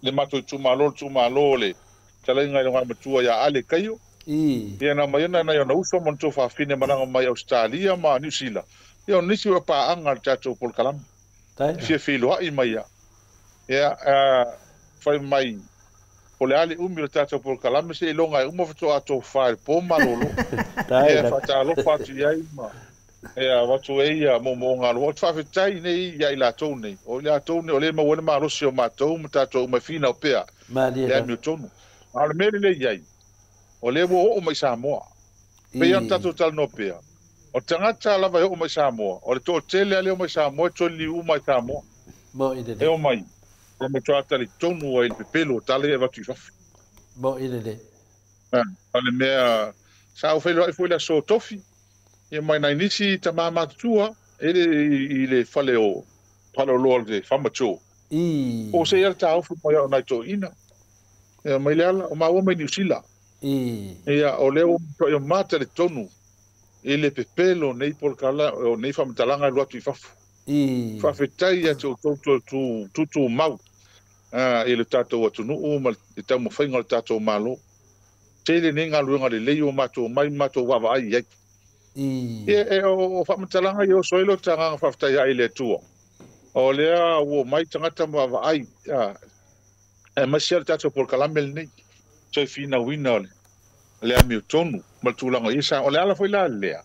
S5: le matou itumalo le itumalo o le talaiga i le matua ia Ale Kaio. Ia na mai ona nai ona uso ma ona faafine malaga mai Australia ma Niu Sila. Ia o nisi o paaga le tatou polokalame. Fia filoai mai ia. Ia fai mai o le ale umi o le tatou polokalame se iloga e uma fatoa tofa i le po malolo. Ia faatalofa atu i ai ma ia avatu ai ia moomooga aloa. Ou te faafetai nei ia i latou nei. O i latou nei o le maua le malosi o matou ma tatou uma e finau pea. Le amiotonu. A o le mea lelei i ai, o lea ua oo mai Samoa. Pei ona tatou talanoa pea. O tagata lava e oo mai Samoa. O le toatele a lea o mai Samoa e toliliu uma i Samoa. E o mai. O matua talitonu ai le pepelo o tala e avatu i fafo. O le mea sa ou feiloai foi le aso tofi. Ia mai nai nisi tamā matutua e le i le fale o faleoloa le Famato. O se ia le taofi mai o nai toeaina. Ia mai le ala o maua mai Niu Sila. Ia o lea ua matuai o mata le tonu i le pepelo nei polokala o nei faamatalaga e alu atu i fafo. Faafetai ia te outou tutumau i le tatou atunuu ma le taumafaiga o le tatou Malo. Tele nei galuega lelei o matou mai matou vaavaai i ai. Ia o faamatalaga ia oso ai lo tagaga faafetai ai i le Atua. O lea ua mai tagata ma vaavaai e maise le tatou polokalame lenei. Toe finauina o le amiotonu ma le tulaga i sa. O le ala foi la lea.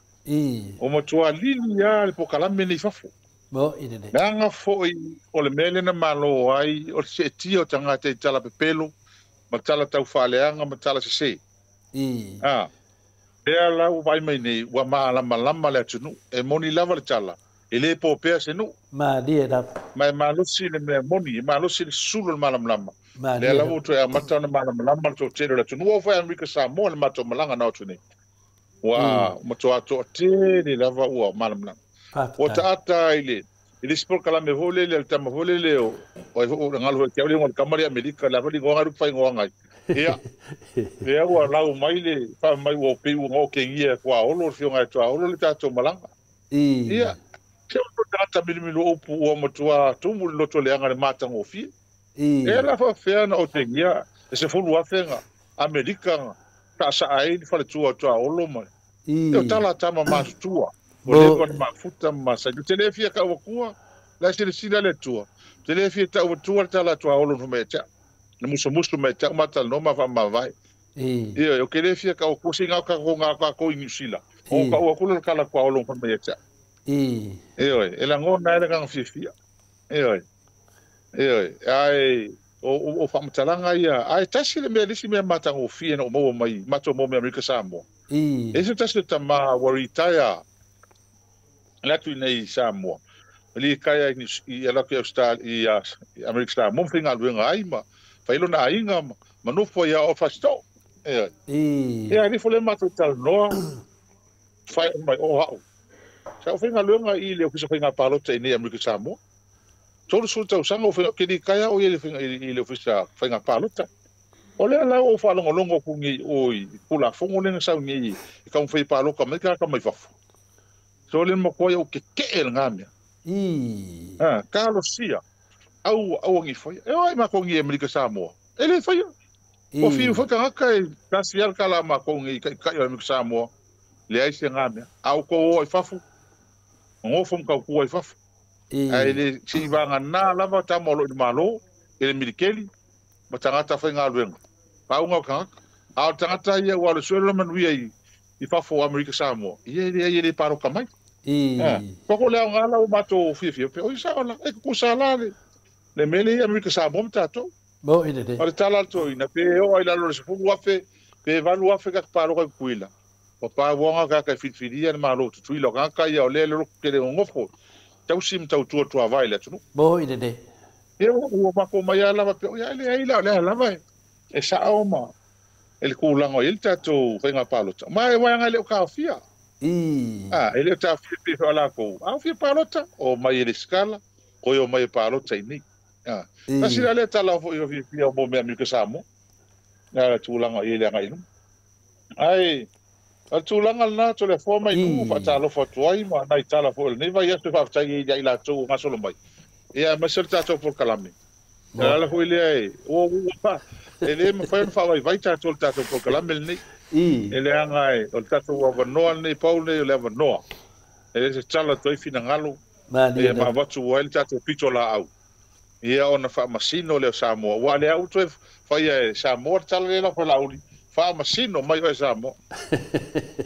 S5: O matua lili a le polokalame nei fafo. Leaga foi o le mea lea na malo ai o le seetia o tagata i tala pepelo ma tala taufaaleaga ma tala sese. Lea la ua vaai mai nei ua malamalama le atunuu. E moni lava le tala. E le popea se nuu. Ma e malosi le mea moni, e malosi le sulu o le malamalama. Lea lava ua toe amata ona malamalama le toatele o le atunuu. Ua fai Amerika Samoa le matou malaga na atu nei. Ua matua toatele lava ua malamalama. Ua taata i le isi polokalame foi lele le tama foi lele o ai foi o le galo foi te au le kamari Amerika le avali ngoanga rupa fai ngoanga ai. Ia lea ua lau mai le faamai ua pei ua okengia Tuaolo le fioga e Tuaolo le tatou malaga. Ia se o tagata milimili upu ua matua tumu le loto leaga le matagofie. E la faafefea na otengia e 10,000 Amerika taasaa ai le faletua o Tuaolo ma e o tala tama matutua. O leva na mafuta ma sa. Te le fia ka ua la silasila le Atua. Te le fia tau atua le tala Tuaolo no mai tea. Na musu mai tea mata no ma fa mavai. Ia o ke le fia ka o kusi ngā ka ko ngā ka ko i Niu Sila. O ka ua kula kala Tuaolo no mai tea. Ioe, e langona e le ganga fiafia. Ioe. Ioe, ai o faamatalaga ia, ai tasi le mea lisi mea matagofie na o maua mai matou mo Amerika Samoa. E se tasi o tamā ua retire le atu i nei Samoa. Li kaya i alaki Australia i Amerika Samoa faigaluega ai ma failona aiga ma nofo ia o fasto. Ia ali fole matou talanoa fai mai o hao. Sa o faigaluega i le ofisa faiga palota i nei Amerika Samoa. Tolu tausaga o faiga ke li kaya o i le ofisa faiga palota. O lea la o faalogologo ku nei o i kulafogo le na sau nei i taumafai paloka mai ka mai fafo. So le makoa o ke ke le ngamia. Kalosia au au ngi foi. E oi ma ko ngi Amerika Samoa. E le foi. O fiu foi tagata e tasi al kala ma ko ngi kai kai Amerika Samoa. Le ai se ngamia. Au ko o i fafo. Ngofo ka ku i fafo. Ai le si vanga na lava ta mo lo malo e le milikeli. Ma tagata faigaluega pauga o tagata a o tagata ia ua o le suelo manuia i fafo o Amerika Samoa ia e leai e lē paloka mai. Pako le aoga la ua matou fiafia pe oi sao la e kukusa la le mea lea i Amerika Samoa ma tatou.
S2: Mo i le
S5: O le tala a le toeaina pe oo ai lalo le 10,000 pe 8,000 kaka paloka i Tutuila. Ua pauaga kaka e filifilia le Malo o Tutuila o tagata ia o lea le loto tele gogofo tausi ma tautua tuavae i le atunuu.
S2: Mo i le
S5: Ia ua matou mai lava lava pe oi ae leai la o le a lava e sao ma e le tulaga o i ai le tatou faiga palota. Ma e uaea e le o taofia. E le o taofia pe o latou. A o fia palota, o mai e le skala, koe o mai e palota i nei. Tasi la lea tala foi o fiafia o mo mea Amerika Samoa. Na tulaga i le agai i luma. Ai, o le tulaga lena tole afoa mai nu'u faatalofa atu ai ma nai tala foi o lenei vaiaso e faafetai ai ia i latou ua gasolo mai. Ia aemaise o le tatou polokalame. O le ala foi lea e ua e lē mafai ona faavaivai tatou le tatou polokalame lenei. E leaga e o le tatou avanoa lenei pau lenei o le avanoa. E le se tala atu ai finagalo ia ma avatu ai le tatou pito laau. Ia ona faamasino lea o Samoa. Ua lea ua toe faia e Samoa le tala lea lau Laauli. Faamasino mai oe Samoa.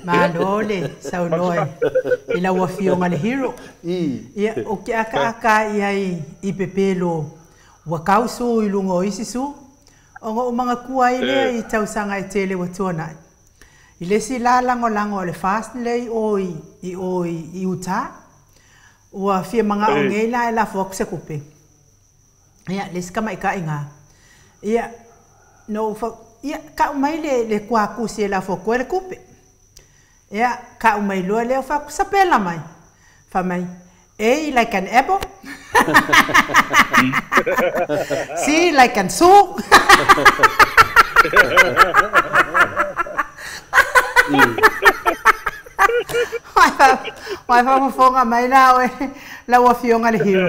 S1: Malo le saunoa i lau afioga le Hero. Ia, o ke akaaka i ai i pepelo ua kausu i luga o isi su. Ona o manatua ai lea i tausaga e tele ua tuanai. I le isi la lagolago o le FAST lea i o i Utah. Ua fia mana'o nei la e lafo atu se tupe. Ia, le isi tamaitaiga. Ia, no fa ia ka'u mai le kuakusi e lafo atu ai le tupe. Ia, ka'u mai loa lea fa sapela mai. Fa mai, A like an apple. C like an su. Mai fa mai la oe lau afioga le Hero.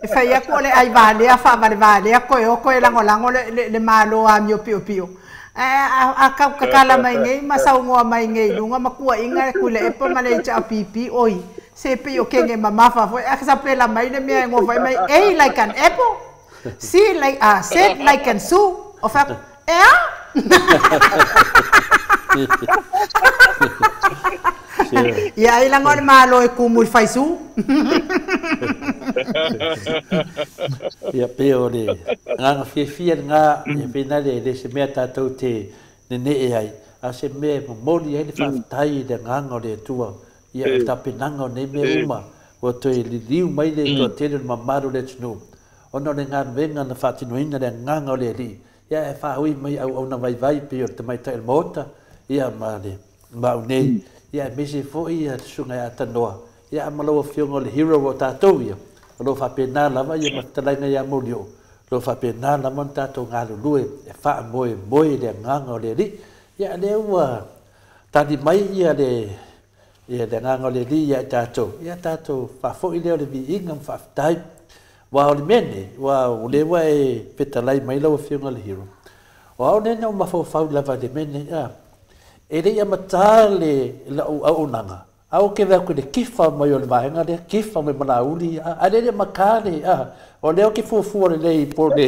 S1: E fai aku o le ai valea faavale valea koe o koe lagolago le malo amio piopio. A kau kakala mai nei ma saugoa mai nei luga ma kuaʻiga le kuleʻepa ma le HRPP oi se pei o kege mamafa foi a sapela mai le mea e gofai mai A like an apple, C like C like an su o fa e a. Ia ai laga o le malo e kumu i le faisu.
S2: Ia pe o le agaga fiafia lena ia pena le le se mea tatou te nene'e ai a se mea e momoli ai le faafetai i le agaga o le Atua ia o le tapenaga o nei mea uma ua toe liliu mai le toatele o le mamalu o le atunuu ona o le galuega na faatinoina le agaga o le Alii ia e faaui mai auauna vaivai pei o le tamaitai o le Maota ia ma le mau nei ia aemaise foi ia le susuga ia Tanoa ia ma lau afioga o le Hero o tatou ia o lo o faapena lava ia ma fetalaiga ia Molioo o lo o faapena lava ona tatou galulue e faamoemoe le agaga o le Alii ia lea ua tali mai ia le agaga o le Alii ia i tatou ia tatou faafoi lea o le viiga ma faafetai. Ua o le mea nei ua o lea ua e fetalai mai lau afioga le Hero o au nei na o mafaufau lava i le mea nei e le i amatā le lau auaunaga a o ke vea ku le kifa mai o le vaega lea kifa mai ma Laauli a le le makā le o lea o ke fuafua lelei po le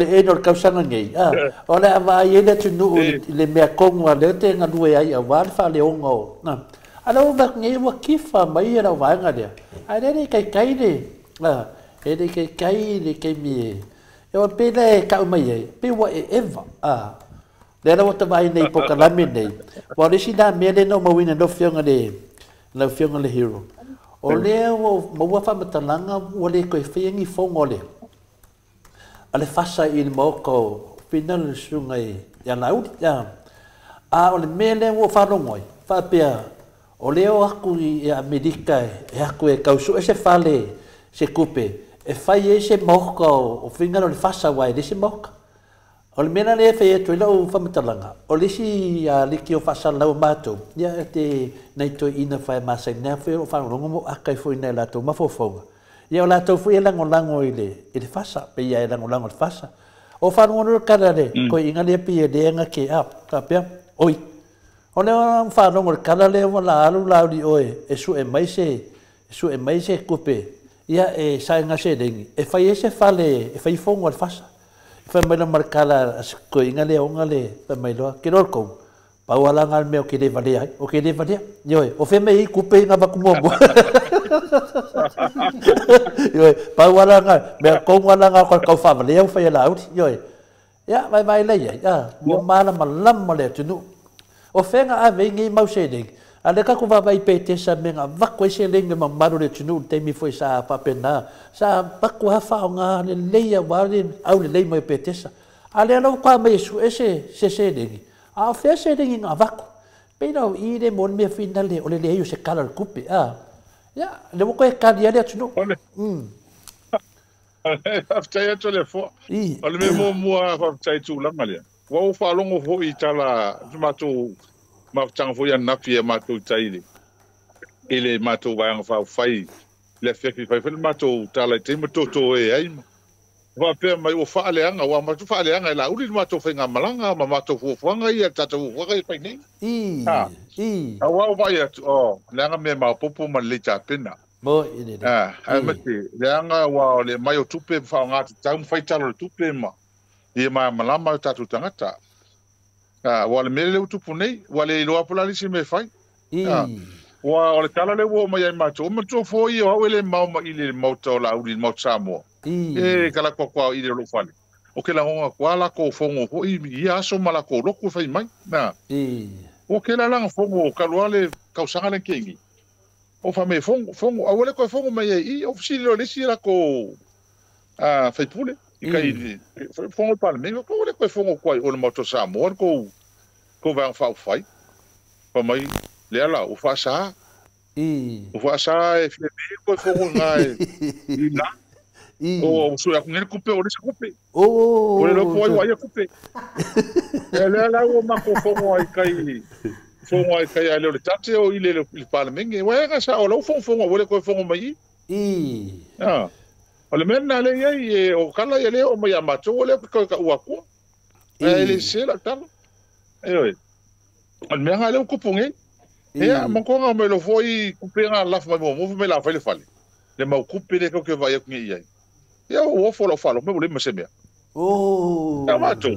S2: ena o le tausaga nei o le a vaai ai le atunuu i le mea tonu a lea te galue ai auā le faaleoga o a lea ua vaai atu nei ua kifa mai lau vaega lea ae le le kaikai le e le kaikai le taimi e o pe lea e ka'u mai ai pe ua e eva lea la ua tavaai nei polokalame nei ua o le isi la mea lea na ou mauina lau afioga le Hero o lea ua maua faamatalaga ua le toe faia ni fono a le fasa i le maota o pina le susuga ia Laauli a o le mea lea ua faalogo ai faapea o lea o atu i Amerika e atu e tausu'e se fale se tupe e fai ai se maota o faiga o le fasa ua e le se maota. O le mea la lea e fai atu ai lau faamatalaga o le isi aliki o faasalalau o matou ia e te nai toeaina faemasaina foi o faalogologo mo aka ai foi nai latou mafaufauga ia o latou foi e lagolago i le fasa pe ia e lagolago i le fasa. O faalogologo le tala le toeaina lea pei e lea ke a faapea oi o lea faalogo le tala lea ua la alu Laauli oe e su'e mai se tupe ia e saega seleni e fai ai se fale e fai fono a le fasa. Fai mai la markala ko inga le onga le fai mai loa ke lor ko pau ala ngal me o ke le vale ai o ke le vale yo o fe mai ku pe nga ba ku mo yo pau ala ngal me ko ala nga ko ko fa vale au fai la au yo ya vai vai le ya mo mala malam le tunu o fe nga ave ngi mau se le ale ka ku va vai pe te sa me nga va ko se le ngi mamalu le tunu te mi foi sa pa pena sa pa ku ha fa nga le le ya wa le au le le mo pe te sa ale lo kwa me su ese se se le ngi a fe se le ngi nga va ku pe no i le mo me final le o le le yo se kala le kupe a ya le mo ko e ka dia le tunu
S5: Aftai atu le fo. O le me mo mua aftai tu langa le. Wa o fa longo fo i tala matou maftanga fo ia nafi e matou taile. Ele matou vaanga fa fai le fefi fai fai matou tala te matoto e ai. Wa pe mai o fa le anga wa matou fa le anga la uli matou fai ngamalanga ma matou fuafuaga ia tatou fuafuaga i fai nei.
S2: I.
S5: A wa vai atu o le anga me maopopo ma le tapena.
S2: Mo i le.
S5: Ah, mate le anga wa le mai o tupe fa ngā tau fai talo le tupe ma. Ia ma malama tatou tangata. Wa le mele le utupu nei, wa le iloa pula lisi me fai. Wa o le tala le ua mai ai matou, matou foi o au ele mau ma ile mauta o la uli mauta Samoa. E kala kwa kwa ile lo fale. O ke la ngonga kwa la ko fongo ho i ia aso ma la ko loku fai mai. Na. O ke la langa fongo kalua le kausanga le kengi. O fa me fongo fongo au le ko fongo mai i o fsili lo lisi la ko a fai pule. I fongo pale me ko le ko fongo kwa o le mauta Samoa ko ko va fa fai. Fa mai le ala o fa sa. O fa sa e fi ko fongo ngai. I na. O so ya ngene kupe o le kupe.
S2: O
S5: le lo po ai kupe. Le ala o ma ko fongo ai kai. Fongo ai kai ale o le tate o ile le parlemenge. Wa ga sa o lo fongo o le ko fongo mai. Ah. O le mena le ia o kala ia le o mai amato o le ko ka ua ko. E le se la talo. E oi. O le mena le ko ponge. E a mo ko nga me lo foi kupe nga la fa mo mo me la fa le fale. Le mau kupe le ko ke vai ku ia. Ia o fo lo falo me le mse mea.
S2: O.
S5: Ta mato.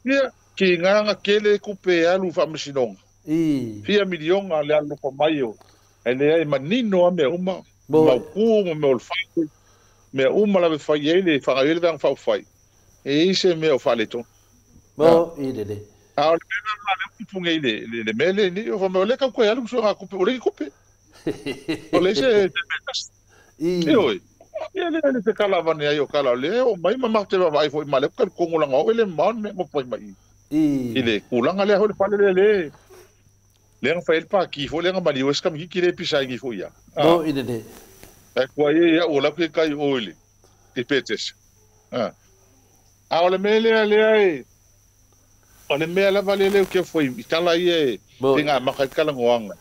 S5: Ia ki nga kele kupe alu fa msinonga. Fia milionga le alu fa mai o. Ele e manino a me uma. Mau ku mo me o fa. Me uma la fa ele fa ele va fa fai. E ise me o fale to.
S2: Bo i le le.
S5: A o le mea le kupunga i le mele ni o fa me o le ka ko alu so ga kupe o le kupe. O le se
S2: I.
S5: Oi. Ia le le te kala vane ai o kala le o mai ma te vai foi male ka kongo langa o le man me mo foi mai.
S2: I.
S5: I le kulanga le ho le fale le le. Le nga fa el pa ki fo le nga mali o ska mi ki le pisa ngi fo ia.
S2: Bo i le le.
S5: E kua ia o la ke kai o ile. I petes. Ah. A o le mele le ai. O le mea lava le le ke foi i tala ia e tinga makakala ngoanga.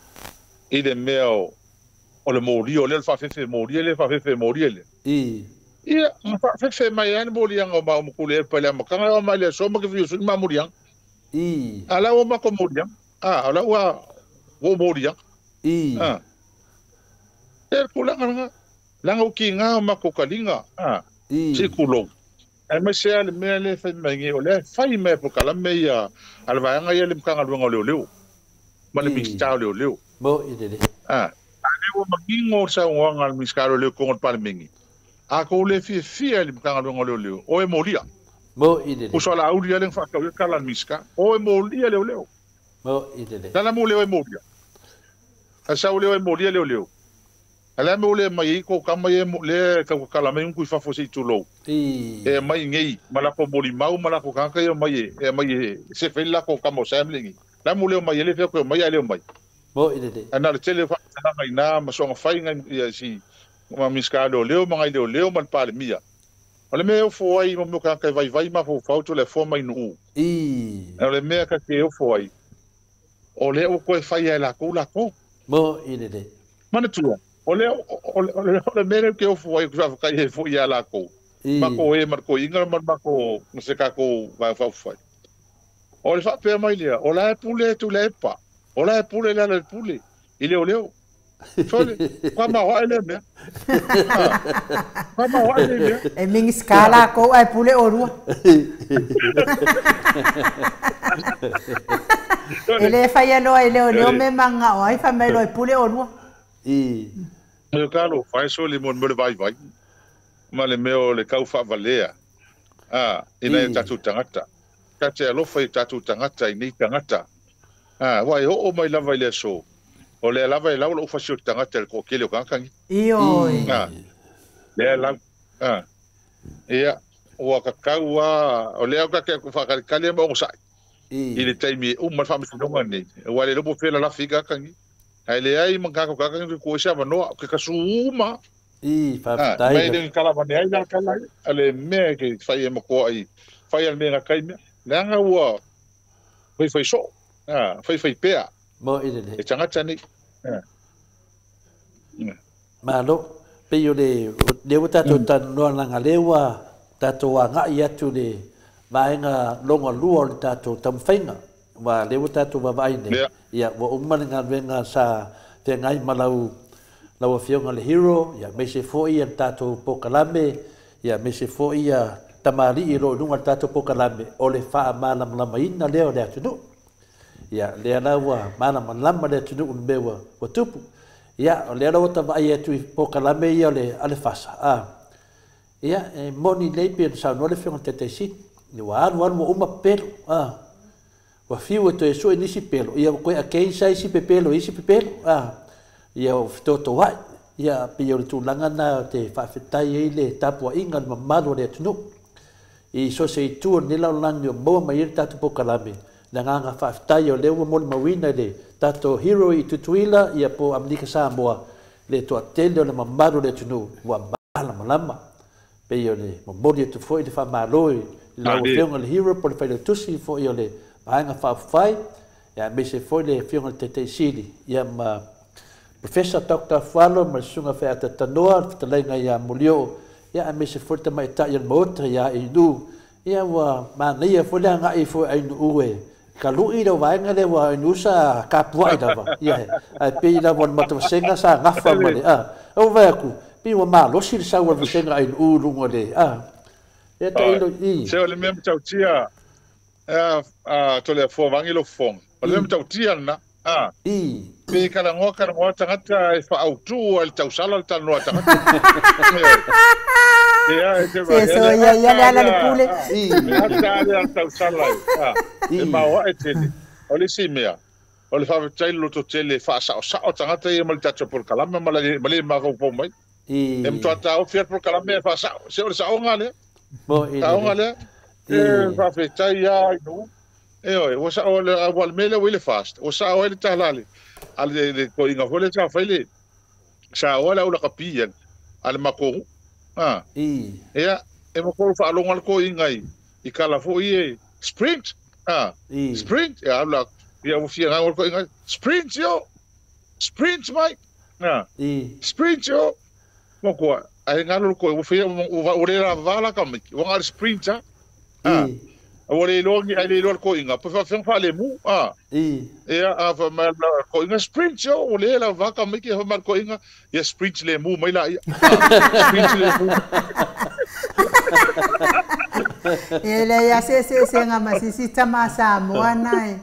S5: I le mea o le mori o le fa fefe mori le fa fefe mori le.
S2: I.
S5: Ia fa fefe mai an mori anga ma mo kule pa le makanga o mai le so ma ke fi so ma mori ang.
S2: I.
S5: Ala o ma ko mori ang. Ah ala wa wo mori ang.
S2: I.
S5: Ah. E kula nga langa o ki nga ma ko kalinga. Ah.
S2: I.
S5: Si kulo. Ai ma se ale me le fa mai o le fa me po kala me ia ala va nga ia le mkanga luanga leo leo. Ma le mixta leo leo.
S2: Bo i le.
S5: Ah. Ale o makingo sa ngoanga le miskaro le kongo palmengi. A ko le fi fi le mkanga luanga leo leo. O e molia.
S2: Bo i le.
S5: O so la auri le fa ka kala miska. O e molia leo leo.
S2: Bo i le.
S5: Tala mo leo e molia. A sa o leo e molia leo leo. Ala mo le mai ko kama e le ka kala mai ku fa fo se tulo.
S2: I.
S5: E mai ngei mala ko moli mau mala ko ka e mai e mai se fe la ko kamo samling. La mo le mai le fe ko mai ale mai.
S2: Bo i le.
S5: Ana le tele fa ngai na ma songa fai ngai ia si ma miska leo leo ma ngai leo leo ma pale mia. O le mea fo ai mo ka kai vai vai ma fo fa to le fo mai nu.
S2: I.
S5: O le mea ka ke fo ai. O le o ko e fai ai la ko la ko.
S2: Bo i le.
S5: Mana tua. O le o le mea ke fo ai ku fa kai fo ia la ko. Ma ko e ma ko inga ma ko se ka ko vai fa fai. O le fa pe mai lea, o la pule tu le pa. O la pule la le pule. Ile o leo. Sole, kwa ma wa le mea. Kwa ma wa le mea.
S1: E mingi skala ko ai pule orua. E le fai aloa e leo leo me manga o ai fa mai lo e pule orua.
S2: I.
S5: Me kalo fai sole mo le vai vai. Ma le mea o le kau whaavalea. Ina e tātou tangata. Ka te alofa i tātou tangata i nei tangata. Wai ho o mai lava i le aso. O le lava e lau lau fasi o tangata le kokele o kankangi.
S1: Ioi.
S5: Lea lau. Ia, ua kakau a, o lea o kake whakarikali ma o sai. I le taimi uma le whaamisinonga nei. Ua le lopo pela lafi kankangi. Hai le ai mangako kankangi ko ese avanoa ke kasu uma.
S2: I, whaafitai.
S5: Mai le kalavane ai la kalai. Ale mea ke whai e makoa i. Whai al mea ngā kai mea. Leanga ua whai whai so. Whai whai pea.
S2: Mo i le.
S5: E tangata nei.
S2: Malo, pe o le leo tātou tanoa langa lewa, tātou a ngai atu le vaenga longa lua o le tātou tamwhainga. Wa leo tātou wawai nei. Ia, wa umane ngā venga sa te ngai malau lau afioga le hero, ia meise foi ia tātou pokalame, ia meise foi ia tamari i lo nunga tātou pokalame, o le wha malamalama ina leo le atunu. Ia, lea la ua malamalama le atunu le mea ua tupu. Ia, o lea la ua tawai atu i pokalame ia o le ale fasa. Ia, e moni lei pe saunoa le fionga tete ua alu alu ua uma pelo. Ua fiu e toe sue nisi pelo. Ia, koe a keisa isi pepelo, isi pepelo. Ia o fitoto ai, ia pe o le tūlanga na te whaafetai ei le tapua inga le mamalu o le atunu. I so se i tua nila o langi o maua mai le tātou pokalame. Na nganga whaafetai o leo moli mawina le tātou hero i Tutuila ia po Amerika Samoa le toa tele o le mamalu o le atunu. Ua malamalama. Pe o le momoli atu foi le whamalo i lau whionga le hero po le whailautusi foi o le maanga whaafai. Ia mese foi le whionga le tete sili. Ia ma Professor Dr. Fualo ma sunga whea tanoa, whatalenga ia mulio, ia a mese foi te mai tai al maota ia inu, ia ua māneia foi lea ngai foi ainu ue. Ka lui lau vaenga le ua ainu sa kapuai lava, ia he. Ai pei lava o le matavasenga sa ngafa ma le, au vai aku, pei ua mālosi le sau al vasenga ainu u lunga le, Ia ta ilo i.
S5: Se o le mea matautia, tole a fua vangi lo fonga. O le mea matautia na,
S2: I.
S5: Pe karangoa tangata e whaautu al tausala al tanoa tangata. Ia, e te
S1: Se so ia ia le ala le pule.
S5: I. Ata ale al tausala. E maua e tele. O le si mea. O le whawhetai loto tele whaasao sao tangata ia ma le tatou polokalame ma le makau mai.
S2: I.
S5: E mtoa tāo fiat polokalame e whaasao. Se o le saonga lea.
S2: Mo i.
S5: Saonga lea. E whawhetai ia inu. E oi, o sa o le wal mele o le fast. O sa o le talale. Ale le ko inga fole sa faile. Sa o la o la kapia. Ale mako.
S2: I.
S5: Ia, e mako fa alonga ko inga i. I kala fo i sprint.
S2: I.
S5: Sprint. Ya la ia o fia nga ko inga sprint yo. Sprint mate.
S2: I.
S5: Sprint yo. Moko ai ngalo ko o fia o le la vala ka mi. O nga sprint.
S2: I.
S5: O le loa ai le loa ko inga pa fa fa le mu
S2: I.
S5: Ia a fa ma ko inga sprint yo o le la vaka mi ke fa ma ko inga ia sprint le mu mai la ia sprint le mu.
S1: E le ia se se se nga masisi tama Samoa nai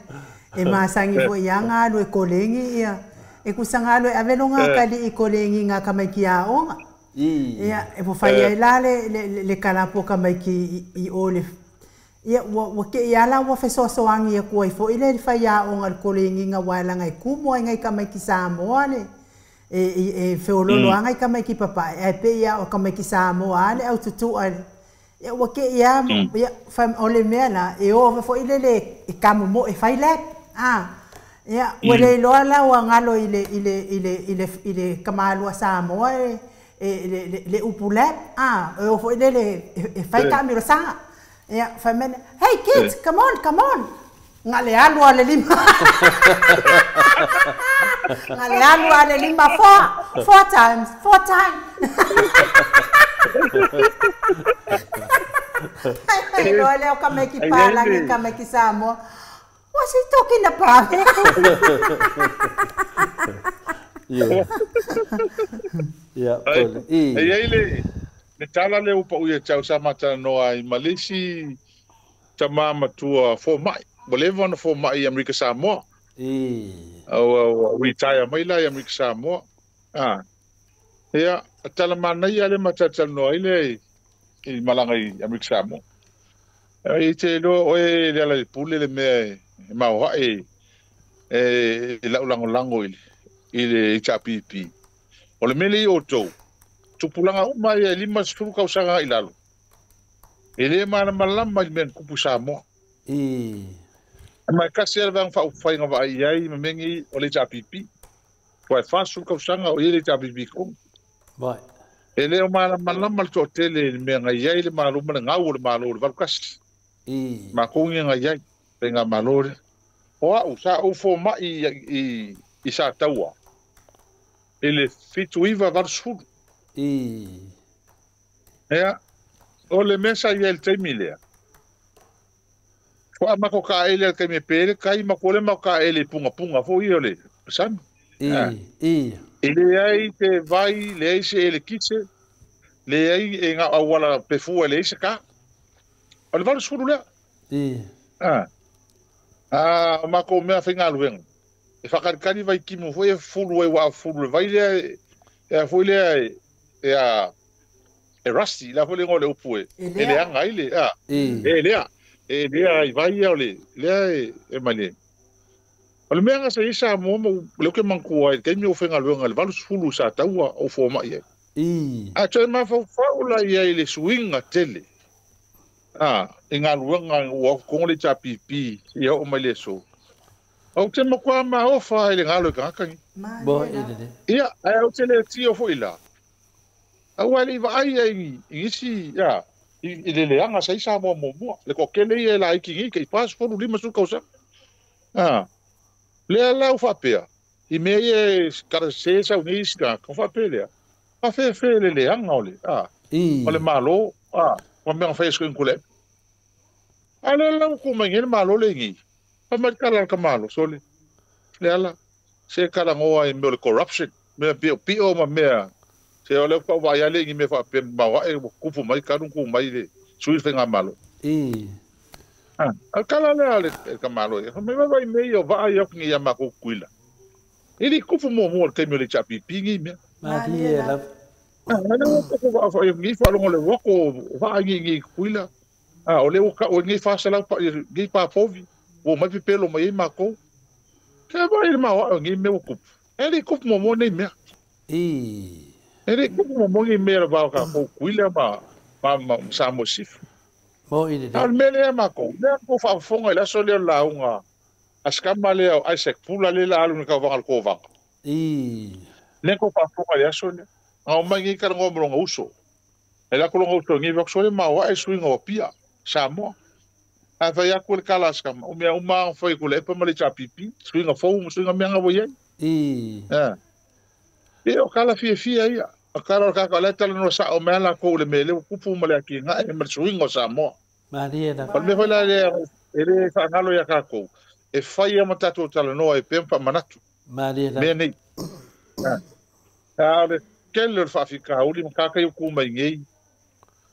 S1: e masangi fo ia ngalu e kolengi ia e kusanga lo avelonga kali i kolengi nga kamaiki a onga.
S2: I.
S1: Ia e fo fai ai la le le kalapo kamaiki i o le ia ua ke ia la ua fesoasoagi ia kua ifo i le fai aoga le kolegiga ua laga e kumu ai gai kamaiki Samoa le e feololoaga i kamaiki papaʻe ae pei ia o kamaiki Samoa a le aututuʻa le ia ua ke ia ia o le mea la e oo foʻi le le e kamomoʻe fai lap ia ua le iloa la ua galo i le i le i le i le i le kamalua Samoa e le upu lap e oo foʻi le le e fai taamilosaga. Ia, fai mene, hey kids, come on, come on. Nga le alu ale lima. Nga le alu ale lima four times, four times. Ai, loa leo ka meki pālangi, ka meki Samoa. What's he talking about?
S2: Ia. Ia, pole.
S5: E i ai le tala lea ua pau ia te au sa ma talanoa ai ma le isi tamā matua fomai. Ua leva ona fomai i Amerika Samoa. Ua retire mai la i Amerika Samoa. Ia, tala manaia le ma talatalanoa ai lea i malaga i Amerika Samoa. E te iloa oe le ala i le pule le mea e maoae e lau lagolago i le HRPP. O le mea lea i outou, tupulaga uma ia e 50 tausaga i lalo, e le malamalama i le mea na tupu i Samoa. Ma e tasi lava le vaega faaupufai na vaai i ai ma mea nei o le HRPP. Ua e 40 tausaga o i ai le HRPP i totonu. E le o malamalama le toatele i le mea na i ai le Malo ma le gau o le Malo o le 81. Matou ia na i ai, faigamalo lea. O au, sa ou fomai i Sataua i le 7980. Ia, o le mea sa i ai i le taimi lea, Faatoa matou taele i le taimi e pe le tai, matou le matou taele i pungapunga foi ia o le sami. E leai se vai, leai se elekise, leai e na o auala pefua e leai se ka. O le 80 lea. O matou mea faigaluega, e faakalikali vaitimu foi e fufulu ai, aua a fufulu i le vai lea, e a foi lea e a e rusty, le a foi le igoa o le upu e leaga ai le, a, e lea, e lea ai vai ia o le, lea e mai. O le mea na sa i ai Samoa ma lea ou te manatua ai i le taimi o faigaluega i le 80 sa taua ou fomai ai. A toe mafaufau la i ai i le suiga tele, a, i galuega ua o atu tonu le HRPP seia oo mai le aso. Ou te matua maofa ai i le galo i tagata nei. Ia, ae ou te le tio foi la. Aua e le i vaai ai i nisi, ia, i le leaga sa i Samoa muamua. Le toatele ia e laiti nei, tai 40, 50 tausaga. A, lea la ua faapea, i mea ia e kalasese sau nei isi tagata, ona faapea lea, faafeafea le leaga o le, a, o le Malo, a, ma mea na fai e Sui. A lea la ua tu mai nei le Malo lenei, fai mai le tala a le tamalo, sole, Leala, se talanoa i mea o le corruption, mea piopio ma mea, se o lea ua vaai lea i ni mea faapea maoae ua tupu mai talu tu mai le sui le faigamalo. A le tala lea a le tamalo ia, fai mai vaai mea ia o vaa ia atu nei ia matou Tutuila. E le i tupu muamua i le taimi o le HRPP nei mea.
S2: Malie lava.
S5: A lea ua tatou vaa nei faalogo le uato o vaa nei i Tutuila. A o lea ua tau ai nei 400 nei papovi, ua omai pepelo mai ai matou. Se vaai le maoae o nei mea ua tupu. E le i tupu muamua nei mea. E le i tupu muamua nei mea le va o tatou Tutuila ma Samoa Sisifo.
S2: Mo i le
S5: A o le mea lea matou, lea tou faafofoga i le aso lea o le lauga a si tama lea o Isaac Pula lea la alu i le tauvaga o le Kovaga. Lea tou faafofoga i le aso lea. Na omai nei talanoa ma lona uso. E alu atu lona uso nei fai atu, sole maoae le suiga o Apia, Samoa. Ae fai atu le tala a si tama, o mea uma lava na fai e Tuilaepa ma le HRPP, suiga fou ma suiga mea na ua i ai. Ia, o tala fiafia ia. O tala o le tagata o la e talanoa sao mai lava latou i le mea lea ua tupu ma le atinae ma le suiga o Samoa.
S2: Malie lava.
S5: O le mea foi la lea e le faagalo ia tatou, e fai lava ma tatou talanoa e pea ma faamanatu.
S2: Malie lava.
S5: Mea nei. A o le tele o le faafitauli ma tagata ia ua tu mai nei,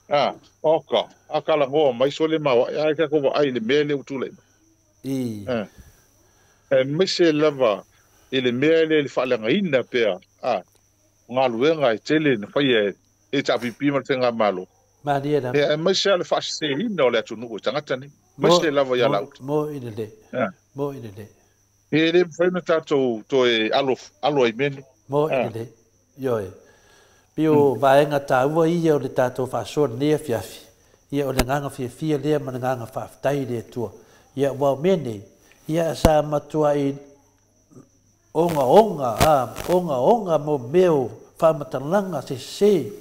S5: a, oka, a talanoa mai sole maoae, ae tatou vaai i le mea lea ua tulai mai. Aemaise lava i le mea lea i le faaleagaina pea, a, o galuega e tele na faia e HRPP ma le faigamalo.
S2: Malie lava.
S5: Ia, aemaise lava le faaseseina o le atunuu e tagata nei. Aemaise lava ia Lauta.
S2: Mo i le le. Mo i le le.
S5: E le mafai ona tatou toe alo ai mea nei.
S2: Mo i le le. Ioe. Pei o vaega taua ia o le tatou faasoa lenei afiafi, ia o le agaga fiafia lea ma le agaga faafetai i le Atua. Ia aua o mea nei, ia sa matuai ogaoga, a, ogaoga mo mea o faamatalaga sese.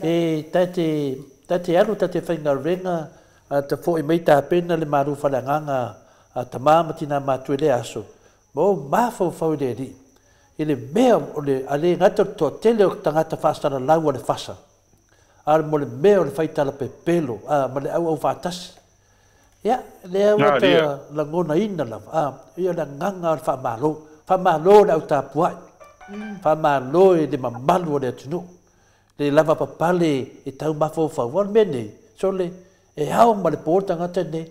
S2: E ta te, ta te alu ta te faigaluega, a ta foi mai tapena le malu faleagaga a tamā ma tinā matua i lea aso, ma ou mafaufau i le Alii, i le mea o le, a le gata o le toatele o tagata faasalalau a le fasa, a mo le mea o le fai tala pepelo, a, ma le auau faatasi. Ia, lea ua ta lagonaina lava, a, ia o le agaga o le faamalo, faamalo le au tapuai. Faamālō i le mamalu o le atunuu le lava papale e taumafaufau o le mea nei sole e ao ma le po tagata nei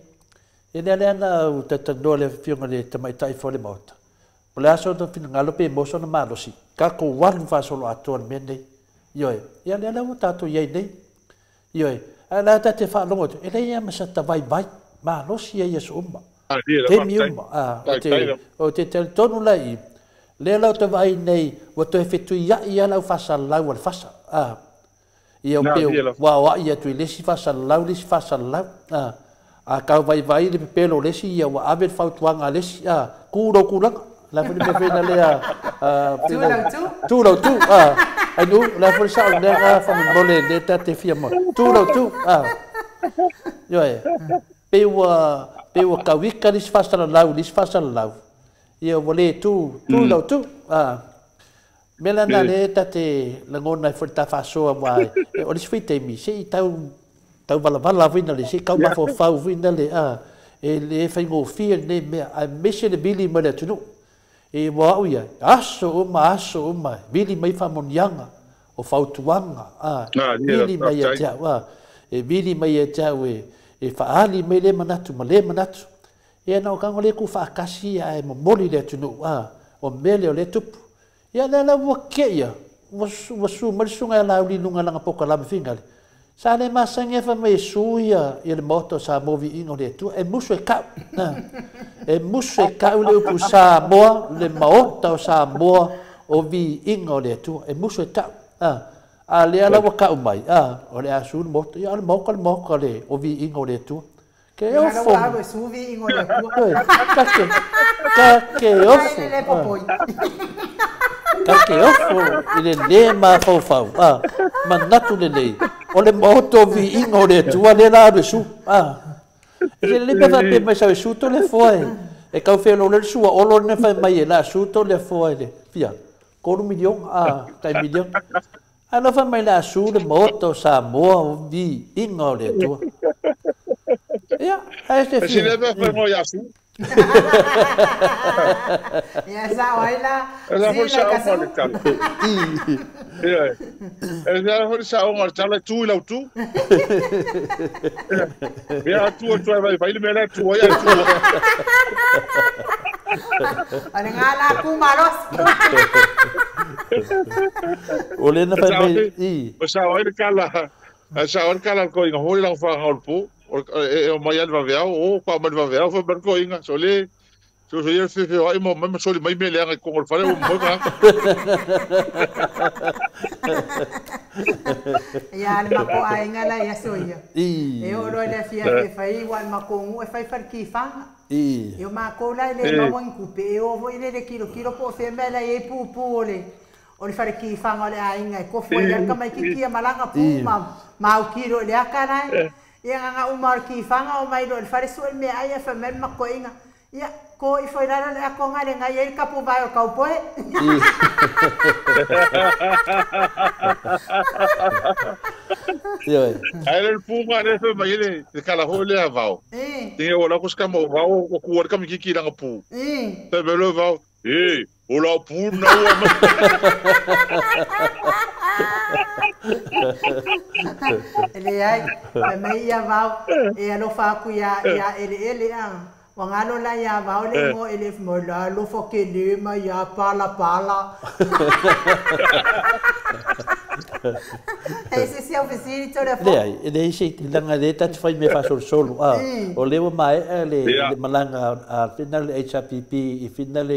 S2: e lea lea na ou talatalanoa le afioga i le tamaitai foi o le Maota o le aso na finagalo pe maua sona malosi tatou alu faasoloatoa i le mea nei. Ioe, ia lea la ua tatou i ai nei. Ioe, ae o le a ta te faalogo atu, e leai lava ma sata vaivai, malosi ai i aso uma, taimi uma. Ou te talitonu la i i, lea la ou te vaai nei, ua toe fetuiai lava le au faasalalau a le FASA. Ia pei ua aoai atu i le isi faasalalau le isi faasalalau. A tau vaivai le pepelo o le isi, ia ua ave le fautuaga a le isi, tu lou tulaga. O le a foi le mea foi lea,
S1: Tu lau tu.
S2: Tu lau tu. Ai nu, o le a foi le sao o le mea lena faamolemole lea ta te fia maua. Tu lau tu. Ioe, pei ua tauika le isi faasalalau i le isi faasalalau, ia ua le tu, tu lau tu. Mea la lena lea ta te lagona ai foi le ta faasoa, aua o le isi foi taimi, se i tau tauvalavala foi na le, se i tau mafaufau foi na le, e le faigofie lenei mea, aemaise le vili mai le atunuu. E ua au ia, aso uma, vili mai faamanuiaga, o fautuaga, vili mai ia te au, e vili mai ia te au e faaali mai le manatu ma le manatu. Ia na o tago le tuufaatasi ae momoli le atunuu, o mea lea o lea tupu. Ia lea la ua tetee ia, ua su mai le susuga ia Laauli i luga o lana polokalame finale. Sa le masani lava fai mai e su ia le Maota o Samoa viiga o le Atua, e musu e kau. E musu e kau le upu Samoa, le Maota o Samoa o viiga o le Atua, e musu e tau. A lea la ua kau mai, o le a su le Maota, ia o le Maota le Maota o viiga o le Atua. Ke ofo. Ka ke ofo. Ka ke ofo i le lē mafaufau, manatu lelei, o le Maota o viiga o le Atua lea la alu e su. E le lelei pe faapea mai sau e su to le afoa e tau felolo ai le sua olo lena fai mai e la su to le afoa i le fia 3 miliona, tai miliona. Ae la fai mai le a su le Maota o Samoa o viiga o le Atua. Ia, ae se
S5: fia. E sili mea fai mai ia su.
S1: Ia sao ai la.
S5: E la foi sao ma le tala. Ia. E la foi sao ma le tala tu i lau tu. Ia tu tu ai vai le mea tu ai tu.
S1: Ale nga la ku malos.
S2: O le na fai mai i.
S5: O sao ai le kala. Sao ai le kala ko inga hoi la fa ngol pu. E o mai alva veao o pa mai alva veao fa barco inga sole so so ia fe fe ai mo mai sole mai mele anga ko ngol fare o mo ka
S1: ia le mako ainga la ia so ia e o ro le fia fe fai wa mako ngu e fai far ki fa i o mako la le mo ngu pe o vo ile le kilo kilo po fe mela e pu pu ole o le fare ki fa ngole ainga ko fo ia ka mai ki ki malanga pu ma mau kilo le akana. Ia nga uma ki fanga o mai lo fare su me ai fa me ma ko inga ia ko i foi la le ko nga le nga ia kapu vai o kau poe
S2: ia
S5: ai le punga le fe mai le kala ho le avao tinga o la ko ska mo vao ko ku ka mi ki la pu te me le vao e o la pu na o
S1: Le ai me ia vao e alofa ku ia ia ele ele a wangalo la ia vao le mo ele mo la lo fo ke le ma ia pala pala e se se ofisiri to le fo
S2: le le se langa le ta fai me fa sol solo a o le mai le malanga a final HRPP i final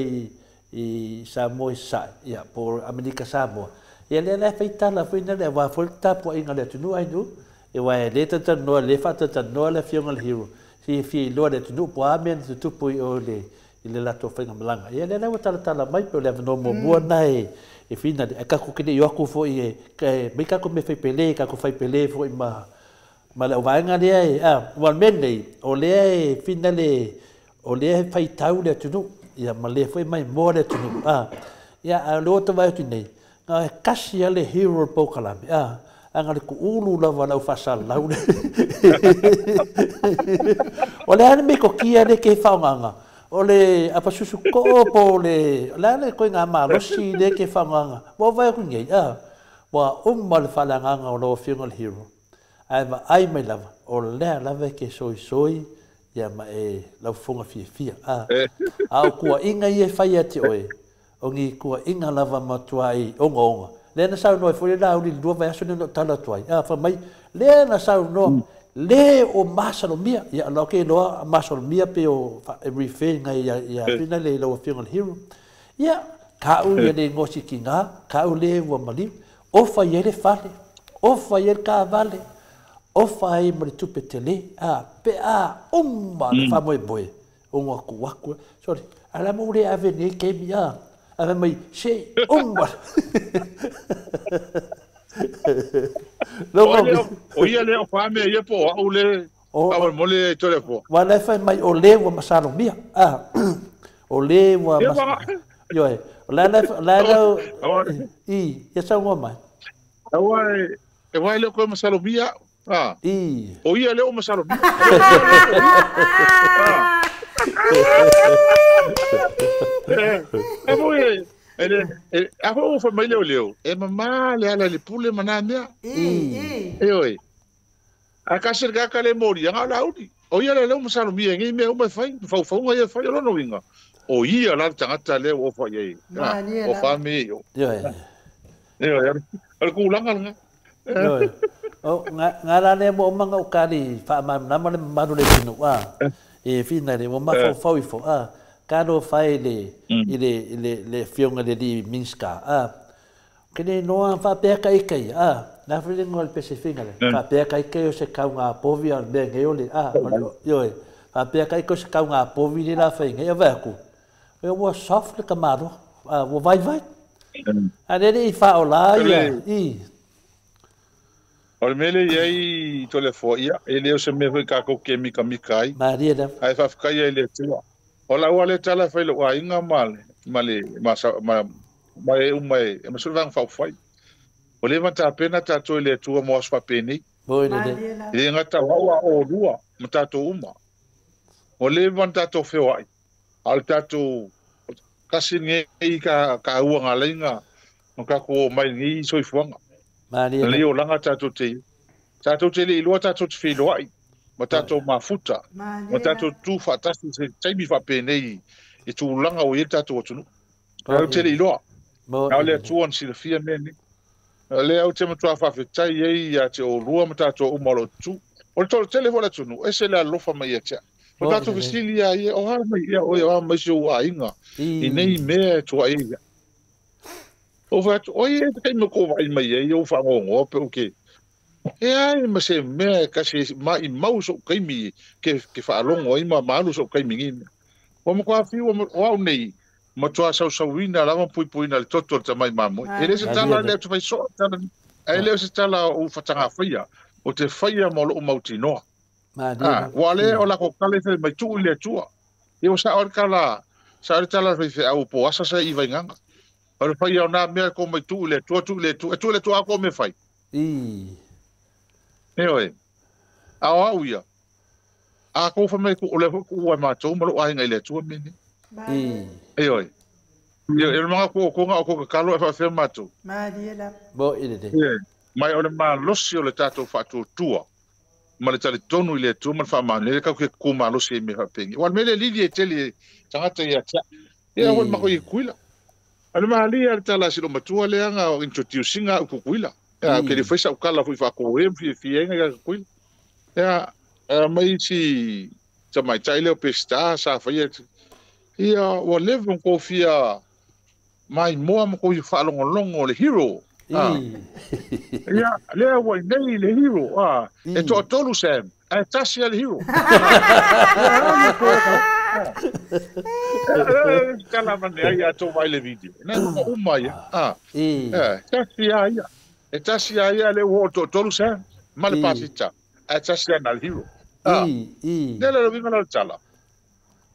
S2: i Samoa sa ia por Amerika Samoa. Ia lea la faitala foi na le wa foi tapu inga le tunu ai nu e wa le tata no le fa tata no le fionga le hero si fi lo le tunu po amen tu tupu o le i le latou faigamalanga. Ia lea la ua talatala mai pe o le avanoa muamua na e fina e kako kini i aku foi e mai kako me faipele kako faipele foi ma le auvaega lea e ua le mea lenei o lea e fina le o lea e faitau le atunuu ia ma lea foi maimoa le atunuu ia a o le ua tavai atu nei na e kasi a le hero polokalame aga le kuulu lava lau faasalalau le o le a le mekokia le ke faaaogaga O le apasusu ko po le la le ko ngā malosi le ke whanganga. Wa vai ku nei a. Wa umma le whalanganga o lau afioga le hero. Ai va ai mai lava. O lea lava ke soi soi ia ma e lau funga fia fia. A. A o kua inga i e whai ati oe. O ngi kua inga lava matua i onga onga. Le na sau noa fo le la uli lua vai aso ni no tala tuai. A fa mai le na sau noa le o masalomia ia lo ke loa masalomia pe o refer ngai ia ia fina le lau afioga le hero. Ia ka u ia le ngosi ki ngā, ka u le ua maliu, ofa ia le fale, ofa ia le ka vale, ofa ai mo le tupe tele, a pe a umma le whamoe boe, o ngā ku waku, sorry, ala mo le ave nei kemi a, ave mai se umma.
S5: O ia le o whame ia po au le au mole tole po.
S2: Wa le fai mai o le ua masalomia. Ah, o le ua masalomia. Ioe, o la la la i, ia sau ngā mai.
S5: Aua e wai le koe masalomia. Ah.
S2: I.
S5: O ia le o masalomia. E mo e a ho fa mai leo leo. E mama le ala le pule mana mea. E oi. A ka se ka le mori nga la uri. O ia le leo masalomia ngi mea o mai fai, fau ia fai o lono winga. O ia la tangata le o fa ia. O fa me yo.
S2: Ioe.
S5: Ioe. O ku langa langa.
S2: Ioe. O nga la le mo manga o kali fa ma na mo le maru le tinu a. E fina le mo ma fau i fo a. Ka no fai le i le le fionga le di Minska a. Kene noa fa pe ka ikai a. Na fri ngol pe se finga le. Fa pe ka ikai o se kau ngā povi a me nge ole a. Ioe. Fa pe ka ikai o se kau ngā povi le la fai nge va ku. E ua soft le kamaro, ua vai vai. A lele i wha o la ia, i.
S5: O le mele ia i tole fo ia, e leo se mea foi kākou ke mika mika ai.
S2: Maria la.
S5: Ai whawhkai ai le tua. O la ua le tala whai lo ainga ma le, ma e uma e, e masuri vang whauwhai. O le mata pena tātou i le tua mo aswa pēnei.
S2: Boi le le.
S5: E ngata waua o lua, ma tātou uma. O le mata tātou whioai. A le tātou kasi ngei ka ua ngā leinga no ka ko mai ngi soifuanga.
S2: Maria.
S5: Le o langa tātou te. Tātou te le iloa tātou te whiloai. Ma tātou mafuta. Ma tātou tū whaatasi se taimi whapenei i tū langa o i tātou atunu. Tātou te le iloa. Nā le atua na silafia mea nei. Le au te matua whawhetai ei ia te o lua ma tātou umalo tū. O le tolo tele fo le atunu. Ese le alofa mai ia tea. O tātou fesili ia ia, o haa mai ia, o ia haa mai se ua ainga, i nei mea e tua ia. O whatu, o ia te kai meko vai mai ia, o whangongoa pe o ke. E ai ma se mea kasi mai mau so kaimi, ke whaalongo ai ma maalu so kaimi ngi mea. O makoa whiu, o au nei, matua sausauina, lava puipuina le toto le tamai mamoi. E le se tala le atu whai soa, e le se tala o whatanga whaia, o te whaia mo loo mautinoa. Ah, ua le o la ko kale fe mai tuu le tua. E o sa o kala, sa o tala fe fe au po asa sa i vainganga. O le fai o nā mea ko mai tuu le tua, tuu le tua, tuu le tua ko me fai.
S2: I.
S5: E oe. A o au ia. A ko fa mai ku o le ku ua mātou, malo ai ngai le tua mene.
S2: I.
S5: E oe. E le manga ko ko ngā o ko kakalo e wha mātou.
S1: Maria la.
S2: Bo i le te.
S5: Mai o le malosi o le tātou whaatuatua. Ma le tale tonu i le atua ma le whaamanu, le kau ke kū malosi e me whapengi. Wa mele lili e tele tangata ia tia. Ia hoi mako i kuila. A le mahalia le tala silo matua le anga o introducinga u kukuila. Ia ke le whaisa ukala fui whako e mwhi whia inga ia kukuila. Ia mai si tamai tai leo pesta sa whaia. Ia wa lewe mko whia mai moa mko i whaalongolongo le hero. Ia, lea ua nei le hero. E toa tolu Sam, a tasi a le hero. Tala mane ai a tō mai le video. Nei mo uma ia. Tasi a ia. E tasi a ia le ua toa tolu Sam, ma le pasita. A tasi a na le hero. Nele le winga le tala.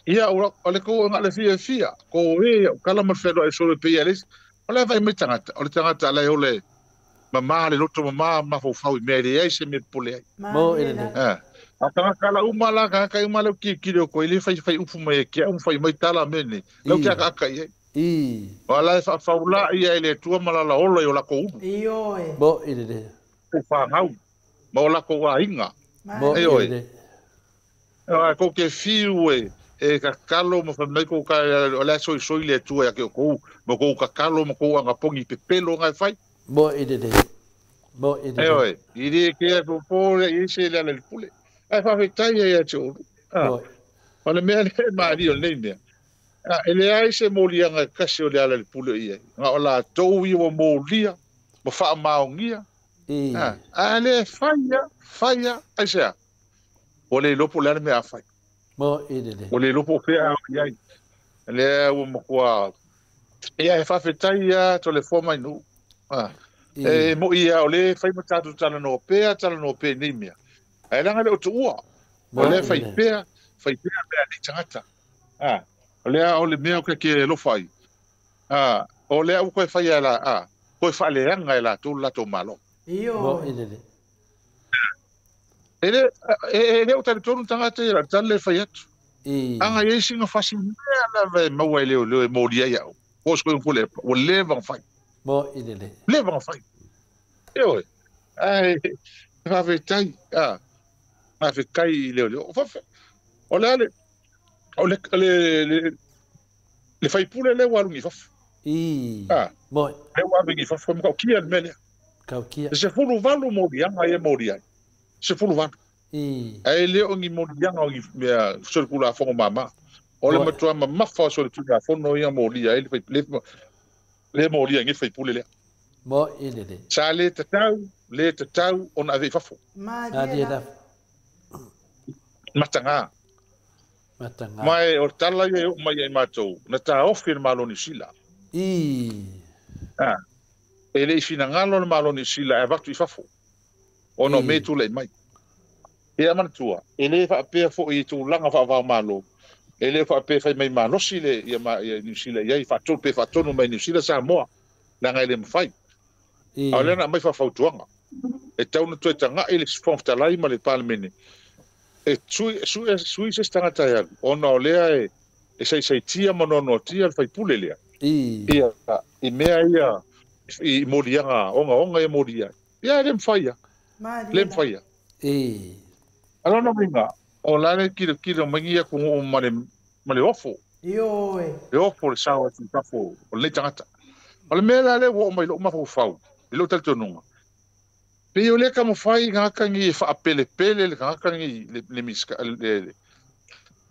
S5: Ia, o le kou nga le fia fia. Ko e, o kala ma whenua e solo pe ia lesi. O le vai mai tangata, o le tangata lei o le mama le loto mama ma faufau i mea le ai se me pole ai.
S2: Mo e le.
S6: A tagata la uma la ka uma le ki ki ko ile fai fai ufu mai ke um fai mai tala mene lau kia ka ka i
S2: i
S6: wala fa faula ia ile tua malala olo yo la ko ulu
S1: io e
S2: bo ile
S6: ko fa ngau ma ola ko wa inga
S2: bo ile
S6: a ko ke fiu e e ka kalo mo fa mai ko ka ola soi soi le tua ya ke ko mo ko ka kalo mo ko anga pongi pepelo ngai fai
S2: bo ile bo ile
S6: e ile ke po po i se le le pule ai fa fetai ia te ulu. O le mea le maari o nei mea. E le ai se molianga kasi o le ala le pule ia. Nga o la tau i o molia, ma wha maongia. A le whaia, whaia, ai sea. O le lopo le ana mea a whai.
S2: Mo i le.
S6: O le lopo whea au iai. Le ua makua. Ia e whawhetai ia to le fua mai nu. E mo ia o le whai matatu tala no pea, tala no pea nei mea. Ai langa le o tuua. O le whai pea mea ni tangata. O lea o le mea o ke ke lofa ai. O lea u koe whai a la, koe whaaleanga e la tō la tō malo.
S1: Io.
S2: Mo ile.
S6: E le o tari tōnu tangata i la tale whai atu. Anga i singa whasi mea la ve maua e leo leo e mōri ai au. Ko sko pule, o le vanga whai.
S2: Mo ile.
S6: Le vanga whai. E oe. Ai, whawhetai, whawhetai i leo leo. O le ale, o le le whaipule le walungi faf.
S2: I. Mo.
S6: Le walungi faf, mo kau kia le mele.
S2: Kau kia.
S6: Se fulu valu mori anga e mori ai. Se fulu valu.
S2: I.
S6: Ai le ongi mori anga ongi mea soli kula fongo mama. O le matua mamafa soli tula fono ia mori ai le mori ai ngi whaipule lea.
S2: Mo ile le.
S6: Sa le tatau ona ave fafo.
S1: Ma dia.
S6: Matanga.
S2: Matanga.
S6: Mai o tala ia o mai ai matou na ta ofi le Malo Sila.
S2: I.
S6: E le finangalo le Malo Sila e vatu i fafo. Ona me tu le mai. E amanatua, e le faapea foi i tulaga faavao malo. E le faapea fai mai malosi le ia New Zealand ia i faatonu pe faatonu mai New Zealand Samoa. Langa e le mawhai. A o lea na mai faafautuaga. E tau na toe taga'i le Fofoga Fetalai ma le Palemene. E sui se tagata e alu. Ona o lea e saisaitia ma noanoatia le faipule lea. Ia, i mea ia, i moliaga, onga onga e molia. Ia, e le mawhaia. Le mawhaia. Alona minga, o la le kilo kilo mangia ku o ma le ofo.
S1: Io e.
S6: Le ofo le sawa ti tafo, o le tangata. O le mea la le wo mai lo mafau. Le lo taltonunga. Pe o le ka mo fai ngakangi e whaapele pele le ngakangi le miska le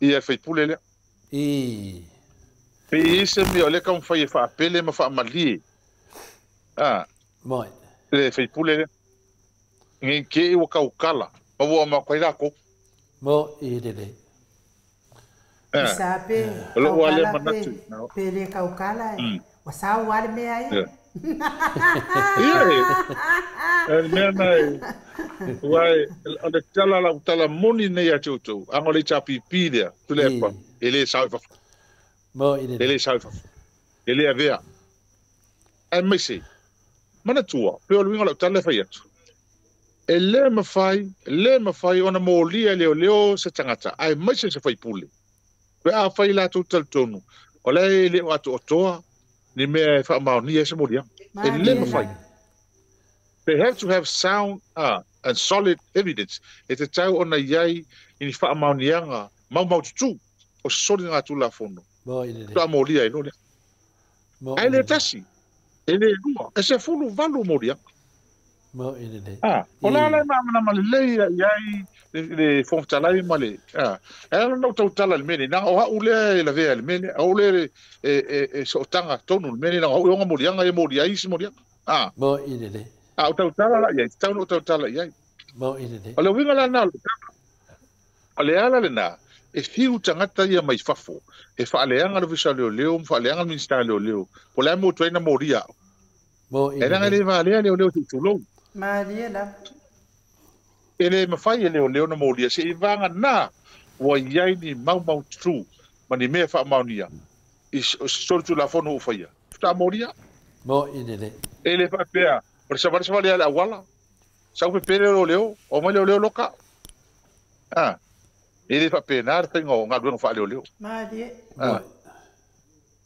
S6: ia faipule le.
S2: I.
S6: Pe ise mi o le ka mo fai e whaapele ma whaamalie.
S2: Moi.
S6: Le faipule le. Ngi ke i waka ukala. Ma wua ma koe lako.
S2: Mo i le.
S1: Isa pe
S6: kaukala
S1: pe, pe le kaukala e. O sao wale mea e.
S6: Ia e. Mea nei, wai, o le tala la utala moni nei a te utou. Ango le chapipi lea, tu le epa, e le sao i fafo.
S2: Mo i le.
S6: E le sao i fafo. E le avea. Ai mai se, mana tua, pe o luinga la utala le whai atu. E le mawhai ona mōlia leo leo se tangata. Ai mai se se whaipule. Pe a whai la tau tonu. O le leo atu o toa, ni mea e whaamaonia se mōlia. E le mawhai. They have to have sound and solid evidence. E te tau ona iai i ni whaamaonianga mau mau tutu o soli ngā tū la fono. Tua mōlia e no lea. Ai le tasi, e le lua, e se fulu valu mōlia.
S2: Mo i le.
S6: O la la ma ma le ia iai le Fofoga Fetalai ma le. E ala na tautala le mele na o ha ule le vea le mele o le e so tanga tonu le mele na o nga molianga e molia isi molia.
S2: Mo i le.
S6: O tautala la iai, tau no tautala iai.
S2: Mo i le.
S6: O le winga la na. O le ala le na e fiu tangata ia mai fafo. E faaleanga le visa leo leo, faaleanga le minista leo leo. Po le mo tuaina molia.
S2: Mo i le.
S6: E langa le valea leo leo tulou.
S1: Maria la.
S6: E le mawhai e leo leo na mōlia. Se i vanga nā, wa iai ni mau mau tū, ma ni mea whaamaunia. I sori tū la fono u whaia. Futa mōlia.
S2: Mō i le le.
S6: E le whaapea, o le sawale sawale ale awala. Sa upe pere leo leo, o mai leo leo loka. A e le faapena le faiga o galuega faaleoleo.
S1: Malie.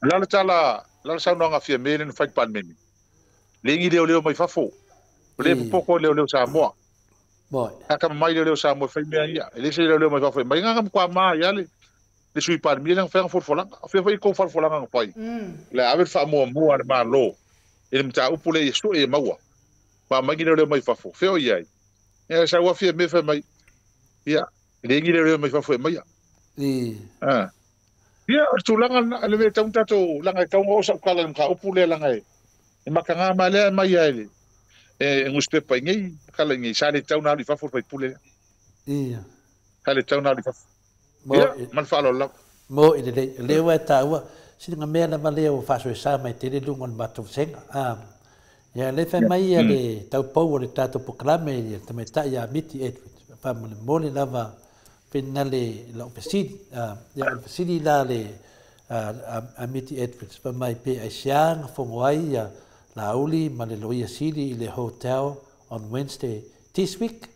S6: La le tala la le saunoaga Fiame le na fai Palemene. Le ngi leoleo mai fafo. O le popoko leoleo Samoa. A ka mai leoleo Samoa fai mea ia. E le se leoleo mai fafo. Mai nganga kwa ma ia le le sui Palemia le fai folafolaga. Fai fai ko folafolaga nga fai. Le ave le faamuamua le Malo. E le mataupu le ia sue e maua. Ma mai leoleo mai fafo. Feo ia ai. Ia sa ua Fiame fai mai. Ia le ngi leoleo mai fafo e mai. Ah. Ia, o le tulaga le mea tau tatou laga e tau o sa kala le mataupu le laga e e makaga ma lea mai ai le e newspaper nei kala nei sa le tau na alu i fafo le faipule lea. Sa le tau na alu i fafo. Ia, ma le faaaloalo lava.
S2: Mo i le lei lea ua e taua sili nga mea lava lea ua faasoesa mai tele luga o le matou vasega. Ia le fai mai ia le taupou o le tatou polokalame ia tamaitai ia Miti Edward faamolemole lava finale lau fesili. Ia o le fesili la le a Miti Edwards fai mai pe aisea na fogo ai ia Laauli ma le Loia Sili i le hotel on Wednesday this week.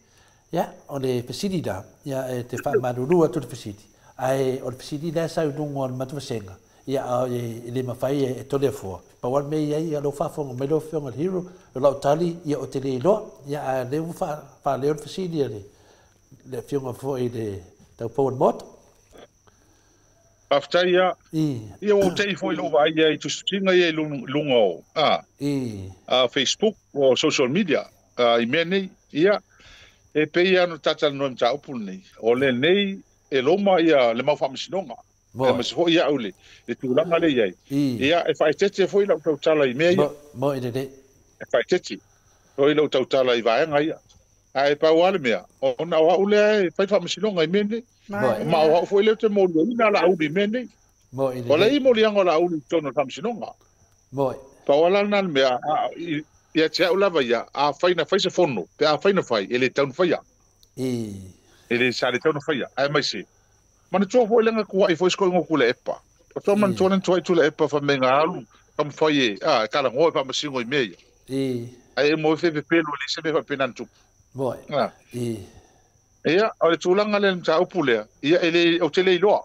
S2: Ia o le fesili la ia e te faamalulu atu le fesili ae o le fesili la sa i luga o le matou vasega ia e le mafai e Toleafoa pau lava le mea i ai ia lou faafofoga mai lau Afioga i le Hero o lau tali ia ou te le iloa ia ae o lea ua faaleo le fesili a le Afioga foi i le taupou o le Maota.
S6: Faafetai ia. Ia ua ou tei foi i lou vaai i tusitusiga ia i luga o Facebook o social media i mea nei. Ia, e pei lava ona talatalanoa i mataupu lenei, o lenei e loma ia le mau faamasinoga. Aemaise foi au le tulaga lea i ai. Ia, e faaeteete foi lau tautala i mea ia.
S2: Mo i lelei.
S6: E faaeteete foi lau tautala i vaega ia. Ae pau lava le mea, ona o au lea e fai faamasinoga i mea nei. Ma o au foi lea ou te moliaina Laauli i mea nei. O lea i moliaga o Laauli i totonu o le faamasinoga. Pau lava la lena le mea, ia te au lava ia, afai na fai se fono, pe afai na fai, e le tatau ona faia. E le sa le tatau ona faia. Aemaise, manatua foi le tuai foi sikoiga o Tuilaepa. O toa manatua le tuai Tuilaepa fai mai na alu taumafai e e talanoa e faamasino i mea ia. Ae e mo e fepepelo e leai se mea faapena na tupu. Ia, o le tulaga lea i le mataupu lea, ia e le, ou te le iloa.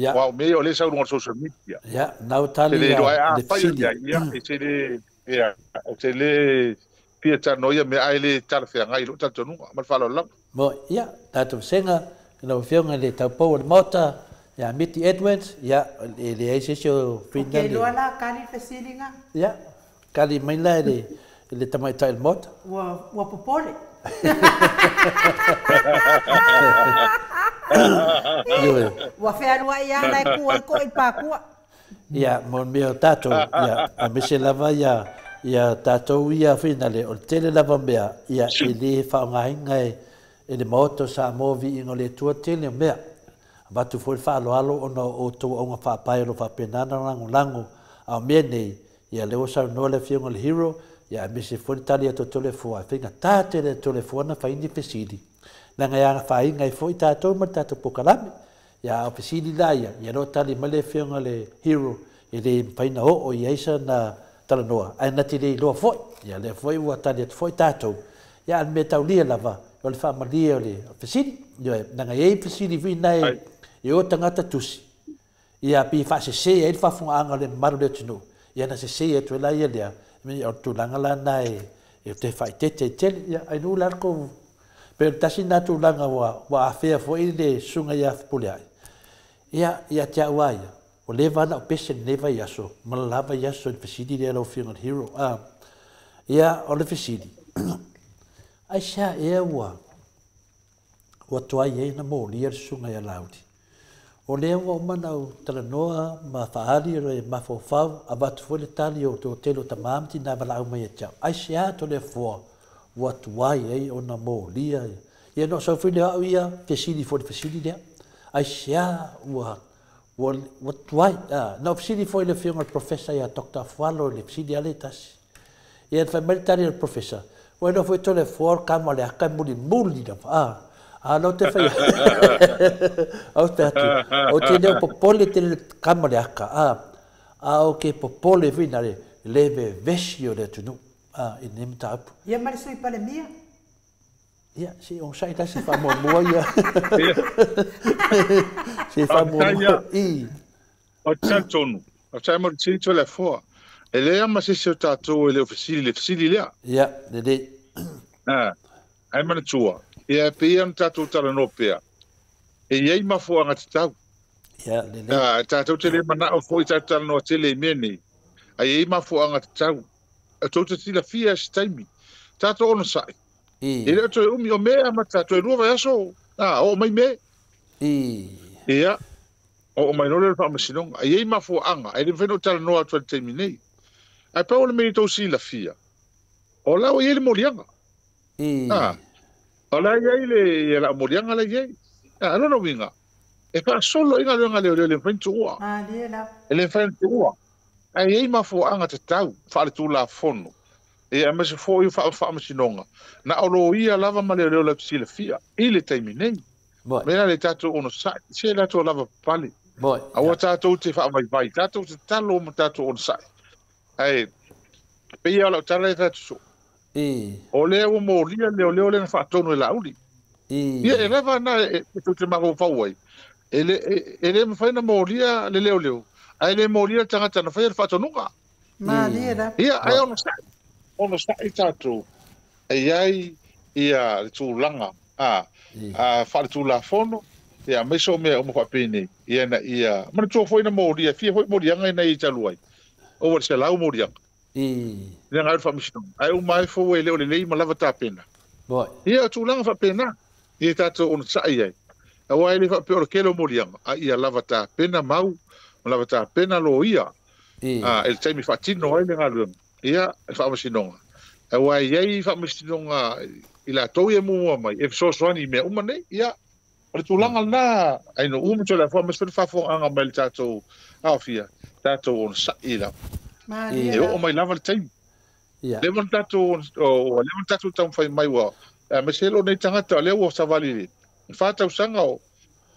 S6: Aua o mea ia o lea e sau i luga o le social media.
S2: Ia, na o tali
S6: Te le iloa, ae
S2: le
S6: afai o
S2: fesili.
S6: i ai, ia, e te le, ia, ou te le fia talanoa i ia mea, ae le talafeagai i lou talitonuga. Ma le faaaloalo lava.
S2: Mo, ia, tatou vasega, i lau Afioga i le taupou o le Maota, ia Miti Edwards, ia, e leai se isi o
S1: Ou te
S2: Frida le.
S1: iloa la kali le fesiliga.
S2: Ia, kali mai la i le tamaitai o le Maota.
S1: Ua popole.
S2: Ioe.
S1: Ua fealuai lava la e ku ai koʻi i le pakua.
S2: Ia, mo le mea o tatou, ia, aemaise lava ia, ia tatou ia finale, o le tele lava o mea, ia, e le faaaogaina e, e le Maota o Samoa viiga o le Atua tele o mea. Avatu foi le faaaloalo ona o outou auga faapae o lo o faapena ona lagolago, a o mea nei, ia lea ua saunoa le Afioga i le Hero, ia aemaise foi le tali atu a Toleafoa, e faigata tele e Toleafoa ona fai ni fesili, leaga e afaina ai foi tatou ma le tatou polokalame. Ia a o fesili la ia, ia lea ua tali mai le Afioga i le Hero, e le mafai ona oo i ai sana talanoa, ae na te le iloa foi, ia lea foi ua tali atu foi tatou. Ia a o le mea taulia lava, o le faamalie o le fesili, ioe, leaga e i ai fesili foi na e o tagata tusi, ia pei e faasese ai le faafofogaaga o le mamalu o le atunuu, ia na sese atu ai la ia lea, o le tulaga la lena e toe faaeteete ai tele. Ia, ai nuu la le tou, pei o le tasi lena tulaga ua afea foi le susuga ia Fepuleai, ia, ia te au lava ia, ua leva lava ona ou pese i lenei vaiaso ma le la vaiaso i le fesili lea lau Afioga i le Hero. Ia, o le fesili, aisea ea ua tuai ai ona molia le susuga ia Laauli? O lea ua uma ona ou talanoa ma faaali le mafaufau, avatu foi le tali o le tele o tama ma tina valaau mai ia te au. Aisea Toleafoa ua tuai ai ona molia? Ia na ou sau foi lea o au ia fesili foi i le fesili lea. Aisea ua tuai? Na ou fesili foi i le afioga i le Professor ia Dr. Afualo i le fesili lava lea e tasi. Ia na fai mai le tali a le Professor, ua iloa foi Toleafoa o le kama o le aka e mulimuli lava. A o lea ou te fai ou te atu, ou te le o popole tele i le kama o le aka, a o ke popole foi na le le vevesi o le atunuu i lenei mataupu.
S1: Ia ma le Sui Palemia.
S2: Ia, se o sai la se faamuamua ia. Se faamuamua. I.
S6: O te talitonu, o te mo te tito le foa. E lea ma se se o tātou e le ofisili, le fesili lea.
S2: Ia, lelei.
S6: Ai manatua. Ia, pe ia na tātou talanoa pea. E iai mafuaga tatau.
S2: Ia, lelei.
S6: Tātou te le manao foi tātou talanoa tele i mea nei. Ai iai mafuaga tatau. Tou te silafia se taimi. Tātou onosai. E le o toe umi o mea ma tātou e 2 vaiaso. Oo mai me. Ia. Oo mai no le faamasinoga. Ai iai mafuaga. Ai le mafai ona ou talanoa atu ai le taimi nei. Ae pau o le mea i tou silafia. O la ua iai le moliaga. O la iai le lau moliaga la iai. Lona uiga. E faasolo i galuega leoleo le mafai ona tuua. E le mafai ona tuua. Ae iai mafuaga tatau faaletulafono. Ia aemaise foi o faamasinoga. Na o loia lava ma leoleo latou te silafia i le taimi nei. Mea la le tatou onosai. Se latou lava papale. Aua tatou te faavaivai. Tatou te tatalo ma tatou onosai. Ae pei lava o lau tala e fai atu soo. O lea ua molia leoleo lea na faatonu e Laauli. Ia e lava na e tou te mafaufau ai. E le mafai ona molia le leoleo, ae le molia le tagata na faia le faatonuga. Ia, ae onosai. Onosai tatou. E iai ia le tulaga faaletulafono, ia aemaise o mea uma faapenei. Ia na ia manatua foi na molia, fia foi moliaga ina ia talu ai. Ova i le 100 moliaga. Le agaga o le faamasinoga. Ae uma ai fou e le o lelei ma lava tapena. Ia o tulaga faapena. Ia tatou onosai ai. Aua e le faapea o le tele o moliaga, a ia lava tapena mau, ma lava tapena loia. E le taimi faatino ai le galuega. Ia, le faamasinoga. Aua e iai faamasinoga i latou ia muamua mai, e fesoasoani i mea uma nei. Ia, o le tulaga lena, ai no uma toe le afoa, aemaise foi le faafofogaaga mai le tatou aofia, tatou onosai lava. E oo mai lava le taimi. Leva ona tatou, leva ona tatou taumafai mai ua, aemaise lou nei tagata, lea ua savali le 4 tausaga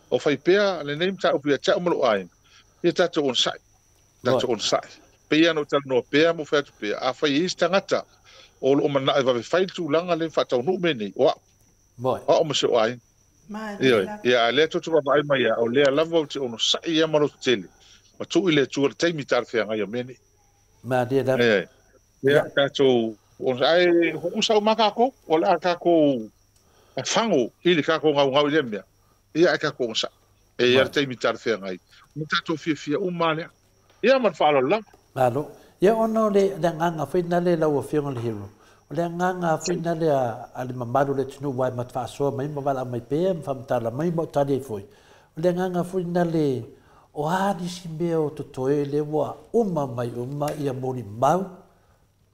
S6: o fai pea lenei mataupu ia te au ma lou aiga. Ia tatou onosai. Tatou onosai. Pei lava ona ou talanoa pea ma ou fai atu pea, afai e i ai se tagata o loo manao e vave fai le tulaga lea ma faataunuu mea nei, o au. O au ma si ou aiga. Ioe. Ia, a lea tou te vaavaai mai ia, o lea lava ou te onosai ia ma lototele, ma tuu i le Atua le taimi talafeagai o mea nei. Ioe. Ia, tatou onosai. Ae usa uma tatou, o le a tatou fago i le tatou gaugau i lea mea. Ia, ae tatou onosai. E i ai le taimi talafeagai. Ma tatou fiafia uma lea. Ia, ma le faaaloalo lava.
S2: Malo. Ia, ona o le agaga foi lena lau Afioga i le Hero, o le agaga foi lena a le mamalu o le atunuu aua e mat faasoa mai ma valaau mai pea ma faamatala mai ma o tali ai foi. O le agaga foi lena o a nisi mea o totoe lea ua uma mai uma ia molimau,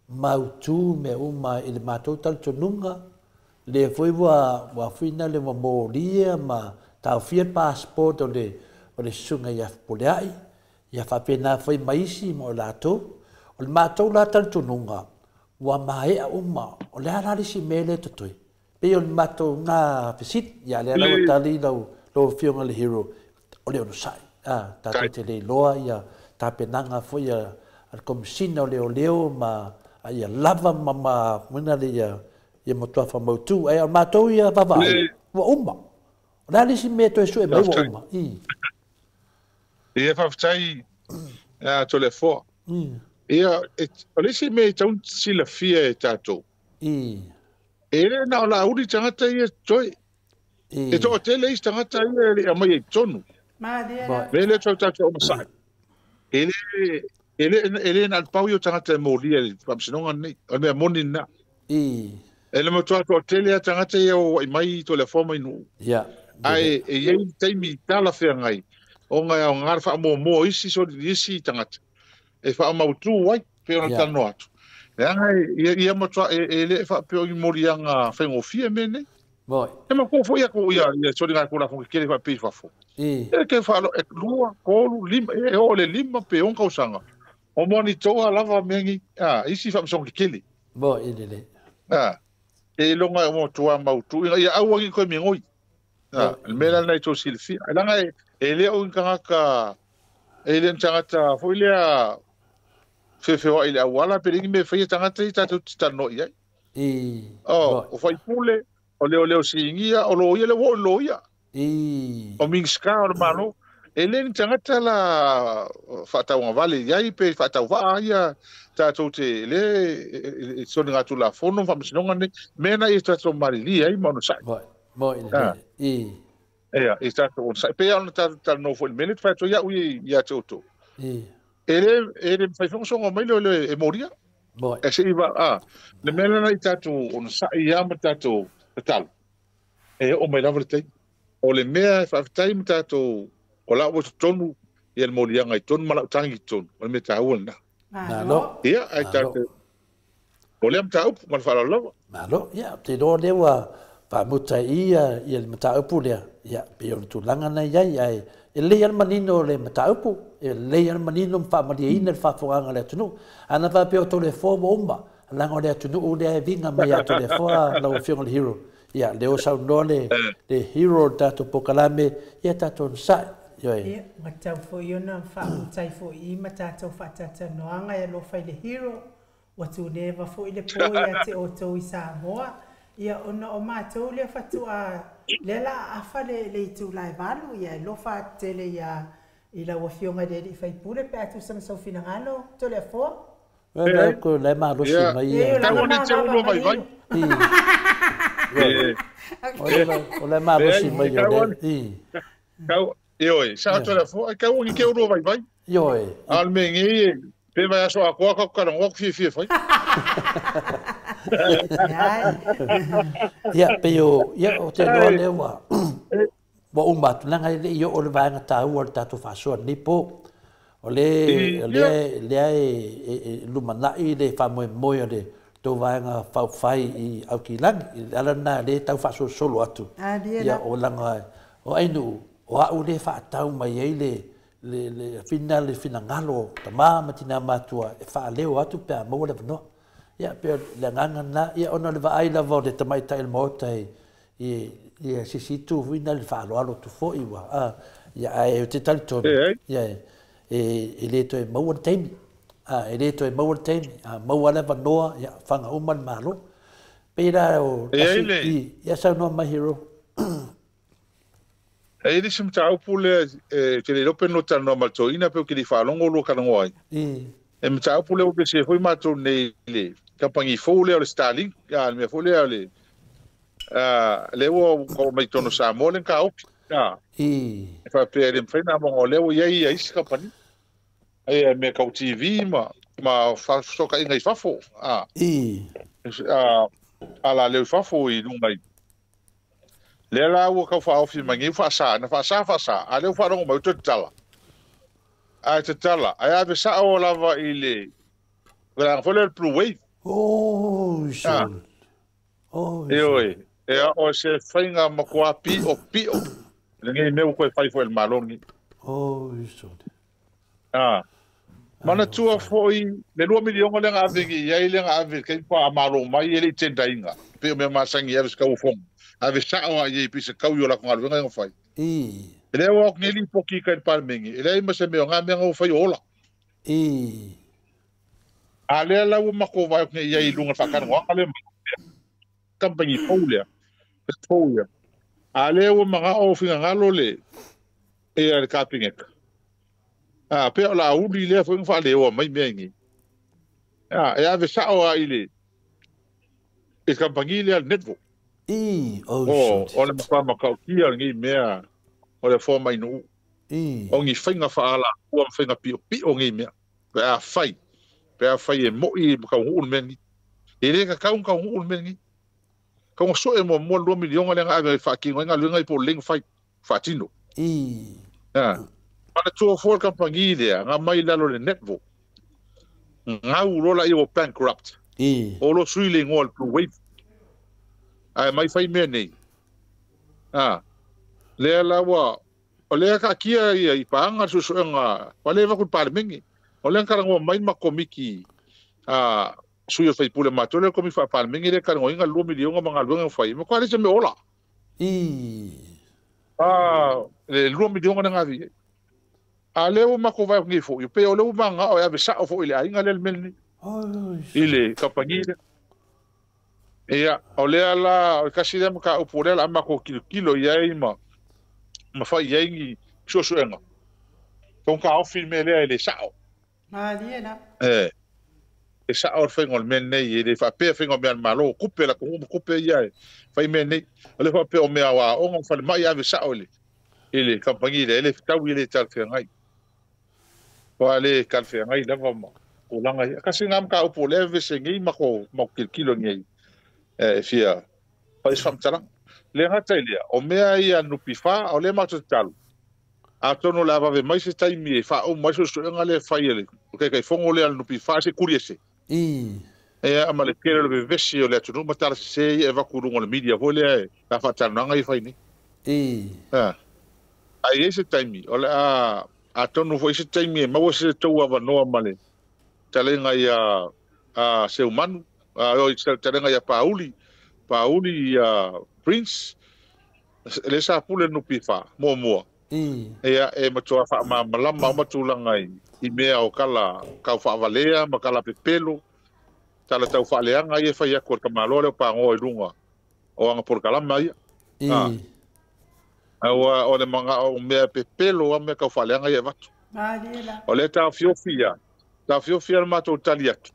S2: mautu mea uma i le matou talitonuga, lea foi ua foi lena ua molia ma taofia le passport o le susuga ia Fepuleai, ia faapena foi ma isi ma o latou. O le matou la talitonuga, ua maea uma, o le a la le isi mea lea totoe. Pei o le matou na fesili, ia lea la ua tali lau Afioga i le Hero, o le onosai. Tatou te le iloa ia tapenaga foi a le Komesina o Leoleo ma ia lava ma mena le ia matua faamautu. Ae o le matou ia vaavaai, ua uma. O le a le isi mea toe sue mai ua uma.
S6: Ia faafetai Toleafoa. Ia, o le isi mea e tatau ona silafia e tatou, e le na o Laauli tagata ia totoe. E toatele isi tagata ia e le i aumaia i totonu. Mea lea tau tatou onosai. E le na o le pau ia o tagata e molia i le faamasinoga lenei. O le mea moni lena. E le matua toatele a tagata ia o ai mai Toleafoa mai Nuu. Ae e iai le taimi talafeagai ona e aoga le faamuamua o isi tagata e faamautu ai pei ona talanoa atu. Leaga ia matua e le faapea o ni moliaga faigofie mea nei. E matua foi ia soliga tulafono kekele faapea i fafo. E ke faalo e 2, 3, 5, e oo le 5 pe 6 tausaga. O monitoa lava mea nei, isi faamasinoga kekele. E iloga e matua mautu ia aua ni koe migoi. Le mea la lena i tou silafia. Leaga e le o ni tagata, e le o ni tagata foi lea feofeoai i le auala pe le ni mea e faia tagata ia tatou te talanoa i ai. O faipule, O leo singia o lo ia le wo lo ia. O Minska o le malo. E le ni tagata la faatauga vale iai pe faatauvaa ia tatou te le soni gatu la fono faamasinoga nei mea na ia tatou malilia ai ma onosai.
S2: Moi i.
S6: Ia, i tatou onosai. Pe ona tatou talanoa foi i le mea lea te fai atu ai au ia te outou. E le mafai foi ona soga mai lea o le e molia. E se i va, le mea lena i tatou onosai ia ma tatou tatalo. E oo mai lava le taimi. O le mea e faafetai ma tatou o lau ua totonu ia le moliaga i tonu ma lau tagi i tonu. O le mea taua lena.
S2: Malo.
S6: Ia, ai tatou. O lea mataupu ma le faaaloalo lava.
S2: Malo. Ia, te iloa lea ua faamuta i ia le mataupu lea. Ia, pei o le tulaga na i ai, ai e lelei lava le manino o le mataupu, e lelei lava le manino ma faamalieina le faafogaga o le atunuu. Ana faapea o Toleafoa ua uma, leaga o le atunuu lea e viga mai ia Toleafoa lau Afioga i le Hero. Ia, lea ua saunoa le hero o le tatou polokalame, ia tatou onosai.
S1: Ia, ua tatau foi ona faamuta ai foi i ma tatou faatalatalanoaga e alofa i le hero. Ua tuneva foi le po ia te outou i Samoa. Ia, ona o matou lea faatoa, lea la aafa le itula e 8, ia e alofa atu tele ia i lau Afioga i le alii faipule pe a tusa ma sou finagalo, Toleafoa.
S2: Ia, ko le malosi mai ia.
S6: Tau nei te ulua vaivai.
S2: O le malosi mai o le.
S6: Kau, ioe, sa Toleafoa, ai kau ni ke ulua vaivai.
S2: Ioe.
S6: Al me ngi pe vai aso akoa ka karangoa ku fia fai.
S2: Ia, pe o, ia o te loa lea ua ua uma atu leaga e le i oo le vaega taua o le tatou faasoa lenei po. O le lea e lumanai le faamoemoe o le tou vaega faaupufai i Aukilagi. I le ala lena lea e tau faasolosolo atu. Ia o laga o Ainuu, o au lea e faatau mai ai le fina le finagalo tama ma tina matua e faaleo atu pe a maua le avanoa. Ia pe le agaga lena, ia ona o le vaai lava o le tamaitai o le Maota i sisi itu foi na le faaaloalo atu foi ua ia ae ou te talitonu ia e le toe maua le taimi. E le toe maua le taimi, a maua le avanoa, ia faga uma le Malo. Pei la o tasi ia saunoa mai Hero.
S6: E le isi mataupu lea e te le iloa pe no talanoa ma le toeaina pe o ke le i faalogo lua talanoa ai. E mataupu lea ua pese foi matou nei i le kamupani fou lea o le Starlink, le mea foi lea o le lea ua oo mai totonu o Samoa le taofi. E faapea e le mafai ona amoga o lea ua i ai isi kamupani. Ai mea tau TV ma fesootaiga i fafo. Ala leo i fafo i luga i. Lea la ua tau faaofi mai nei faasa, na faasa, a lea ua faalogo mai ua toe tatala. Ae tatala, ae ave sao lava i le vaega foi lea o le Blue Wave.
S2: Oh, sure. Oh,
S6: Ioe, e o se faiga matua pio pio. Lenei mea ua toe fai foi e le Malo lenei.
S2: Oh, sure.
S6: Manatua foi le 2 miliona lea na ave nei i ai lea na ave taimi pa a malo mai e le i tendaina. Pei o mea masani e ave se tauofoga. Ave sao a i ai pei se tau i o latou galuega e na fai. E lea ua o atu nei lipoti i tai i le Palemene, e leai ma se mea o ngā mea na ua fai o ola. A lea la ua matou vaai atu nei i ai i luga o le faatalanoaga lea ma kamupani fou lea, fou ia. A lea ua manao o finagalo le ia le Kapeneta. Pea o la uli lea foi na faaleoa mai mea nei. E ave sao a i le kamupani lea le network. O le matua matautia o lenei mea o le afoa mai nuu. O ni faiga faalafua ma faiga piopio nei mea. Pe a fai e moi ma taunuu le mea lenei. E le tatau ona taunuu le mea lenei. Kau na soe muamua le 2 miliona lea na ave ai faatino ai galuega i po o lelei na fai faatino. Manatua foi le kamupani lea na mai i lalo o le network. Gau loa laia ua bankrupt. O lo sui le igoa o le Blue Wave. Ae mai fai mea nei. Lea la ua o lea taatia ia i paaga le suesuega ua le avatu i le Palemene. O lea na talanoa mai ma komiti sui o faipule matou lea komiti faa-Palemene lea talanoaina le 2 miliona ma galuega na fai. Ma kwa le se mea ola. Le 2 miliona na ave i ai. A lea ua matou vaai atu nei foi, pei o lea ua manao e ave sao foi i le aiga lea le mea lenei. I le kamupani lea. Ia, o lea la, o le tasi lea mataupu o lea o le a matou tilotilo i ai ma ma fai i ai ni suesuega. Tau taofi le mea lea e le sao.
S1: Malie la.
S6: E, e sao le faiga o le mea lenei, e le faapea faiga o mea a le Malo, tupe a le atunuu ma tupe ia e fai mea nei. O lea faapea o mea o aoga ma falemai ave sao i le i le kamupani lea, e le fetaui e le talafeagai. Aua e le talafeagai lava ma tulaga ia. Tasi lena mataupu o lea e vevesi ai nei ma matou tilotilo nei e fia fai se faamatalaga. Le gata i lea, o mea ia a le NPF, o lea matou te tatalo, atonu o le a vave mai se taimi e faauma ai suesuega lea e fai e le Taitaifono lea a le NPF se tuli ese. Ia ma le tele o le vevesi o le atunuu ma tala sese ia e avatu i luga o le media foi lea e la faatalanoaga ia e fai nei. Ae i ai se taimi o le a atonu foi se taimi e maua se tou avanoa ma le talega ia a Seumanu, oi talega ia Pauli, Pauli ia Prince, lea sa pule le NPF muamua. Ia e matua faamalamalama uma tulaga i mea o tala tau faavalea ma tala pepelo, tala tau faaleaga ia e fai atu e le tamaloa lea o Pagoa i luga o ana polokalama ia. Aua o le manao o mea pepelo a mea tau faaleaga ia e avatu. O lea taofiofi ia, taofiofi ia le matou tali atu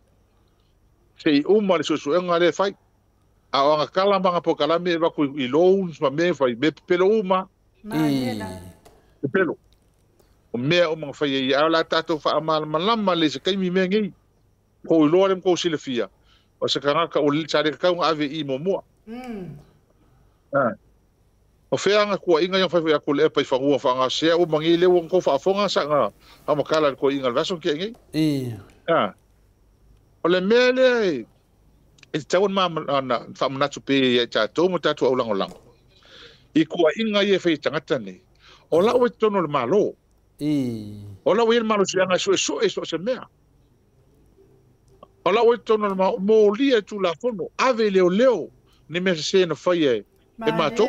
S6: se i uma le suesuega lea e fai. A o ana tala ma ana polokalame e avatu i loans ma mea e fai, mea pepelo uma. Pepelo. O mea uma na fai e ia. A o le a tatou faamalamalama lelei i se taimi mea nei. Kou iloa lea ma kou silafia, o se tagata ua sa le tatau ona ave i i muamua. O fea ana tuuaiga ia na fai foi atu le epa i fanua faagasea ua mani lea ua tou faafofoga sa na faamatala i le toeaina i le vaiaso na tea nei. O le mea lea e tatau ona faamanatu pea ia i tatou ma tatou aulagolago i tuuaiga ia e fai e tagata nei. O lau i totonu o le Malo. O lau i ai le malosiaga e suesue i so o se mea. O lau i totonu o le Malo, molia i Tulafono, ave i leoleo ni mea sese na faia e matou.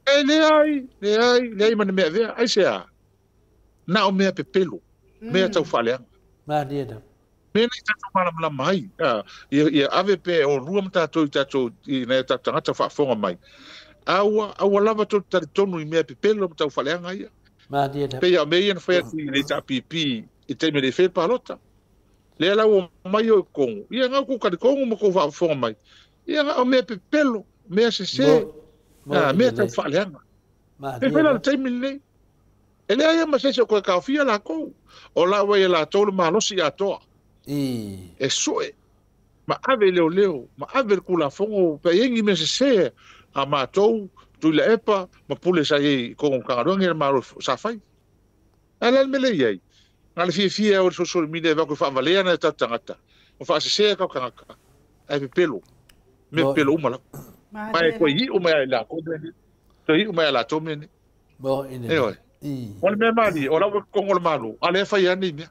S6: E leai, leai, leai ma ni mea avea. Aisea? Na o mea pepelo, mea tau faaleaga. Mea nei tatou malamalama ai, ia ave pe o lua ma tatou i tatou i nai o tatou tagata faafofoga mai. Aua, aua lava tou te talitonu i mea pepelo ma tau faaleaga ia. Pei lava o mea ia na fai atu i le HRPP i taimi e le i faia le palota. Lea la ua omai o i totonu, ia na tou talitonu ma tou faafofoga mai. Ia na o mea pepelo, mea sese, mea tau faaleaga. E fai la le taimi lenei. E leai lava ma se isi o toe taofia latou. O la ua ia latou le malosi atoa. E sue ma ave i leoleo, ma ave i le Tulafono pe i ai ni mea sese a matou, Tuilaepa ma Pule sa i ai i totonu o Matagaluega ia le Malo sa fai. Ae o le a le mea lea e i ai? Na o le fiafia e o i le social media e avatu e faavalea nai o tatou tagata, ma faasese a tatou tagata, ae pepelo, mea pepelo uma lava. Ma e toe iu mai lava i latou mea nei. Toe iu mai lava i latou mea nei. Ioe. O le mea malie, o la ua i totonu o le Malo, a o lea e fai lava nei mea.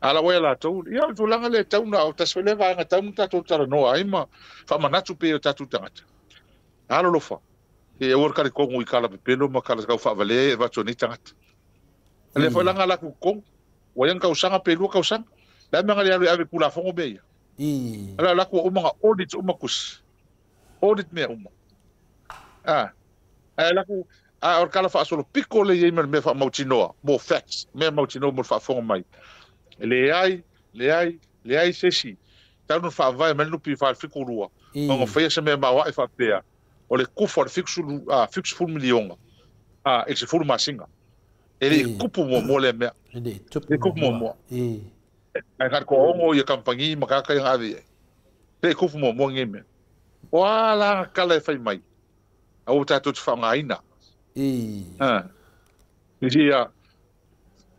S6: A la ua ia latou, ia o le tulaga lea e tatau ona, o tasi foi lea vaega e tatau ona tatou talanoa ai ma faamanatu pea i o tatou tagata. Alolofa, se i aua le talitonu i tala pepelo ma tala tau faavalea e avatu e nei tagata. O lea foi la na alu atu i totonu, ua i ai ni tausaga pe 2 tausaga, le a le mea na le alu e ave i Tulafono mea ia? O le alu atu ua uma ona audit uma tusi, audit mea uma. Ae alu atu, a o le tala faasolopito lea e i ai ma le mea faamautinoa, more facts, mea mautinoa mo le faafofoga mai. E leai, leai, leai se isi talu ona faavae mai le NPF i le 72, ona faia se mea maoae faapea, o le kufa o le 70 miliona i le 10 masina. E le i tupu muamua lea mea.
S2: E le i tupu
S6: muamua. Ae na o le toaono ia kamupani ma tagata ia na ave i ai. E le i tupu muamua lenei mea. O a la tala e fai mai, aua tatou te faaaogaina. Ia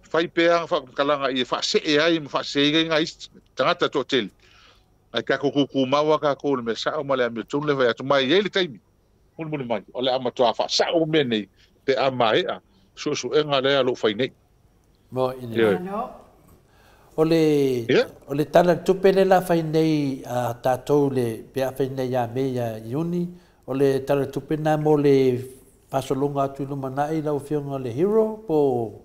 S6: fai pea ana faamatalaga ia faasee ai ma faaseseina ai nai isi tagata toatele. Ae tatou tutumau lava tatou i le mea sao ma le amiotonu le fai atu. Ma e i ai le taimi, mulimuli mai, o le a matua faasao mea nei pe a maea suesuega lea o lo o fai nei.
S2: Ioe. O le, o le Tala o le Tupe lea o le a fai nei a tatou le, pe a fai nei ia Me ia Iuni, o le Tala o le Tupe lena mo le faasologa atu i lumanai lau Afioga le Hero po o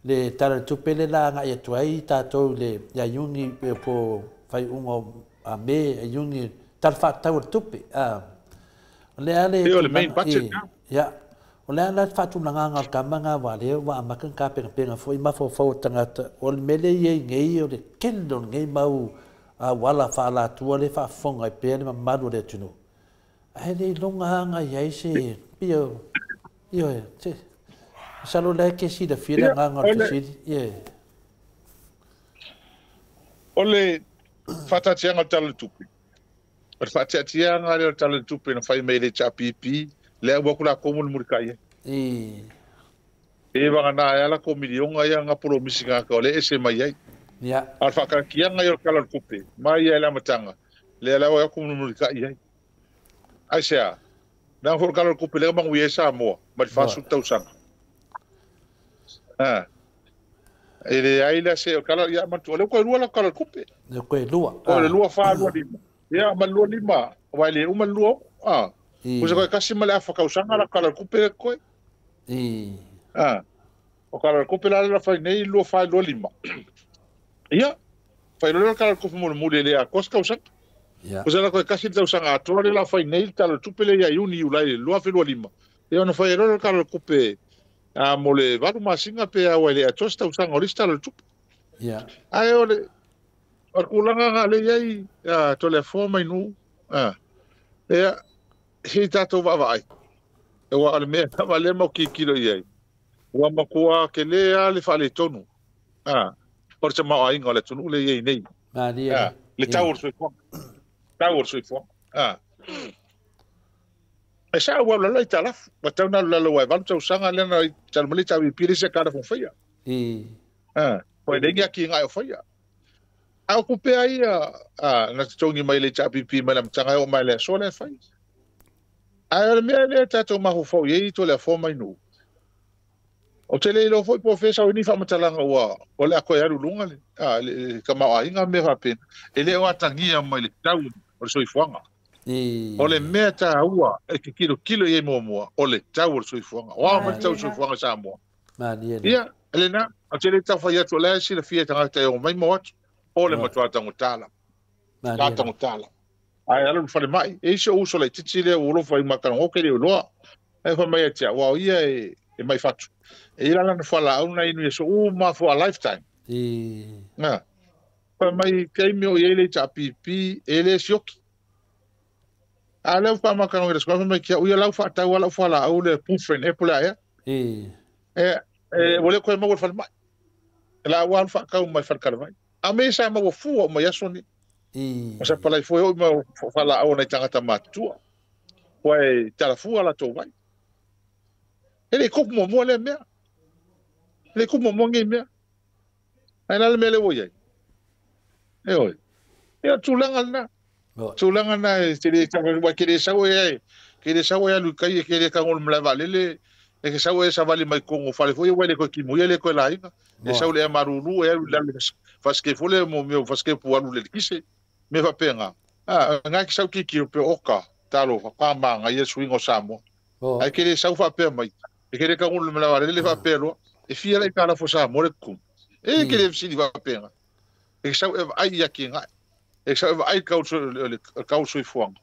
S2: Le tala tupe le la nga ia tuai tātou le ia iuni pe po whai unga a me a iuni tala whaatau le tupe. O le ale
S6: o le main budget.
S2: Ia. O le ala whaatulanga ngā kamanga wā leo wā amakan kā penga penga fo i mawhau tangata. O le mele iei ngei o le kendo ngei mau a wala whaalatua le whaafonga i pēa le mamalu le tunu. Ai le longa hanga iai se pio io e te salo le ke si da fira nga nga te si ye.
S6: O le whatatia ngā tala tupe. O le whatatia ngā le tala tupe na whai mei le HRPP le au aku la komu le muri kai. E wanga nā e ala ko milionga ia ngā polo misi ngā ka o le ese mai ai.
S2: Ia.
S6: A le whakarakianga i o le kala kupe. Mai ia le amatanga. Le ala o aku muri kai ai. Ai se a. Nā whoro kala kupe le mangu i e Samoa. Ma le whasu tausanga. E le ai la se o kala ia matu. O le koe lua la kala kupe.
S2: Le koe lua.
S6: O le lua wha lua lima. Ia ma lua lima. Wai le uma lua. O se koe kasi ma le awha kausanga la kala kupe le koe. O kala kupe la la whai nei lua wha lua lima. Ia, whai lua kala kupe mulu muli le a kos kausanga. O se la koe kasi tausanga atoa le la whai nei tala tupe le ia iuni ulai le lua whenua lima. Ia ona whai lua kala kupe mo le valu masinga pe au le atoa se tausanga o lisi tala tupe. Ai o le kulanga ngā le iai tole afua mai nu. Ia, hei tātou vaavaai. E ua ale mea tawa le mau kikilo iai. Ua makua ke le a le whale tonu. O le tamao ainga o le tonu le iai nei. Le tau o le soifuaga. Tau o le soifuaga. E sa ua lala i talafu. Wa tau nā lala ua e valu tausaga le na i talamali tau i piri se kāna fongwhaia. Ko e nengi aki ngai o whaia. A o kupea ia na te tongi mai le HRPP mai la matanga e o mai le asoa le whai. Ai o le mea lea tātou mahu i tō le afua mai nuu. O te leilo foi po fesa o ni whamatalanga ua o le ako e aru lunga le, le kamau ainga me whapena. E le o atangia mai le tau o le soifuaga. O le mea tā ua e ke kilo kilo i e mua o le tau o le soifuaga. O au mai le tau o soifuaga Samoa. Ia, ele nā, o te le tau whai atu o le sila fia tangata e o mai mo atu. O le matua tangotala. Tā tangotala. Ai ala le whare mai. E isi o uso le titi le o ulofa i makango ke le uloa. E wha mai atia, wao ia e mai whatu. E ila lana whala au na inu e so uma for a lifetime. Nga. Wha mai keimi o iele ta pipi e le sioki. A leo wha makango ke le mai kia uia lau wha tau ala whala au le pufren e pule aia. E wale koe maua whare mai. E la ua wha kau mai whare karawai. A me sa maua fua o mai aso ni. O sa palai fua o mai whala au nei tangata matua. Kua e tala fua la tō wai. E le kupu mua le mea. Le kupu mua ngai mea. Ai la le mea le oi ai. E oi. E o tūlanga nā. Tūlanga nā e te le wai ke le sau e ai. Ke le sau e alu kai e ke le kangol mlava lele. E ke sau e sa vali mai kongo whale fo e wai le koe kimu e le koe lainga. E sau le amaruru e alu lale faske fole mo meo faske pu alu le kise. Me whapenga. Ngā ki sau kiki o pe oka. Talo whakāmanga i e suingo Samoa. Ai ke le sau whapea mai. E ke le kangol mlava lele whapea loa. E fia lai kāla fo Samoa le kumu. E ke le sini whapenga. E ke sau e ai ia ki ngai. E ke sau e ai kau soifuaga.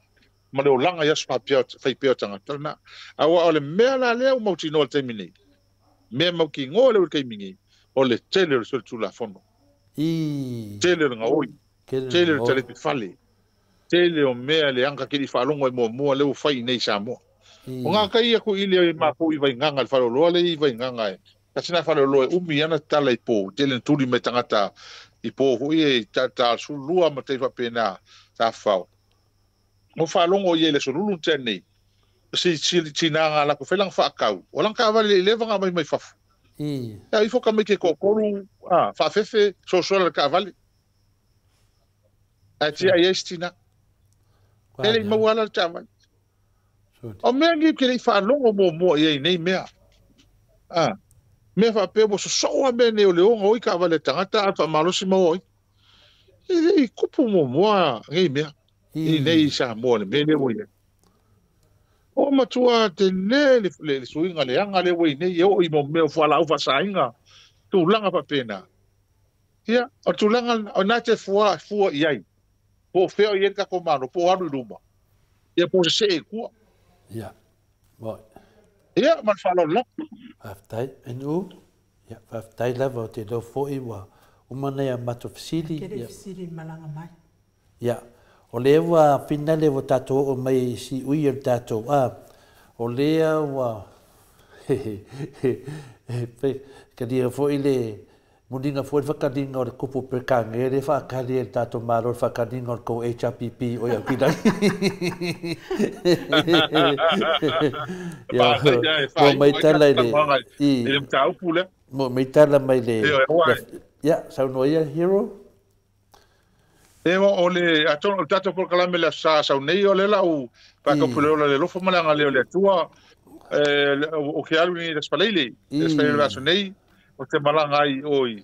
S6: Ma le olanga ia whaipea tangata nā. Aua o le mea la lea o mautinoa le taimi nei. Mea mau ki ngoa le o le taimi nei. O le tele o le tulafono. Tele o le ngaoi. Tele o le talepi fale. Tele o mea le anga kiri whaalongo e mua mua le o whai nei Samoa. O ngā kai aku ili e mākou i vainganga le whaloloa le i vainganga e. Kasi nā whaloloa e umi ana tala i pō. Tele tuli me tangata i pō hui e tā sulua ma te whapena tā whao. O whaalongo i e le solulu tēnei. Si tinanga la ko whelanga whaakau. O langa awale i lewanga mai mai whafu. Ia ifo ka mai ke kōkōru, whaafefe, sosola le kaawale. Ai tia i eis tina. Ele i mauala le tāwai. O mea ngi ke lei whaalongo mō mua i ei nei mea. Mea whaapea mo sosoa mea nei o le onga oi kaawale tangata a whaamalosi mau oi. E lei kupu mō mua ngei mea. I nei Samoa le mea le oi. O matua te le le suinga le anga le oi nei e o i mo mea whalau whasainga. Tulaga faapena. Ia, o le tulaga lena, o lena e te fua, fua i ai. Po o fea o i ai le tatou Malo, po o alu i luma, ia po o sesee i tua.
S2: Ia, moi.
S6: Ia, ma le faaaloalo lava.
S2: Faafetai. NU, ia, faafetai lava ou te iloa foi ua uma nei a matou fesili.
S1: Ke le fesili i le malaga mai.
S2: Ia, o lea ua finale ua tatou oo mai i siui o le tatou a, o lea ua talia foi le muliga foi le whakaliga o le kupu Perekania lea e whaakali e le tatou Malo le whakaliga o le kou HRPP o i Aukilagi. Ia, mo mai tala i le...
S6: I le mataupu lea.
S2: Mo mai tala mai le... Ia, saunoa ia, Hero.
S6: E o le atonu o le tatou polokalame le Aso Sa sau nei o lea la u faataupu le ola le alofa ma le agalelei o le Atua o ke alu i le Aso Faraile le Aso Faraile o le aso nei o te malaga ai o i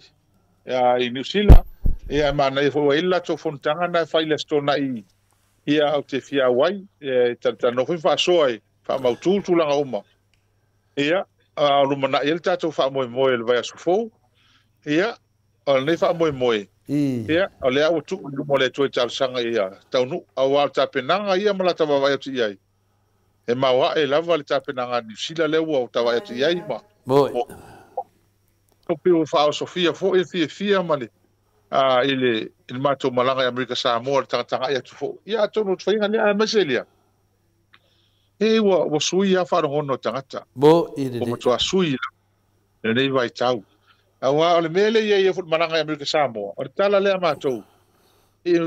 S6: i Niu Sila ia e manaia foi ua i ai le latou fonotaga na e fai i le Aso Toonai ia ou te fia auai e talatalanoa foi ma faasoa e faamautu tulaga uma ia a o lumanai ai le tatou faamoemoe i le vaiaso fou ia O lenei faamoemoe, ia, o lea ua tuu i luma o le Atua i talosaga ia taunuu, aua o le tapenaga ia ma lata vaavaai atu i ai, e maoae lava le tapenaga a Niu Sila lea ua ta vaai atu i ai ma o pei ua faaosofia foi le fiafia ma le i le matou malaga i Amerika Samoa le tagatagai atu foi. Ia atonu o le faiga lea, aemaise lea, e ua sui lava faalogona o tagata. Ua matua sui lenei vaitau. Aua o le mea lea e i ai foi i le malaga i Amerika Samoa, o le tala lea a matou,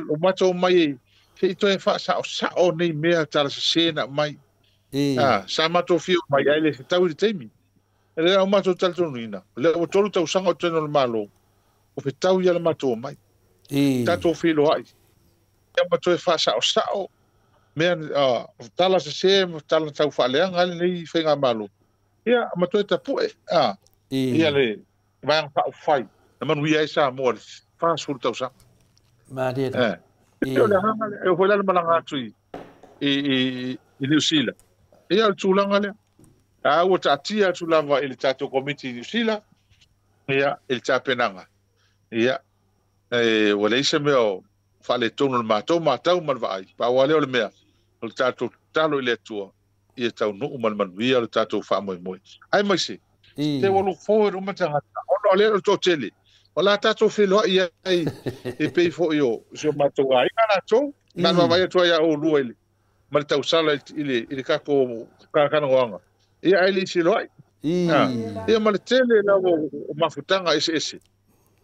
S6: o matou omai se i toe faasaosao nei mea tala sese na aumai. Sa matou fia omai ae le fetau i le taimi. O lea ua matou talitonuina, o lea ua 3 tausaga o totonu o le Malo, ua fetau ia le matou omai. Tatou feiloai, ia ma toe faasaosao mea tala sese ma tala tau faaleaga ai lenei faigamalo. Ia, ma toe tapue ia le Vaega Faaupufai na manuia ai Samoa i le 40 tausaga.
S2: Malie la.
S6: E o le agaga lea, e oo foi la le malaga atu i Niu Sila. Ia, o le tulaga lea. A ua taatia atu lava i le tatou Komiti i Niu Sila, ia, i le tapenaga, ia, ua leai se mea o faaletonu o le matou matau ma le vaai. Pau lava lea o le mea, o le tatou tatalo i le Atua, ia taunuu ma le manuia lo tatou faamoemoe. Aemaise, se ua look forward uma tagata, ona o lea o le toatele, o la tatou feiloai ai e pei foi o si o matou aiga latou, na vaavaai atu ai ia oulua i le, ma le tausala i le tatou talanoaga, ia ae le i feiloai. Ia ma le tele lava o mafutaga eseese.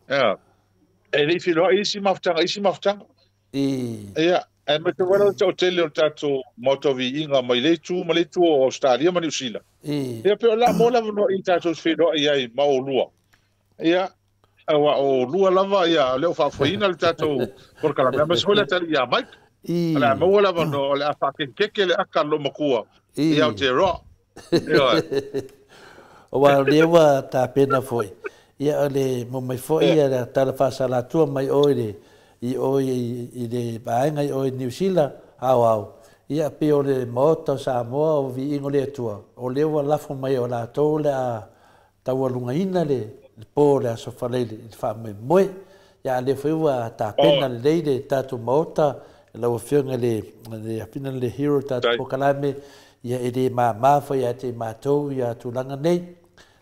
S6: E le i feiloai isi mafutaga, isi mafutaga. Ia, aemaise foi le toatele o le tatou Maota o Viiga mai le itu ma le itu o Ausetalia ma Niu Sila. Ia, pei o le a maua le avanoa i tatou te feiloai ai ma oulua. Ia, aua o oulua lava, ia, o lea ua faafoeina le tatou polokalame, aemaise foi le atalii ia Mike. O le a maua le avanoa, o le a faakekeke le aka a le loomatua i Aotearoa. Ioe.
S2: Aua o lea ua tapena foi, ia o le mo mai foi ia le tala faasalatua mai oe le i oe i le vaega i oe i Niu Sila, aoao, ia pei o le Maota o Samoa o Viiga o le Atua, o lea ua lafo mai o latou le a taualugaina le po o le Aso Faraile i le faamoemoe. Ia a lea foi ua tapena lelei le tatou Maota, lau Afioga i le Afina le Hero tatou polokalame, ia e le mama foi ia te i matou ia tulaga nei.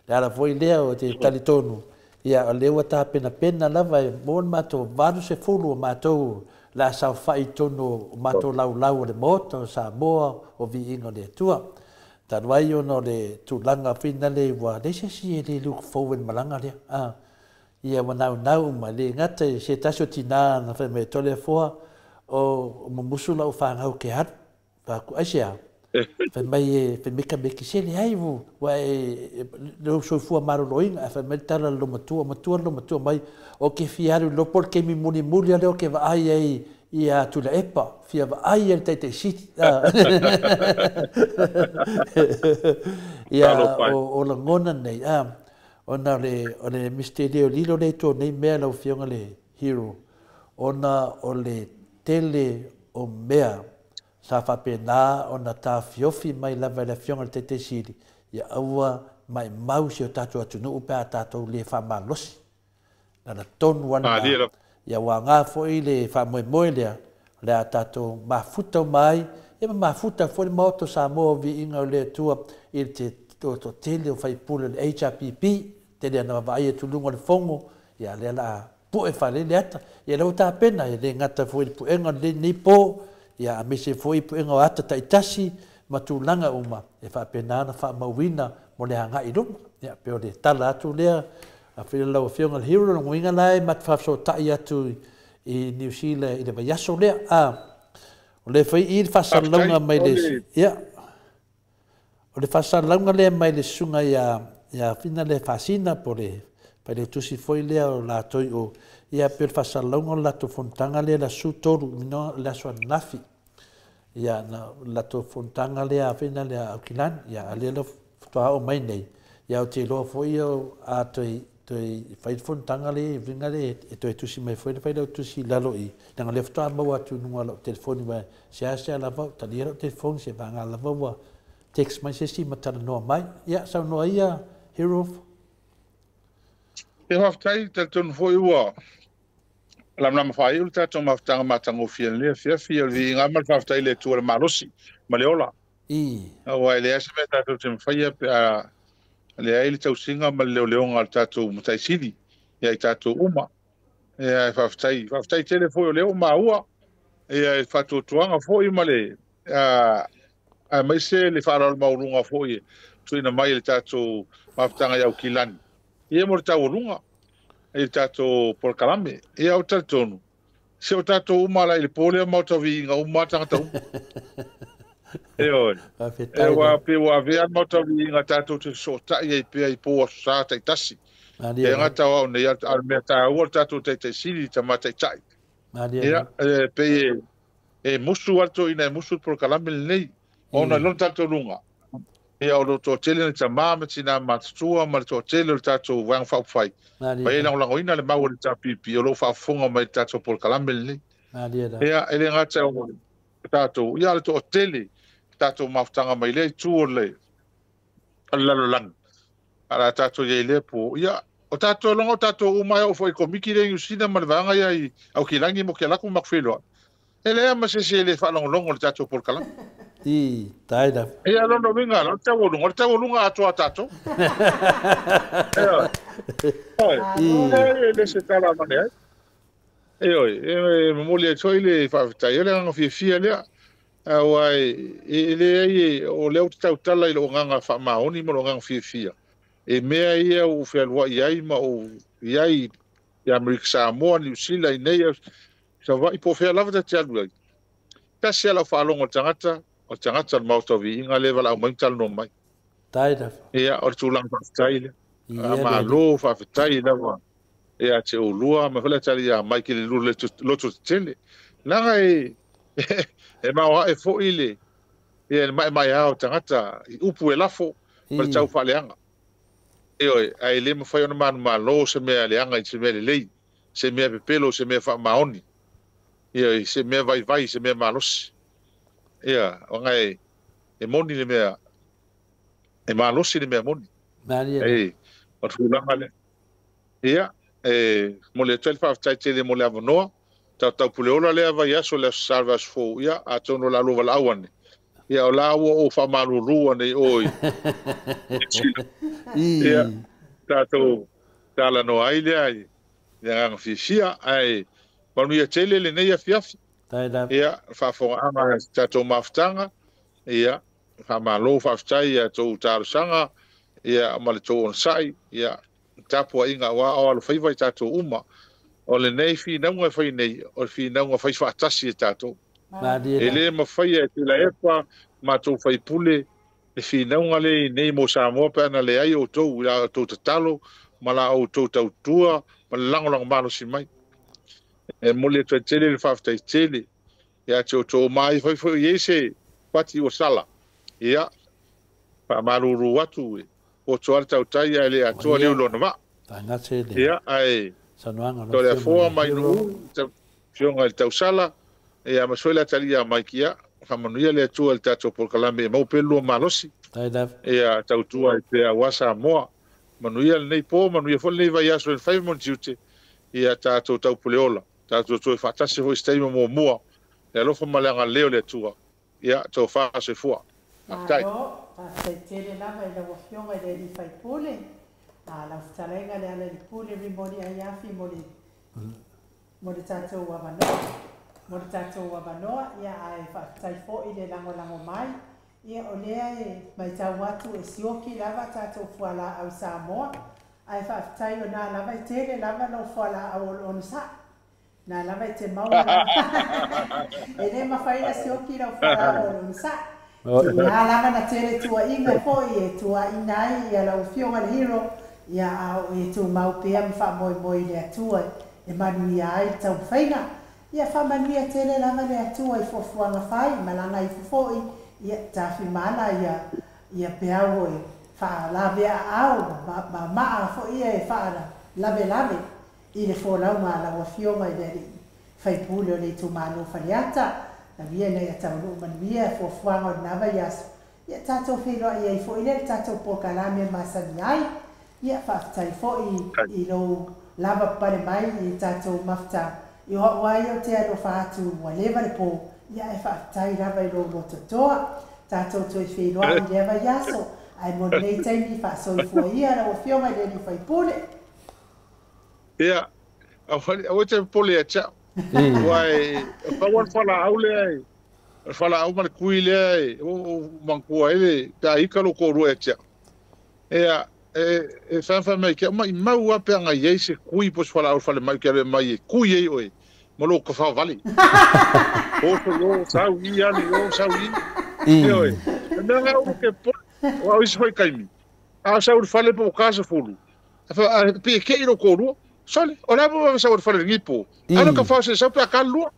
S2: Le ala foi lea o te talitonu, ia o lea ua tapenapena lava e mo le matou 80 o matou le a saofai i totonu o matou laulau o le Maota o Samoa o Viiga o le Atua. Talu ai ona o le tulaga finale ua leai se isi e le look forward i le malaga lea. Ia ua naunau uma, e le gata i se tasi o tina na fai mai, Toleafoa, o mumusu lau fanau ke alu. Fai atu, aisea? Fai mai e, fai mai tamaiti, se leai, ua e, lou soifua maloloina. Ae fai mai le tala a le loomatua, matua le loomatua mai, ou te fia alu i lopo le taimi mulimuli lea ou te vaai ai ia Tuilaepa, fia vaai ai le Taitaisili. Ia, o lagona nei, ona o le misitelio lilo lea i tua o nei mea lau Afioga le Hero, ona o le tele o mea sa faapena ona taofiofi mai lava e le Afioga i le Taitaisili, ia aua maimau si o tatou atunuu pe a tatou le faamalosi. Lana tonu lava ia ua aoga foi le faamoemoe lea o le a tatou mafuta uma ai, ia ma mafuta foi le Maota o Samoa o Viiga o le Atua i le toatele o faipule o le HRPP, tele ana vaavaai atu i luga o le fono, ia lea la a pue faalele ata. Ia lea ua tapena, e le gata foi i le puega o lenei po, ia aemaise foi puega o ata taitasi ma tulaga uma e faapena ona faamauina mo le agai i luma. Ia pei o le tala atu lea a fai lau Afioga i le Hero, lona uiga la e matou faafesootai atu i Niu Sila i le vaiaso lea. O le fai i le faasalalauga mai le ia o le faasalalauga lea mai le susuga ia Fina le Faasina po le failautusi foi lea o latou i o, ia pei o le faasalalauga o le latou fonotaga lea le aso 13 le aso ananafi. Ia na latou fonotaga lea Fina le Aukilani, ia a lea la faatoa oo mai nei, ia ou te iloa foi a toe fai le fonotaga lea i uiga lea e toe tusi mai foi le failautusi i lalo i, leaga o lea faatoa maua atu i luga o lau telefoni, ua seasea lava ou talia lau telefoni, se vaega lava ua text mai se isi ma talanoa mai. Ia, saunoa ia, Hero.
S6: E faafetai, talitonu foi ua lamalama faaiu le tatou mafutaga matagofie i lenei afiafi. O le viiga ma le faafetai i le Atua le malosi ma le ola. Aua e leai se mea tatou te mafaia pe a leai le tausiga ma le leoleoga o le tatou mataisili ia i tatou uma. Ia e faafetai, faafetai tele foi o lea ua maua ia e faatuatuaga foi ma le aemaise le faaaloalo maualuga foi tuuina mai i le tatou mafutaga i Aukilani. Ia mo le taualuga i le tatou polokalame. Ia o talitonu, se o tatou uma la i le po lea maota viiga uma tagata uma. E oi. E ua pe ua avea maota viiga tatou te fesootai ai pea i po aso sa taitasi. E gata o au nei a le mea taua le tatou taitaisili tamataitai. Ia pe e musu atu ina e musu le polokalame lenei. Ona lona talitonuga. Ia o lo toatele na tamā ma tina matutua ma le toatele o le tatou vaega faaupufai. Ma e lagolagoina le mau o le HRPP o lo o faafofoga mai le tatou polokalame lenei. Ia e le gata o tatou, ia le toatele tatou mafutaga mai lea itu o le lalolagi. A la tatou iai lea po, ia o tatou logo o tatou uma e oo foi i komiti lea i Niu Sila ma le vaega ia i Aukilani mo ke alaku ma kufeiloai. E lea ma se se le faalogologo le tatou polokalame.
S2: I, tai la.
S6: Ia lona uiga, o le taualuga atoa tatou. E le se tala avane ai. E oi, e momoli ai foi le faafetai, o le agaga fiafia lea. Aua e leai o lea ou te tautala i lou agaga faamaoni ma lou agaga fiafia. E mea ia ua fealuai ai ma ou iai i Amerika Samoa, Niu Sila, i nei, Savaii, po o fea lava ta te alu ai. Tasi ala o faalogo o le tagata, o le tagata o le maota o viiga lea valaau mai ma talanoa mai. Ia, o le tulaga faafetai lea. Malo faafetai lava ia te oulua, ma foi le tali ia mai ke le loto tetele. Leaga e maoae foi le ia le maemaea o tagata i upu e lafo ma le tau faaleaga. E oi, ae le mafai ona manumalo se mea leaga i se mea lelei, se mea pepelo, se mea faamaoni. Ia, se mea vaivai, se mea malosi. Ia, ona e moni le mea, e malosi le mea moni. E, o le tulaga lea. Ia, e momoli atu ai le faafetai tele mo le avanoa. Tautau-puleola lea vaiaso le aso Sa le vaiaso fou. Ia, atonu o le a lua valaau ane. Ia, o la ua ou faamalulu ane i o i Ia, tatou talanoa ai lea i le agaga fiafia. Ae manuia tele lenei afiafi. Ia, faafogaaga tatou mafutaga. Ia, faamalo faafetai ia tou talosaga, ia ma le tou onosai. Ia, tapuaiga aua o alofaiva i tatou uma. O lenei finauga e fai nei, o le finauga fai faatasi e tatou. E le mafaia e Tuilaepa, matou faipule, le finauga lea nei mo Samoa pe ana leai outou i la outou tatalo ma la outou tautua ma le lagolago malosi mai. E momoli atu ai tele le faafetai tele ia te outou mai foi foi i ai se pati ua sala. Ia, faamalulu atu e poto le tautai ae le atoa le lona vaa. Ia, ae to le afoa mai nuu, fioga i le tausala, ia ma soi le atalia mai kia, faamanuia le Atua i le tatou polokalame e mau pea lua malosi. Ia tautua ai pea aua Samoa. Manuia lenei po, manuia foi lenei vaiaso e fai mo ni tiute. Ia tatou taupuleola, tatou toe faatasi foi i se taimi muamua. Le alofa ma le agalelei o le Atua. Ia tofa soifua. Faafetai.
S1: Malo, faafetai tele lava i lau Afioga i le Alii Faipule, a lau fetalaiga le Alaalipule Rimoni Aiafi mo le mo le tatou avanoa. Mo le tatou avanoa, ia ae faafetai foi le lagolago mai. Ia o lea e matau atu e sioki lava tatou fualaau i Samoa, ae faafetai o na lava e tele lava lou fualaau o le onosai. Na lava e te maua lava. E le mafai ona sioki lau fualaau o le onosai. Tiga lava na tele tuuaiga foi e tuuaina ai ia lau Afioga le Hero, ia a o e tumau pea ma faamoemoe i le Atua e manuia ai le taumafaiga. Ia faamanuia tele lava le Atua i fuafuaga fai malaga ifo foi, ia tafimala ia ia peau e faalaveaau ma ma maa foi ia e faalavelave i le folauga a lau Afioga i le Alii Faipule o le itumalo Faleata. Tauia ina ia taunuu manuia fuafuaga o lena vaiaso, ia tatou feiloai ai foi lea i le tatou polokalame masani ai. Ia faafetai foi i lou lava papale mai i le tatou mafutaga. I o au lava ia ou te alofa atu ua leva le po, ia ae faafetai lava i lou lototoa. Tatou toe feiloai i lea vaiaso, ae mo lenei taimi faasoifua ia lau Afioga i le Alii Faipule.
S6: Ia, aua e te popole ia te au. Aua e pau lava le fualaau lea e, o le fualaau ma le kui lea e ou manatua ai le, pe a ika lou toalua ia te au. Ia, e fai mai ke au, maumau lava pe ana i ai se kui po o se fualaau i le fale mai ou te alu e aumai e kui ai oe ma lou tafaovale. Oso i o, sau i, alu i o, sau i. Ioe. O le mea lena ou te popole, aua o isi foi taimi, a sau i le fale po o ta 10, ae pei e te i lou toalua. Sole, o le a mo sau i le fale i lenei po? Alu tafao se sau pe a ta lua.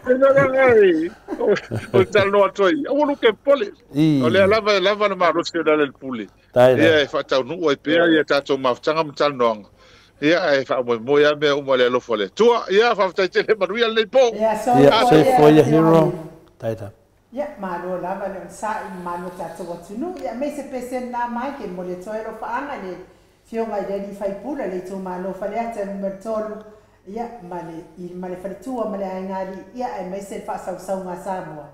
S6: E mea lena e o le talanoa atu ai, aua lou te popole. O lea lava e lava le malosi o le Alaalipule. Ia e faataunuu ai pea ia tatou mafutaga ma talanoaga. Ia ae faamoemoe lava mea uma i le alofa o le Atua. Ia faafetai tele, manuia lenei po.
S1: Ia soifua ia Hero. Ia, malo lava le onosai ma malo tatou atunuu. Ia, aemaise pese lena mai ke momoli atu ai alofaaga i le Afioga i le Alii Faipule o le itumalo Faleata Nu.3, ia, ma le i ma le faletua ma le aiga alii, ia, aemaise le faasausauga a Samoa.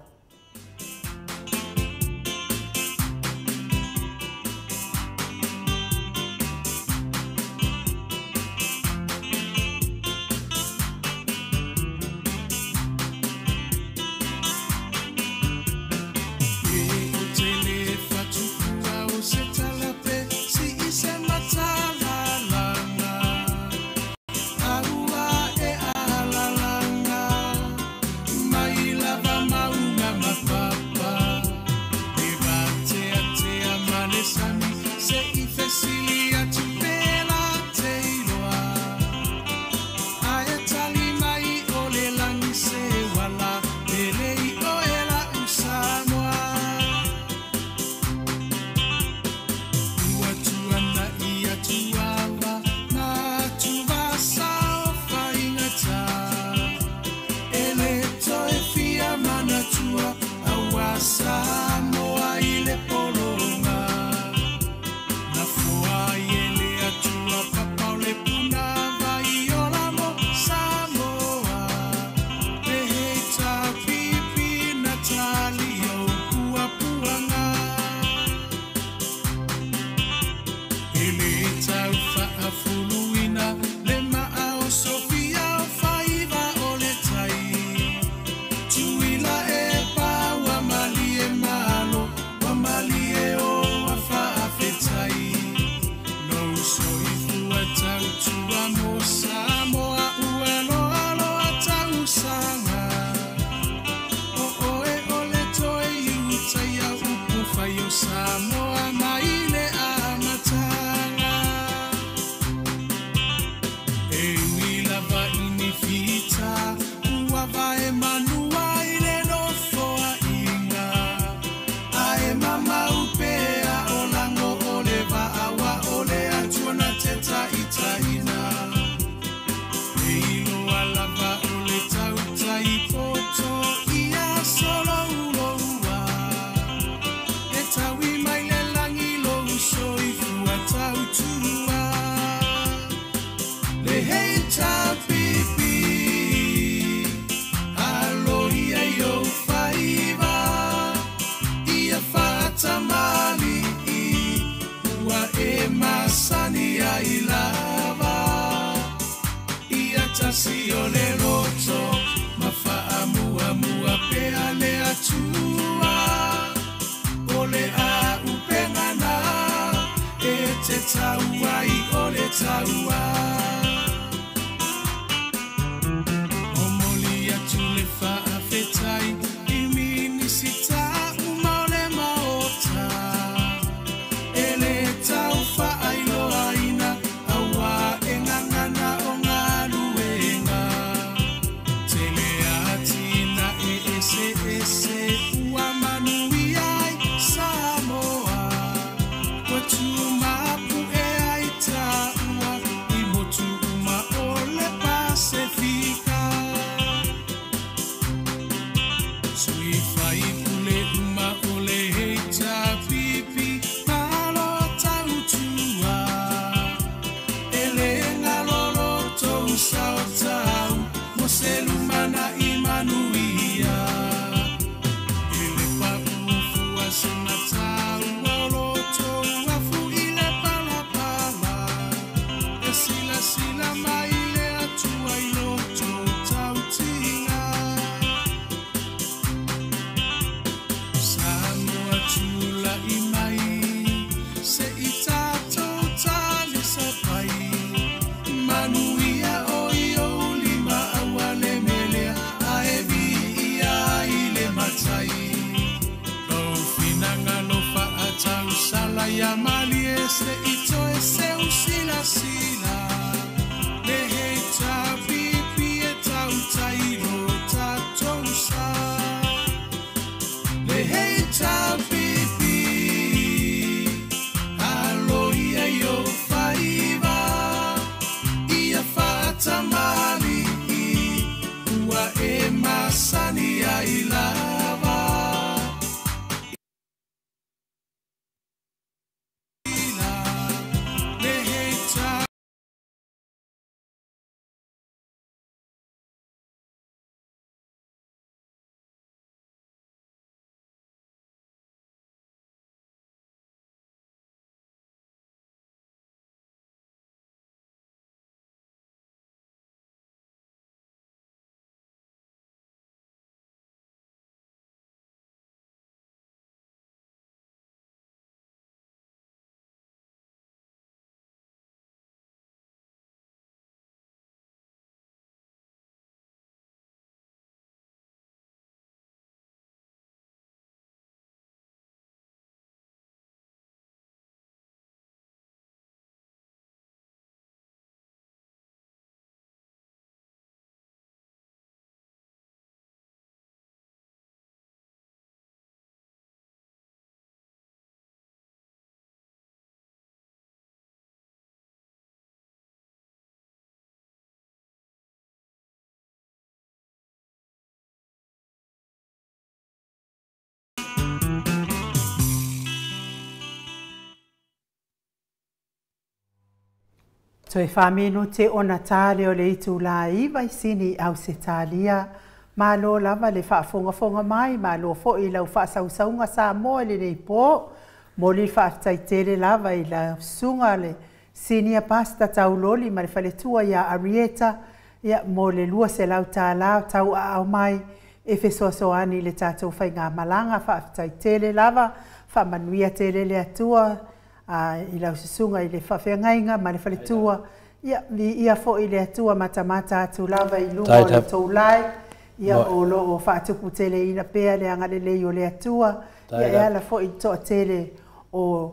S7: Sui faipule uma o le HRPP malo tautua. E le ngalolo tou saotau mo se lumana i manuia. E le paufua sina tau o loto afu i le palapala. E silasila mai le Atua i loto tautiga. Samoa tula'i mai se i tatou talisapai. Manuia o i ou lima aua le melea ae viia i le matai. Lou finagalo faatausala ia malie se i toe seu silasila. Le HRPP e tautai lo tatou sa. Le HRPP alo ia i ou faiva ia faatamali'i ua e masani ai lava. Le HRPP.
S1: Toe 4 minute ona tā lea o le itulā 9 i Sini Ausetalia. Malo lava le faafogafoga mai, malo foi i lau faasausauga Samoa i lenei po. Moli le faafetai tele lava i la susuga le Senior Pastor Tauloli ma le faletua ia Arieta, ia mo le $200 tau aao mai e fesoasoani i le tatou faigamalaga. Faafetai tele lava, faamanuia tele le Atua i lau susuga i le faafeagaiga ma le faletua. Ia, viia foi le Atua matamata atu lava i luga o le tou lae. Ia o lo o faatuputeleina pea le agalelei o le Atua. Ia e ala foi i le toatele o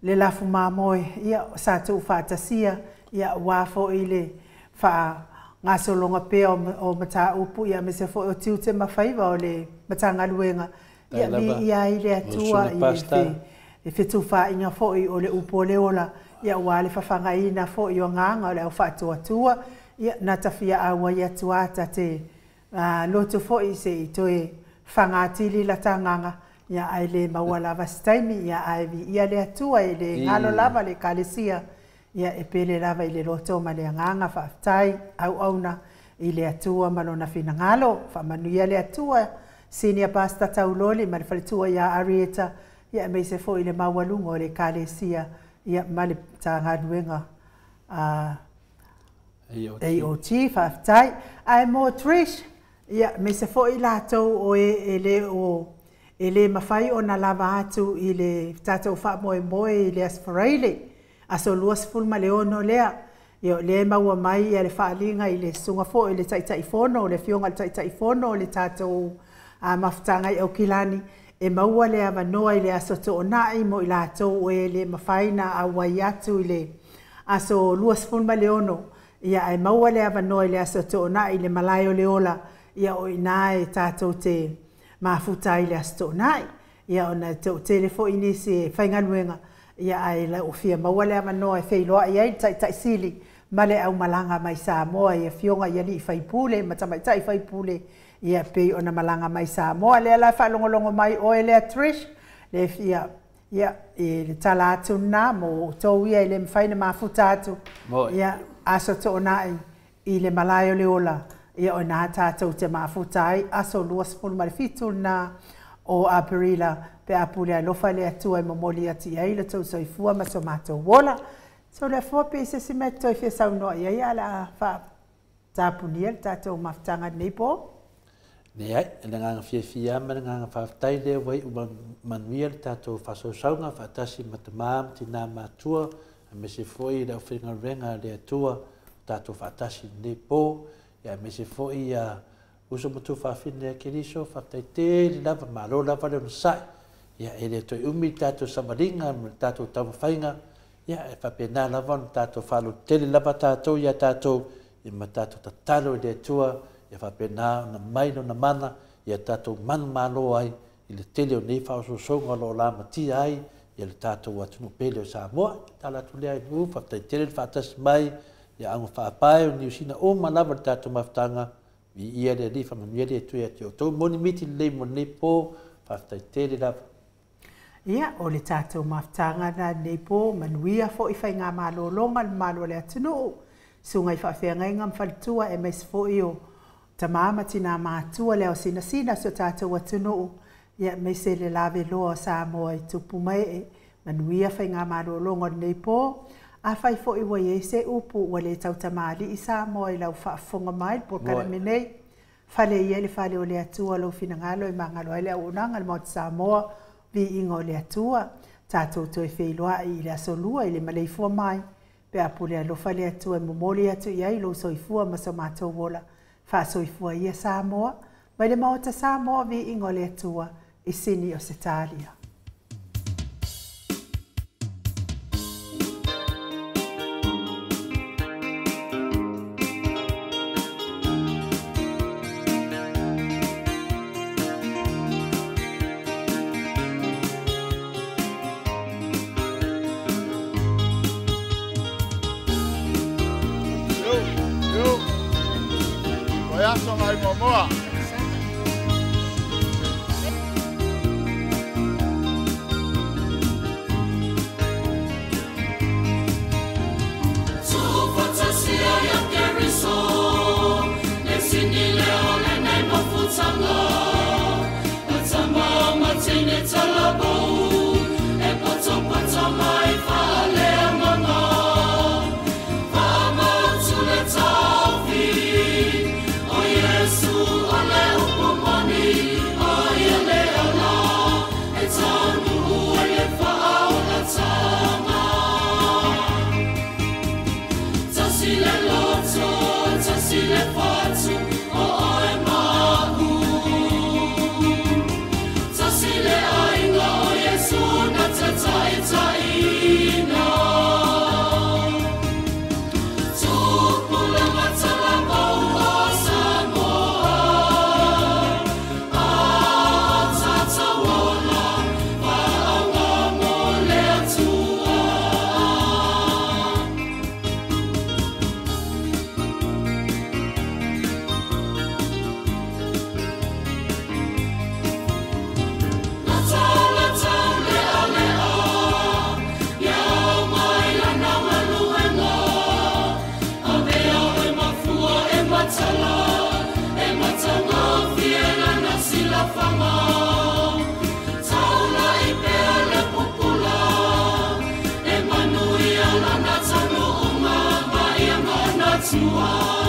S1: le lafu mamoe. Ia sa tuufaatasia. Ia ua foi le faagasologa pea o mataupu ia aemaise foi o tiute ma faiva o le Matagaluega. Ia viia ai le Atua i le e fetufaaiga foi o le upu o le ola. Ia ua le fafagaina foi o agaga o le au faatuatua. Ia na tafia auai atu a tate lotu foi se i toe fagatili la tagaga. Ia ae le maua lava se taimi. Ia ae viia le Atua e le galo lava le Ekalesia. Ia e pele lava i le loto ma le agaga faafetai auauna i le Atua ma lona finagalo. Faamanuia le Atua Senior Pastor Tauloli ma le faletua ia Arieta. Ia aemaise foi le maualuga o le Ekalesia ia ma le Matagaluega AOT. Faafetai. Ae mo Trish, ia aemaise foi latou o e le o e le mafai ona lava atu i le tatou faamoemoe i le Aso Faraile, aso 26 lea. Ia o lea e maua mai ia le faaliga i le susuga foi i le Taitaifono, le afioga i le Taitaifono o le tatou mafutaga i Aukilani, e maua le avanoa i le aso Toonai mo i latou e le mafai na auai atu i le aso 26. Ia ae maua le avanoa i le aso Toonai i le malae o le ola. Ia o ina e tatou te mafuta ai i le aso Toonai. Ia ona toatele foi nisi e faigaluega. Ia ae o fia maua le avanoa e feiloai ai le Taitai Sili ma le aumalaga mai Samoa i afioga i alii faipule ma tamaitai faipule. Ia pei ona malaga mai Samoa lea la faalogologo mai oe lea Trish le fia ia e le tala atu na mo outou ia e le mafai na mafuta atu ia aso toonai i le malae o le ola ia o nā tātou te mafuta ai aso 27 na o Aperila pe a pule alofa le Atua e momoli atu i ai le tou soifua ma so matou ola. So le afua pe se si mea toe fia saunoa i ai a le a faatapunia le tatou mafutaga lenei po.
S2: Leai, e le agaga fiafia ma le agaga faafetai lea ua iu manuia le tatou faasausauga faatasi ma tamā ma tinā matua aemaise foi le aufaigaluega a le Atua o tatou faatasi i lenei po, ia aemaise foi ia uso ma tuafafine a Keriso, faafetai tele lava, malo lava le onosai. Ia e le toe umi le tatou savaliga ma le tatou taumafaiga, ia e faapena lava ona tatou faalototele lava tatou ia tatou ia ma tatou tatalo i le Atua ia faapena ona mai lona mana ia tatou manumalo ai i le tele o nei faaosoosoga o lo o lamatia ai ia le tatou atunuu pele o Samoa. Tala atu lea i nuu, faafetai tele le faatasi mai ia auga faapae o Niu Sina uma lava le tatou mafutaga, viia le Alii, faamanuia le Atua ia te outou moni miti lelei mo lenei po, faafetai tele lava.
S1: Ia, o le tatou mafutaga na lenei po, manuia foi faigamalologa le mamalu o le atunuu, susuga i faafeagaiga ma faletua aemaise foi o tamā ma tinā matua le aosinasina o si o tatou atunuu, ia aemaise le laveloa o Samoa i tupu ma ee, manuia faigamalologa o lenei po. Afai foi ua i ai se upu ua le tautamalii Samoa i lau faafofoga mai le polokalame nei, fale ia i le fale o le Atua lou finagalo e magalo ai le auaunaga a le Maota Samoa, viiga o le Atua, tatou toe feiloai i le aso lua i le maleifua mai, pe a pule alofa le Atua e momoli atu i ai lou soifua ma so matou ola, faasoifua ia Samoa, mai le Maota Samoa viiga o le Atua i Sini o Setalia.
S3: Yo, yo. Vaiaso ngai muamua.
S7: Tua.